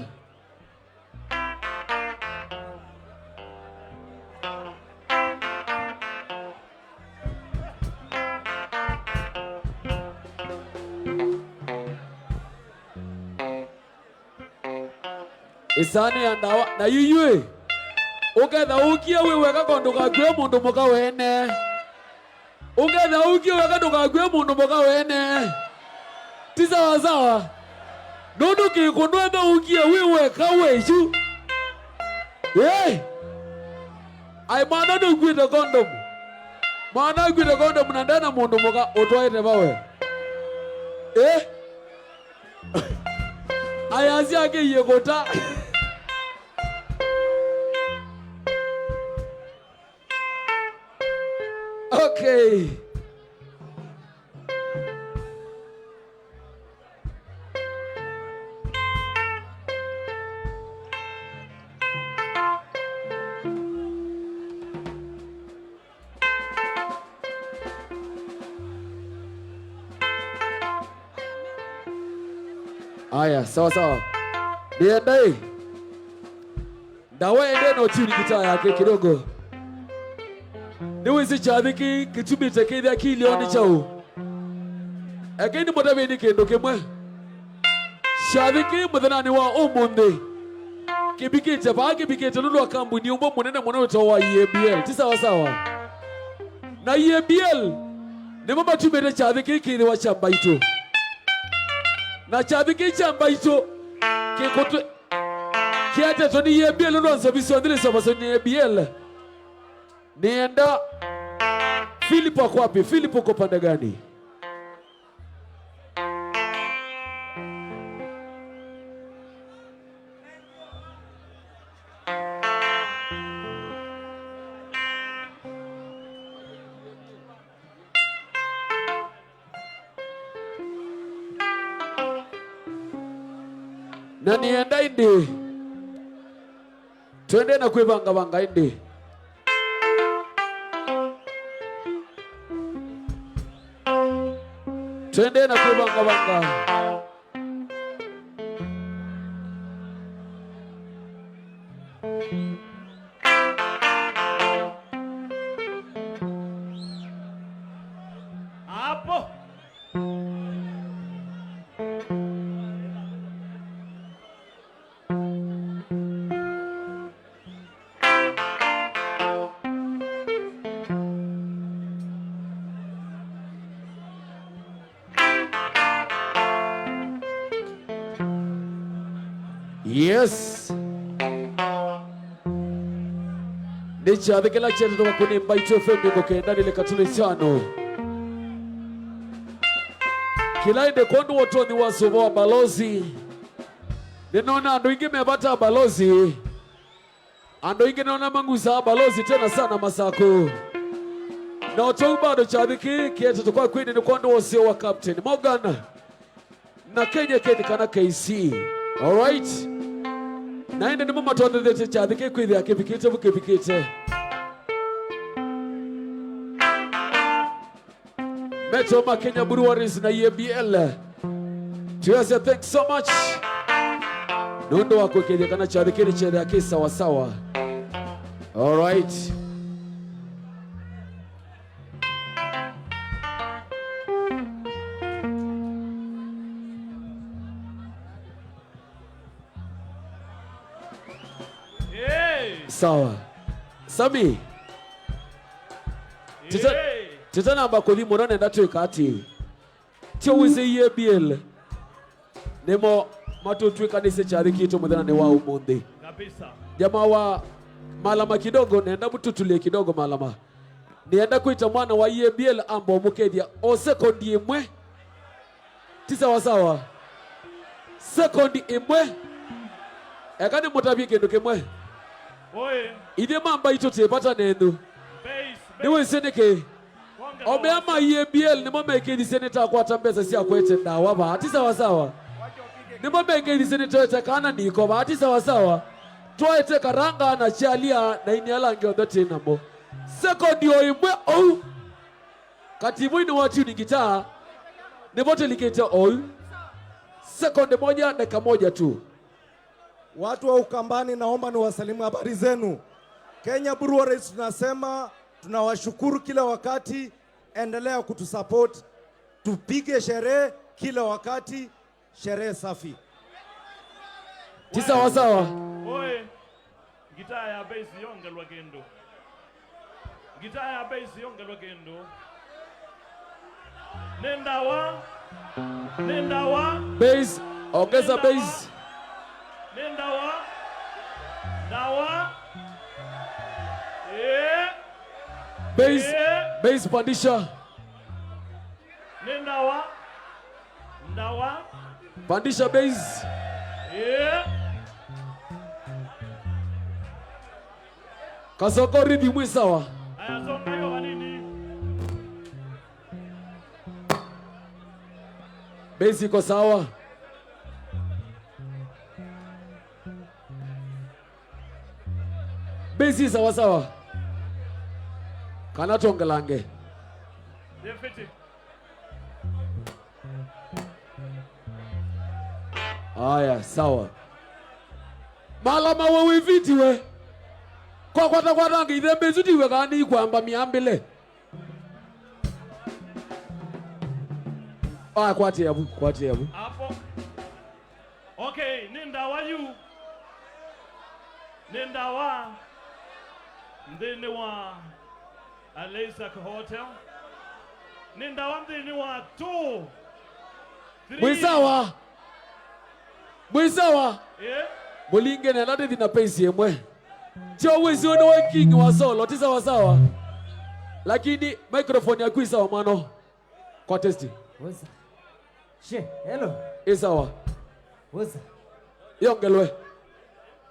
Ĩsaanĩ ya ndawa na yĩyũĩ. Ũketha ũkie wĩ weka ko ndũkakw'e mũndũ mũka wene. Ũketha ũkie weka ndũkakw'e mũndũ mũka wene. Ti sawa sawa. Nũndũ kĩkũndũ etha ũkie wĩ weka weyu. Ĩĩ. Ai, mwana nũkw'ĩte kondomu. Mwana akw'ĩte kondomu na ndena mũndũ mũka ũtwaĩte vawe. Ĩĩ. Ayasya akĩie kũta. Okay. Aya, sawa sawa. Nĩenda ĩ. Ndawa ende no tune guitar yake kidogo. Nĩwĩsĩ kyathĩ kĩĩ kĩtumĩte kĩthĩa kĩlĩonĩ kyaũ? Ekei nĩmũtavĩnĩ kĩndũ kĩmwe. Kyathĩ kĩĩ mũthenyanĩ wa ũmũnthĩ kĩvikĩte vaa, kĩvikĩte nũndũ wa kambuni ũmwe mũnene mũno wĩtawa wa E A B L. Ti sawa sawa? Na E A B L nĩmo matumĩte kyathĩ kĩĩ kĩthĩwa kya mbaitũ. Na kyathĩ kĩĩ kya mbaitũ kĩkũtwĩ-, kĩetetwe nĩ E A B L nũndũ wa nzovi syonthe nĩsyovaso nĩ E A B L. Nĩenda Philip ako wapi? Philip uko pande gani? Na nĩenda ĩndĩ. Twende na kwĩvangavanga ĩndĩ. Twende na kwĩvangavanga. Hapo. Yes. Nĩ kyathĩ kĩla kyetetwe kwakwa nĩ Mbaitũ F M mĩongo kenda na ilĩ katuno ithano. Kĩla ĩndĩ kwondũ wa ũtonyi wa sũva wa Balozi, nĩnona andũ aingĩ me vata Balozi. Andũ aingĩ nĩnona mang'usaa Balozi tena sana Masaku. Na ũtwau bado kyathĩ kĩĩ kĩetetwe kwakwa nĩ kwondũ wa ũseo wa Captain Morgan na Kenya Ken kana K C. Alright. Na ĩndĩ nĩmo matwathĩthĩtye kyathĩ kĩĩ kwĩthĩa kĩvikĩte vu kĩvikĩte. Metwa ma Kenya Breweries na E A B L. Twĩasya thanks so much nũndũ wa kũĩkĩĩthya kana kyathĩ kĩĩ nĩkyethĩa kĩ sawasawa. Alright. Hey! Sawa. Sami. Tita-, hey! Titanamba kũthi mũno nenda twĩka atĩ. Tyo wĩsĩ E A B L. Nĩmo matũtwĩkanĩsye kyathĩ kitũ mũthenyanĩ wa ũmũnthĩ. Kabisa. Jamaa wa Malama kidogo, nenda mũtũtulie kidogo Malama. Nĩenda kwĩta mwana wa E A B L amba ũmũkethya o sekondi ĩmwe. Ti sawa sawa. Sekondi ĩmwe. Eka nĩmũtavye kĩndũ kĩmwe. Oi. Ithyĩ ma Mbaitũ twĩ vata nenyu. Base, base. Nĩwĩsĩ nĩkĩ? Omea ma E A B L nĩmo mekĩthisye nĩtakwata mbesa sya kwete ndawa vaa. Ti sawa sawa. Nĩmo mekĩthisye nĩtwaete kana niko vaa. Ti sawa sawa. Twaete karanga na chalia na ini ala angĩ onthe twĩ namo. Sekondi o ĩmwe ou. Kativoinĩ wa tuni ngitaa, nĩvo tũlikĩte oyu. Sekondi moja, dakika moja tu. Watu wa Ukambani, naomba niwasalimu, habari zenu? Kenya Breweries tunasema tunawashukuru kila wakati, endelea kutusupport. Tupige sherehe kila wakati. Sherehe safi. Ti sawa sawa. Oe, ngitaa ya bass yongelwa kĩndũ. Ngitaa ya bass yongelwa kĩndũ. Nĩ ndawa. Nĩ ndawa. Bass, ongeza bass. Nĩ ndawa. Ndawa. Eh. Bass, eh. Bass pandisha. Nĩ ndawa. Ndawa. Pandisha bass. Yeah. Kasoko rhythm ĩ sawa. Aya, songa hiyo vanini. Bass iko sawa. Bass ĩ sawa sawa. Kana tongelange. Nĩ fiti. Aya, sawa. Malama we wĩvitiwe. Kwa kwata kwata ngeithembe isu tiwe kana nĩikwamba mĩambĩle. Aya, kwatĩa vu, kwatĩa vu. Hapo. Okay, nĩ ndawa yu. Nĩ ndawa nthĩnĩ wa Aleisak Hotel. Nĩ ndawa nthĩnĩ wa two, three. Mwĩ sawa? Mwĩ sawa? Eh? Mũlinge nenda tĩthi na pace ĩmwe. Tyo wĩsĩ ũndũ wa king wa solo, ti sawa sawa? Lakini microphone yaku ĩ sawa mwana. Kwa testi. Woza. She, hello. Ĩ sawa. Woza. Yongelwe.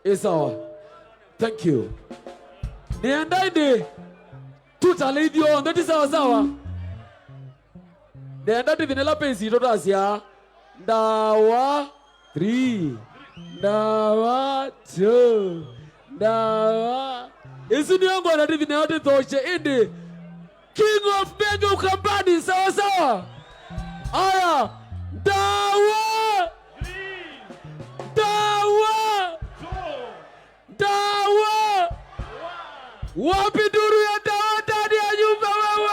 Ĩ sawa. Thank you. Nĩenda ĩndĩ tũtale ithyonthe ti sawa sawa. Nĩenda tũthi nĩla pesi tũtasya. Ndawa three. Ndawa two. Ndawa. Ĩsu nĩyo ngwenda tũthi nayo tũthokye ĩndĩ. King of Benga Ukambani, sawa sawa. Aya. Ndawa. Ndawa. Ndawa. Wapi nduru ya ndawa ndani ya nyumba wewe?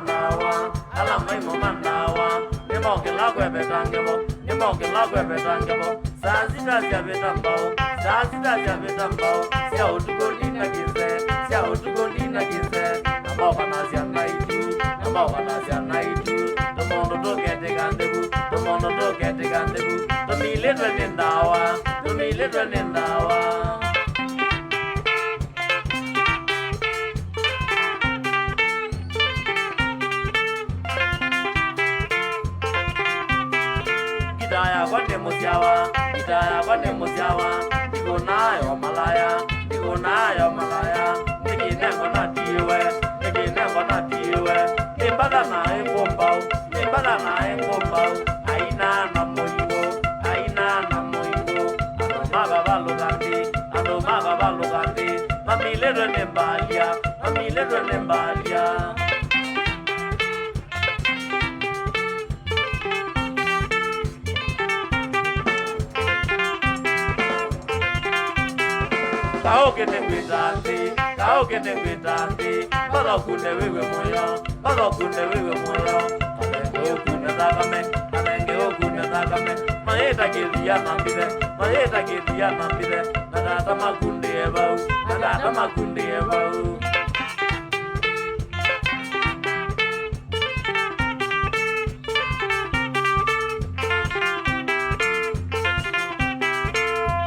Ndawa, ala maimoma ndawa, nĩmokĩla kweveta ngevo, nĩmokĩla kweveta ngevo. Saa sita syavĩta mbau, saa sita syavĩta mbau, sya ũtukũ ndina kĩse, sya ũtukũ ndina kĩse. Na moka na syana itu, na moka na syana itu, tũmũndũ tũketĩka nthĩvu, tũmũndũ tũketĩka nthĩvu, tũmilĩtwe nĩ ndawa, tũmilĩtwe nĩ ndawa. Ngita yakwa nĩ mũsyawa, ngita yakwa nĩ mũsyawa, ndigũnaa yo malaya, ndigũnaa yo malaya, nĩ kĩnengo natiĩwe, nĩ kĩnengo natiĩwe, nĩ mbatha naĩ ngũmbau, nĩ mbatha naĩ ngũmbau, aina na mũiw'ũ, aina na mũiw'ũ, andũ makavalũka nthĩ, andũ makavalũka nthĩ, mamilĩtwe nĩ mbalya, mamilĩtwe nĩ mbalya. Kaũkĩ nĩngwĩta nthĩ, kaũkĩ nĩngwĩta nthĩ, vatha ũkunde wĩw'e mũyo, vatha ũkunde wĩw'e mũyo. Mathenge ũkunde thakame, mathenge ũkunde thakame, mayĩta kĩthia na mbithe, mayĩta kĩthia na mbithe, na tata makundĩe vau, na tata makundĩe vau.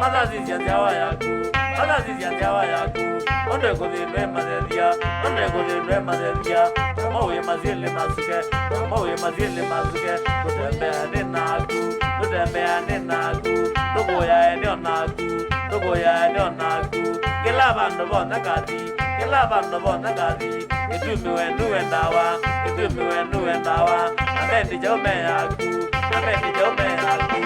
Mathasisya nzyawa yaku, mathasisya nzyawa yaku, onde kũthĩndwe mathethya, onde kũthĩndwe mathethya, kama wĩ masyĩlĩ masuke, kama wĩ masyĩlĩ masuke, kũtembea nĩ naku, kũtembea nĩ naku, ndũkũyae nĩ o naku, ndũkũyae nĩ o naku, kĩla vandũ vonthe ngathi, kĩla vandũ vonthe ngathi, ĩtumiwe nue ndawa, ĩtumiwe nue ndawa, na mendi kyaũ me yaku, na mendi kyaũ me yaku.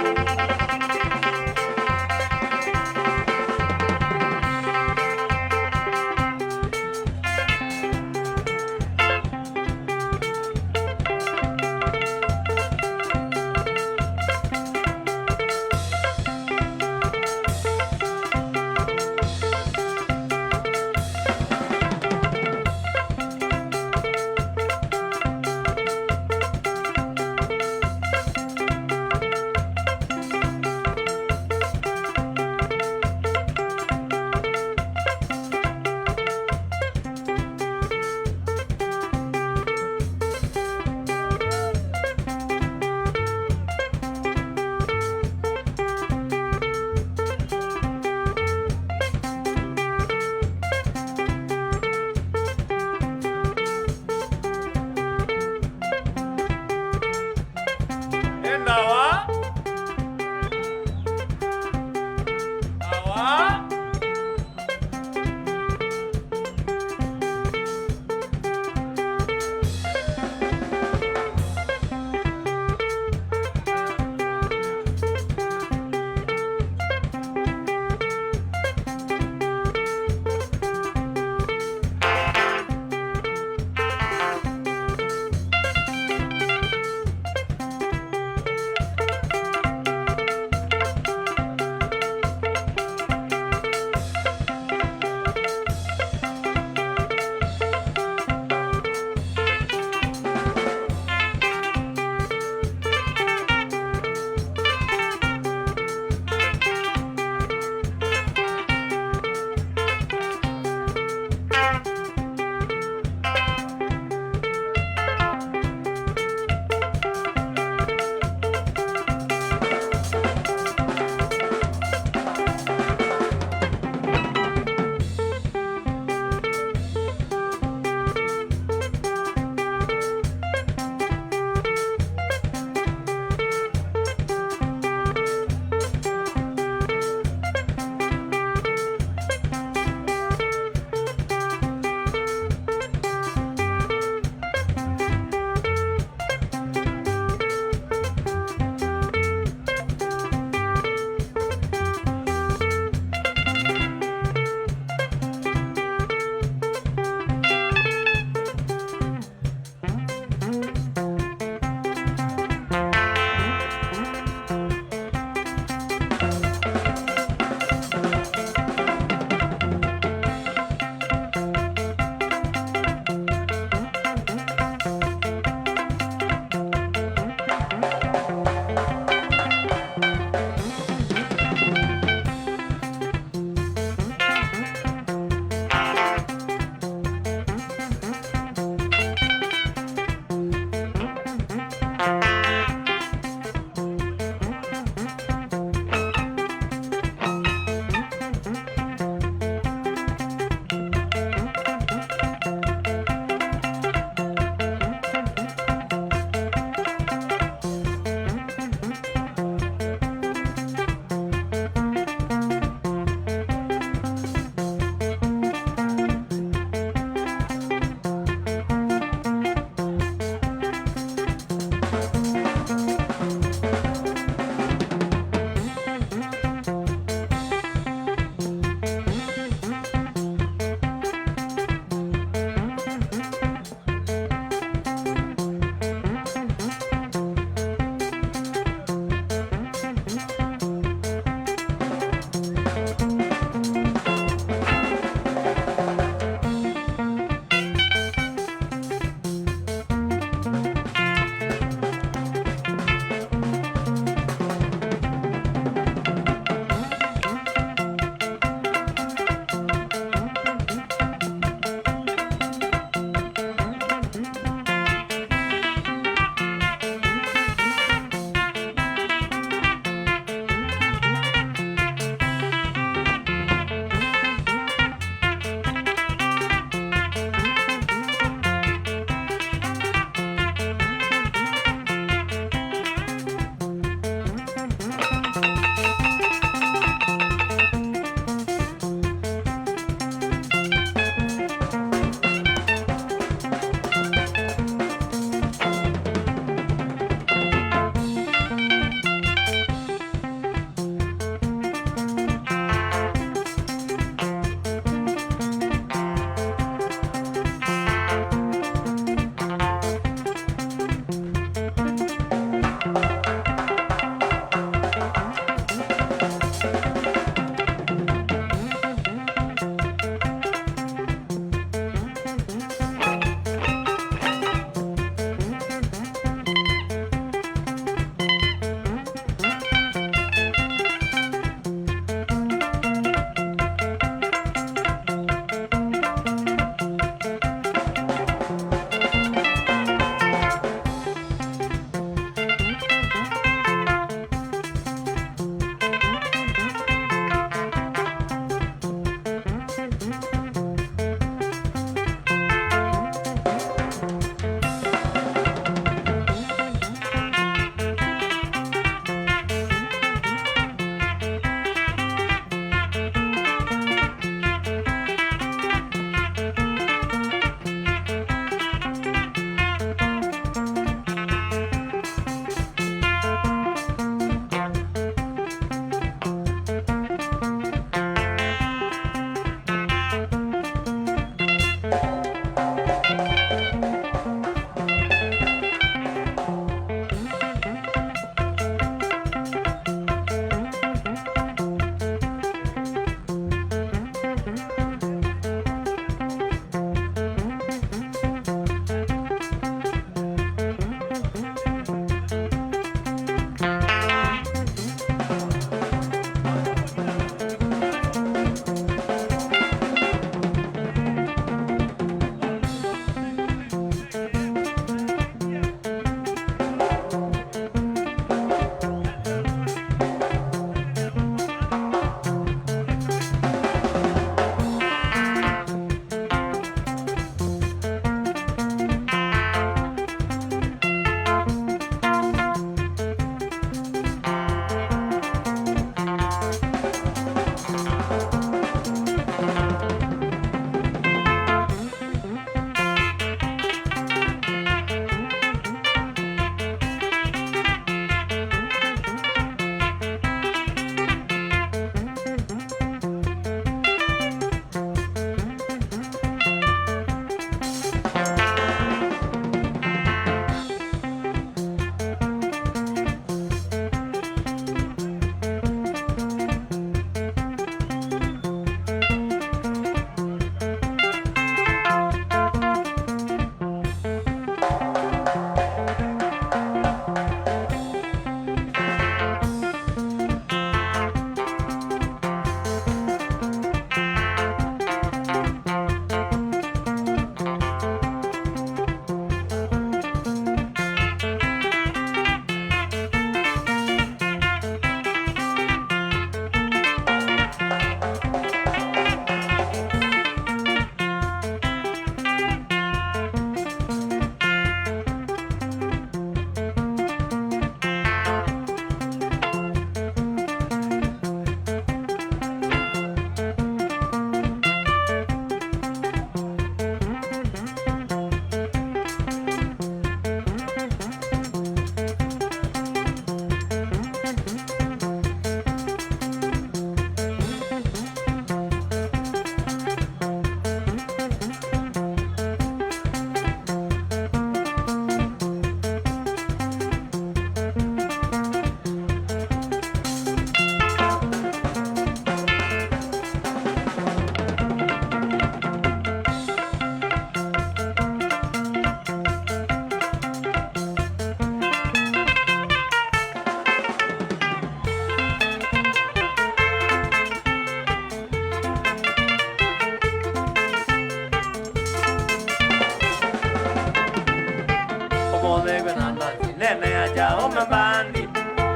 Kwĩna ndazi nene ya kya ũme mbandi.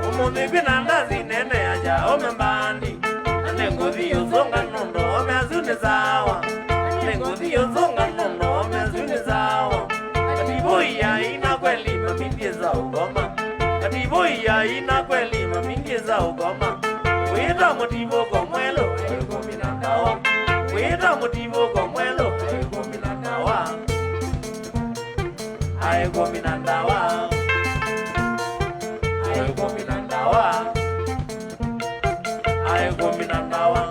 Ũmũnthĩ kwĩna ndazi nene ya kya ũme mbandi. Na nĩngũthi ũsũnga nũndũ ũme asu nĩ sawa. Na nĩngũthi ũsũnga nũndũ ũme asu nĩ sawa. Ativũi aina kweli mamindie za ũkoma. Ativũi aina kweli mamindie za ũkoma. Wĩta mũtivũko mwelũ, aĩkũmi na ndawa. Wĩta mũtivũko mwelũ, aĩkũmi na ndawa. Aĩkũmi na ndawa. Aĩkũmi na ndawa. Aĩkũmi na ndawa.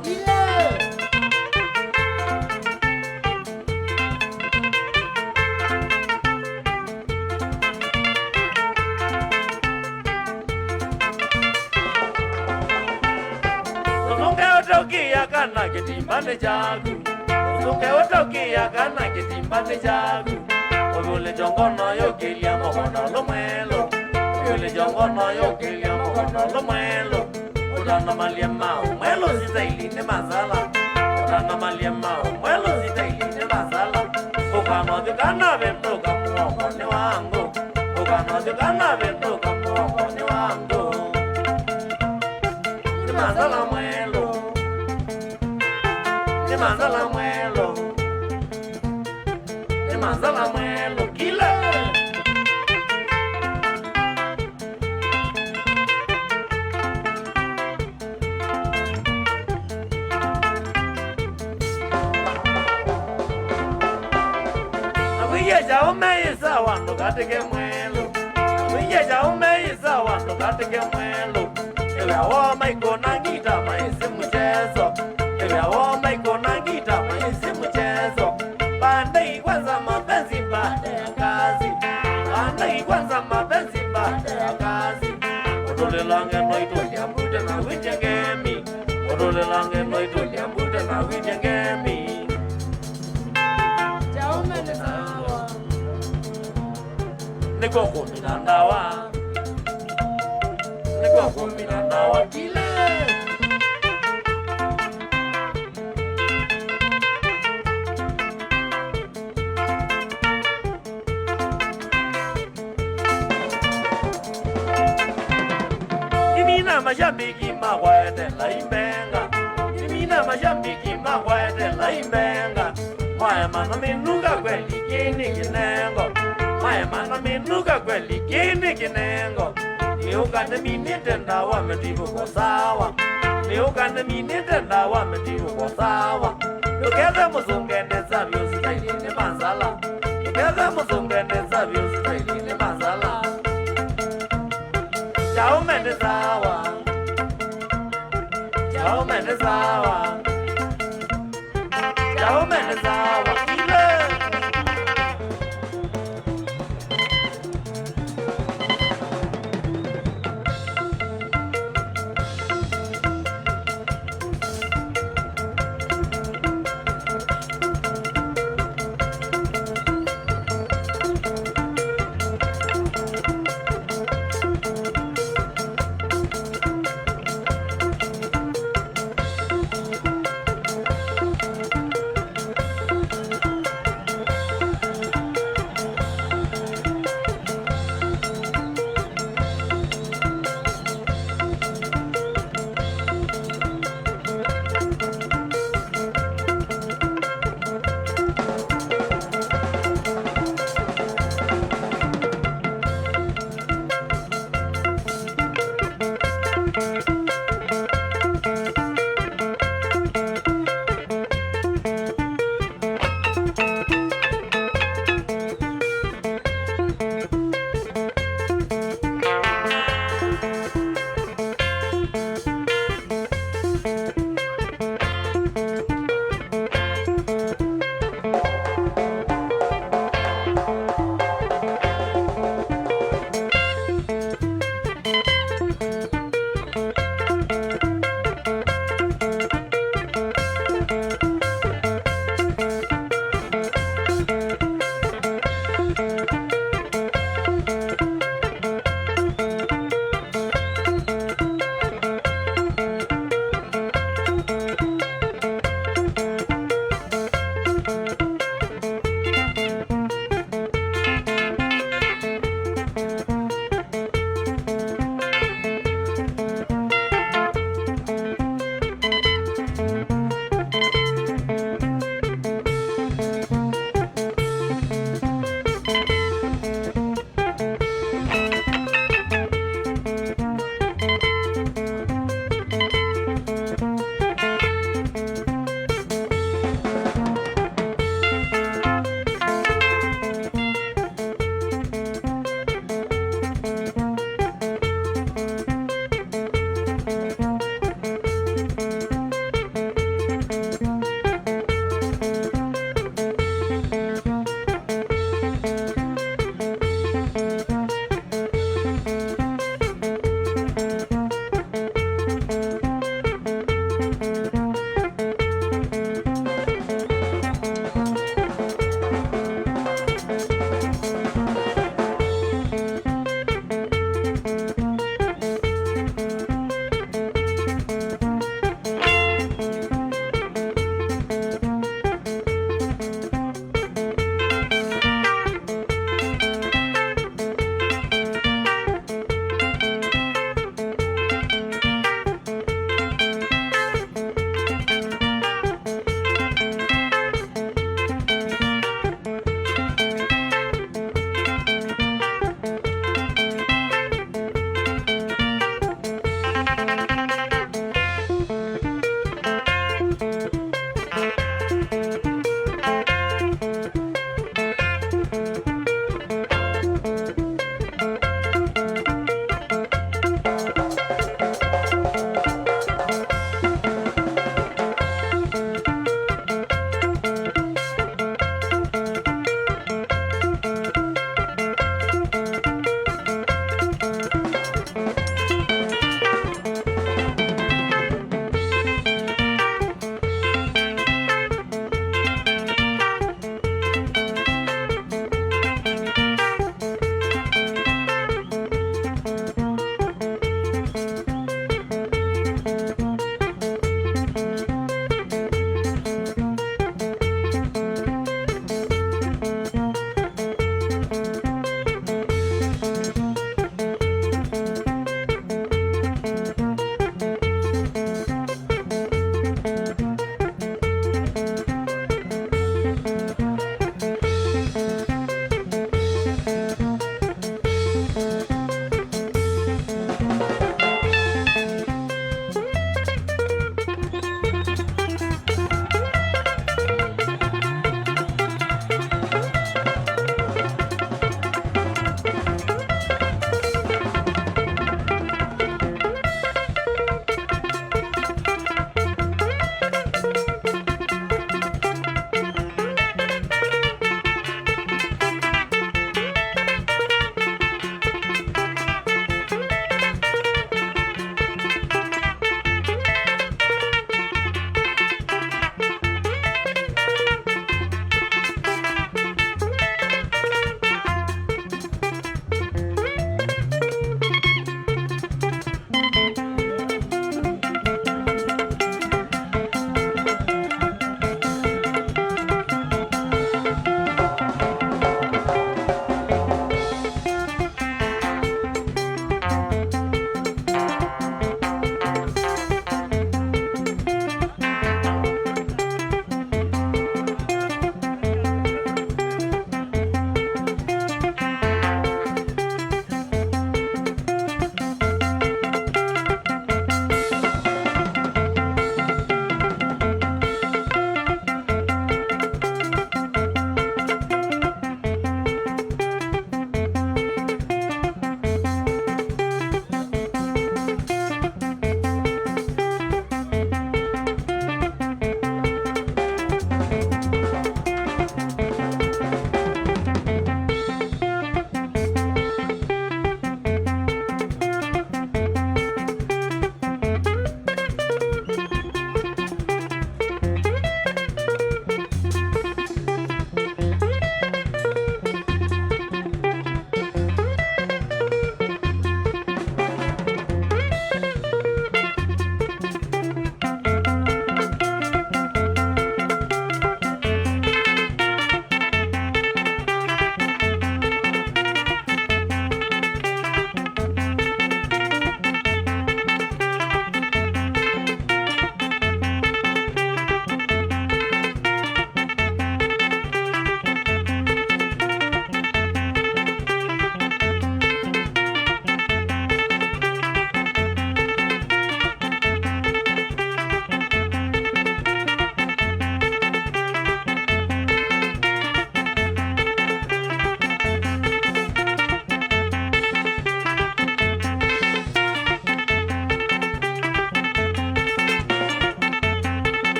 Ũsũnge ũtaũkĩĩa kana kĩtimbanĩ kyaku. Ũsũnge ũtaũkĩĩa kana kĩtimbanĩ kyaku. Ũvyũlĩtyo ngono yũkĩlya mũkondolo mwelũ. Ũvyũlĩtyo ngono yũkĩlya mũkondolo mwelũ. Ũtanamalye maũ mwelũ sitaili nĩ masala. Ũtanamalye maũ mwelũ sitaili nĩ masala. Ũkanothi kana vĩndũka mũongonĩ wa ngũ. Ũkanothi kana vĩndũka mũongonĩ wa ngũ. Nĩ masala mwelũ. Nĩ masala mwelũ. Nĩ masala mwelũ kila. Nawĩie kyaũ meĩsa wa ndũkatĩke mwelũ. Nawĩie kyaũ meĩsa wa ndũkatĩke mwelũ. Ĩwĩa woo maikũna ngita maĩsĩ mũchezo. Ĩwĩa woo maikũna ngita maĩsĩ mũchezo. Bandai kwanza mapenzi baada ya kazi. Bandai kwanza mapenzi baada ya kazi. Ũtũlĩla ngendo itũlya mbute na wĩtye ngemi. Ũtũlĩla ngendo itũlya mbute na wĩtye ngemi. Kyaũ meĩsa wa. Nĩkw'o kũmina ndawa. Nĩkw'o kũmina ndawa kila. Nĩmina mashabiki makwa etelai mbenga. Nĩmina mashabiki makwa etelai mbenga. Mwaema na minuka kweli kĩĩ nĩ kĩnengo. Mwaema na minuka kweli kĩĩ nĩ kĩnengo. Nĩũka nĩminĩte ndawa mĩtivũko sawa. Nĩũka nĩminĩte ndawa mĩtivũko sawa. Ndũkethe mũsũngende savyo sitaili nĩ masala. Ndũkethe mũsũngende savyo sitaili nĩ masala. Kyaũ meĩsa wa. Kyaũ meĩsa wa. Kyaũ meĩsa wa kila.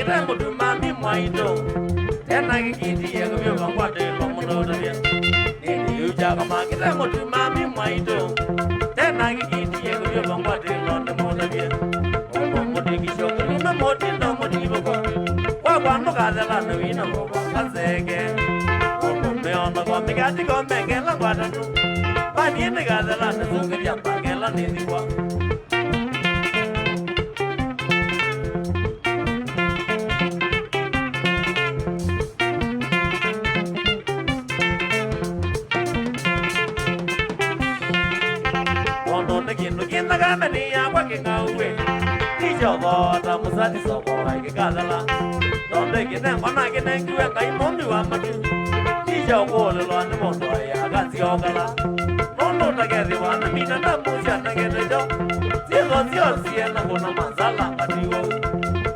Te mũtumami mwaitũ, tena kĩkiti yekũvyũva ngwatĩlo mũno ũtavya. Nĩnĩyũkya kamakĩte mũtumami mwaitũ, tena kĩkiti yekũvyũva ngwatĩlo nĩ mũtavya. Ũndũ mũtikisyo kũlima mũtindo mũtivũko, kwakwa ndũkathela nĩ wina mũvaka nzeke. Ũndũ meonakwa mĩkatiko mengela ngwatanũ, vanie nĩkathela nĩsũngĩthya mbangela nĩthikwa. Tondũ nĩ kĩndũ kĩna kameni yakwa kĩng'auĩ, nĩkyo thota mũsati soko aikĩkathela. Tondũ ĩkĩnengwa nakĩnengiwe Ngai mũmbi wa matu, nĩkyo kũũlĩlwa nĩ mũndũ aĩ akanziokala. Nũndũ ũtakethĩwa na mina ndamũsya na kĩndũ kyo, syĩthwa syosie na kũna masala ngatiwau.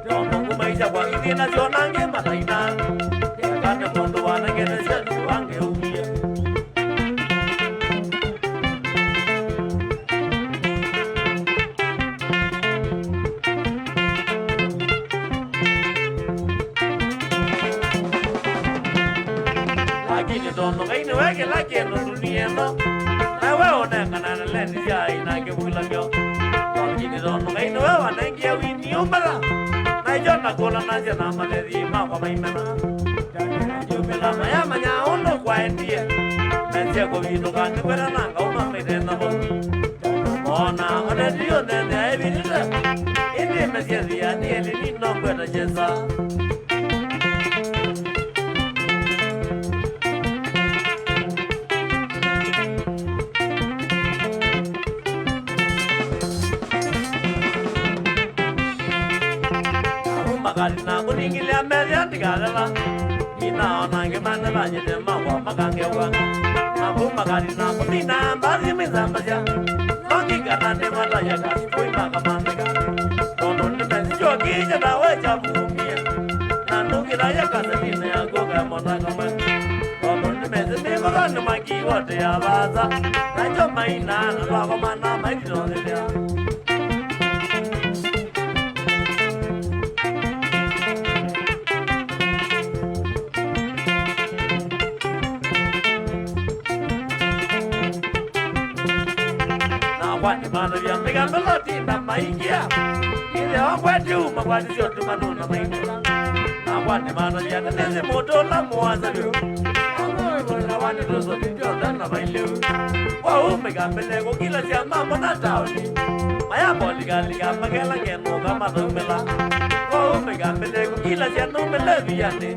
Tondũ nguma isya kwa ithina syonange mataina, eka nĩ mũndũ wanengete sya nĩ wangeumie. Lakini tondũ Ngai nĩwe kĩla kĩndũ ndunia ĩno, nawe ũnenganae na lendi sya aina kĩvulany'o. Lakini tondũ Ngai nĩwe wanengie wini ũmbala, na ĩkyo ndakũlanasya na mathethi makwa maimena. Jumĩla mayamanya ũndũ kwaendie, mesye kũvithũka nĩkwĩla na ngauma mĩthenya vau. Ona oneti yonthe nthĩa ĩvithĩte, ĩndĩ mesye nthĩa nĩ elini nongweta kyesa. Navu makati na kũningĩlĩa methĩa ndikathela. Ninaona angĩ mane vanyĩte makwa makangeũka. Navu makati na kũmina mbathi mĩsambasya. Nongikana nĩmataya kasi kũi makamandĩka. Tondũ nĩmesĩ kyokĩĩkya ndawa ĩkyavumie. Na ndũkĩthaya kasetinĩ yaku ũkaemona kamwe. Tondũ nĩmesĩ mĩkũthonĩ makiwotĩa vaasa. Nakyo maina na twakomana maitinothĩlĩa. Nakwa nĩmatavya mĩgambo matinda maingĩa. Ithe wakwa tiuma kwatisya ũtuma nũna maingũla. Nakwa nĩmatavya nĩnĩsĩ mũtũla mũasa vyũ. Amũĩmũĩla wanĩ tũsoni tyonthe na vailĩu. Kwoou mĩkambĩle kũkilasya mambo na taoni. Mayambo likalika makela ngenũka mathaumĩla. Kwoou mĩkambĩle kũkilasya numĩle vianĩ.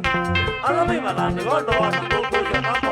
Ala maivalanĩ kondo wana kũkũsya mambo.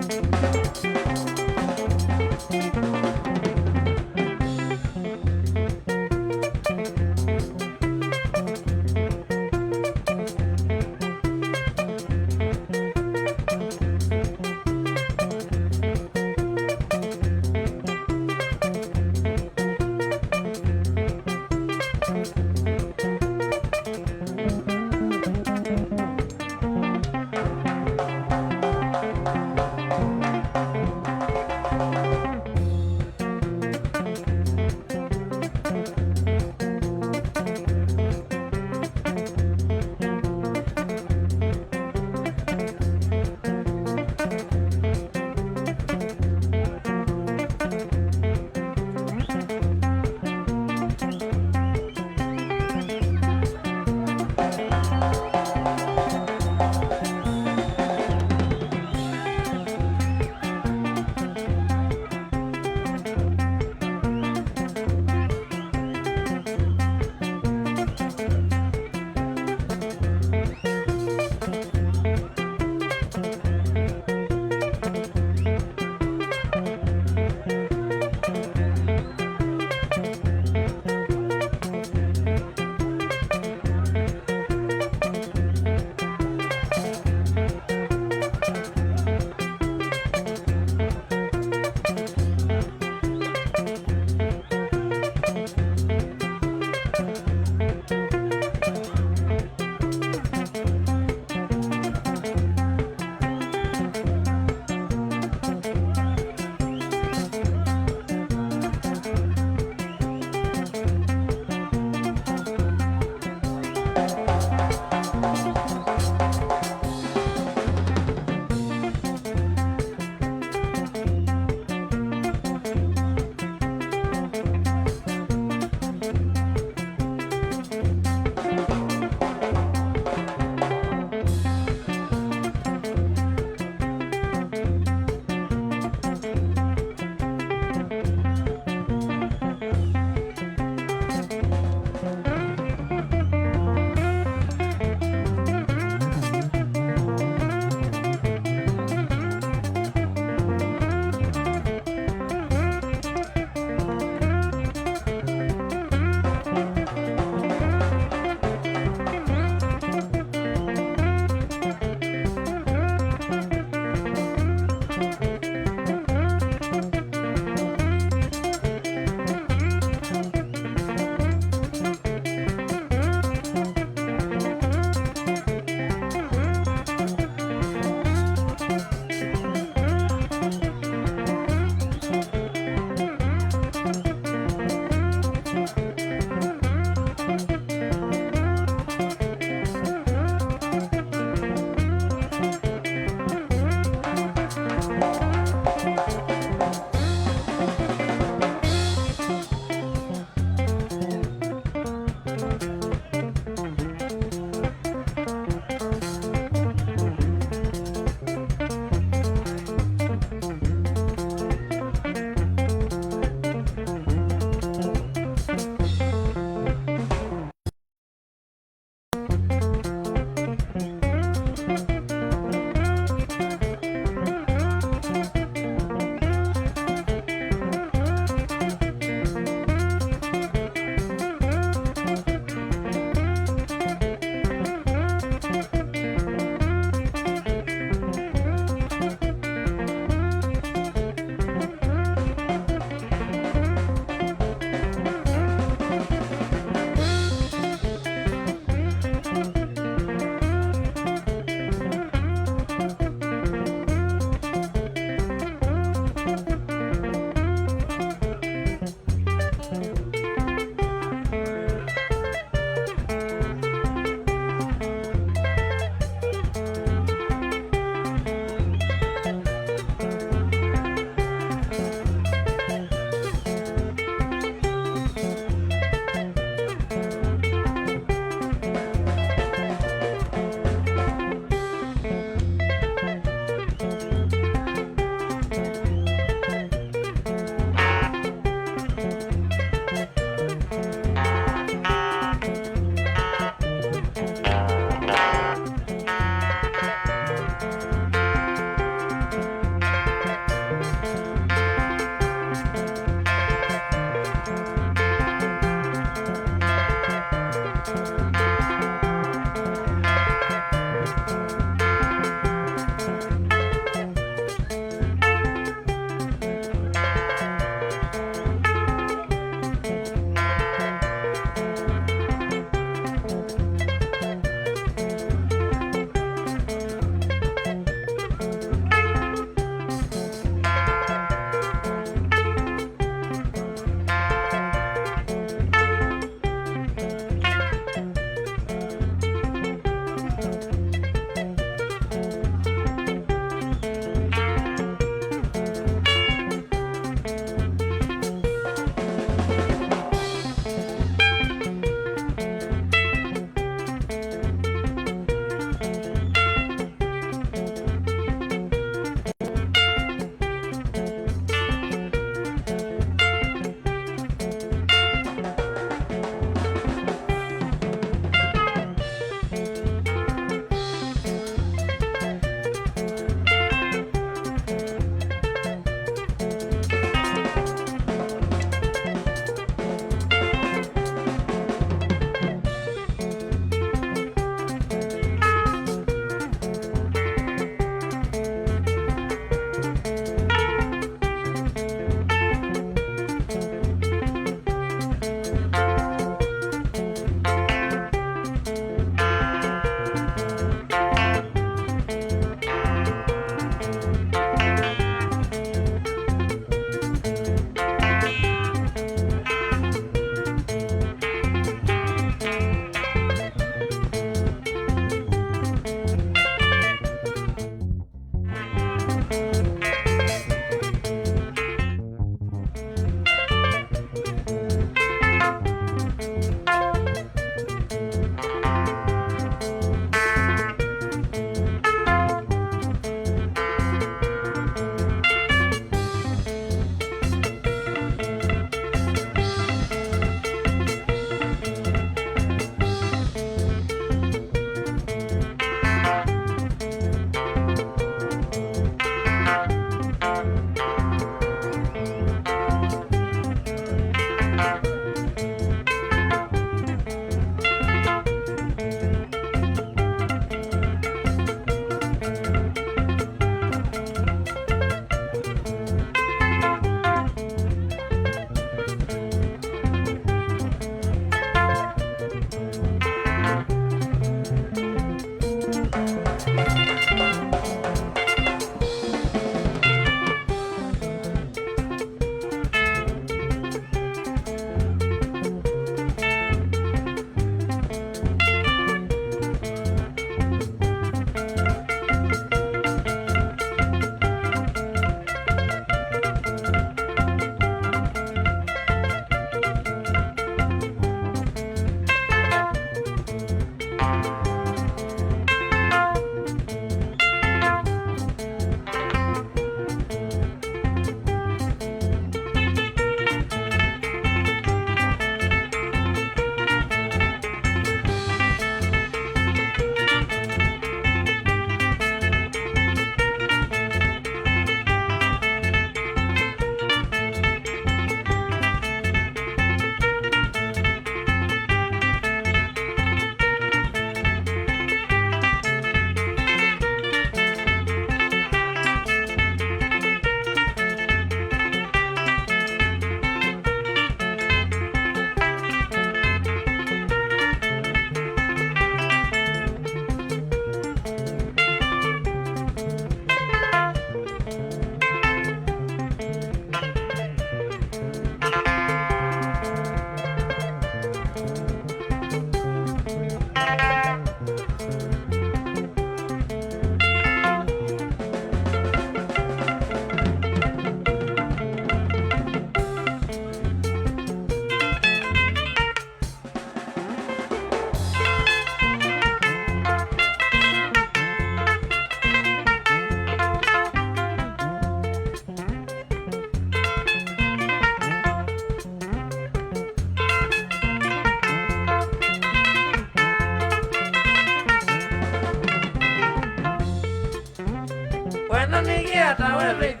Tawe Faith.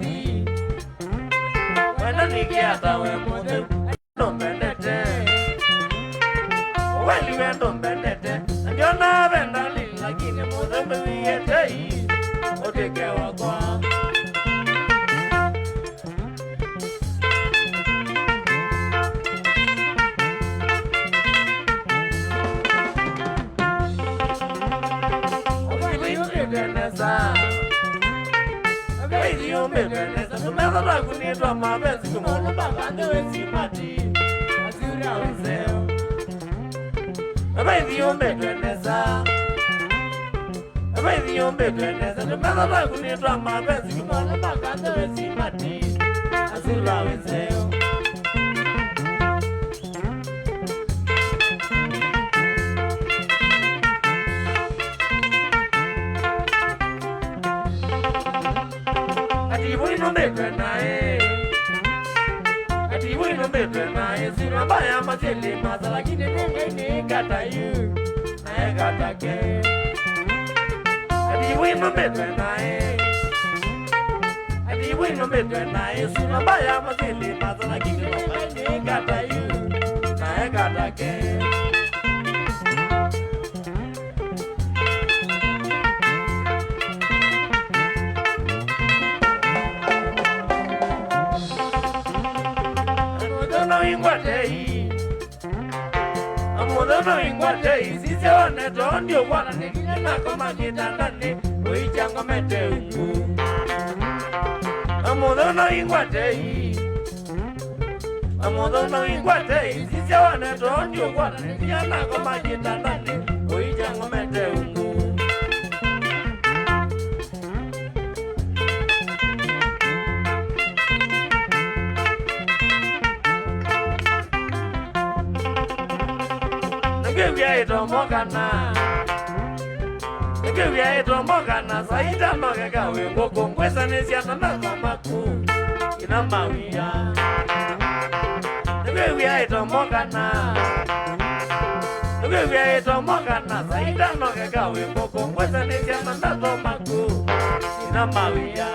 Wenda nĩkĩa tawe mũtheu. Ndũmbendete. Weli we ndũmbendete. Na ndiona venda lili, lakini mũtheu mĩwĩete ii. Ũtw'ĩke wakwa. Ũmĩtw'ĩte nesa. Faith ũmĩtw'ĩte nesa. Tũmetho twaku nĩ twa mapenzi kũmũlũmba vandũ wĩ simati. Asura wĩseo. Faith ũmĩtw'ĩte nesa. Faith ũmĩtw'ĩte nesa. Tũmetho twaku nĩ twa mapenzi kũmũlũmba vandũ wĩ simati. Asura wĩseo. Ati ivo ino mbetwe nae. Ati ivo ino mbetwe nae. Sura mbaya masili masa, lakini nĩ Ngai nĩ ngata yu. Nae ngata ke. Ati ivo ino mbetwe nae. Ati ivo ino mbetwe nae. Sura mbaya masili masa, lakini nĩ Ngai nĩ ngata yu. Nae ngata ke. Amũtheu no ingwatei. Amũtheu no ingwatei. Sisya one too ndiũkwata nĩ kinya nakoma kĩtandanĩ. Ũikya ngomete ungu. Amũtheu no ingwatei. Amũtheu no ingwatei, sisya one too ndiũkwata nĩ kinya nakoma kĩtandanĩ, ũikya ngomete ungu. Nĩkwĩw'ĩa ĩtomo kana. Nĩkwĩw'ĩa ĩtomo kana saa itano keka wĩ ngũkũ ngwĩsanĩsya na metho maku ina mawĩa. Nĩkwĩw'ĩa ĩtomo kana. Nĩkwĩw'ĩa ĩtomo kana saa itano keka wĩ ngũkũ ngwĩsanĩsya na metho maku ina mawĩa.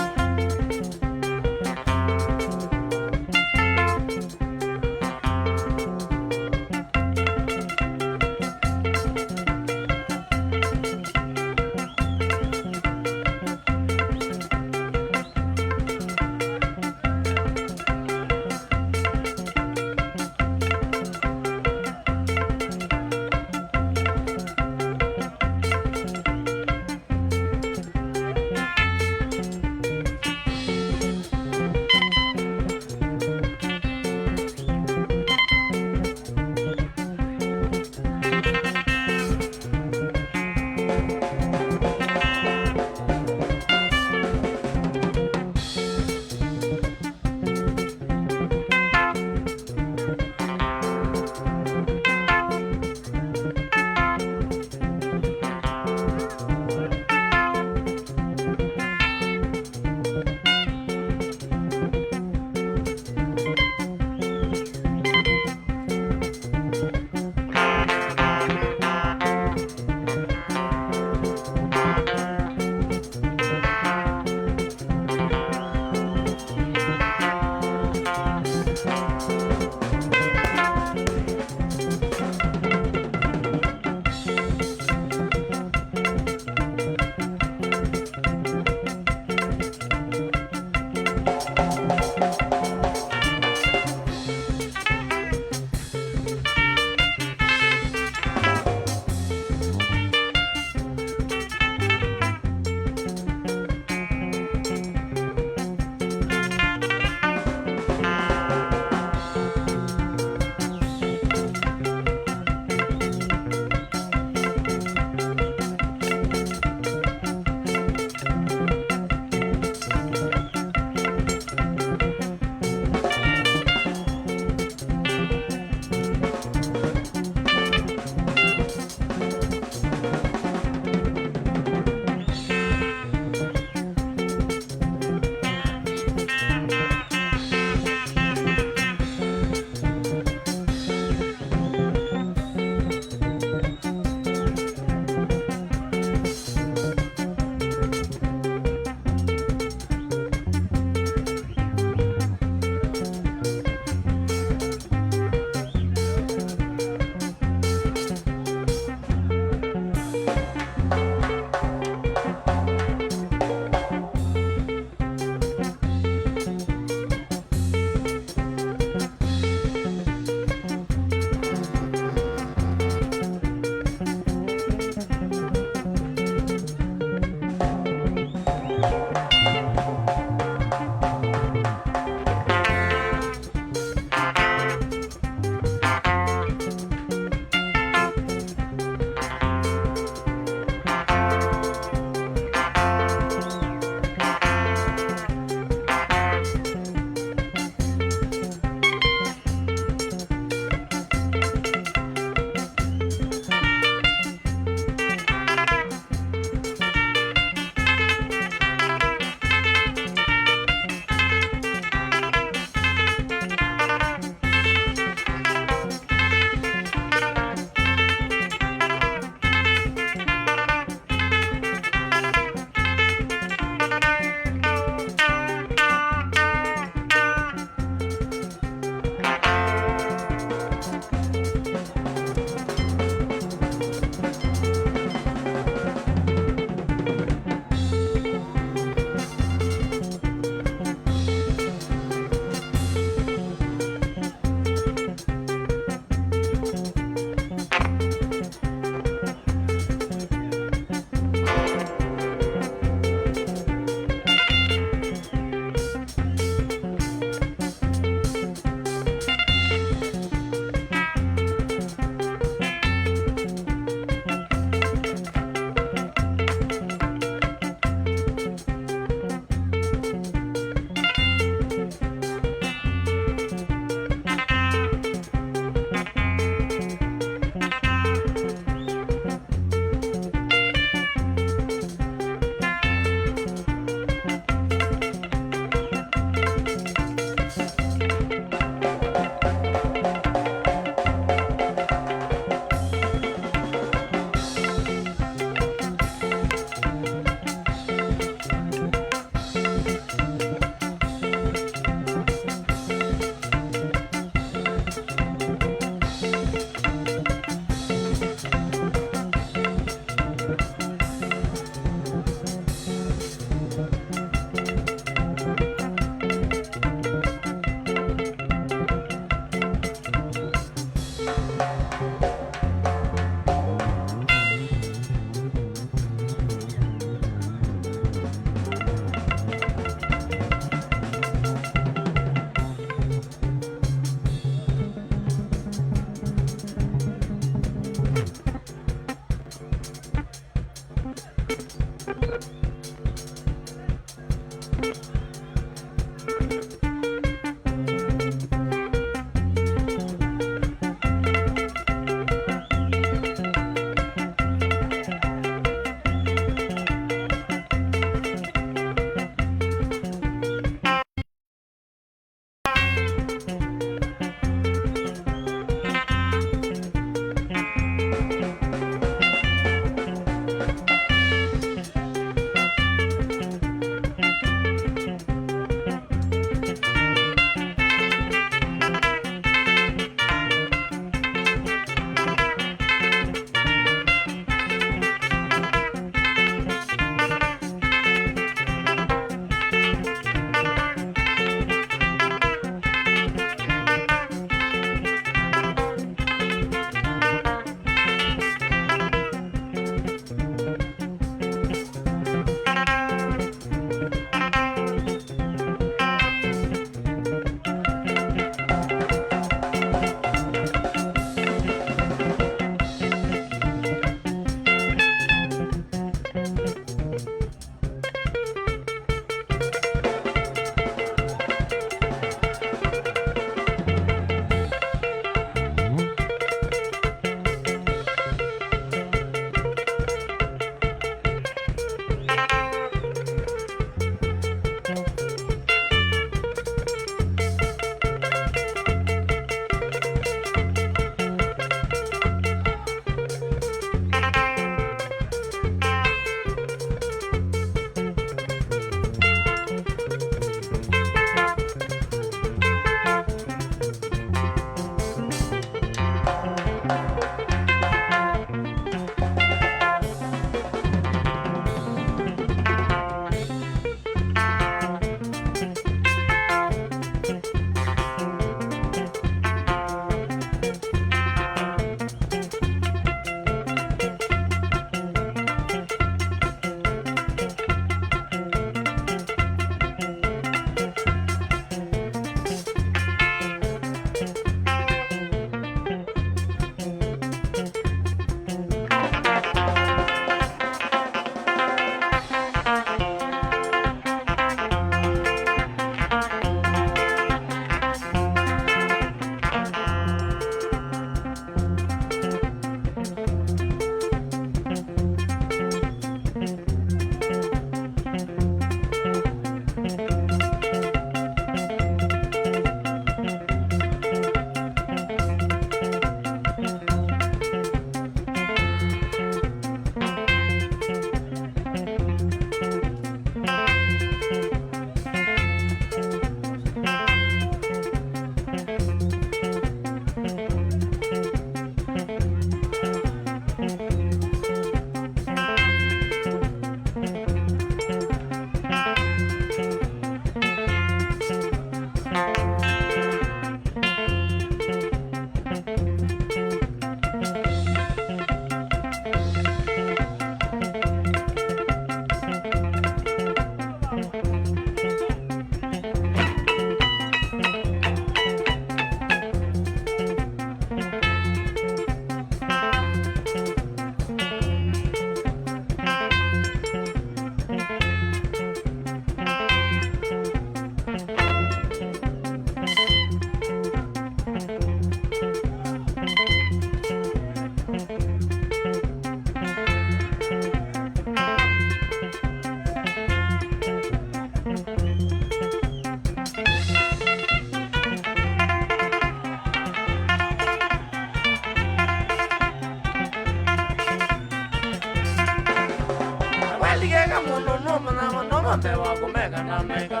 Mbee wa kũmeka na meka.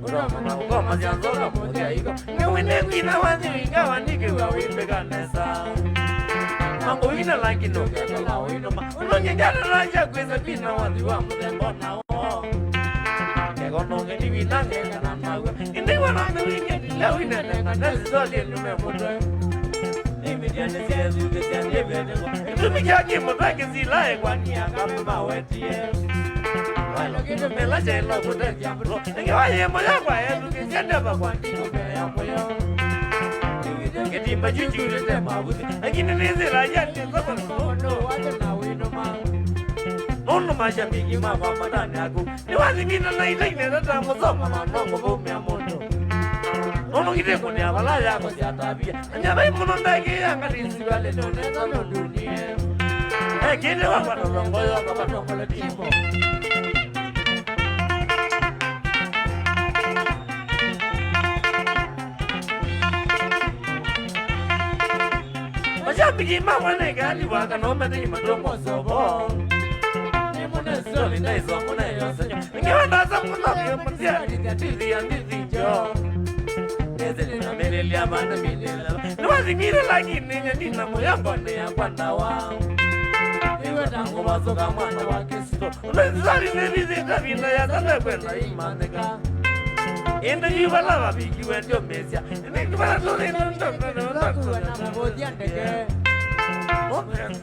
Ũtoma na ũkomasya nzoka mũthya iko. Nĩwĩne kwina wathi wĩnga wandĩkĩw'a wĩmbĩka nesa. Mangũina lakini ũkekala ũinũma. Ũnonye njatala sya kwĩsa kwina wathi wa mũthemba nawo. Keko nonge ndiwinangekana naw'o. Ĩndĩ wana mĩwingĩ ndilawinenenga nesi soli ndume mũtwe. Nĩmĩthya nĩsyethukĩsya ndĩvĩtĩko. Kĩtumi kya kĩmũtwe kĩsilae kwani akambe mawetie. Walo kĩtumi la kyaĩla kũtethya mũno. Nĩkĩ wayĩmo yakwa ethukĩsya ndeva kwani kũmea mũyo. Kĩtimba kyu kyulĩte mavuthĩ. Lakini nĩnzĩla ya ndĩthoko nũndũ wathĩ na wĩnũma. Nũndũ mashabiki makwa matanĩ aku. Nĩwathimina na itaineta ta mũsoma na no kũthũmĩa mũndũ. Nũndũ ngitĩ kũnĩa vala yakosya tabia. Na nyavai mũno ndekĩĩa ngalĩ sivalĩ nũnesa nũndunie. Ekĩte wakwa tolongo yoka matongole timo. Mashabiki makwa nĩ kali waka no methĩ matũngo sobo. Nĩ mũne soli ndaiswa mũne yosenyo. Ngiwa ndasa mũno kĩ mũtia ndithi ya ndithi jo. Nĩthĩ nĩnamĩlĩlya vana mĩlĩla. Nĩwathimire lakini nye nina mũyambone yakwa ndawa. Iwe tangu vasoka mwana wa Kristo. Nĩthari nĩvithĩte vinda ya sana kwenda imanĩka. Ĩndĩ yu vala vavikiwe ndio mesya. Nĩkĩvala tũthĩna ndombele vakuwe na mũvũthya ndeke. Amen.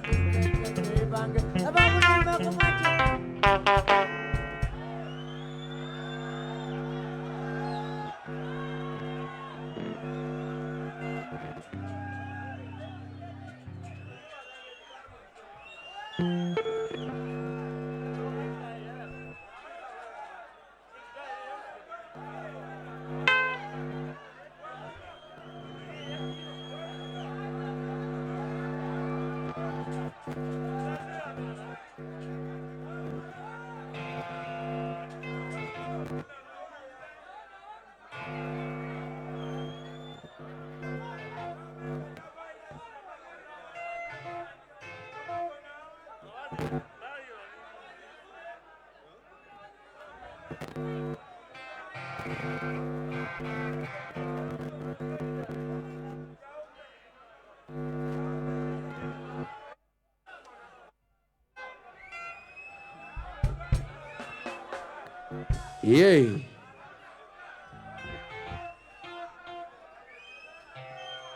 Yei.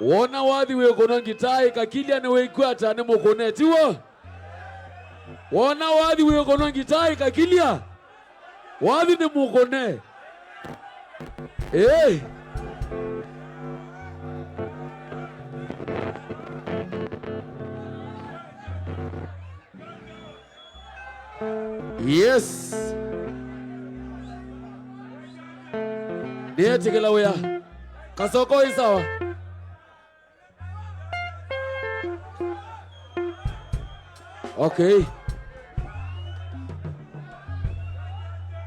Wona wathi wĩkũnwa ngitaa ĩkakilya nĩwĩkw'a ta nĩ mũkũne, tiw'o? Wona wathi wĩkũnwa ngitaa ĩkakilya, wathi nĩ mũkũne. Ĩĩ. Yes. Nĩetĩkĩla wĩa. Kasoko ĩ sawa. Okay.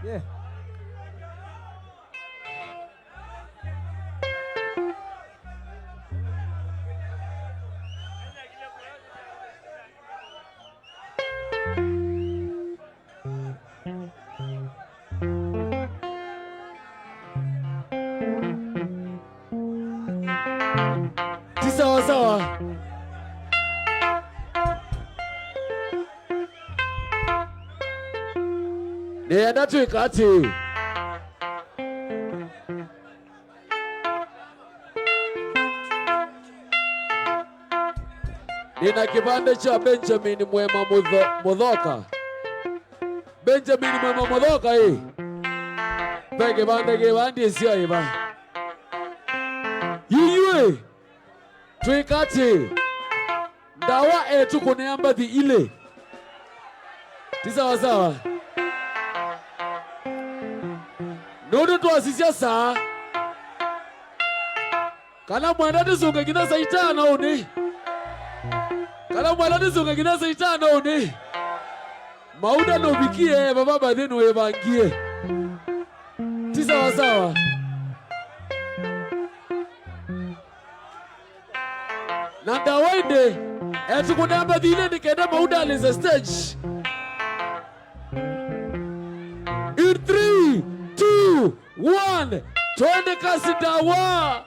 Yeah. Ti sawa sawa. Nĩenda twĩka atĩĩ. Nĩna kĩvandĩ kya Benjamin Mwema Mũtho-, Mũthoka. Benjamin Mwema Mũthoka ĩ. Ve kĩvandĩ kĩva ndyĩsya ĩva. Yuyu ĩ. Twĩka atĩĩ. Ndawa etũkũnĩa mbathi ilĩ. Ti sawa sawa. Nũndũ twasisya saa. Kana mwenda tũsũnge nginya saa itano ũnĩ. Kana mwenda tũsũnge nginya saa itano ũnĩ. Mauda nũvikie, vava mbathi nũĩvangie. Ti sawa sawa. Na ndawa ĩndĩ, etũkũnĩa mbathi ilĩ nĩ kenda Mauda alĩse stage. In Twende kasi ndawa.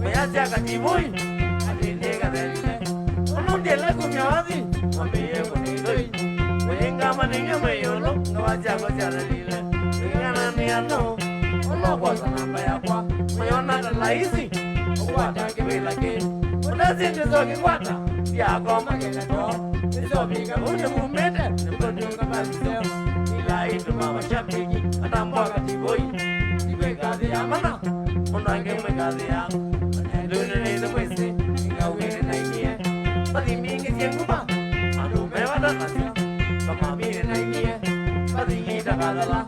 Kũyasya kativũi, atĩ nĩkathelile. Ũno ndiele kumya wathi, mwambĩĩe kũnĩthoi. Kũyĩngama nĩnyie mwĩ ĩũlũ, ngawa syakwa syathelile. Kũyĩngananĩa no, ũla ũkwosa namba yakwa, ũyona ta laisi, ũkwata kĩvĩla kĩ. Ũtasindĩswa kĩkwata, syakomba kĩnyato, nĩsyovika vau nĩvumĩte, nĩkũnyunga masiseo. Ila ituma mashabiki, atambwa kativũi, ikwĩkathĩa mana. Mũndũ angĩ mwĩkathĩa, ndũnĩnĩte mwĩsĩ, ingawĩe na inyie. Mbathi mbingĩ syĩ nguma, andũ mevatanasya, mamamine na inyie. Mbathi itakathela,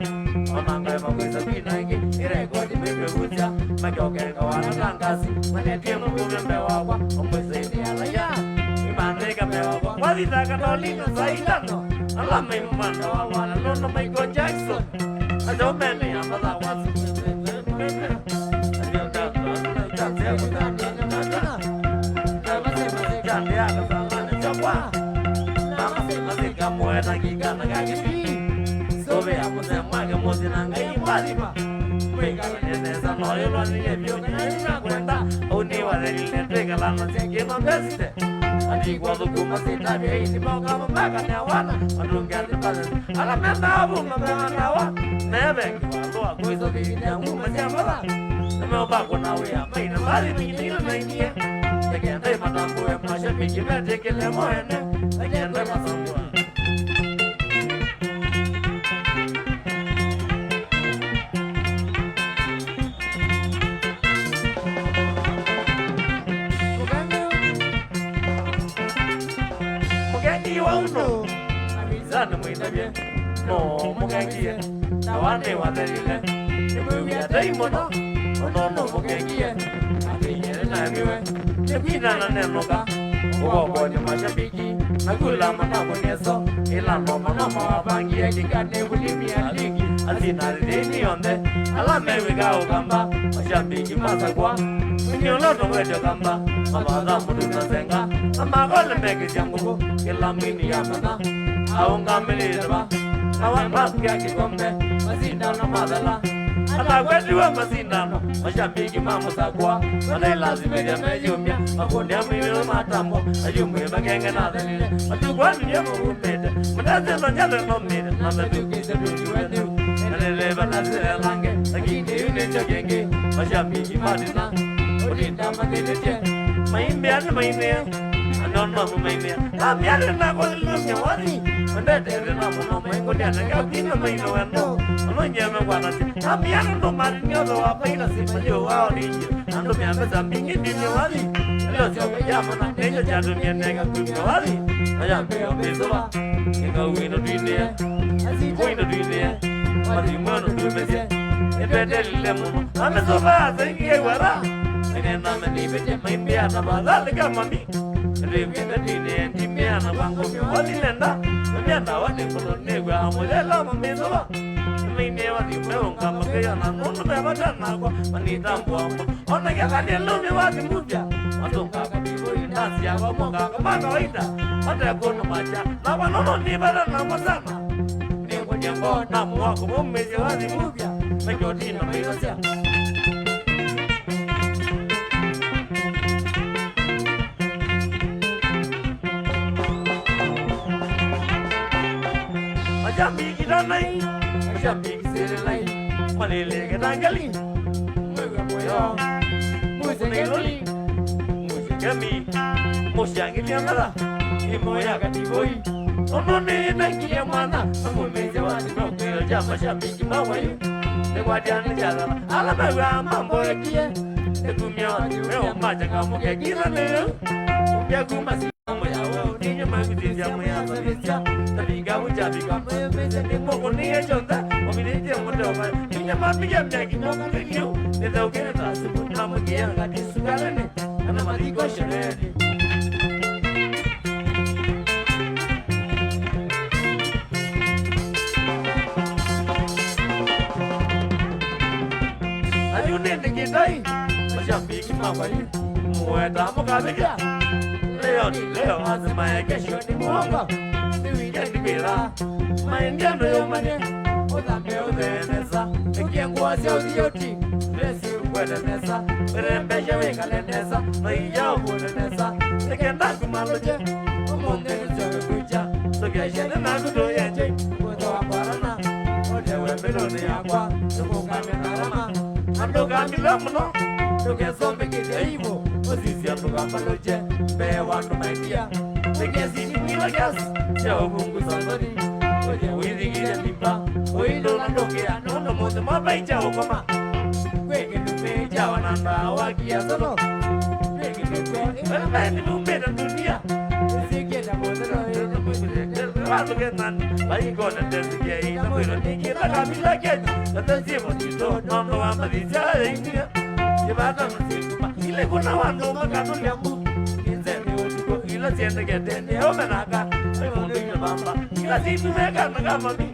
ona ngaema kwĩsa kwina ingĩ, ĩrekodi mĩmĩvusya, makyokenga wanatangasi, manetie mũkũmya mbee wakwa, ũmwĩsĩte alaya, imandĩka mbee wakwa. Wathi thaka Dolina saa itano, ala maimumanda wa wana, nũndũ Michael Jackson. Weta kĩkana ka kĩvii, sũvĩa mũsemo wake mũsyĩ na Ngai mwathima. Mwĩkalanie nesa na ũyũlwanĩlye vyũ, kana nĩnakwenda, ũu nĩwathelile twĩkalanasya kĩno mbesite. Atikwa thũkũma sitavya ĩndĩ maũkama makane awana, matũnge andũ mbasese. Ala mendaa vuma meandawa, mevengi walũa kwĩsũvĩĩthya nguma sya mbatha. Nĩmeũvakũna wĩa, maina mbathi mingĩ ila nainie. Nĩkenda ĩmatambũe mashabiki metĩkĩle mo ene, nĩkenda ĩmatambũa. Mũkengi wa ũndũ, avisanĩ mwĩtavye, no mũkengie, na wanĩ wathelile, nĩkwĩw'ĩa tei mũno, ũndũ no mũkengie, atĩ nyie nĩnaemiwe, nĩkwina na nenũka, ũvokonĩ mashabiki. Nakula matapo ngeso, ila no mano mawapangie kĩkane Premier League, asina thĩnĩ yonthe, ala mewĩka ũkamba, mashambiki masakwa, mwini ũla ũtongwetyo kamba, mavatha mũtu na senga, na makole mekĩsya ngũkũ, kĩla mwini yamana, aũngamĩlĩte va, na wambambia kĩkombe, masindano mathela, atakwetiwe masindano. Mashabiki ma mũsakwa, manailasimĩthya meyumya, makundi amwe mĩwĩo matambo, ayumwĩ makenge na thelile, matukũ amĩvya mavumĩte, mũtesĩlo nyalo nomĩte, na methukĩte tũti wenyu, naleleva na silelange, lakini yu nĩkyo kĩngĩ, mashabiki matina, ũtinda mathĩnĩtye, maimbĩa nĩ mainĩe, anono mũmainĩe, ambĩa nĩ nakũlilumya wathi, wendete thĩna mũno, maingũndia na kakwina maina wendo, ano nyeme kwanasya, ambĩa nĩ ndũmani. Nĩũndũ wa paila sima yo wao ningi, andũ mĩambesa mbingĩ ndimĩ wathi, ĩla syoka yamana, nĩkyo kyatumie neka kumya wathi, na yambĩĩa mbĩsũva, ĩkauĩ na twinĩe, ĩkauĩ na twinĩe, mathi mwano tumĩsye, nĩtwetelile mũno, na mĩsũva asengie wara, nĩnename nĩvĩtye maimbĩa tafadhali kama mi, nĩtwĩvĩte twinĩe, ndimĩana kwa ngũmya wathi nenda, mĩmĩa ndawa nĩ ngũlũ nĩw'a mũthela mamĩsũva. Nĩmainĩe wathi meũngama kwĩana nũndũ me vata nakwa, manitambũa mo. Ona ketha nĩlũmye wathi muvya, matũnga kativo indansi yakwa mokaka ma kawaida, matekũnũmasya. Na vanono nĩ vata namo sana. Nĩngũnye ngoo na mũwako maumĩsye wathi muvya, mekyotina mailosya. Mashabiki tanai, mashabiki selelai, malilike tangeli, mwewe moyo, musengeloli, musekemi, mushangilya mara, imo ya katiboi, ono ni nangiye mwana, amumeze wani mokelo ya mashabiki mawayu, ne kwa jani jala, ala mawa mambo ekie, etumia wani, meo maja kamo kekira leo, ya kumasi. Mambo ya wewe, ninyo makutisya muyasabisya, tabiga ujabiga, muyemeze ni moko ni echo nda, ominite muteo, ninyo mapiga mya kinoko ninyo, nenda ukene tasibu, na mugia ngati sukalene, ana mariko shereni. Ayu nĩ ndĩkĩtai, mashabiki makwa yu, mũweta mũkavĩkya. Leo ni leo, anasema ya kesho ni muongo. Ni weekend kwĩla, maendia ndo yomane, ũthambe ũthee nesa, ĩkie ngũa sya ũthiũti, ndesi ũkwete nesa, wĩrembeshe wĩkale nesa, na iya ũvũne nesa, nĩkenda ngũmalũkye, ũmũnthĩ nĩsyoe kwĩkya, tũkeshe nĩ naku tũyenje, ũtho wa kwarana, ũtewe mbĩlũnĩ yakwa, nĩkũkamya ngalama, na ndũkamila mũno, ndũkesombe kĩthya ivo, ũsisya ndũkamalũkye, mbee wa andũ maendia, nĩkesi nĩkwĩla kesi, sya ũvungu sandoni, ũye ũithikĩlya mimba, ũindũla ndũkĩa, nũndũ mũthĩ mwapai kya ũkoma, kwĩ kĩndũ kĩkyawa na ndawa kia solo, kwĩ kĩndũ kwĩ, ĩmeni mumĩte dunia, ĩsikĩte mũthelo, vandũ kenani, vaikone ndesikia ina mwĩlo nĩkĩla kabila kenyu, na tesivo nito, nondo wa mathisia yainia, kĩvata na sikuma, ile kuna wandũ makatũlya mbu, inzeni ũtukũ, ila siendekete, nĩo menaka, ĩmũndũ ine mamba, ila situmeka na kama mi,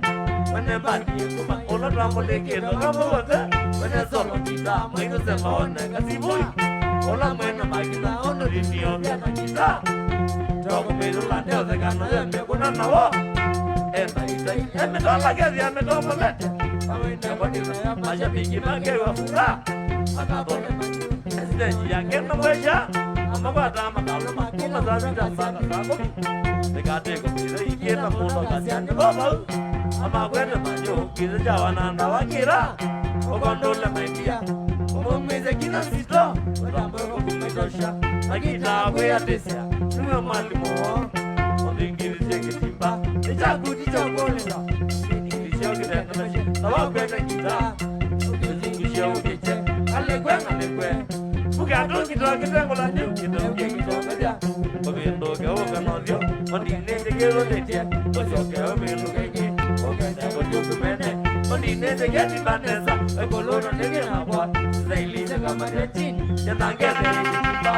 mane mbati kuma, ũla twamũlĩkĩtwe kama wothe, mane solo kita, maitũ sema one, kasibui, ũla mwene makita, ũndũ linio vya na kita, toko mĩtũla, ndeothekano yembe, kuna nawo, Enda itai, emĩtwala kethĩa mĩtombolete. Awe nĩvo nĩna ya mashabiki makew'a furaha. Akathole stage yake na mwesha, amakwata makalo make na saa sita mpaka saa kũmi. Nĩkatĩko kĩtha ingĩ na mũndũ kasya nĩ vau. Amakwete manyo kĩtha kya wananda wa kĩra. Ũkondole maikia. Ũmũmwĩsye kĩtha nzito, ũtambwe kũkũmĩtosha. Akita kwĩatĩsya, nĩwe mwalimũ woo. Ũthingithisye kĩtimba, nĩ kyaku ti kya kũlĩla. Ũthingithisye ũkĩtengelesye, na wakwete ngita. Ũkĩthingusye ũkĩkye, ngalĩkwe, ngalĩkwe. Mũkatũngitwa kĩtengũla nĩ ũkĩte ũkĩkĩtongethya. Ũvĩndũke ũke nothyo, ũndinĩte kĩthũlĩtye. Ũsyoke ũvĩndũke ĩngĩ, ũkenda kũtũkumene. Ũndinĩte kĩtimba nesa, ĩkũlũno nĩ thĩna kwa. Zailise kama chini, ya tangele kĩtimba.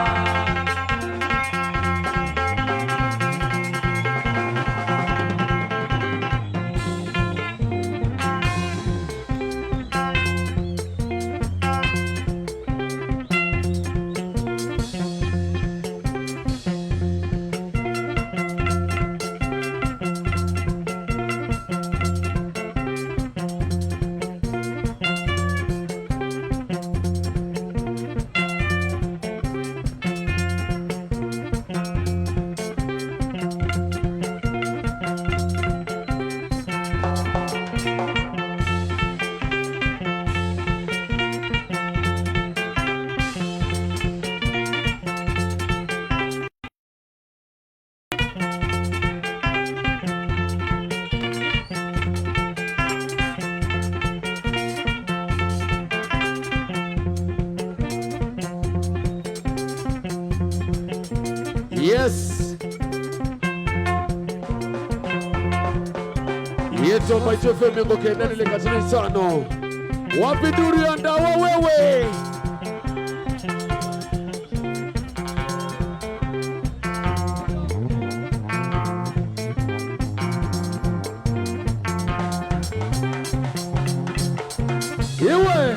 Yes. Yetu ambacho F M miongo kenda nile katini tano. Wapi nduru ya ndawa wewe? Iwe.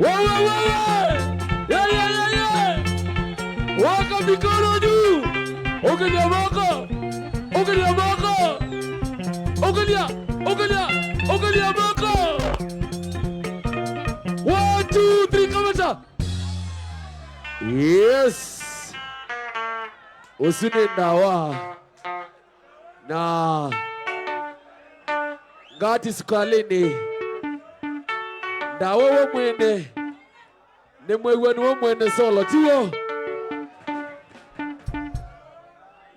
Wewe, wewe. Ye, ye, ye, ye. Weka mikono juu. Ũkĩlya moko. Ũkĩlya moko. Ũkĩlya, ũkĩlya, ũkĩlya moko. One, two, three, kamata. Yes. Ũsu nĩ ndawa. Na ngati sukalĩnĩ. Ndawa we mwene. Nĩ mwĩw'ani we mwene solo, tiw'o?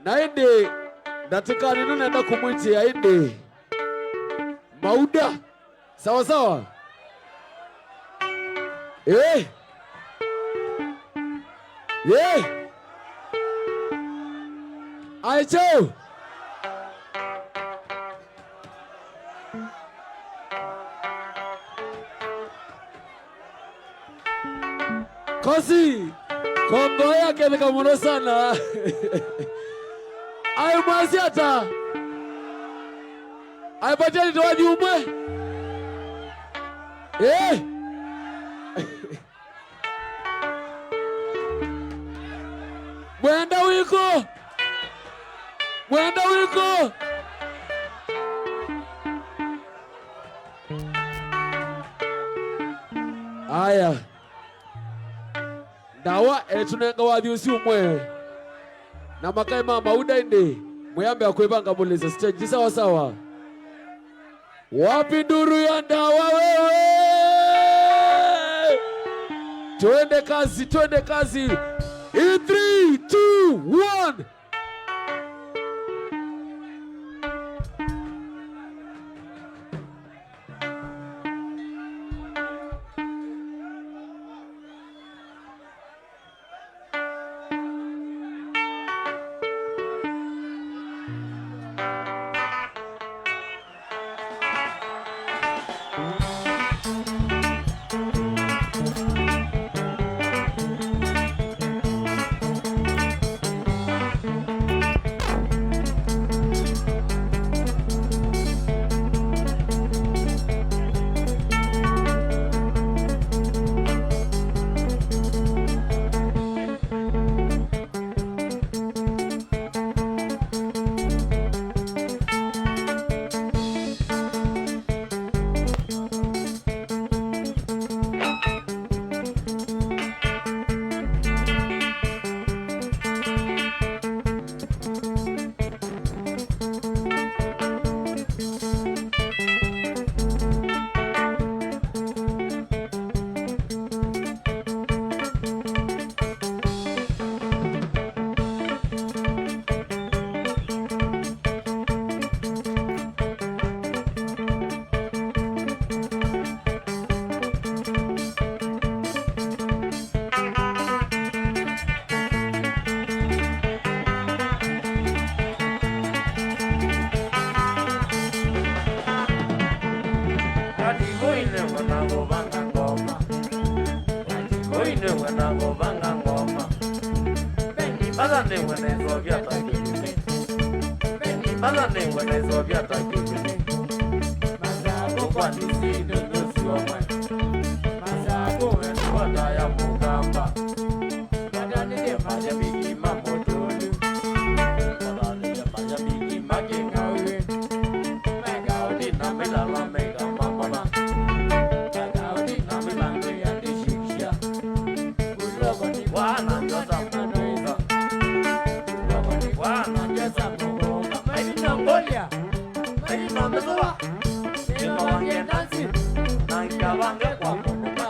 Na ĩndĩ ndatĩkanĩ nĩnenda kũmwĩtĩa ĩndĩ Mauda. Sawa sawa. Eh? Eh? Aicho. Kosi, kongo yake ni kamono sana. Ai mwasi ata. Ai pateni twathi umwe. Eh? Mwenda wiko. Mwenda wiko. Aya. Ndawa etũnenga wathi ũsu ũmwe. Na makai ma Mauda ĩndĩ, mwĩambe akwĩvanga mũlĩse stage. Sawa sawa. Wapi nduru ya ndawa wewe? Twende kazi, twende kazi. In three, two, one. Kũvanga ngoma. Meni mbala nĩwe naisovya ta kĩlũme. Meni mbala nĩwe naisovya ta kĩlũme. Masakũ kwa ndisi ndũnyũ siomwe. Masakũ wendi wataya mũkamba. Matanĩthye mashabiki ma mũtũlũ. Matanĩthye mashabiki ma kĩng'aũĩ. Mekaũti na mĩlala meka mamona. Mekaũti na mĩlango ya ndĩshikisha. Uloko ni bwana ndio tamuka. Uloko ni bwana ndio tamuka. Maili na ngolia. Maili na mzua. Ndio wange nasi. Na nikawange kwa kunuka.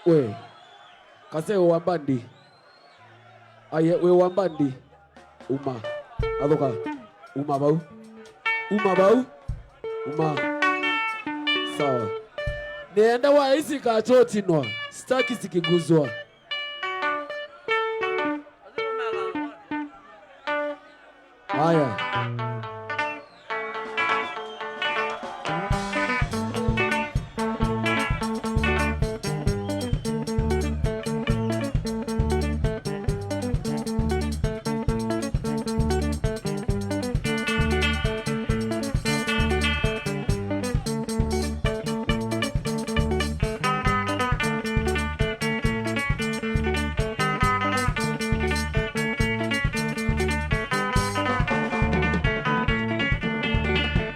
We, kase wĩ wa mbandi. Aye, wĩ wa mbandi. Uma. Athũka. Uma vau. Uma vau. Uma. Sawa. Nĩenda wa isi kachotinwa. Sitaki sikiguzwa. Haya.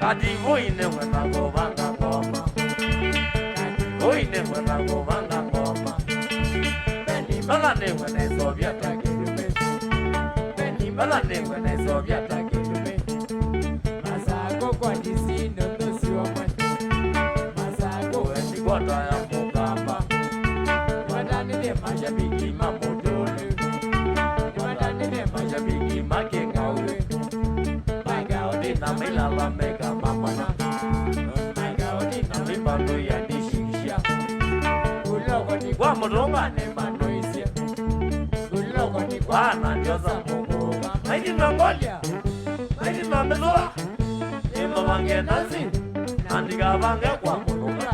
Kati voi nĩwe na kũvanga ngoma. Kati voi nĩwe na kũvanga ngoma. Meni mbala nĩwe naisovya ta kĩlũme. Meni mbala nĩwe naisovya ta kĩlũme. Masakũ kwa ndisi ndũnyũ siomwe. Masakũ wendi wataya mũkamba. Matanĩthye mashabiki ma mũtũlũ. Matanĩthye mashabiki ma kĩng'aũĩ. Mekaũti na mĩlala meka mamona. Mekaũti na mĩmbandũ ya ndĩshikisha. Uloko ni kwa mũtũnga nĩ manũisye. Uloko ni kwa na ndiosa mũkũka. Maili na ngolia. Maili na mĩthũa. Nĩmavange nasi. Na ndikavange kwa mũtũnga.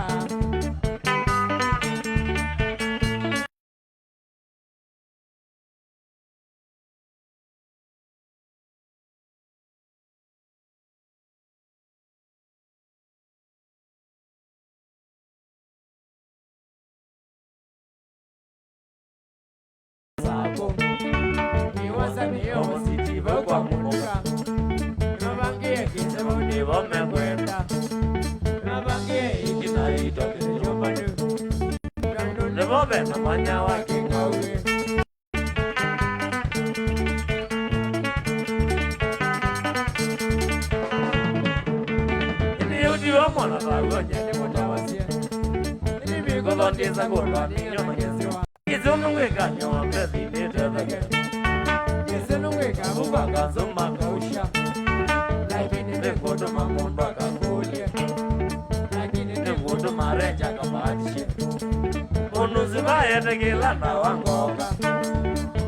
Sako. Niwasa niyo siti vau kwa mũnũka. Nĩmavangie kĩsemo nĩvo mekwenda. Nĩmavangie ĩkĩ na ĩtoke nyũmbanĩ. Nĩvo ve na mwanya wa kĩng'aũĩ. Ĩndĩ ũtiwa mwana thaw'o nyene mũtawasya. Ĩndĩ mĩkũthondesa kũlwa nĩyo manyesiwa. Ĩsĩ ũndũ ngwĩka nyũa mbethi nĩtetheke. Ĩsĩ ũndũ ngwĩka vukwa kanzũ makausha. Lakini nĩngũtũma mũndũ akakũlye. Lakini nĩngũtũma renja akabahatishe. Mũndũ ũsu vaete kĩla ndawa ngoka.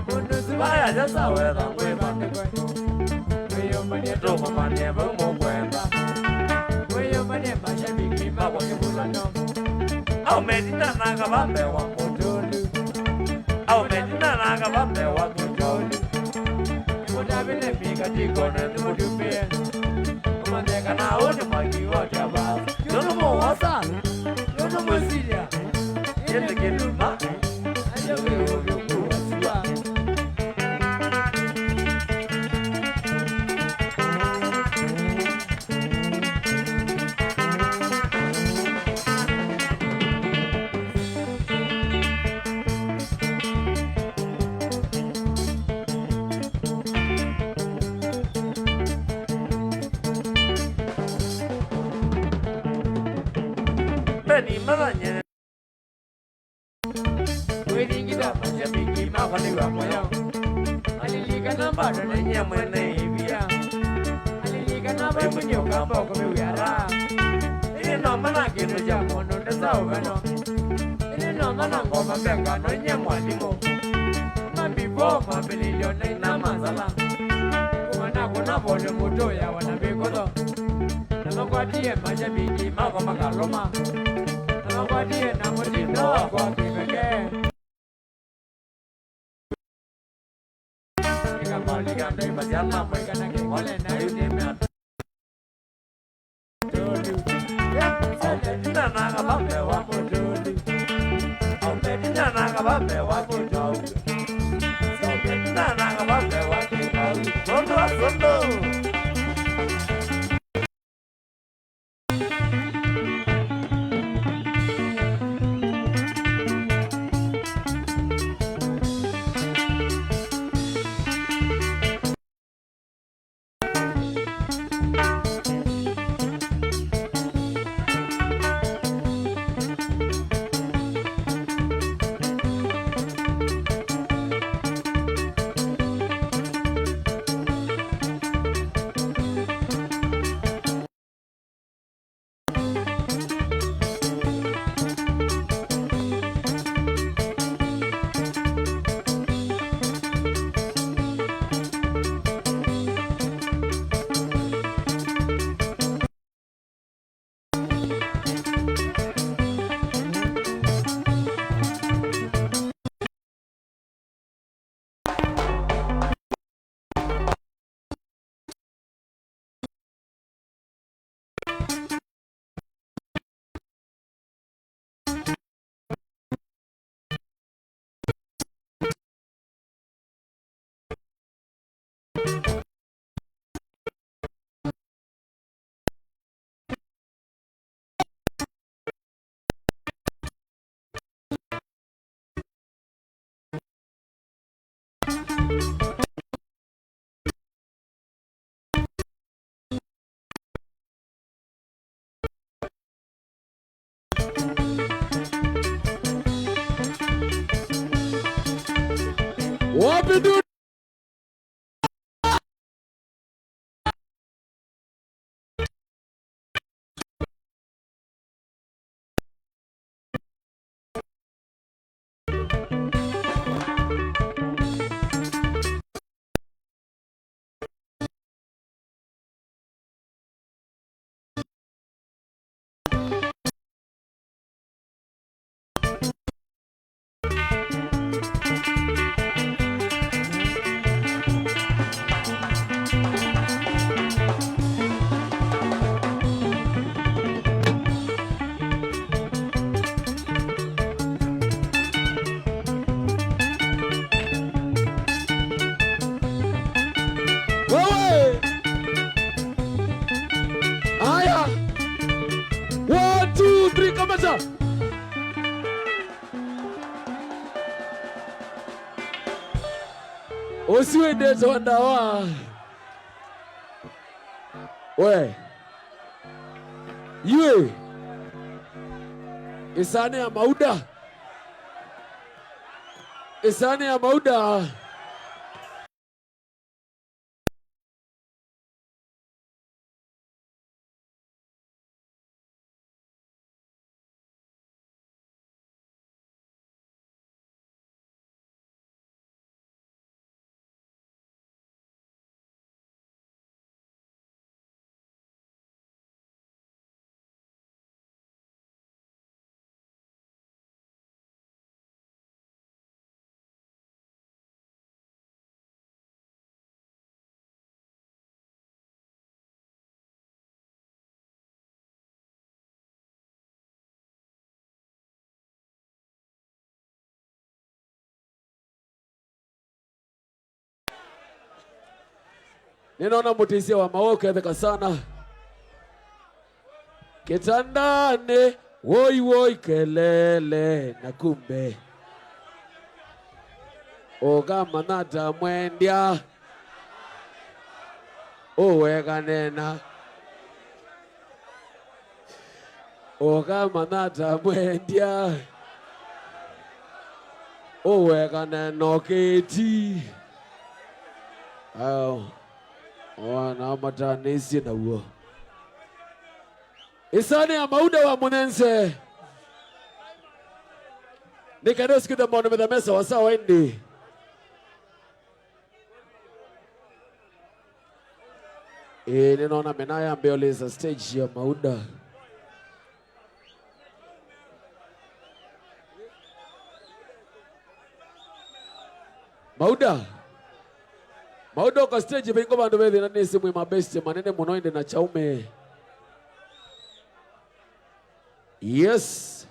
Mũndũ ũsu vayasya sawa etha ngwĩvandĩkwe. Wĩyũmbany'e tũkomanie vau mũkwenda. Wĩyũmbany'e mashabiki makwa kĩvulano. Au metina na kavambe wa mũtũlũ. Au metina na kavambe wa mũtũlũ. Nĩmũtavile mĩkatikone nĩmũtumie. Ũmanye kana ũũ nĩ mwaki wa kĩavaa. Nũndũ mũwosa, nũndũ mwĩsilya. Ĩndĩ kĩluma. Mbeni mbathanye. Kwĩthingitha mashabiki makwa nĩ wa mũyo. Alilikana bado na nyie mwene ivia. Alilikana vaimu nĩ ũkamba ũkũmĩwia raha. Mana kĩndũ kya mũndũ nĩ kya ũveno. Ĩndĩ nona na ngoma mbengano inyie mwalimũ. Kuma before mambĩlĩlyo na ina masala. Kuma nakũna volume ũtũyawa na mĩkũtho. Na makwatie mashabiki makwa makalũma. Na makwatie na mũtindo wakwa kĩveke. Wapi du- Wewe! Haya! One, two, three, kamata! Ũsu wendete wa ndawa. We. Yue. Ĩsanĩ ya mauda. Ĩsanĩ ya mauda. Ninaona mũtĩsya wa mawe ũketheka sana. Kitandani, woi, woi, kelele, na kumbe. Ũkamanya ta mwendya. Ũwekanena. Ũkamanya ta mwendya. Ũwekanena ũkĩti. Ao. Wana matanĩsye naw'o. Ĩsanĩ ya Mauda wa Mũnyenze. Nĩ kana ũsikĩthe maũndũ metha me sawasawa ĩndĩ. Ĩĩ, nĩnona mena yambĩa ũlĩsa stage ya Mauda. Mauda. Mauda ũka stage, vĩngĩ vandũ ve thĩna nĩsĩ mwĩ mabesti manene mũno ĩndĩ na Chaume. Yes.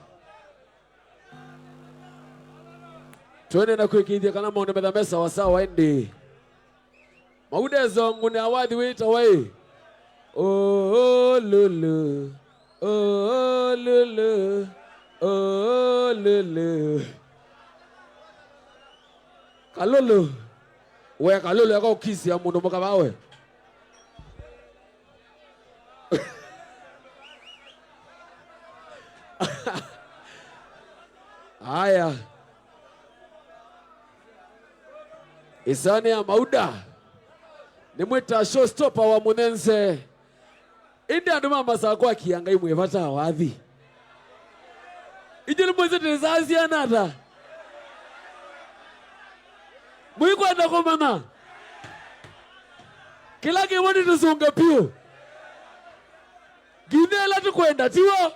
Twende na kwĩkĩĩthya kana maũndũ metha me sawasawa ĩndĩ. Mauda ezongu nĩ awathi wĩtawa ĩ? Olulu, olulu, olulu. Kalulu. We Kalulu, eka ũkisya mũndũ mũka vawe. Aya. Ĩsanĩ ya Mauda. Nĩmwĩta showstopper wa Mũnyenze. Ĩndĩ andũ ma Masakũ akia Ngai mwĩ vata wa wathi. Inyuĩ nĩmwĩsĩ tĩsaa syana ata? Mwĩkwenda kũmanya? Kĩla kĩmwe nĩtũsũnge pyũ. Nginya ĩla tũkwenda, tiw'o?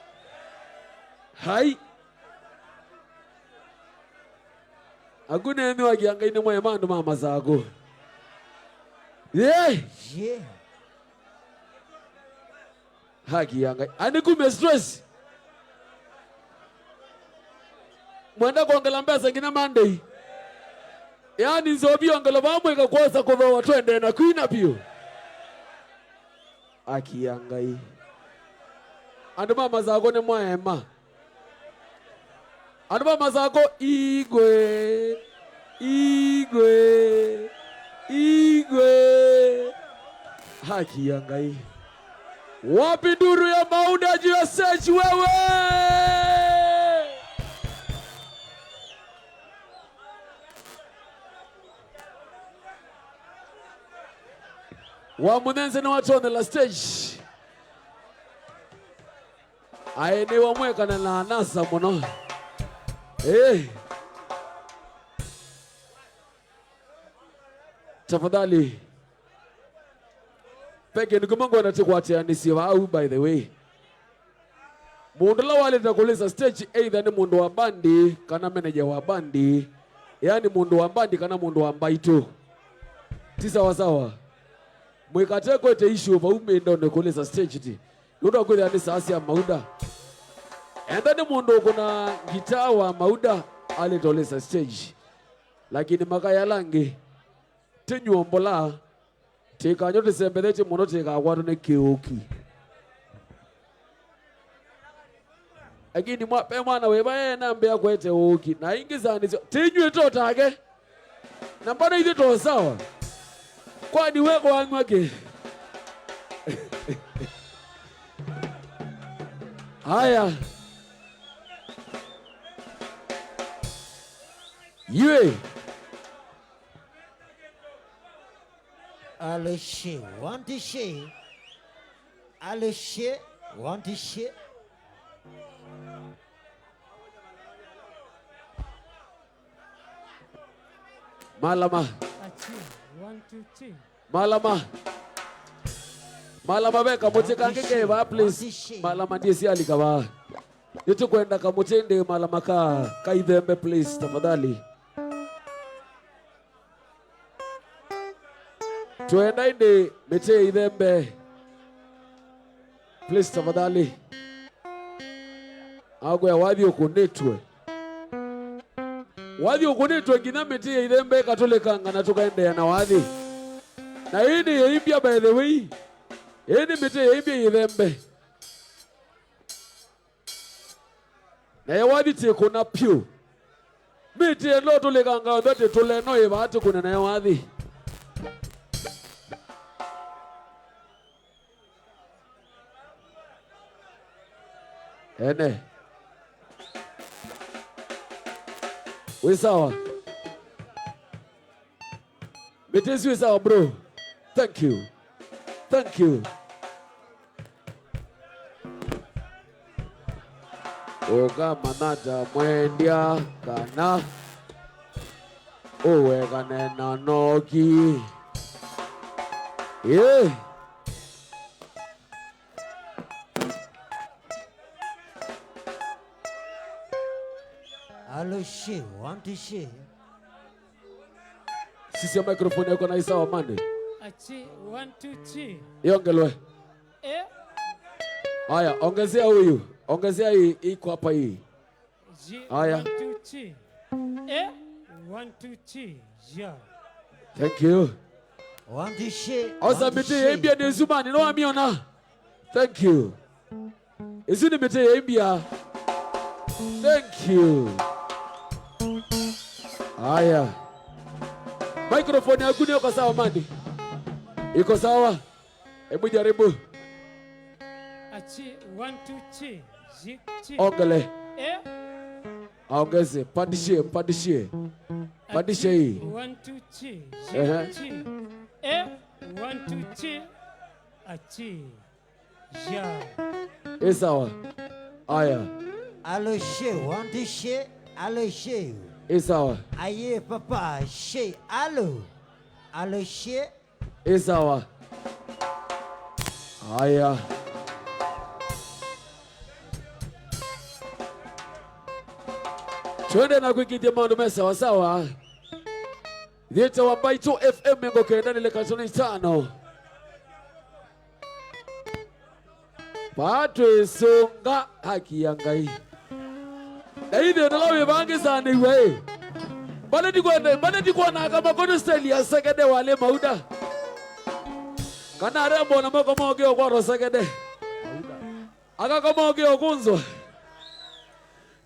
Hai. Aku nenyu akia Ngai nĩ mwaema andũ ma Masakũ. Yee. Yeah. Haki ya Ngai. Ani kumia stress. Mwenda kuongela mbesa nginya Monday. Yaani nzovi ongelo vamwe kakwosa kuthoa twende na kwina piũ. Haki ya Ngai. Andũ ma Masakũ nĩ mwaema. Andũ ma Masakũ, igwe, igwe, igwe. Haki ya Ngai. Wapi nduru ya Mauda juu ya stage wewe? Wa Mũnyenze nĩwatonyela stage. Aĩ nĩwamwekana na anasa mũno. Eh. Tafadhali. Ve kĩndũ kĩmwe ngwenda tũkwatĩanĩsye vau, by the way. Mũndũ ũla walĩte kũlĩsa stage either nĩ mũndũ wa bandi kana manager wa bandi, yaani mũndũ wa bandi kana mũndũ wa mbaitũ. Ti sawa sawa. Mwĩkate kwete issue vau mĩndonĩ kũlĩsa stage ti. Nũndũ wa kwĩthĩa nĩ saa sya Mauda. Enda nĩ mũndũ ũkũna ngitaa wa Mauda alĩte ũlĩsa stage. Lakini makaya ala angĩ, tĩnyuo mbola, tĩkany'o tĩsembethetye mũno tĩkakwatwa nĩ kĩũki. Lakini mwa-, ve mwana wĩva enambĩa kwete ũũki, na ingĩ sanĩsyo, tĩnyw'ĩ to take. Na mbona ithyĩ to sawa? Kwani we kwanywa kĩ? Haya. Yue. Alishe, wantishe. Alishe, wantishe. Malama. Achi, one, two, three. Malama. Malama ve kamũtĩ kangĩ ke vaa, please. Malama ndiye sialika vaa. Nĩtũkwenda kamũtĩ ndĩ malama ka, ka ithembe, please, tafadhali. Twenda ĩndĩ mĩtĩ ya ithembe. Please, tafadhali. Akwĩa wathi ũkũnĩtwe. Wathi ũkũnĩtwe nginya mĩtĩ ya ithembe ĩkatũlĩkanga na tũkaendeea na wathi. Na ĩĩ nĩ yĩimbya, by the way. Ĩĩ nĩ mĩtĩ yĩimbya ya ithembe. Nayo wathi tĩkũna pyũ. Mĩtĩ ĩla ũtũlĩkanga yonthe tĩtũle no ĩvaa tĩkũne nayo wathi. Ene. Wĩ sawa? Mĩtĩ ĩsu ĩ sawa, bro. Thank you. Thank you. Ũkamanya ta mwendya kana ũwekane na Noki. Ĩĩ. Alo, she, one, two, she. Sisya microphone yako na isawa mani. Achi, one, two, three. Iongelwe. Eh? Haya, ongezea huyu. Ongezea hii, iko hapa hii. Ji, haya. One, two, three. Eh? One, two, three. Yeah. Thank you. One, two, three. Osa miti yaimbia ni zumani, no amiona. Thank you. Isu nĩ mĩtĩ yaimbia. Thank you. Aya. Microphone yaku nĩ iko sawa, mani? Iko sawa? Hebu jaribu. Achi, one, two, three. Ji, chi. Ongele. Eh? Aongeze. Pandishie, pandishie. Pandishie hii. One, two, three. Ji, ehe, chi. Eh? One, two, three. Achi. Yeah. Ĩ sawa. Aya. Alo, she, one, two, she. Alo, she. Ĩ sawa. Aye, papa, she. Alo. Alo, she. Ĩ sawa. Aya. Twende na kwĩkĩthya maũndũ me sawa sawa. Thieta wa Mbaitũ F M mĩongo kenda na ilĩ katoni itano. Vaa twĩsũnga haki ya Ngai. Na ithe ũndũ ũla wĩvangĩsanĩw'a ĩ. Mbane ndikwenda, mbane ndikwona aka makono style ya sekede walĩ mauda. Kana arembo na moko moke ũkwatwa sekede. Aka kamoke ũkũnzwa.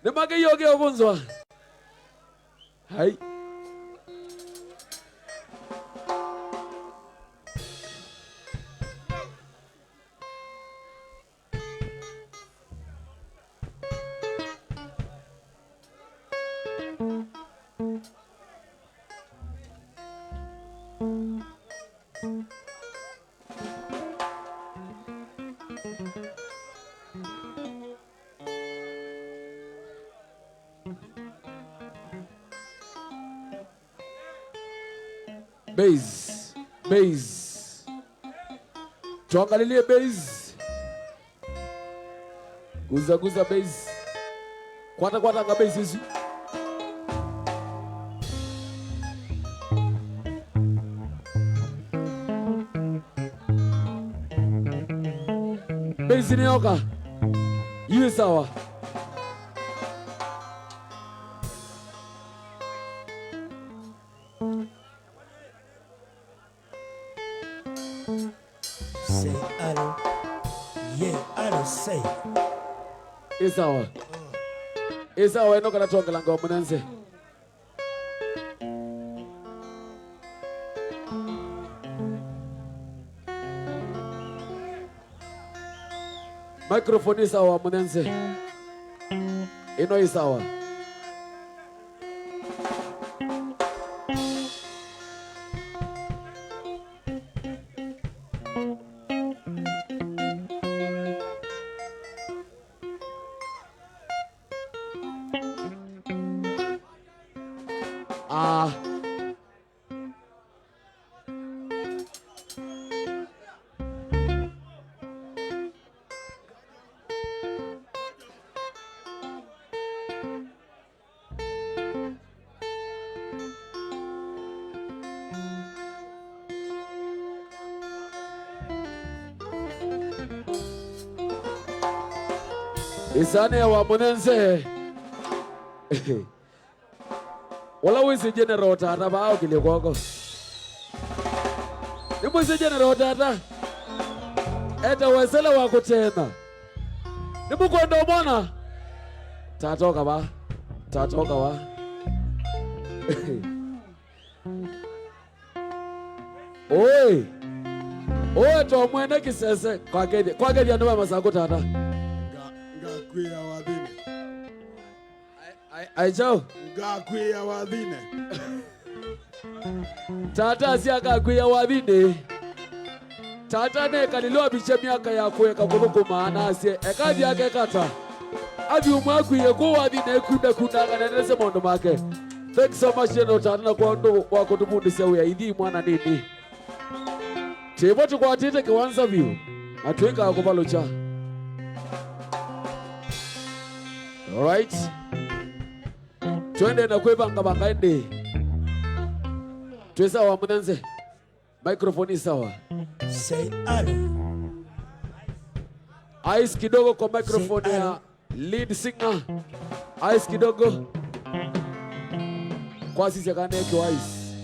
Nĩ makĩioke ũkũnzwa. Hai. Bass, bass. Tuangalilie bass. Guza, guza bass. Kwata, kwata nga bass isu. Bass nĩ yoka. Yu sawa. Say alo. Yeah, alo, say. Ĩ sawa. Ĩ sawa, ĩno kana twongelanga mũnenze. Microphone ĩ sawa, mũnenze. Ĩno ĩ sawa. Ah. Ĩsanĩa wa mũnenze. Ũla wĩsĩ General Tata vaa ũkĩlye kw'oko. Nĩmwĩsĩ General Tata? Etawa Esele wa kũteena. Nĩmũkwenda ũmwona? Tata oka vaa. Tata oka vaa. Ũĩ. Ũĩ to mwene kĩsese. Kwakethya, kwakethya andũ ma Masakũ, Tata. Nga-, ngakwĩa wathinĩ. Ai, ai, ai, chao. Ngakwĩa wathinĩ. Tata asya akakwĩa wathinĩ. Tata nekalile wavicha myaka ya kũeka kũthũkũma, na asye, ekathi yake kata. Athi ũmwe akwie kũu wathi na ĩkunda kundanga na endelesye maũndũ make. Thanks so much, General Tata, na kwa ũndũ wa kũtũvundĩsya wĩa. Ithi mwana nini. Tivo tũkwatĩte kĩwanza vyũ, na twĩkaa kũvalũkya. Alright. Twende na kwĩvangavanga ĩndĩ. Twĩ sawa, Mũnenze? Microphone ĩ sawa? Say hello. Ice kidogo kwa microphone ya lead singer. Ice kidogo. Kwasisya kana ĩkĩwa ice.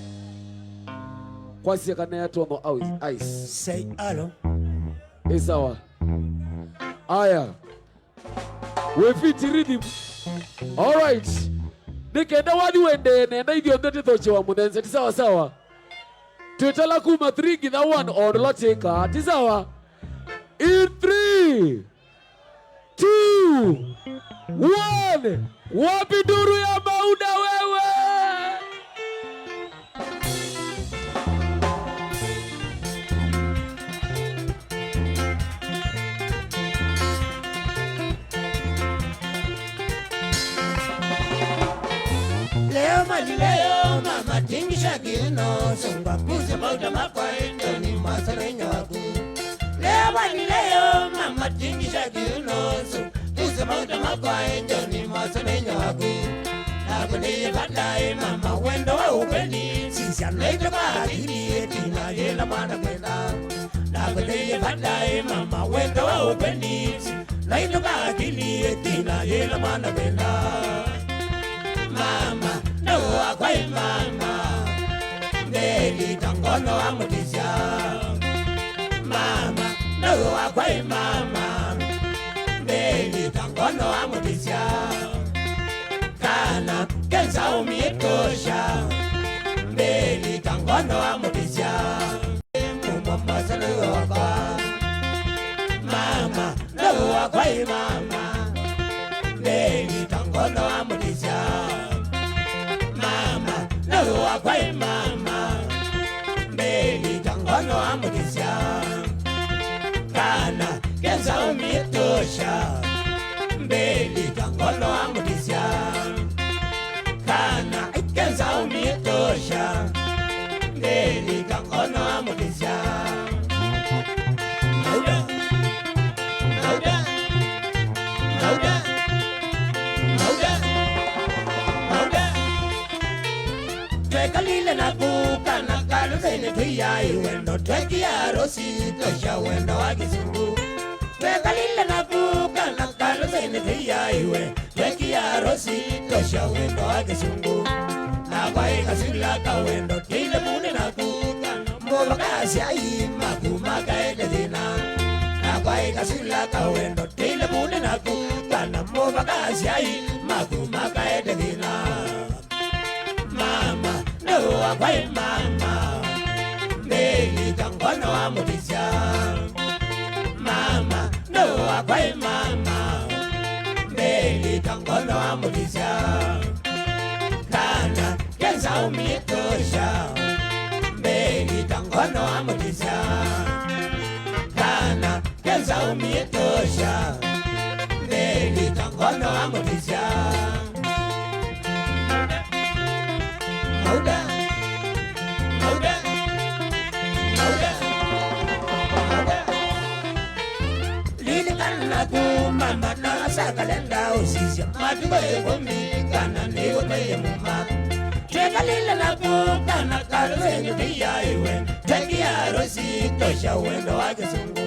Kwasisya kana yatwonwa au ice. Say hello. Ĩ sawa. Aya. We fit rhythm. All right. Nĩ kenda wathi wendee nenda ithyonthe tĩthokyewa Mũnenze. Ti sawa sawa? Twĩtala kuma three nginya one, o ũndũ ũla twĩkaa. Ti sawa? In three, two, one. Wapi nduru ya Mauda wewe? Leo mali leo, mama, tingisha kiuno, sungwa kuze mauda makwa, endo ni masalenyo waku. Leo mali leo, mama, tingisha kiuno, sungwa kuze mauda makwa, endo ni masalenyo waku. Nakunie baadaye, mama, wendo wa ukweli, sisya naitwa kwa akili, eti na yela mwana kwenda. Nakunie baadaye, mama, wendo wa ukweli, naitwa kwa akili, eti na yela mwana kwenda. Mama, no wakwa e mama, mbeli ta ngono wa mutisya. Mama, no wakwa e mama, mbeli ta ngono wa mutisya. Kana kenza umietosha, mbeli ta ngono wa mutisya. Mumwa masalo wakwa. Mama, no wakwa e mama, mbeli ta ngono wa mutisya. Mama, no wakwa e mama, mbeli ta ngono wa mutisya. Kana kenza umietosha, mbeli ta ngono wa mutisya. Kana kenza umietosha, mbeli ta ngono wa mutisya. Mauda, mauda, mauda, mauda, mauda. Twekalile naku kana kalũseni twĩyai wendo, twekia harusi tosha wendo wa kĩsungu. Twekalile naku kana kalũseni twĩyai we, twekia harusi tosha wendo wa kĩsungu. Nakwa ĩkasila kawendo tĩile mune naku kana mũvaka asyai maku makaete thĩna. Nakwa ĩkasila kawendo tĩile mune naku kana mũvaka asyai maku makaete thĩna. Mama, no wakwa e mama, mbeli ta ngono wa mutisya. Mama, no wakwa e mama, mbeli ta ngono wa mutisya. Kana kenza umietosha, mbeli ta ngono wa mutisya. Kana kenza umietosha, mbeli ta ngono wa mutisya. Mauda, mauda, mauda, mauda. Lilikana naku mama na asa kalenda usisya matukũ ĩkũmi kana nĩũtwaie muma. Twekalile naku kana kalũseni twĩyai we, twekia harusi tosha wendo wa kĩsungu.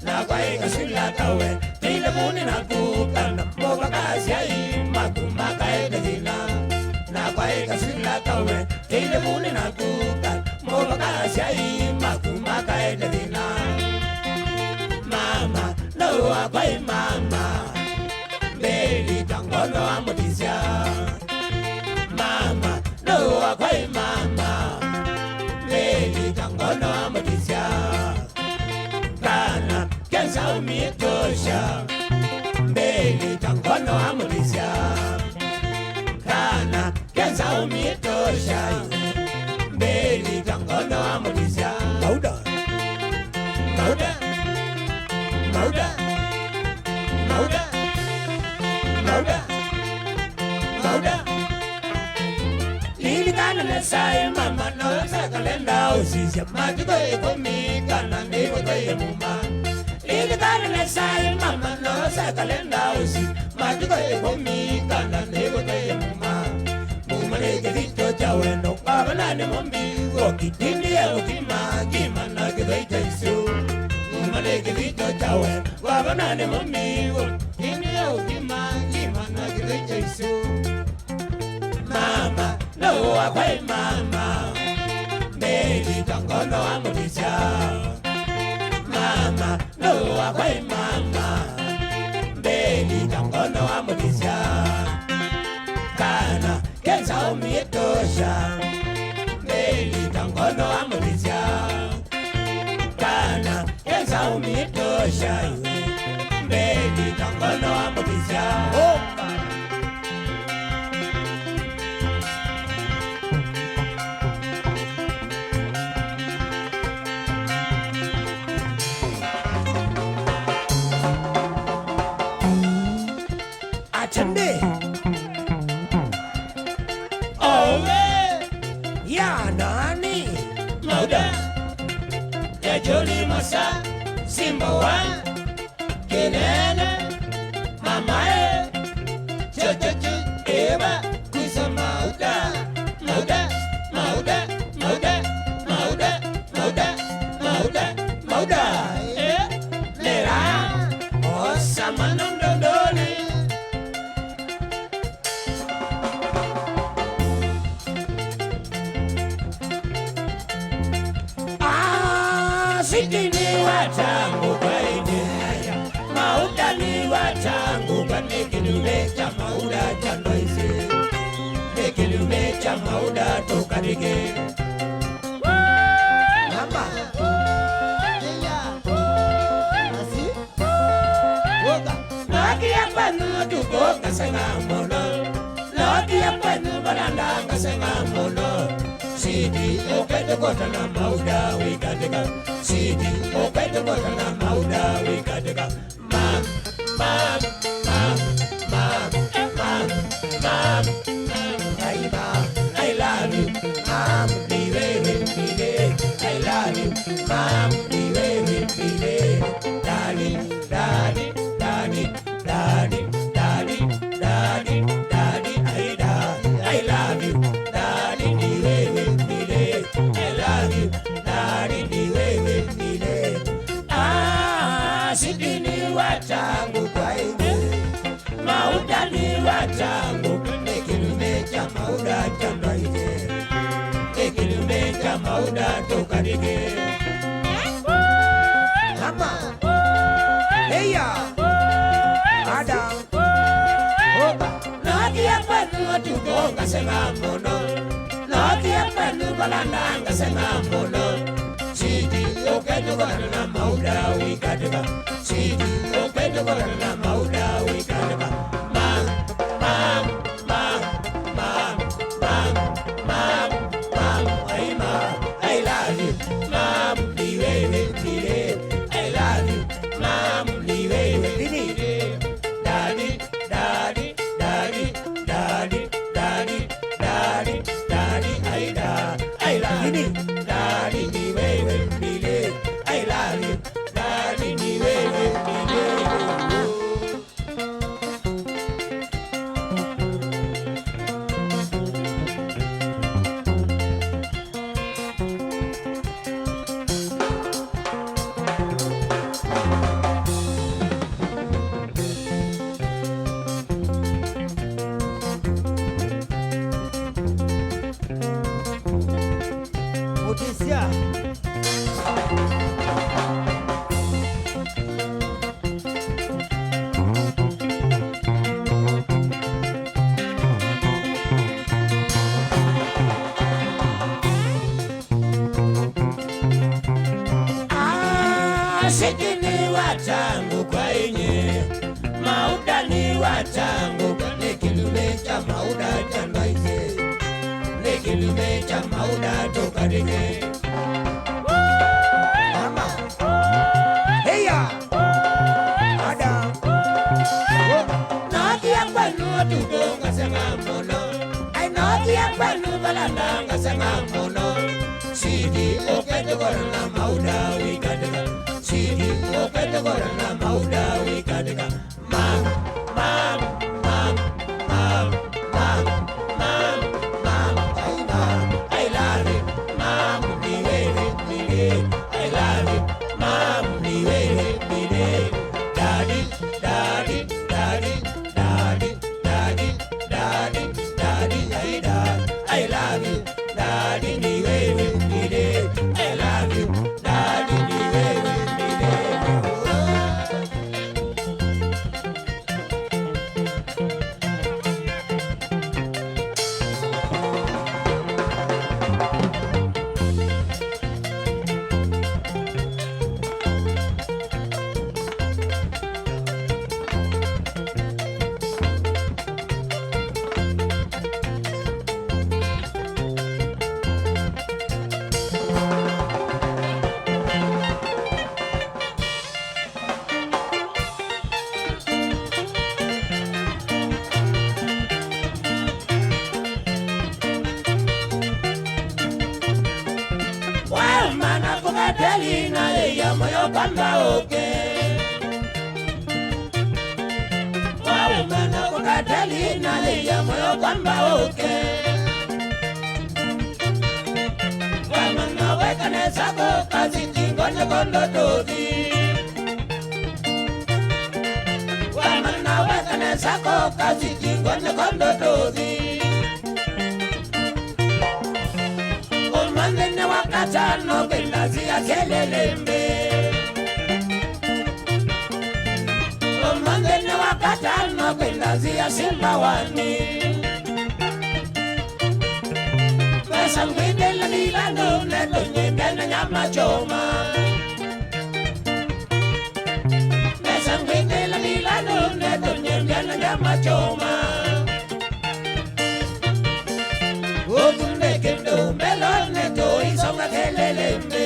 Nakwa ĩkasila kawe tĩile mune naku kana mũvaka asyai maku makaete thĩna. Nakwa ĩkasila kawe tĩile mune naku kana mũvaka asyai maku makaete thĩna. Mama, no wakwa e mama, mbeli ta ngono wa mutisya. Mama, no wakwa e mama, mbeli ta ngono wa mutisya. Kana kenza umietosha, mbeli ta ngono wa mutisya. Kana kenza umietosha, mbeli ta ngono wa mutisya. Mauda, mauda, mauda, mauda. Sai mama no sa kalenda usisya matukũ ĩkũmi kana nĩkũthoi muma. Lilikana nesa ĩ mama no sa kalenda ũsi matukũ ĩkũmi kana nĩkũthoi muma. Muma nĩ kĩthito kya wendo, vava na nĩ mũmbi, wokitindie ũkima, kima na kĩthoi kya isu. Muma nĩ kĩthito kya wendo, vava na nĩ mũmbi, wokitindie ũkima, kima na kĩthoi kya isu. Mama, no wakwa ĩ mama, mbeli ta ngono wa mũtisya. Mama, no wakwa ĩ mama, mbeli ta ngono wa mũtisya. Kana, kenza ũmie tosha, mbeli ta ngono wa mũtisya. Kana, esa umitosha iwe, mbeli ta ngono wa mũtisya. Oh, my. Atende. Owe. Ya nani? Mauda. Ya Joli Masa. Simba wa. Kinene. Mamae. Chochocho. Eva. Kusa Mauda. Mauda. Mauda. Mauda. Mauda. Mauda, mauda, mauda, eh, lera, osa mano ndondoni. Ah, sitini watangu kwa ine. Mauda nĩ watangu kwa nĩ kĩlume kya mauda kya ndwaisi. Nĩ kĩlume kya mauda tũkatĩke. Mama. Nokia kwenu tuko ngaseng'a mũno. Nokia kwenu balanda ngaseng'a mũno. Sidi, ũkete kota na mauda wĩkatĩka. Sidi, ũkete kota na mauda wĩkatĩka. Mom, mom, mom, mom, mom, mom, mom, hey, mom, I love you. Mom, be with me, I love you. Mom, be with me, daddy, daddy, daddy, daddy, daddy, daddy, daddy, I love, I love you. Daddy, be with me, I love you. Daddy, be with me, ah, sitini watangu kwa ine. Mauda nĩ watangu, nĩ kĩlume kya mauda kya ndwaithe. Nĩ kĩlume kya mauda tũkatĩke. Mama. Eya. Ada. Oka. Nokia kwenu ũtukũ ngaseng'a mũno. Nokia kwenu balanda ngaseng'a mũno. Sidi, ũkete kũtana na mauda wĩkatĩka. Sidi, ũkete kũtana na mauda wĩkatĩka. Mom, mom, mom, mom, mom, mom, mom, ay, mom, I love you. Mom, ni wewe, ni wewe, I love you. Mom, ni wewe, ni wewe. Daddy, daddy, daddy, daddy, daddy, daddy, daddy, I love, I love you. Daddy, ni wewe, ni wewe, I love you. Daddy, ni wewe, ni wewe. Mũtisya. Ah, sitini watangu kwa inye, mauda ni watangu kwa, ni kilume cha mauda cha ndwaise, ni kilume cha mauda tokadege. Mama. Heya. Ada. Nokia kwenu tuko ngaseng'a mũno. Ai, no Ya kwenu vala ndangasema mũno. Sidi, ũketũkora na mauda wĩkatĩka. Sidi, ũketũkora na mauda wĩkatĩka. Mom, mom, mom, mom, mom, mom, mom, ay, mom, I love you. Mom, mi baby, mi baby, I love you. Mom, mi baby, mi baby. Daddy, daddy, daddy, daddy, daddy, daddy, daddy, ay, daddy, I love you. Daddy, mi baby, mi baby, I love you. Daddy, mi baby, mi baby. Waumana kũkateli na ĩya moyo kwamba ũke. Waumana kũkateli na ĩya moyo kwamba ũke. Wamana weka nesa kũka sitingo nĩ kondo tũthi. Wamana weka nesa kũka sitingo nĩ kondo tũthi. Ũmũnthĩ nĩ Wakatano, kwĩndazi ya kelele mbĩ. Ũmũnthĩ nĩ Wakatano, kwĩndazi ya Simba Wani. Pesa ngwĩkĩle milandu, netũnyĩmbya na nyama choma. Mesa ngwĩkĩla milandu, netũnyembya na nyama choma. Ũkunde kĩndũ mbelonĩ, tũisonga kelele mbĩ.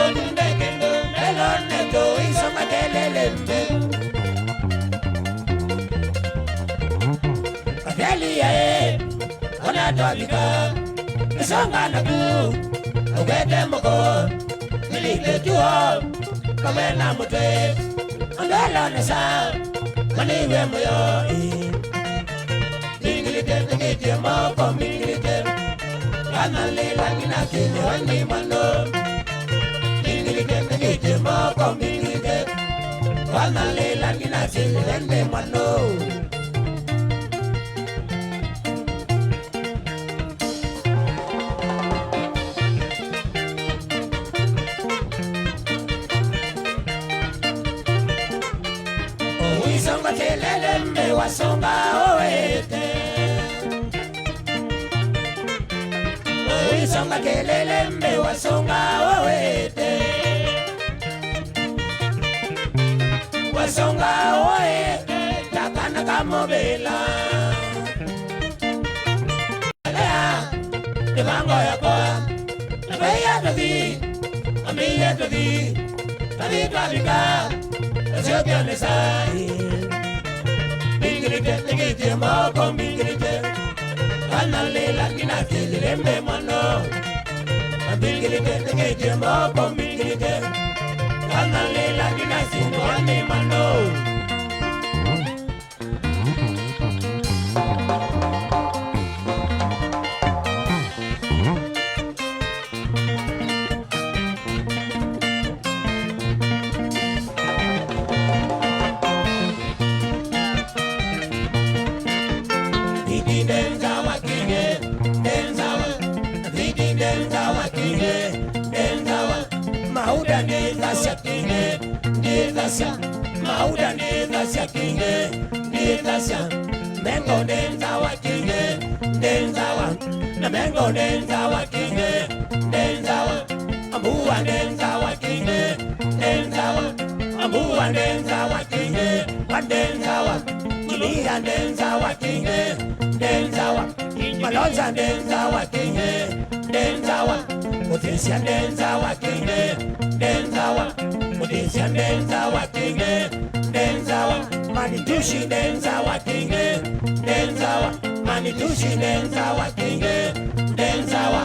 Ũkunde kĩndũ mbelonĩ, tũisonga kelele mbĩ. Kateli yae. Ona twavika, nĩsonga naku, ũkwete mũko, nĩlike tuo, kamwe na mũtwe, andwela nesa, maniwe mũyo, ĩ. Mbingilite, nĩkĩtie moko, mbingilite, wanalĩla, nginakĩlĩwa nĩ mano. Mbingilite, nĩkĩtie moko, mbingilite, wanalĩla, nginakĩlĩwa nĩ mano. Ũisonga kelele mbĩ wasonga ũwete. Ũisonga kelele mbĩ wasonga ũwete. Wasonga ũwete, takana kamũvĩla. Lea, mĩvango yakwa, nĩvaiya tũthi, ambĩie tũthi, tũthi twavika, tũsyokea nĩ saa ii. Mbingilite, nĩkĩtie moko mbingilite, wanalĩla nginakĩlĩle mbĩ mũno. Mbingilite, nĩkĩtie moko mbingilite, wanalĩla nginasindwa nĩ mano. Viti ndenza wa kinge, ndenza wa, viti ndenza wa kinge, ndenza wa, mauda ndenza sya kinge, ndenza sya, mauda ndenza sya kinge, ndenza sya, mengo ndenza wa kinge, ndenza wa, na mengo ndenza wa kinge, ndenza wa, ambua ndenza wa kinge, ndenza wa, ambua ndenza wa kinge, wa ndenza wa, kilia ndenza wa kinge, ndenza wa, malonza ndenza wa kinge, ndenza wa, muthesia ndenza wa kinge, ndenza wa, muthesia ndenza wa kinge, ndenza wa, manitushi ndenza wa kinge, Ndenzawa, Manitushi ndenzawa kĩngĩ, ndenzawa,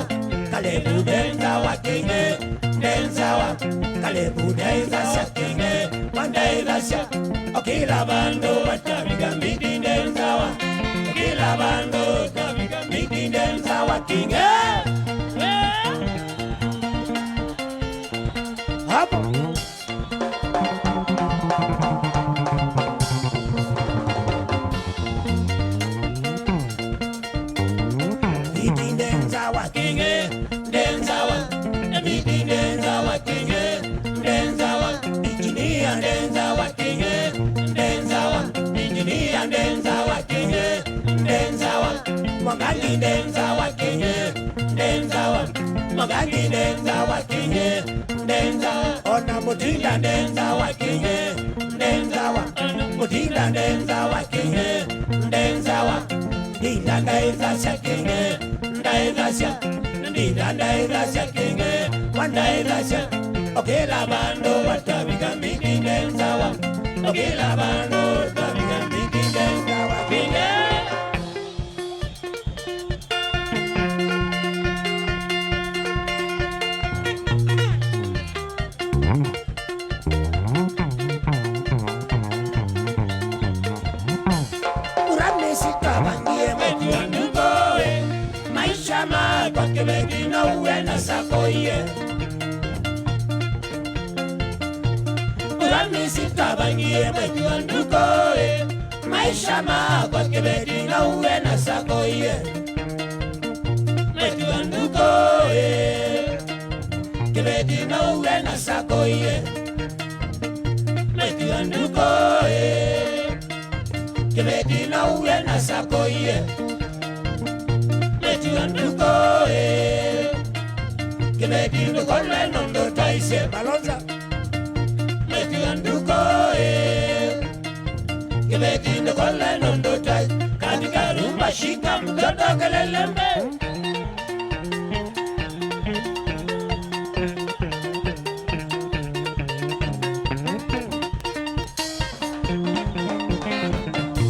Kalebu ndenzawa kĩngĩ, ndenzawa, Kalebu ndenzawa kĩngĩ, kwa ndenzawa, o kĩla vandũ vatavika mbiti ndenzawa, o kĩla vandũ vatavika mbiti ndenzawa kĩngĩ. Hapo. Iti ndenzawa kĩngĩ, ndenzawa. Iti ndenzawa kĩngĩ, ndenzawa. Ikinia ndenzawa kĩngĩ, ndenzawa. Ikinia ndenzawa kĩngĩ, ndenzawa. Mwangangi ndenzawa kĩngĩ, ndenzawa. Mwangangi ndenzawa kĩngĩ, ndenzawa. Ona Mutinda ndenzawa kĩngĩ, ndenzawa. Mutinda ndenzawa kĩngĩ, ndenzawa. Ndinda ndaithasya kĩngĩ, ndaithasya. Ndinda ndaithasya kĩngĩ, kwa ndaithasya. O kĩla vandũ vatavika mbiti ndenzawa. O kĩla vandũ vatavika mbiti ndenzawa kĩngĩ. Ura mĩsyĩ twavangie mĩthianduko, ĩ, maisha makwa kĩveti no uwe na sako iye. Ura mĩsyĩ twavangie mĩthianduko, ĩ, maisha makwa kĩveti no uwe na sako iye. Mĩthianduko, ĩ, kĩveti no uwe na sako iye. Mĩthianduko, ĩ, kĩveti no uwe na sako iye. Mĩthianduko, ĩ, kĩveti ndũkolwe nũndũ twaisye Balonza. Mĩthianduko, ĩ, kĩveti ndũkolwe nũndũ twaisye. Katika rumba shika mtoto kelele mbe.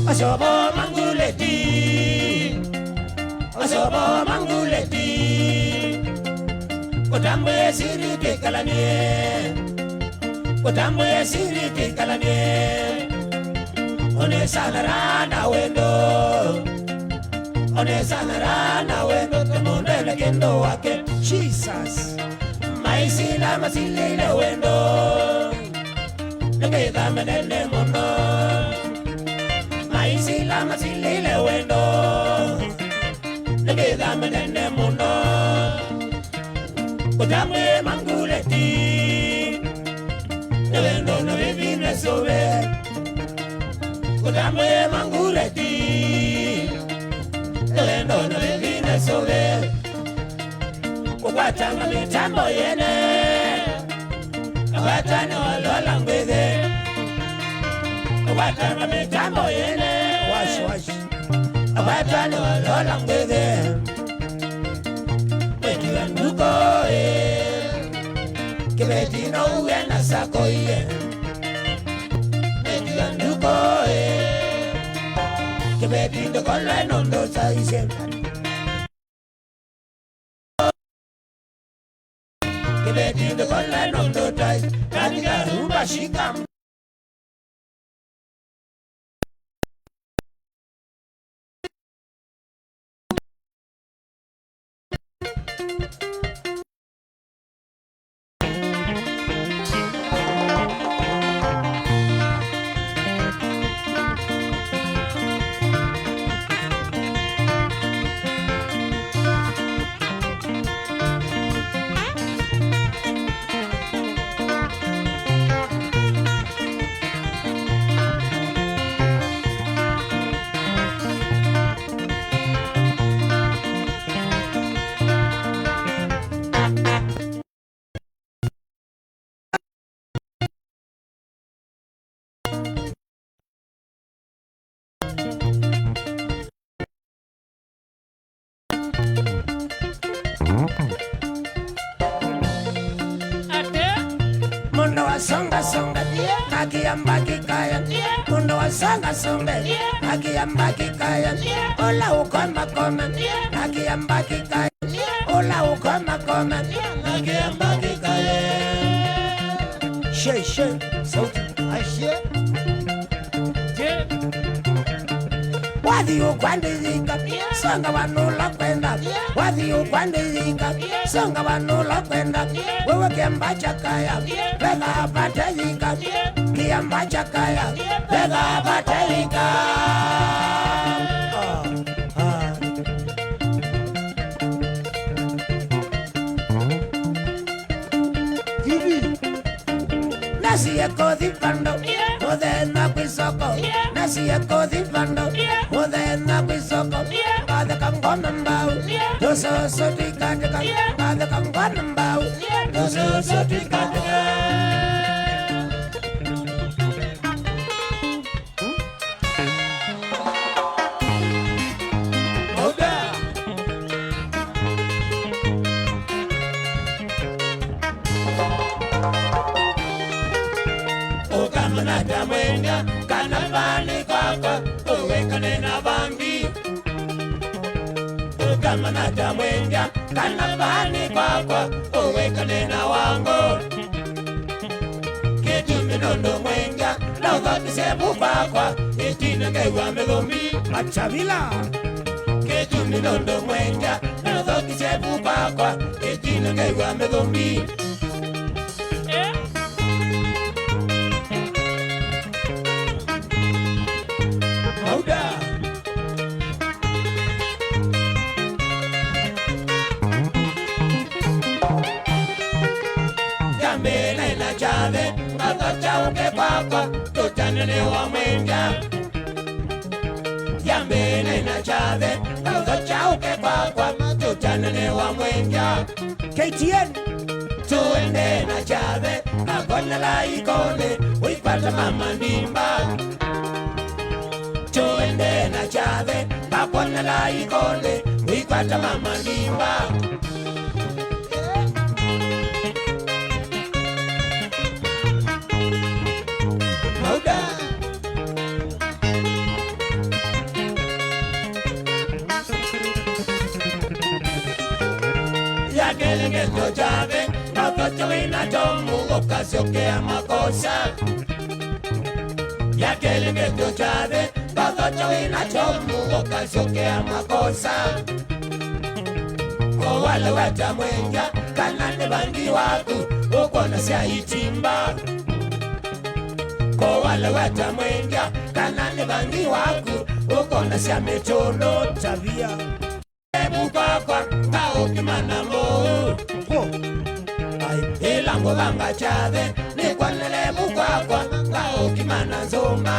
Asobo manguleti, asobo manguleti. Kutambwe siri tikalanie, kutambwe siri tikalanie. One sana rana wendo. Onesanara na wendo, ta mũndũ ena kĩndũ wake. Jesus. Maisila masilile wendo, nĩ mĩtha mĩnene mũno. Maisila masilile wendo, nĩ mĩtha mĩnene mũno. Kutambwe manguleti, na wendo na vivine sove. Kutambwe manguleti, na wendo na vivine sove. Kukwatanga mitambo yene, akwatane walola ngwethe. Kukwatanga mitambo yene, wash, wash. Akwatane walola ngwethe. Mĩthianduko, ĩ, kĩveti no uwe na sako iye. Mĩthianduko, ĩ, kĩveti ndũkolwe nũndũ saisye. Kĩveti ndũkolwe nũndũ tai, katika rumba shika. Songa songa, akiamba kikaya. Ola ukoma koma, akiamba kikaya. Ola ukoma koma, akiamba kikaya. She, she, sauti. Ashe. Wathi ukwandithika, songa wanula kwenda. Wathi ukwandithika, songa wanula kwenda. Wewe kiamba chakaya, veva vate yika. Kiamba chakaya, veva vate yika. Ah, ah. Nasiye kothi vando, muthenya kwisoko. Nasiye kothi vando, muthenya kwisoko. Ngatheka ngona mbau, tusoso twikandika. Ngatheka ngona mbau, tusoso twikandika. Ũkamanya ta mwendya kana vaa nĩ kwakwa, ũwekane na vangi. Ũkamanya ta mwendya kana vaa nĩ kwakwa, ũwekane na wango. Kĩtumi nũndũ mwendya na ũthokisye vu kwakwa, ĩtina ngew'a mĩthũmbi. Matavila. Kĩtumi nũndũ mwendya na ũthokisye vu kwakwa, ĩtina ngew'a mĩthũmbi. Mauda. Yambĩĩe na ĩna kyathĩ, ngatho kyaũke kwakwa, tũtanĩnĩ wa mwendya. Yambĩĩe na ĩna kyathĩ, ngatho kyaũke kwakwa, tũtanĩnĩ wa mwendya. K T N. Tũendee na kyathĩ, ngakwonela ikonĩ, ũikwata mama ndimba. Tũendee na kyathĩ, ngakwonela ikonĩ, ũikwata mama ndimba. Mauda. Ya kelĩ ngeto kyathĩ, ngatho kyathĩ na tomu ũkasyokea makosa. Ya kelĩ ngeto kyathĩ, ngatho kyathĩ na tomu ũkasyokea makosa. Ko wale weta mwendya, kana nĩ vangi waku, ũkwona sya itimba. Ko wale weta mwendya, kana nĩ vangi waku, ũkwona sya mĩtũndũ. Tavia. Ebu kwakwa, ngaũkima na mũu. Ko. Ai, ĩla ngũvanga kyathĩ, nĩkwanĩle ebu kwakwa, ngaũkima na nzũma.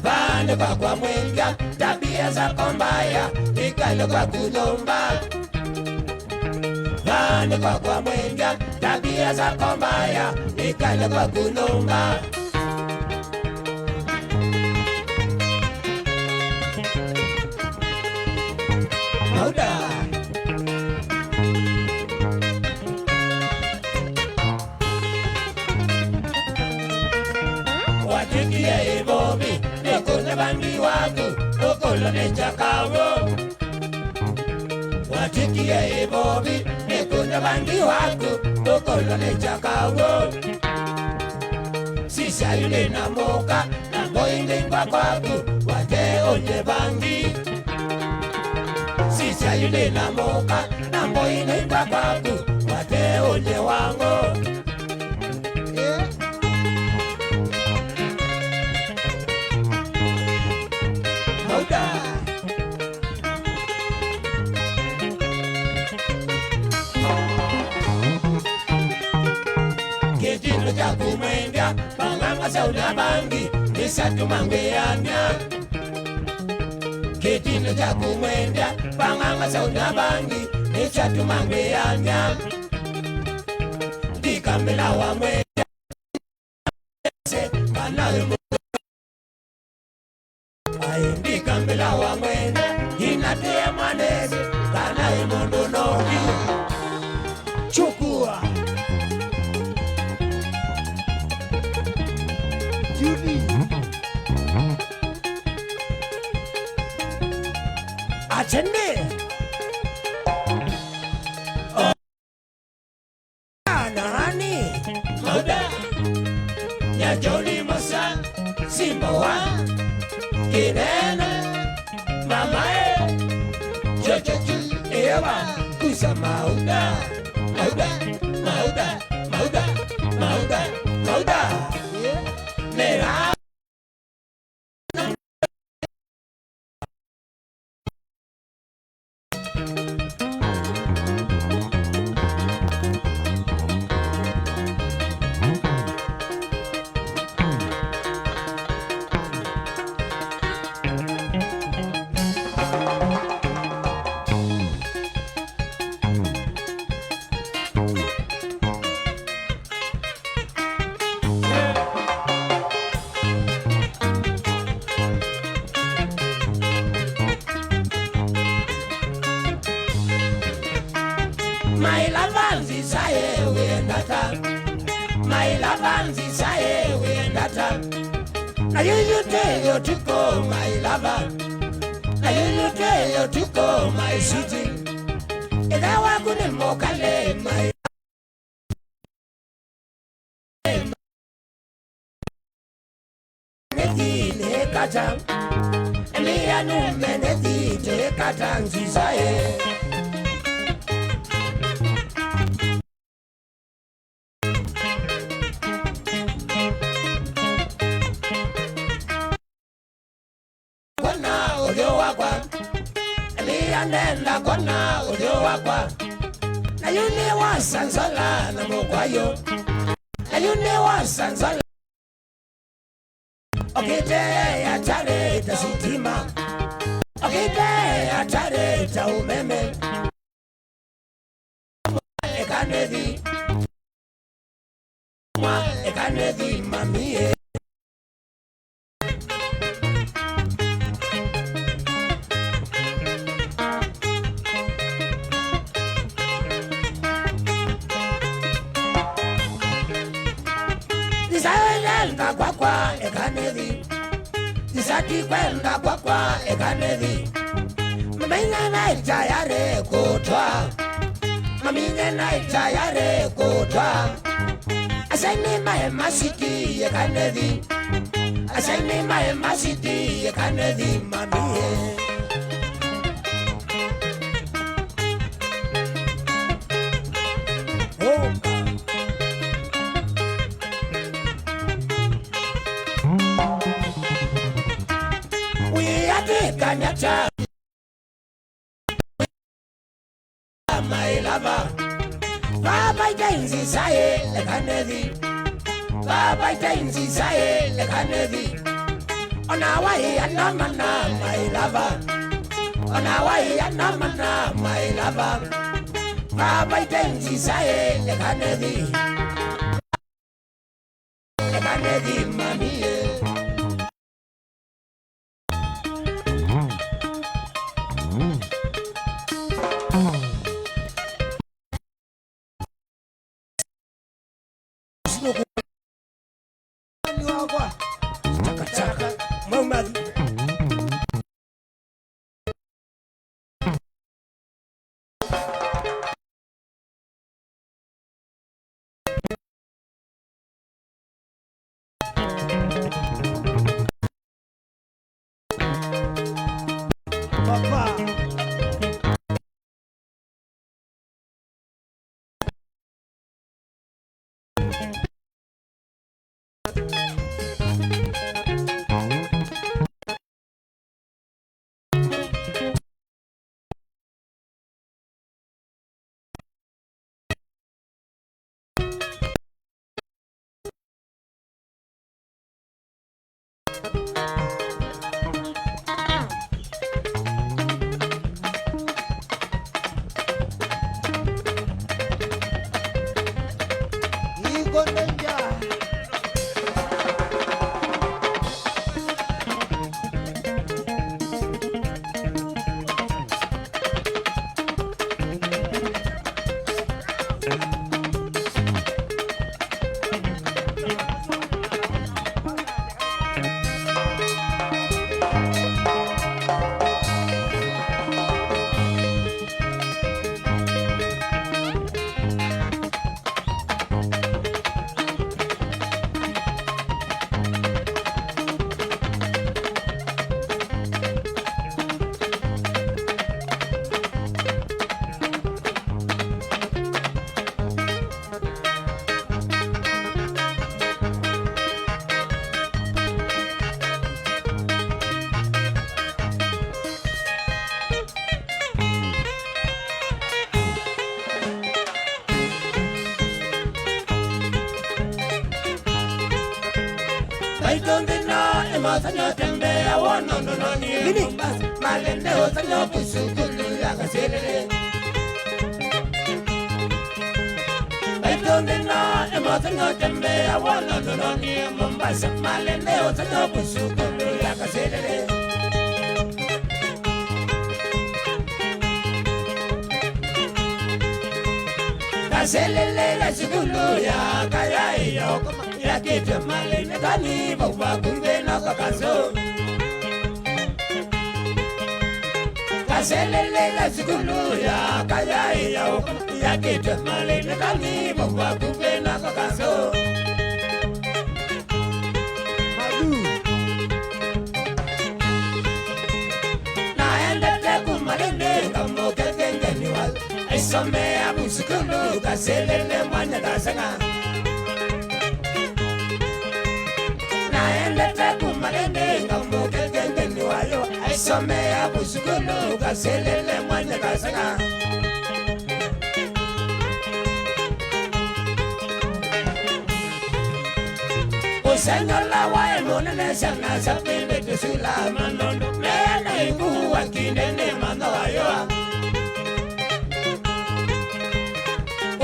Vaa nĩ kwakwa mwendya, tabia zako mbaya, ikale kwaku nyũmba. Vaa nĩ kwakwa mwendya, tabia zako mbaya, ikale kwaku nyũmba. Mauda. Watwĩkie ĩvovi, nĩkũne vangi waku, ũkũlwa nĩ kyakaw'o. Watwĩkie ĩvovi, nĩkũne vangi waku, ũkũlwa nĩ kyakaw'o. Sisya yu nĩ na mũka, na mboi nĩ ngwa kwaku, wate ũnye vangi. Sisya yu nĩ na mũka, na mboi nĩ ngwa kwaku, wate ũnye wango. Mauda. Kĩtino kyaku mwendya, vanganga syauna vangi, nĩsyatuma ngwĩanĩa. Kĩtino kyaku mwendya, vanganga syauna vangi, nĩsyatuma ngwĩanĩa. Ndikamĩla wa mwendya, kana wĩ mũ-, ai, ndikamĩla wa mwendya, inatĩe mwanesi, kana wĩ mũndũ nongi. Chukua. Judy. Tene. Nani? Mauda. Nyajoni masa. Simba wa. Kinene. Mamae. Chochochu. Ewa. Kusa mauda. Mauda. Mauda. Mauda. Mauda. Mauda. Mera. My lover nzisaye wendata. My lover nzisaye wendata. Na yuyu teyo tuko my lover. Na yuyu teyo tuko my sweetie. Ĩthe waku nĩ mũkale my Nethi nĩ kata. Elia nume nethi tĩ kata nzisae. Kona ũthyũ wakwa. Elia ndenda kona ũthyũ wakwa. Na yu nĩ wasanzala na mũkwayũ. Na yu nĩ wasanzala. Okĩte atarĩte sitima. Okĩte atarĩte umeme. Eka nĩthi. Mwa, eka nĩthi, mamie. Nzisae kwenda kwakwa, eka nĩthi. Nzisa ti kwenda kwakwa, eka nĩthi. Mamenye naĩ tayarĩ kũtwa. Mamenye naĩ tayarĩ kũtwa. Asyai nĩ maema siti, eka nĩthi. Asyai nĩ maema siti, eka nĩthi, mamie. Ũka. Wĩatĩkany'a kya my lover. Vava ite nzisae, eka nĩthi. Vava ite nzisae, eka nĩthi. Ona waiya ndomana, my lover. Ona waiya ndomana, my lover. Vava ite nzisae, eka nĩthi. Eka nĩthi, mamie. Nĩ wakwa. Chaka, chaka. Maumathi. Papa. Tũnthĩ no ĩmũthenya ũtembea wona ũndũ nonie Mombasa, malĩ nĩ ũthenya kũsukulu ya Kasilĩlĩ. Tũnthĩ no ĩmũthenya ũtembea wona ũndũ nonie Mombasa, malĩ nĩ ũthenya kũsukulu ya Kasilĩlĩ. Kasilĩlĩ ya sukulu ya Kayaĩ ya ũkoma yakĩtwe malĩ nĩ tani vau vakuvĩ na Kakanzũ. Kasilĩlĩ ya sukulu ya Kayaĩ ya ũkoma yakĩtwe malĩ nĩ tani vau vakuvĩ na Kakanzũ. Madu. Naendete kuma lĩndĩ ngamũke kĩngeni wa aisomea vu sukulu Kasilĩlĩ mwanya Kaseng'a. Naendete kuma lĩndĩ ngamũke kĩngeni wayo aisomea vu sukulu Kasilĩlĩ mwanya Kaseng'a. Ũsengy'o ũla waĩ mũnene syana syambĩlĩte sula manondũ meana ikuwa kĩndĩnĩ mano ayũa.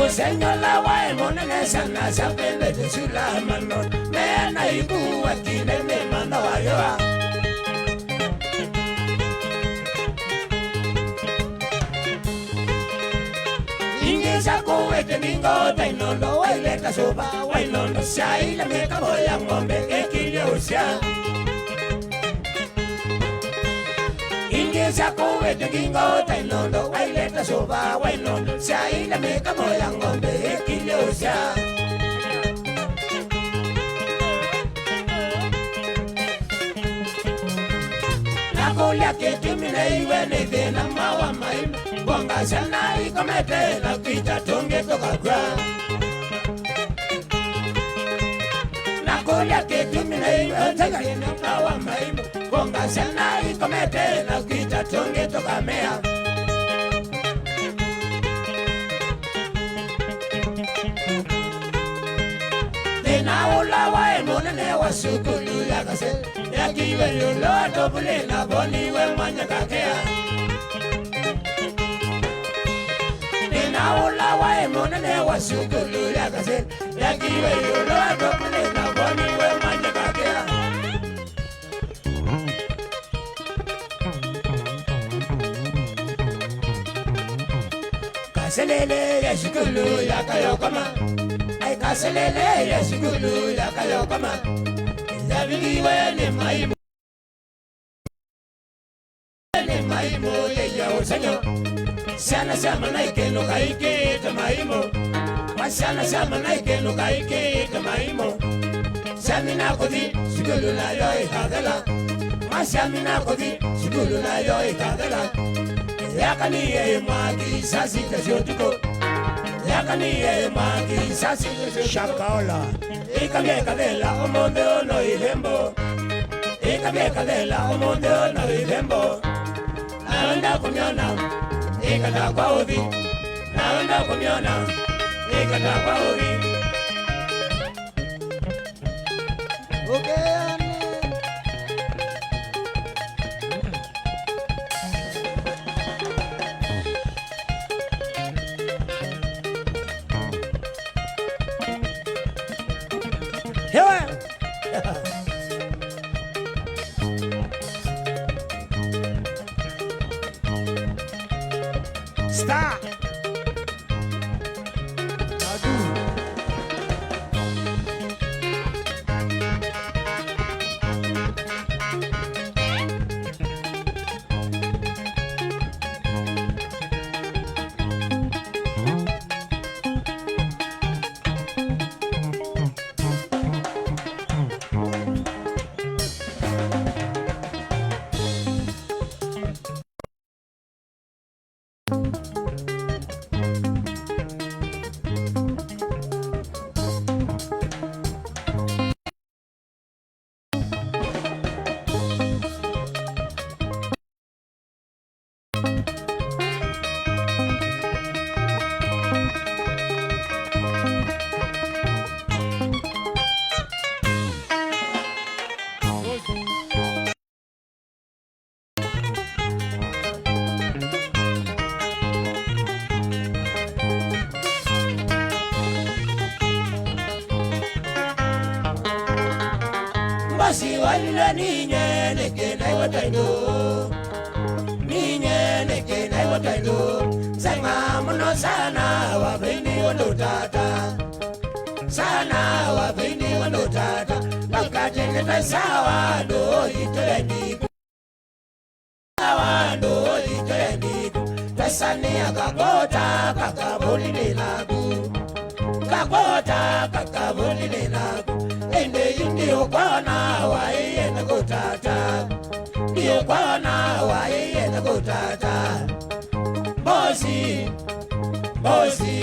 Ũsengy'o ũla waĩ mũnene syana syambĩlĩte sula manondũ meana ikuwa kĩndĩnĩ mano ayũa. Ingĩ syakuĩte ngingo ta inondo, waileta sũva wa inondo, syaile mĩkamo ya ng'ombe ĩkilyĩ ũsya. Ingĩ syakuĩte ngingo ta inondo, waileta sũva wa inondo, syaile mĩkamo ya ng'ombe ĩkilyĩ ũsya. Nakũlya kĩtumi neiwe nĩ thĩna mawa maimũ, kwonga syana ikomete na kwita tũngĩ tũkakw'a. Nakũlya kĩtumi neiwe nĩ thĩna mawa maimũ, kwonga syana ikomete na kwita tũngĩ tũkamea. Thĩna ũla waĩ mũnene wa sukulu ya Kase yakiwe ĩũlũ wa tũvulĩ na voniwe mwanya kakea. Thĩna ũla waĩ mũnene wa sukulu ya Kase yakiwe ĩũlũ wa tũvulĩ na voniwe mwanya kakea. Kaselele ya sukulu ya Kayokoma. Ai, kaselele ya sukulu ya Kayokoma. Yavingiwe nĩ maimũ. Nĩ maimũ ya ũsengy'o. Syana sya mana ikĩnũka ikĩĩte maimũ. Ma syana sya mana ikĩnũka ikĩĩte maimũ. Syamina kũthi sukulu nayo ĩkathela. Ma syamina kũthi sukulu nayo ĩkathela. Yakanie mwaki saa sita sya ũtukũ. Yakanie mwaki saa sita sya ũtukũ. Shakaola. Ĩkavya ĩkathela ũmũnthĩ ũno ĩthembo. Ĩkavya ĩkathela ũmũnthĩ ũno ĩthembo. Naenda kũmyona ĩkatakwa ũthi. Naenda kũmyona ĩkatakwa ũthi. Ũkeane. Hewa. Star. Mbosi walilwe ninye nĩkĩ naĩwe twaitũ. Ninye nĩkĩ naĩwe twaitũ. Sema mũno sana, wavĩndi ũndũ tata. Sana, wavĩndi ũndũ tata. Wakati nĩtwe sawa, ndũũ itũle ndiku. Sawa, ndũũ itũle ndiku. Twesania kakota kakavũli nĩ naku. Kakota kakavũli nĩ naku. Ĩndĩ yu ndiũkwona waiene kũtata. Ndiũkwona waiene kũtata. Mbosi, mbosi,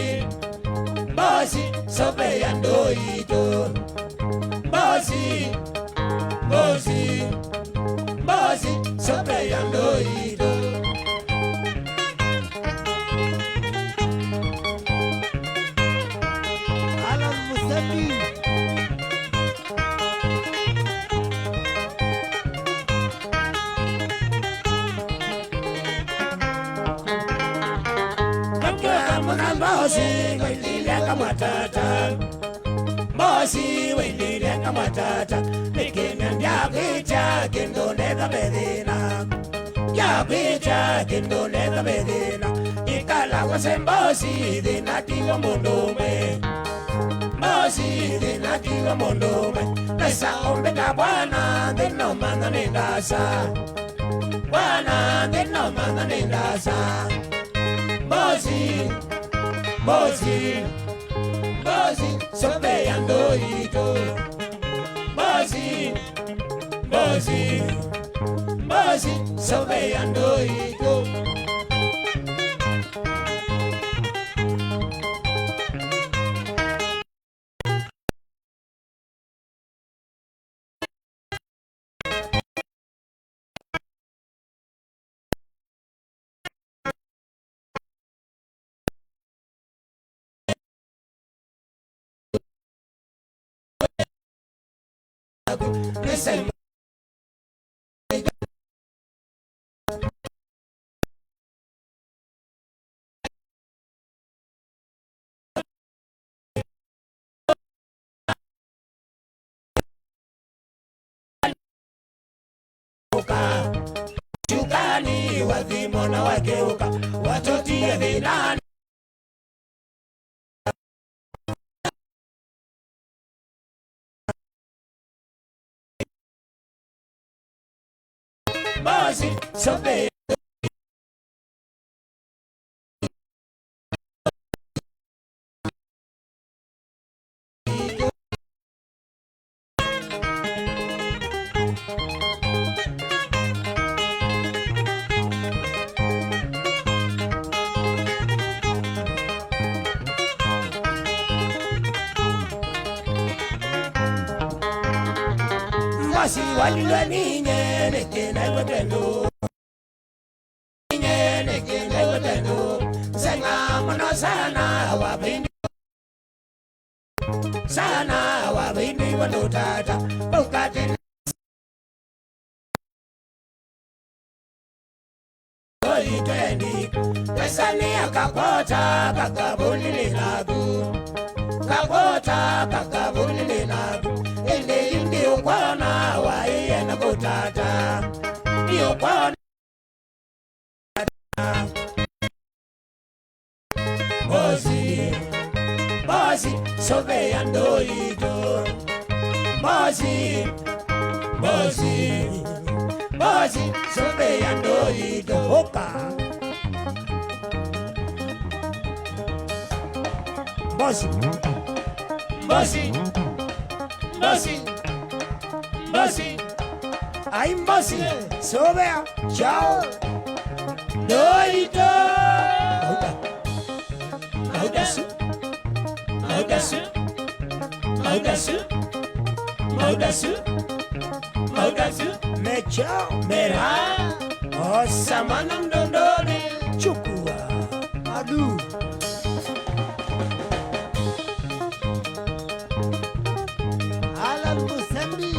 mbosi, sovea ndũũ itũ. Mbosi, mbosi, mbosi, sovea ndũũ itũ. Alan Musembi. Mbosi wailile kamwatata. Mbosi wailile kamwatata. Nĩkĩ ndyakwĩtya kĩndũ nĩtha methĩna. Ndyakwĩtya kĩndũ nĩtha methĩna. Ĩkala wase mbosi thĩna tiwa mũndũ ũmwe. Mbosi thĩna tiwa mũndũ ũmwe. Nesa ũmbĩta bwana, nthĩ no mantha nĩ ndasa. Bwana, nthĩ no mantha nĩ ndasa. Mbosi, mbosi, mbosi, sovea ndũũ itũ. Mbosi, mbosi, mbosi, sovea ndũũ itũ. Shukani wathimo na wakeuka, watotie thĩnanĩ. Mbosi, sovea. Mbosi walilwe ninye nĩkĩ naĩwe twaitũ. Ninye nĩkĩ naĩwe twaitũ. Sema mũno sana, wavĩndi. Sana, wavĩndi wa ndũũ tata. Ũkatĩ Oitwendi, twĩsanĩa kakota kakavũlilĩ naku. Kakota kakavũlilĩ naku. Ĩndĩ yu ndiũkwona waiene kũtata. Ndiũkwona. Mbosi, mbosi, sovea ndũũ itũ. Mbosi, mbosi, mbosi, sovea ndũũ itũ. Ũka. Mbosi. Mbosi. Mbosi. Mbosi. Ai mbosi. Sovea. Chao. Ndũũ itũ. Mauta. Mauta su. Mauta su. Mauta su. Mauta su. Mauta su. Mecha. Mera. Osa mana mdondoni. Chukua. Adu. Alan Musembi.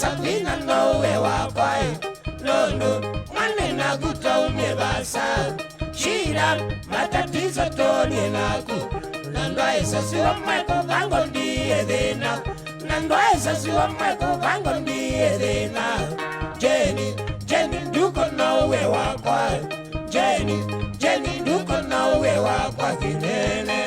Savina nowe wakwa ĩ, nũndũ mwana naku taumie vasa. Shida, matatizo tũnie naku, na ndwaĩsa siwa mweko vango ndiye thĩna, na ndwaĩsa siwa mweko vango ndiye thĩna. Jeni, Jeni nduko nowe wakwa. Jeni, Jeni nduko nowe wakwa kĩnene.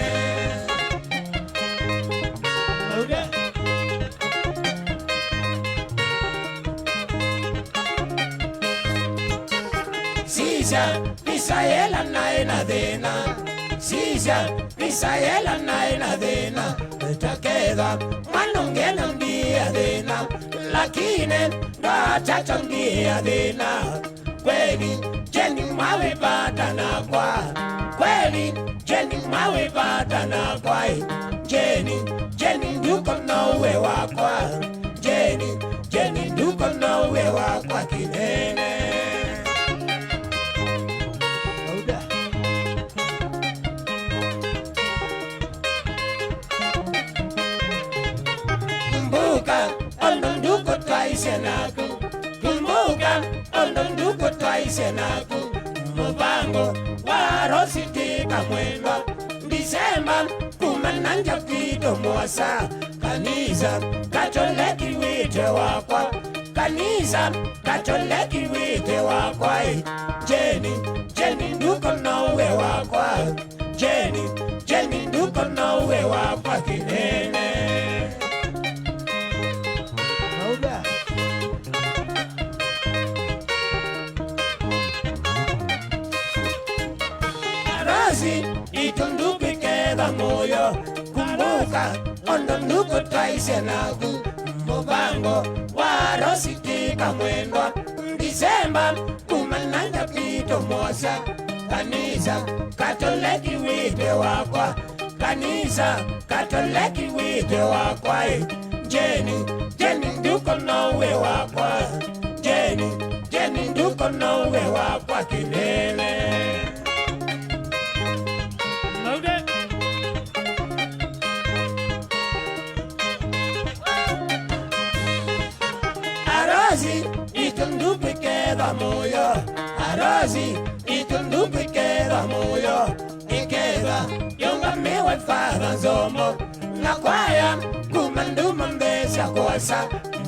Sisya, visa yela naĩ na thĩna. Sisya, visa yela naĩ na thĩna. Taketha, mwana ũngĩ na ndiya thĩna. Lakini, ndwatacha ndiya thĩna. Kweli, Jeni mwawe vata nakwa. Kweli, Jeni mwawe vata nakwa. Jeni, Jeni nduko nowe wakwa. Jeni, Jeni nduko nowe wakwa kĩnene. Kumbuka, ũndũ nduko twaisye naku. Kumbuka, ũndũ nduko twaisye naku. Mũvango wa arosi tika mwendwa. Ndisemba, kuma na nja kwitũ mũasa. Kanisa Katoleki wĩtwe wakwa. Kanisa Katoleki wĩtwe wakwa ĩ. Jeni, Jeni nduko nowe wakwa. Jeni, Jeni nduko nowe wakwa kĩnene. Mauga. Arosi, itũ nduku iketha mũyo. Kumbuka, ũndũ nduku twaisye naku. Mũvango wa arosi tika mwendwa. Ndisemba, kuma na nja kwitũ mũasa. Kanisa Katoleki wĩtwe wakwa. Kanisa Katoleki wĩtwe wakwa ĩ. Jeni, Jeni nduko nowe wakwa. Jeni, Jeni nduko nowe wakwa kĩnene. Maude. Arosi, itũ nduku iketha mũyo. Arosi, itũ nduku iketha mũyo. Iketha, yũngamiwe Father Nzomo. Na kwaya, kuma nduma mbesa kwosa.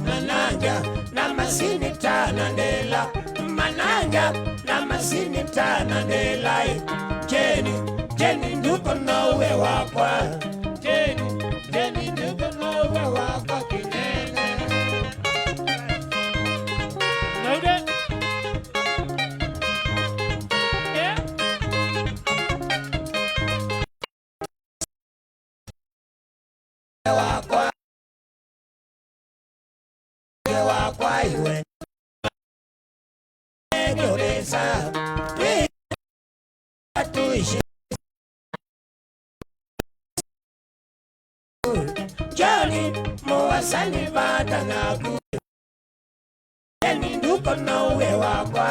Mananja, na masini tana ndela. Mananja, na masini tana ndela. Jeni, Jeni nduko nowe wakwa. Jeni, Jeni nduko nowe wakwa kĩnene. Maude. Eh? Wakwa, wakwa iwe. Nĩkũlĩsa, wĩ, atuishi. Jeni, mũasani vata naku. Jeni nduko nowe wakwa.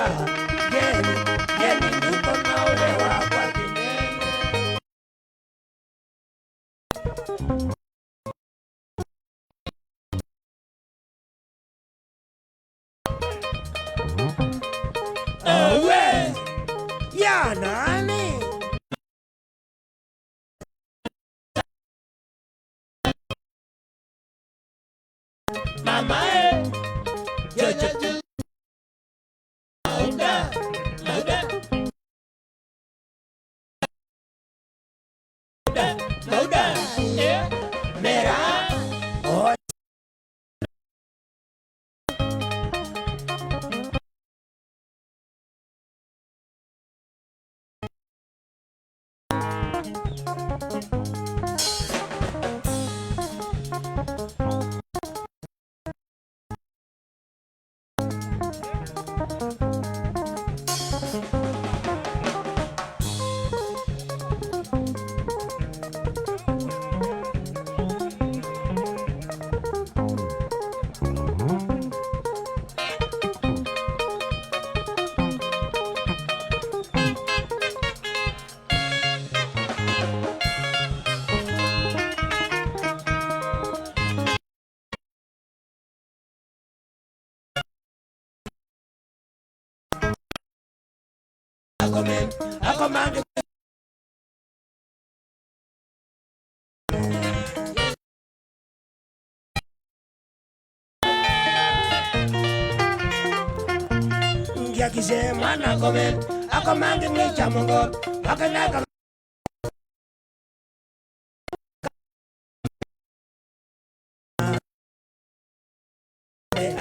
Jeni, Jeni nduko nowe wakwa kĩnene. Awe, ya nani? Mama, eh. Yo, yo, yo. Mauda, mauda. Mauda, mauda. Eh. Mera. Oh. Akome, akoma ngi-, ngiakisye mwana akome, akoma ngi-, ngi kya mongo, wakeneka.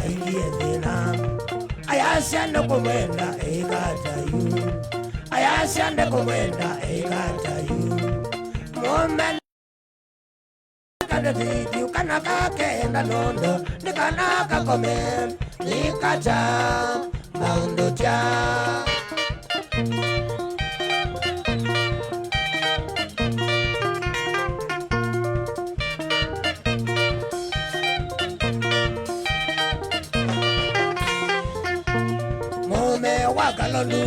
Aingie thĩna. Ayasya ndakũmwenda ĩkata yu. Ayasya ndakũmwenda ĩkata yu. Mũme katetitu kana kakenda nondo nĩ kana kakome nĩkata maũndũ tya. Mũũme wa Kalondu,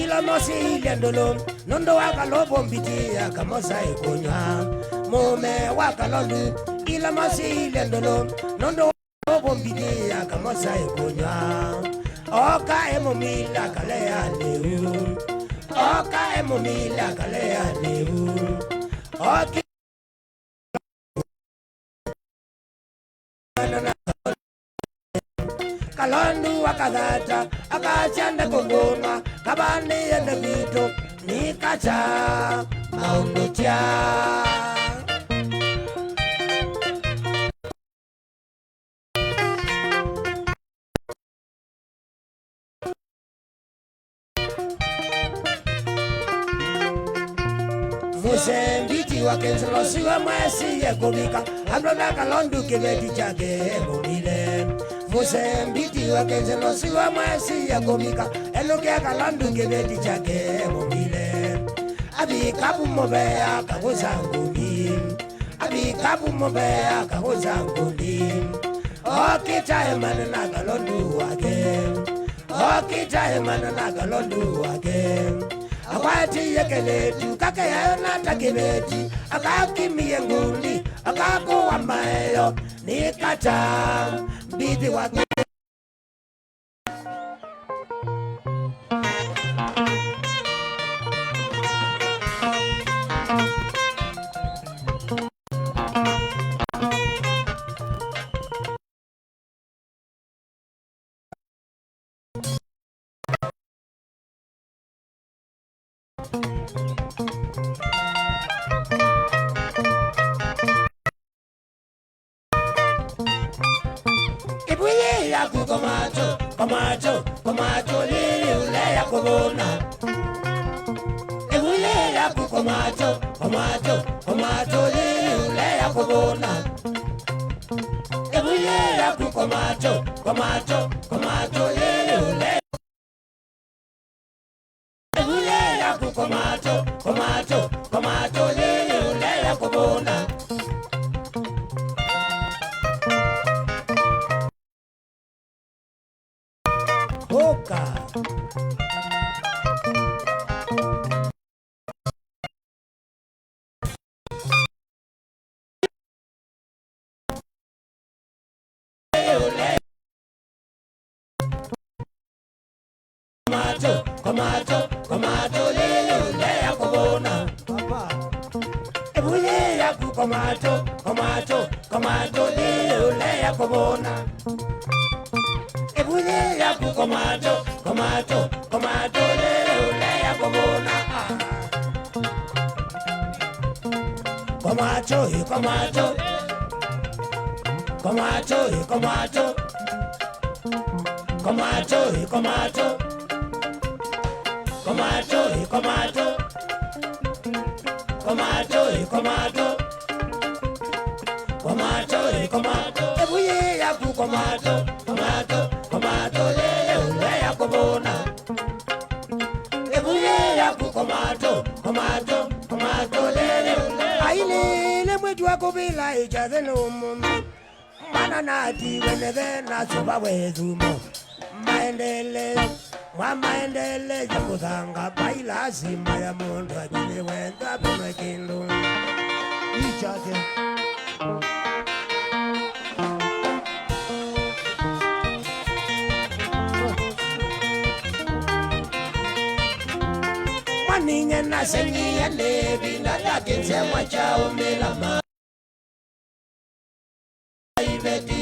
ila mosilye ndũlũ, nũndũ wa Kalondu mbiti ya kamosa ĩkũnyw'a. Mũũme wa Kalondu, ila mosilye ndũlũ, nũndũ wa Kalondu mbiti ya kamosa ĩkũnyw'a. Oka emũmila kalea lĩu. Oka emũmila kalea lĩu. Oki Kalondu akathata, akasya ndakũngũnwa, kavandĩĩe nda kwitũ, nĩkata maũndũ tya. Mũsembiti wa Kĩnzĩlo siwe mwesiye kũvika, andũ na Kalondu kĩveti kyake emũmile. Mũsembiti wa Kĩnzĩlo siwe mwesiye kũvika, enũkĩa Kalondu kĩveti kyake emũmile. Avikavu mũvea kagũsa ngũni. Avikavu mũvea kagũsa ngũni. Okĩta emana na Kalondu wake. Okĩta emana na Kalondu wake. Akwatiie kĩlĩtu kakeayo na ta kĩveti. Akakimie ngũni. Akakũa maeo. Nĩkata mbithi wake. Ĩvu yĩĩ yaku komacho, komacho, komacho lĩlĩ ũleya kũvũna. Ĩvu yĩĩ yaku komacho, komacho, komacho lĩlĩ ũleya kũvũna. Ĩvu yĩĩ yaku komacho, komacho, komacho lĩlĩ ũleya. Ĩvu yĩĩ yaku komacho, komacho, komacho lĩlĩ ũleya kũvũna. Ũka. Komacho, komacho, komacho lĩlĩ ũleya kũvũna. Papa. Ĩvu yĩĩ yaku komacho, komacho, komacho lĩlĩ ũleya kũvũna. Ĩvu yĩĩ yaku komacho, komacho, komacho lĩlĩ ũleya kũvũna. Ah. Komacho, ĩ komacho. Komacho, ĩ komacho. Komacho, ĩ komacho. Komacho, ĩ komacho. Komacho, ĩ komacho. Komacho, ĩ komacho. Ĩvu yĩĩ yaku komacho, komacho, komacho lĩlĩ ũleya kũvũna. Ĩvu yĩĩ yaku komacho, komacho, komacho lĩlĩ ũleya. Ailĩle mwĩtu wa kũvĩla ĩkyathĩ nĩ ũmũnthĩ. Mwana natiwe nĩ ve na suva wethumo. Maendelee, mwa maendelee ya kũthanga, vai lasima ya mũndũ avinyĩwe nthapĩme kĩndũ. Ichake. Ninye nasengie nĩ ĩvinda ya kĩnzemwa kya ũmĩla ma iveti.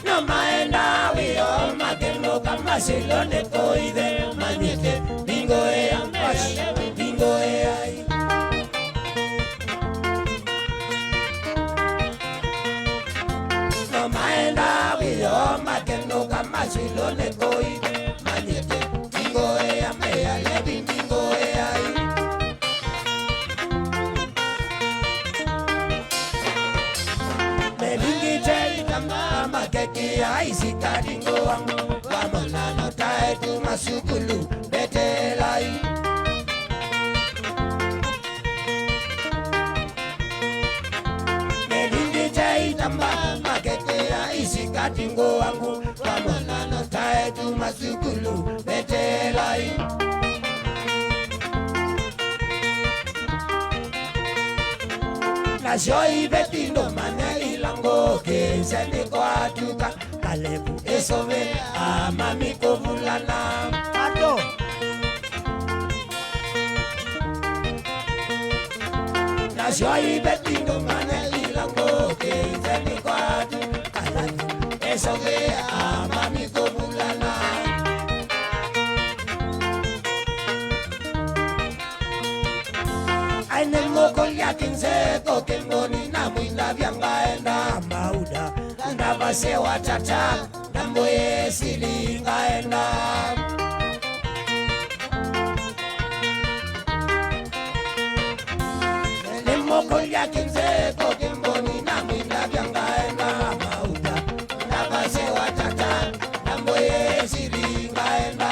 No maendaa wĩoo makĩnũka masilonĩ kũithe manyĩte mbingũĩa, mbingũĩa. No maendaa wĩoo makĩnũka masilonĩ kũithe manyĩte mbingũĩa, mea levi mbingũĩa. Melingite itambaa makekĩa isikati ngũa, vamwe na nota etu masukulu mbetelai. Melingite itambaa makekĩa isikati ngũa ngũ, vamwe na nota etu masukulu mbetelai. Nasyo iveti ndũmane ila ngũkĩĩsya nĩ kwatuka Kalevu ĩsũvĩaa mami kũvulana. Ato. Nasyo iveti ndũmane ila ngũkĩĩsya nĩ kwatuka Kalevu ĩsũvĩaa mami kũvulana. Ai nĩmũkũlya kĩnzeko kĩngoni na mwindavya ngaenda mauda, ndavasye watata, ndambũye sili ngaenda. Nĩmũkũlya kĩnzeko kĩngoni na mwindavya ngaenda mauda, ndavasye watata, ndambũye sili ngaenda.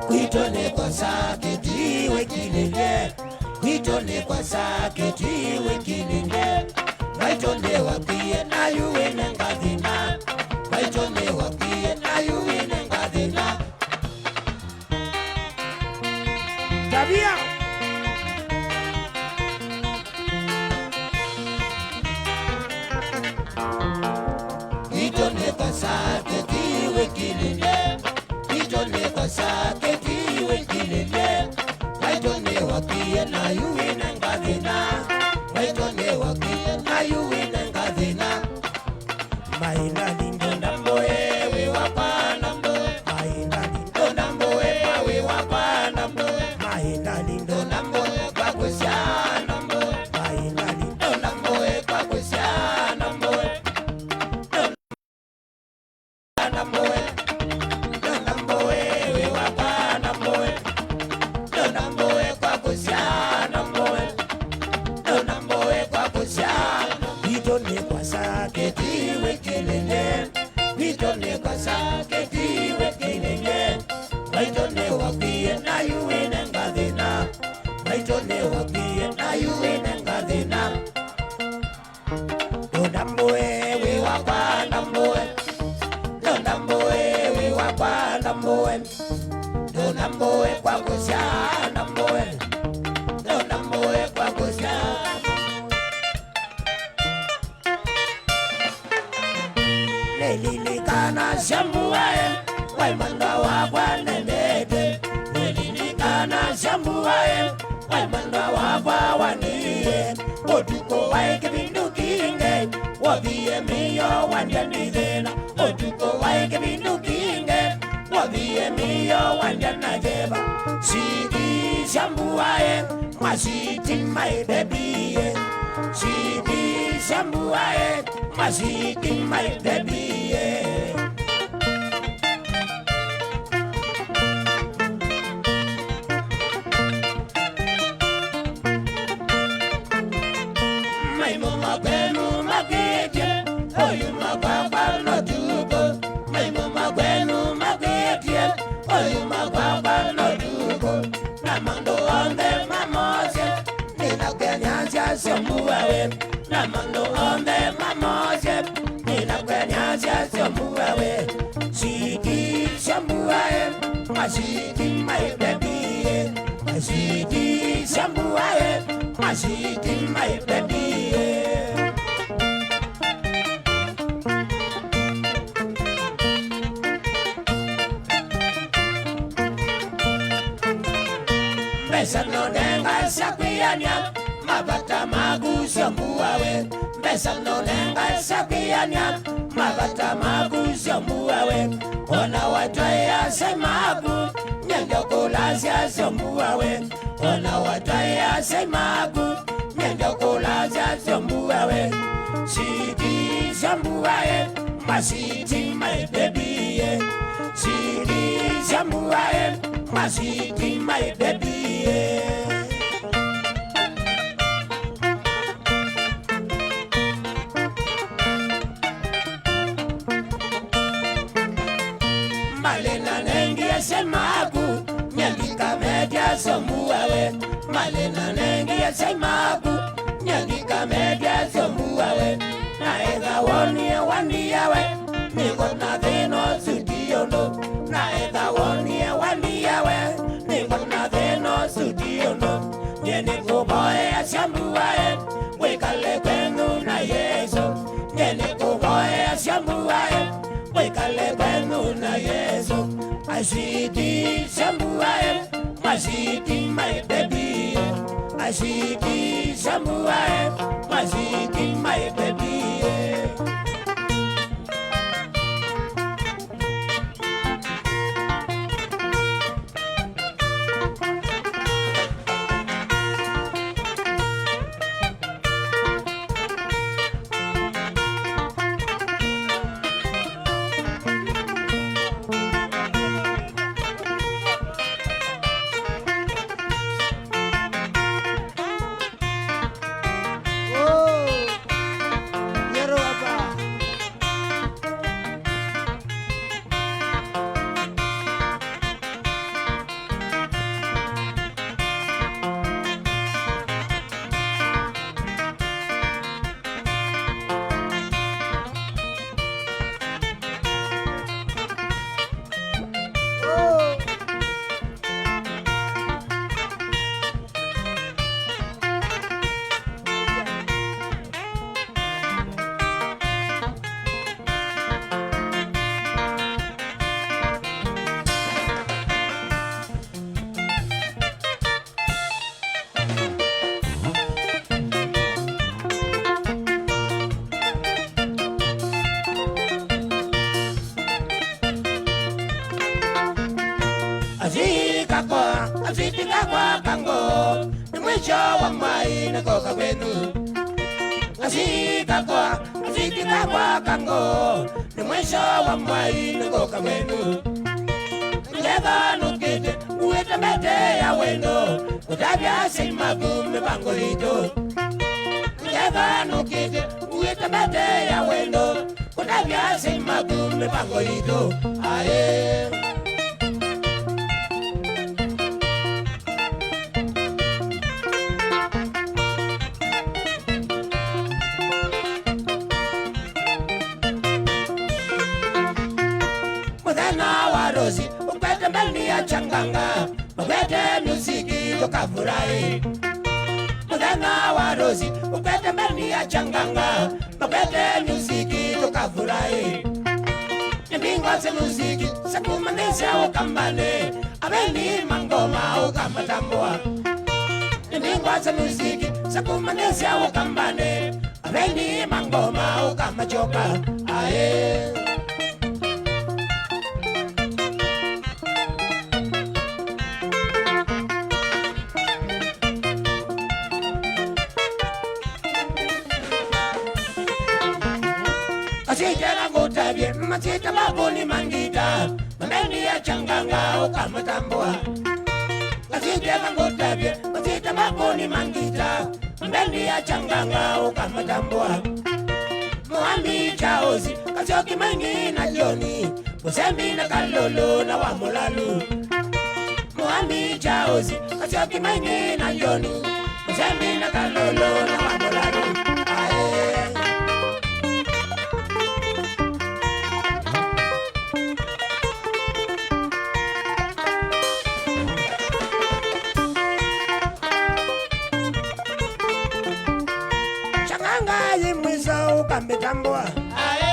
Kwitũ nĩ kwa saketi wĩkilĩlye. Kwitũ nĩ kwa saketi wĩkilĩlye. Maitũ nĩ wakwie na yu wĩne ngathĩna. Maitũ nĩ wakwie na yu wĩne ngathĩna. Tabia. Kwitũ nĩ kwa saketi wĩkilĩlye. Kwitũ nĩ kwa saketi wĩkilĩlye. Maitũ nĩ wakwie na yu wĩne ngathĩna. Maitũ nĩ wakwie na yu wĩne ngathĩna. Maina lindo ndamboe, we wakwa ndamboe. Maina lindo ndamboe, pa we wakwa ndamboe. Maina lindo ndamboe, kwa kusya ndamboe. Maina lindo ndamboe, kwa kusya ndamboe. Ndamboe, ndamboe, we wakwa ndamboe. Ndamboe, kwa kusya ndamboe. Ndũna mbũĩ kwa kũsya, na mbũĩ. Ndũna mbũĩ kwa kũsya. Nĩlilikana syambua ĩ, waĩ mwendwa wakwa nendete. Nĩlilikana syambua ĩ, waĩ mwendwa wakwa waniie. Ũtukũ waĩ kĩvindu kingĩ, wovie mĩio wandya nĩ thĩna. Ũtukũ waĩ kĩvindu kingĩ, wovie mĩio wandya na jeva. Sweetie syambua ĩ, my sweetie, my baby ĩ. Sweetie syambua ĩ, my sweetie, my baby ĩ. Maimũ ma kwenu makĩtye, oyuma kwakwa no tuko. Maimũ ma kwenu makĩtye, oyuma kwakwa no tuko. Na maũndũ onthe mamosye, nĩnakwĩanĩasya syambua ĩ. Na maũndũ onthe mamosye, nĩnakwĩanĩasya syambua ĩ. Sweetie syambua ĩ, my sweetie, my baby ĩ. Sweetie syambua ĩ, my sweetie, my baby ĩ. Mbesa nonenga sya kwĩanĩa mavata maku syambua ĩ. Mbesa nonenga sya kwĩanĩa mavata maku syambua ĩ. Ona watwaĩa asyai maku, nyendyo kũlasya syambua ĩ. Ona watwaĩa asyai maku, nyendyo kũlasya syambua ĩ. Sweetie syambua ĩ, my sweetie, my baby ĩ. Sweetie syambua ĩ, my sweetie, my baby ĩ. Malĩ na nengie asyai maku, nyie ndikametya syambua ĩ. Malĩ na nengie asyai maku, nyie ndikametya syambua ĩ. Na ethĩwa wonie wandia we, nĩngũna thĩna ũsu ti ũndũ. Na ethĩwa wonie wandia we, nĩngũna thĩna ũsu ti ũndũ. Nyie nĩkũvoyea syambua ĩ, wĩkale kwenyu na Yesũ. Nyie nĩkũvoyea syambua ĩ, wĩkale kwenyu na Yesũ. A sweetie syambua ĩ, my sweetie, my baby ĩ. A sweetie syambua ĩ, my sweetie, my baby ĩ. Oh, Nyero hapa. Asika kwa, asika kwa kango, ni mwisho wa mwai nĩngũka kwenu. Asika kwa, asika kwa kango, ni mwisho wa mwai nĩngũka kwenu. Ngetha nũkĩte, nguĩte mbete ya wendo, kũtavya asyai maku mĩvango yitũ. Ngetha nũkĩte, nguĩte mbete ya wendo, kũtavya asyai maku mĩvango yitũ. Aĩ. Mũthenya wa rũsi, ũkwete mbelu Ni ya Changanga, makwete muziki tukafurahi. Mũthenya wa rũci, ũkwete mbendi ya Changanga, makwete muziki tukafurahi. Nĩ mbingwa sya muziki sya kumanyĩsya Ũkambanĩ, abendi ma ngoma ũkamatambũa. Nĩ mbingwa sya muziki sya kumanyĩsya Ũkambanĩ, abendi ma ngoma ũkamatyoka. Aĩ. Kasitela ngũtavye, masita makũni ma ngita, mabendi ya Changanga ũkamatambũa. Kasitela ngũtavye, masita makũni ma ngita, mabendi ya Changanga ũkamatambũa. Mũambi Charles, Kasyoki Maingi na Joni, Mũsembi na Kalũlũ na Wamũlalu. Mũambi Charles, Kasyoki Maingi na Joni, Mũsembi na Kalũlũ na Wamũlalu. Aĩ. Changanga yĩ mwiso ũkamĩtambũa. Aĩ.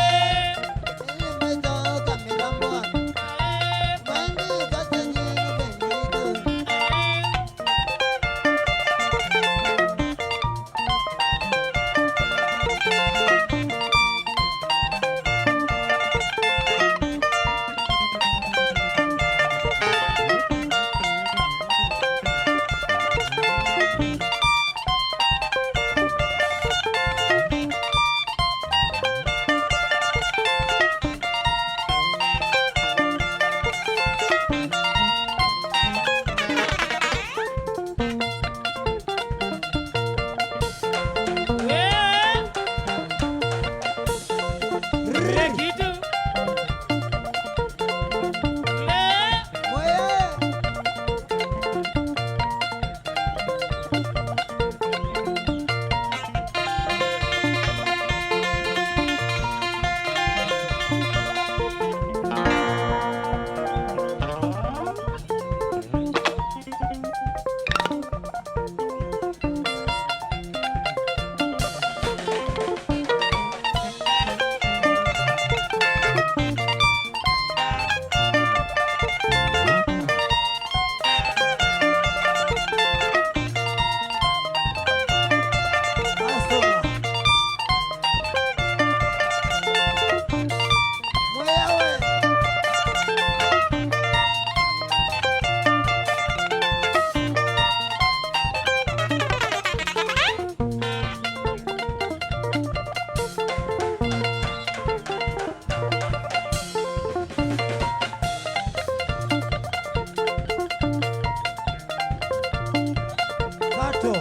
Pato.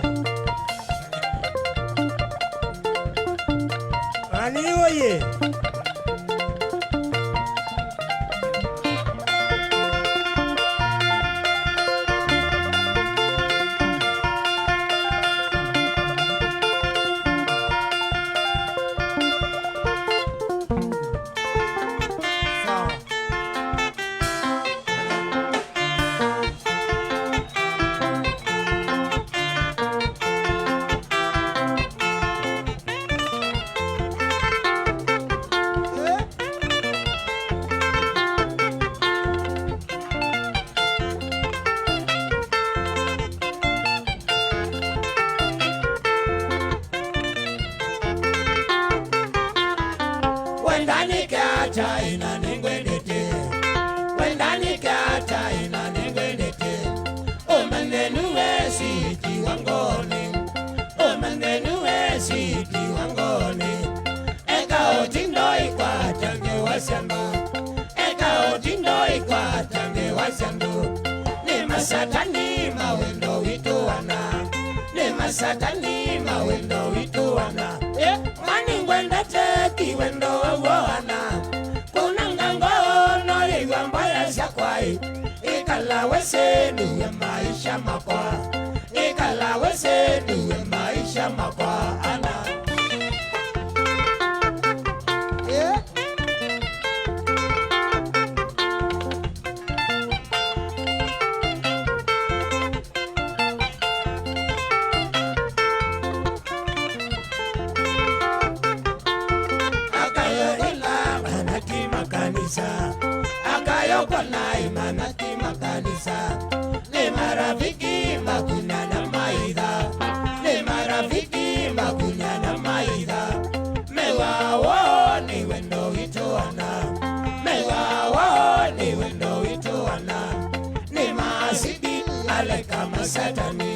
Ani oye. Wenda nĩke ata ĩna nĩngwendete. Wenda nĩke ata ĩna nĩngwendete. Ũmanye nĩwe switi wa ngoonĩ. Ũmanye nĩwe switi wa ngoonĩ. Eka ũtindo ikwata ngewa sya andũ. Eka ũtindo ikwata ngewa sya andũ. Nĩ masatani mawendo witũ ana. Nĩ masatani mawendo witũ ana. Eh, mani ngwendete ti wendo wa w'o ana. Kũnanga ngoo no yĩw'a mboya syakwa ĩ. Ĩkala wĩsĩ nĩw'e maisha makwa. Ĩkala wĩsĩ nĩw'e maisha makwa ana. Eh? Alaika masatani,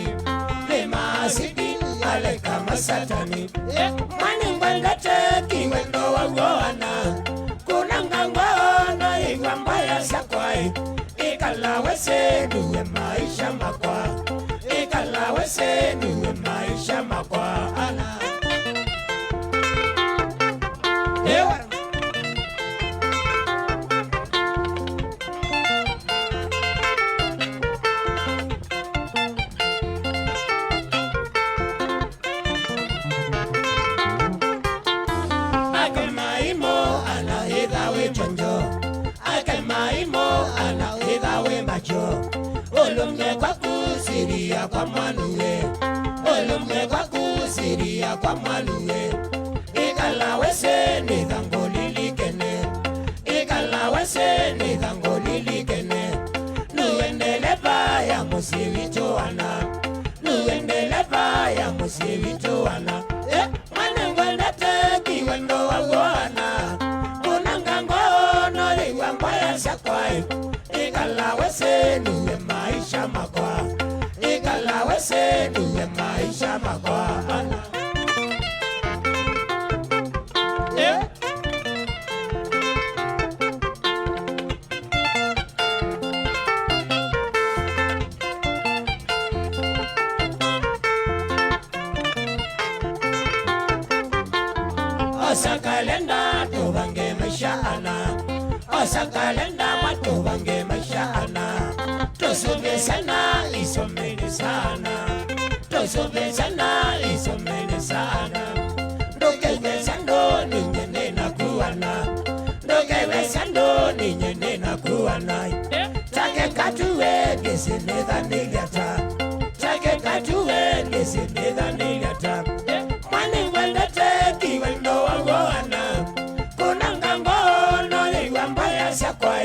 nĩ maasidi, alaika masatani. Eh, mwana ngwendete kĩwendo wa w'o ana, kũnanga ngoo no ĩw'a mbaya syakwa. Ĩkala wesĩ nue maisha makwa, ĩkala wesĩ nue maisha makwa ana. Ewa. Ake maimo ana ĩtha wĩ chonjo, ake maimo ana ĩtha wĩ macho. Ũlũmye kwaku siri yakwa mwanue, ũlũmye kwaku siri yakwa mwanue. Ĩkala wesĩ nĩ thangũ lilikene, ĩkala wesĩ nĩ thangũ lilikene. Nue ndeleva ya mũsyĩ witũ ana, nue ndeleva ya mũsyĩ witũ ana. Eh, mwana ngwendete kĩwendo wa w'o ana, kũnanga ngoo no ĩw'a mbaya syakwa. Ĩkala wesĩ nue maisha makwa, ĩkala wesĩ nue maisha makwa ana. Eh? Osa kalenda tũvange maisha ana, osa kalenda mwa tũvange maisha ana. Tũsũvĩe syana isomeni sana, tũsũvĩe syana isomeni sana. Ndũkew'e syandũ ninye nĩnakuana, ndũkew'e syandũ ninye nĩnakuana. Take katuwe ngĩsĩ nĩthanĩlya ta, take katuwe ngĩsĩ nĩthanĩlya ta. Mwana ngwendete kĩwendo wa w'o ana, kũnanga ngoo no ĩw'a mbaya syakwa.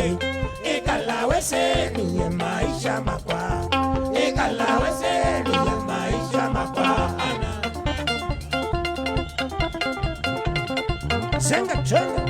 Ĩkala wesĩ nue maisha makwa, ĩkala wesĩ nue maisha makwa ana. Senga, senga.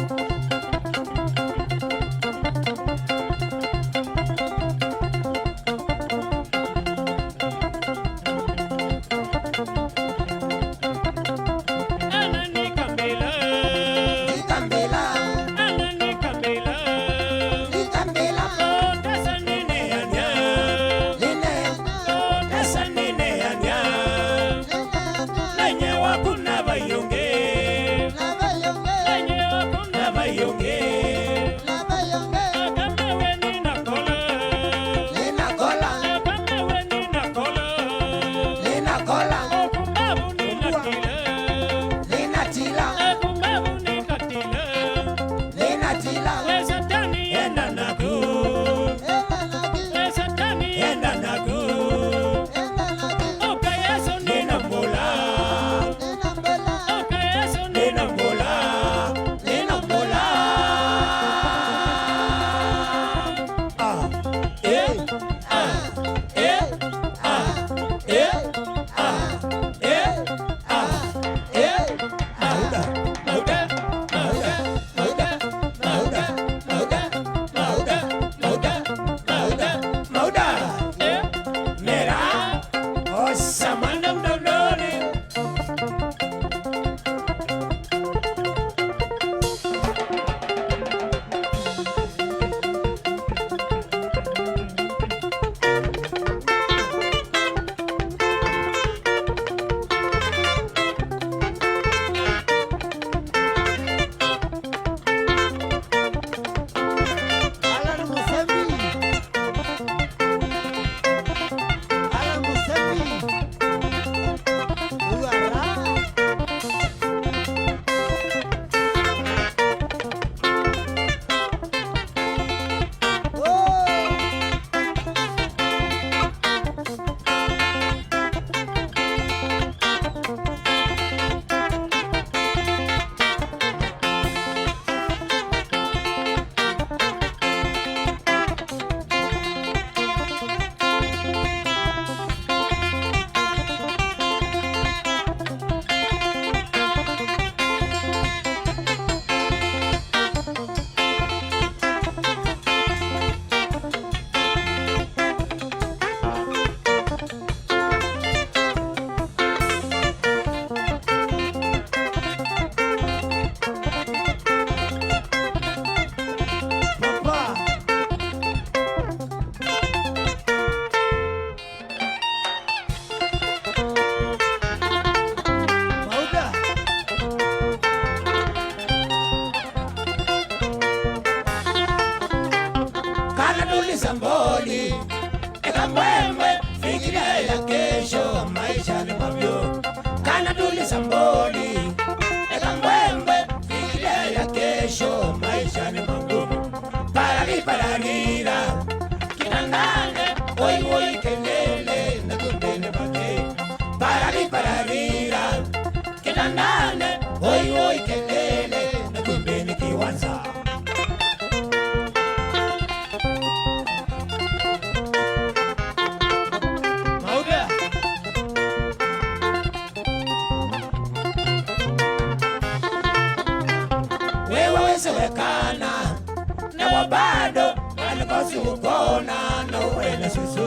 Ũkona no wene susu.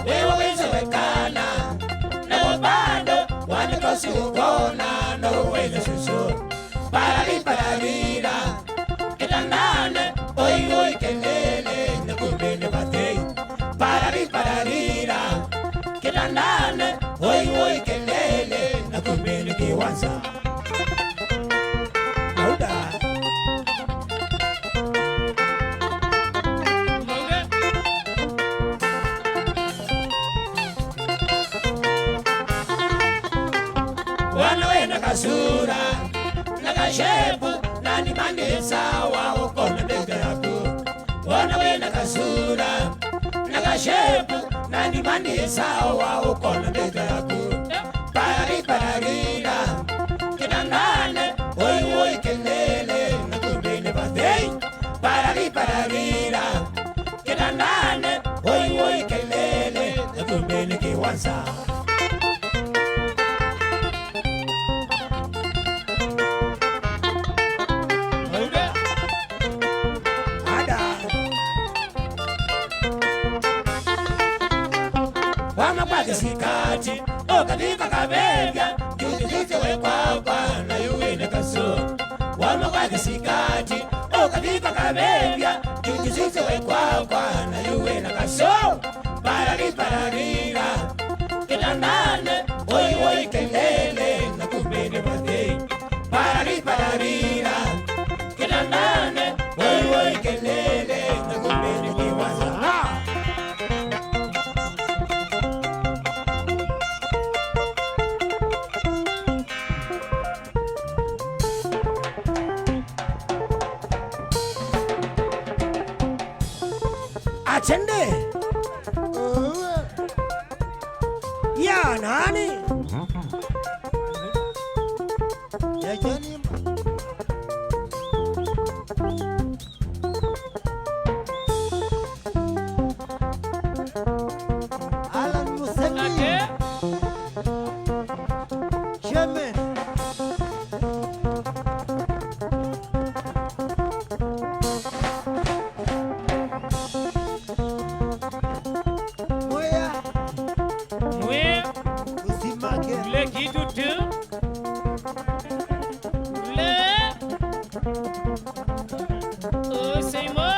Wewe wĩsĩ wekana. Nawe bado wanĩkosi ũkona no wene susu. Parari pararira. Kitandane, oi oi kelele, na kumbe ni birthday. Parari pararira. Kitandane, oi oi kelele, na kumbe ni kiwanza. Auda. Wana wena kasura na kashepu, na nima nĩ sawa ũkona mbĩka yaku. Wana wena kasura na kashepu, na nima nĩ sawa ũkona mbĩka yaku. Parari pararira kitandane, oi oi kelele, na kumbe ni birthday. Parari pararira kitandane, oi oi kelele, na kumbe ni kiwanza. Ada. Wama kwa kisikati, ukavika kavevya, juju sisi we kwakwa, na yuwine kaso. Wama kwa kisikati, ukavika kavevya, juju sisi we kwakwa, na yuwine kaso. Parari pararira kitandane, oi oi kelele, na kumbe ni birthday. Parari pararira kitandane, oi oi kelele, na kumbe ni kiwanza. Atende. Ya nani? Ya Johnny. Alan Musemi. Ate. Chairman. Mwĩa. Mwĩa. Usimake. Ule kitu tu. Ule. Usimu.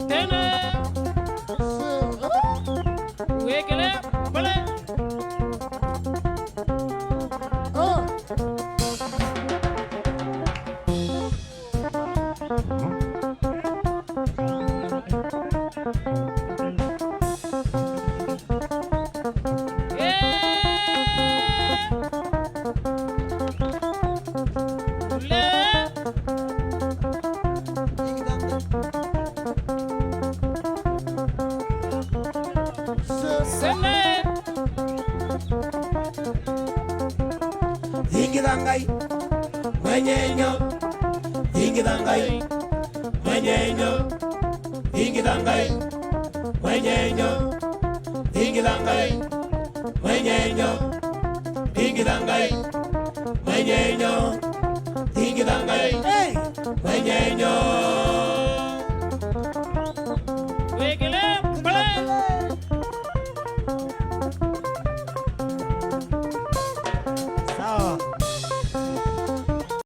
Tena. Wekele. Pale. Oh. Sene. Thingitha Ngai, mwenyenyo. Thingitha Ngai, mwenyenyo. Thingitha Ngai, mwenyenyo. Thingitha Ngai, mwenyenyo. Thingitha Ngai, mwenyenyo. Thingitha Ngai, hey, mwenyenyo.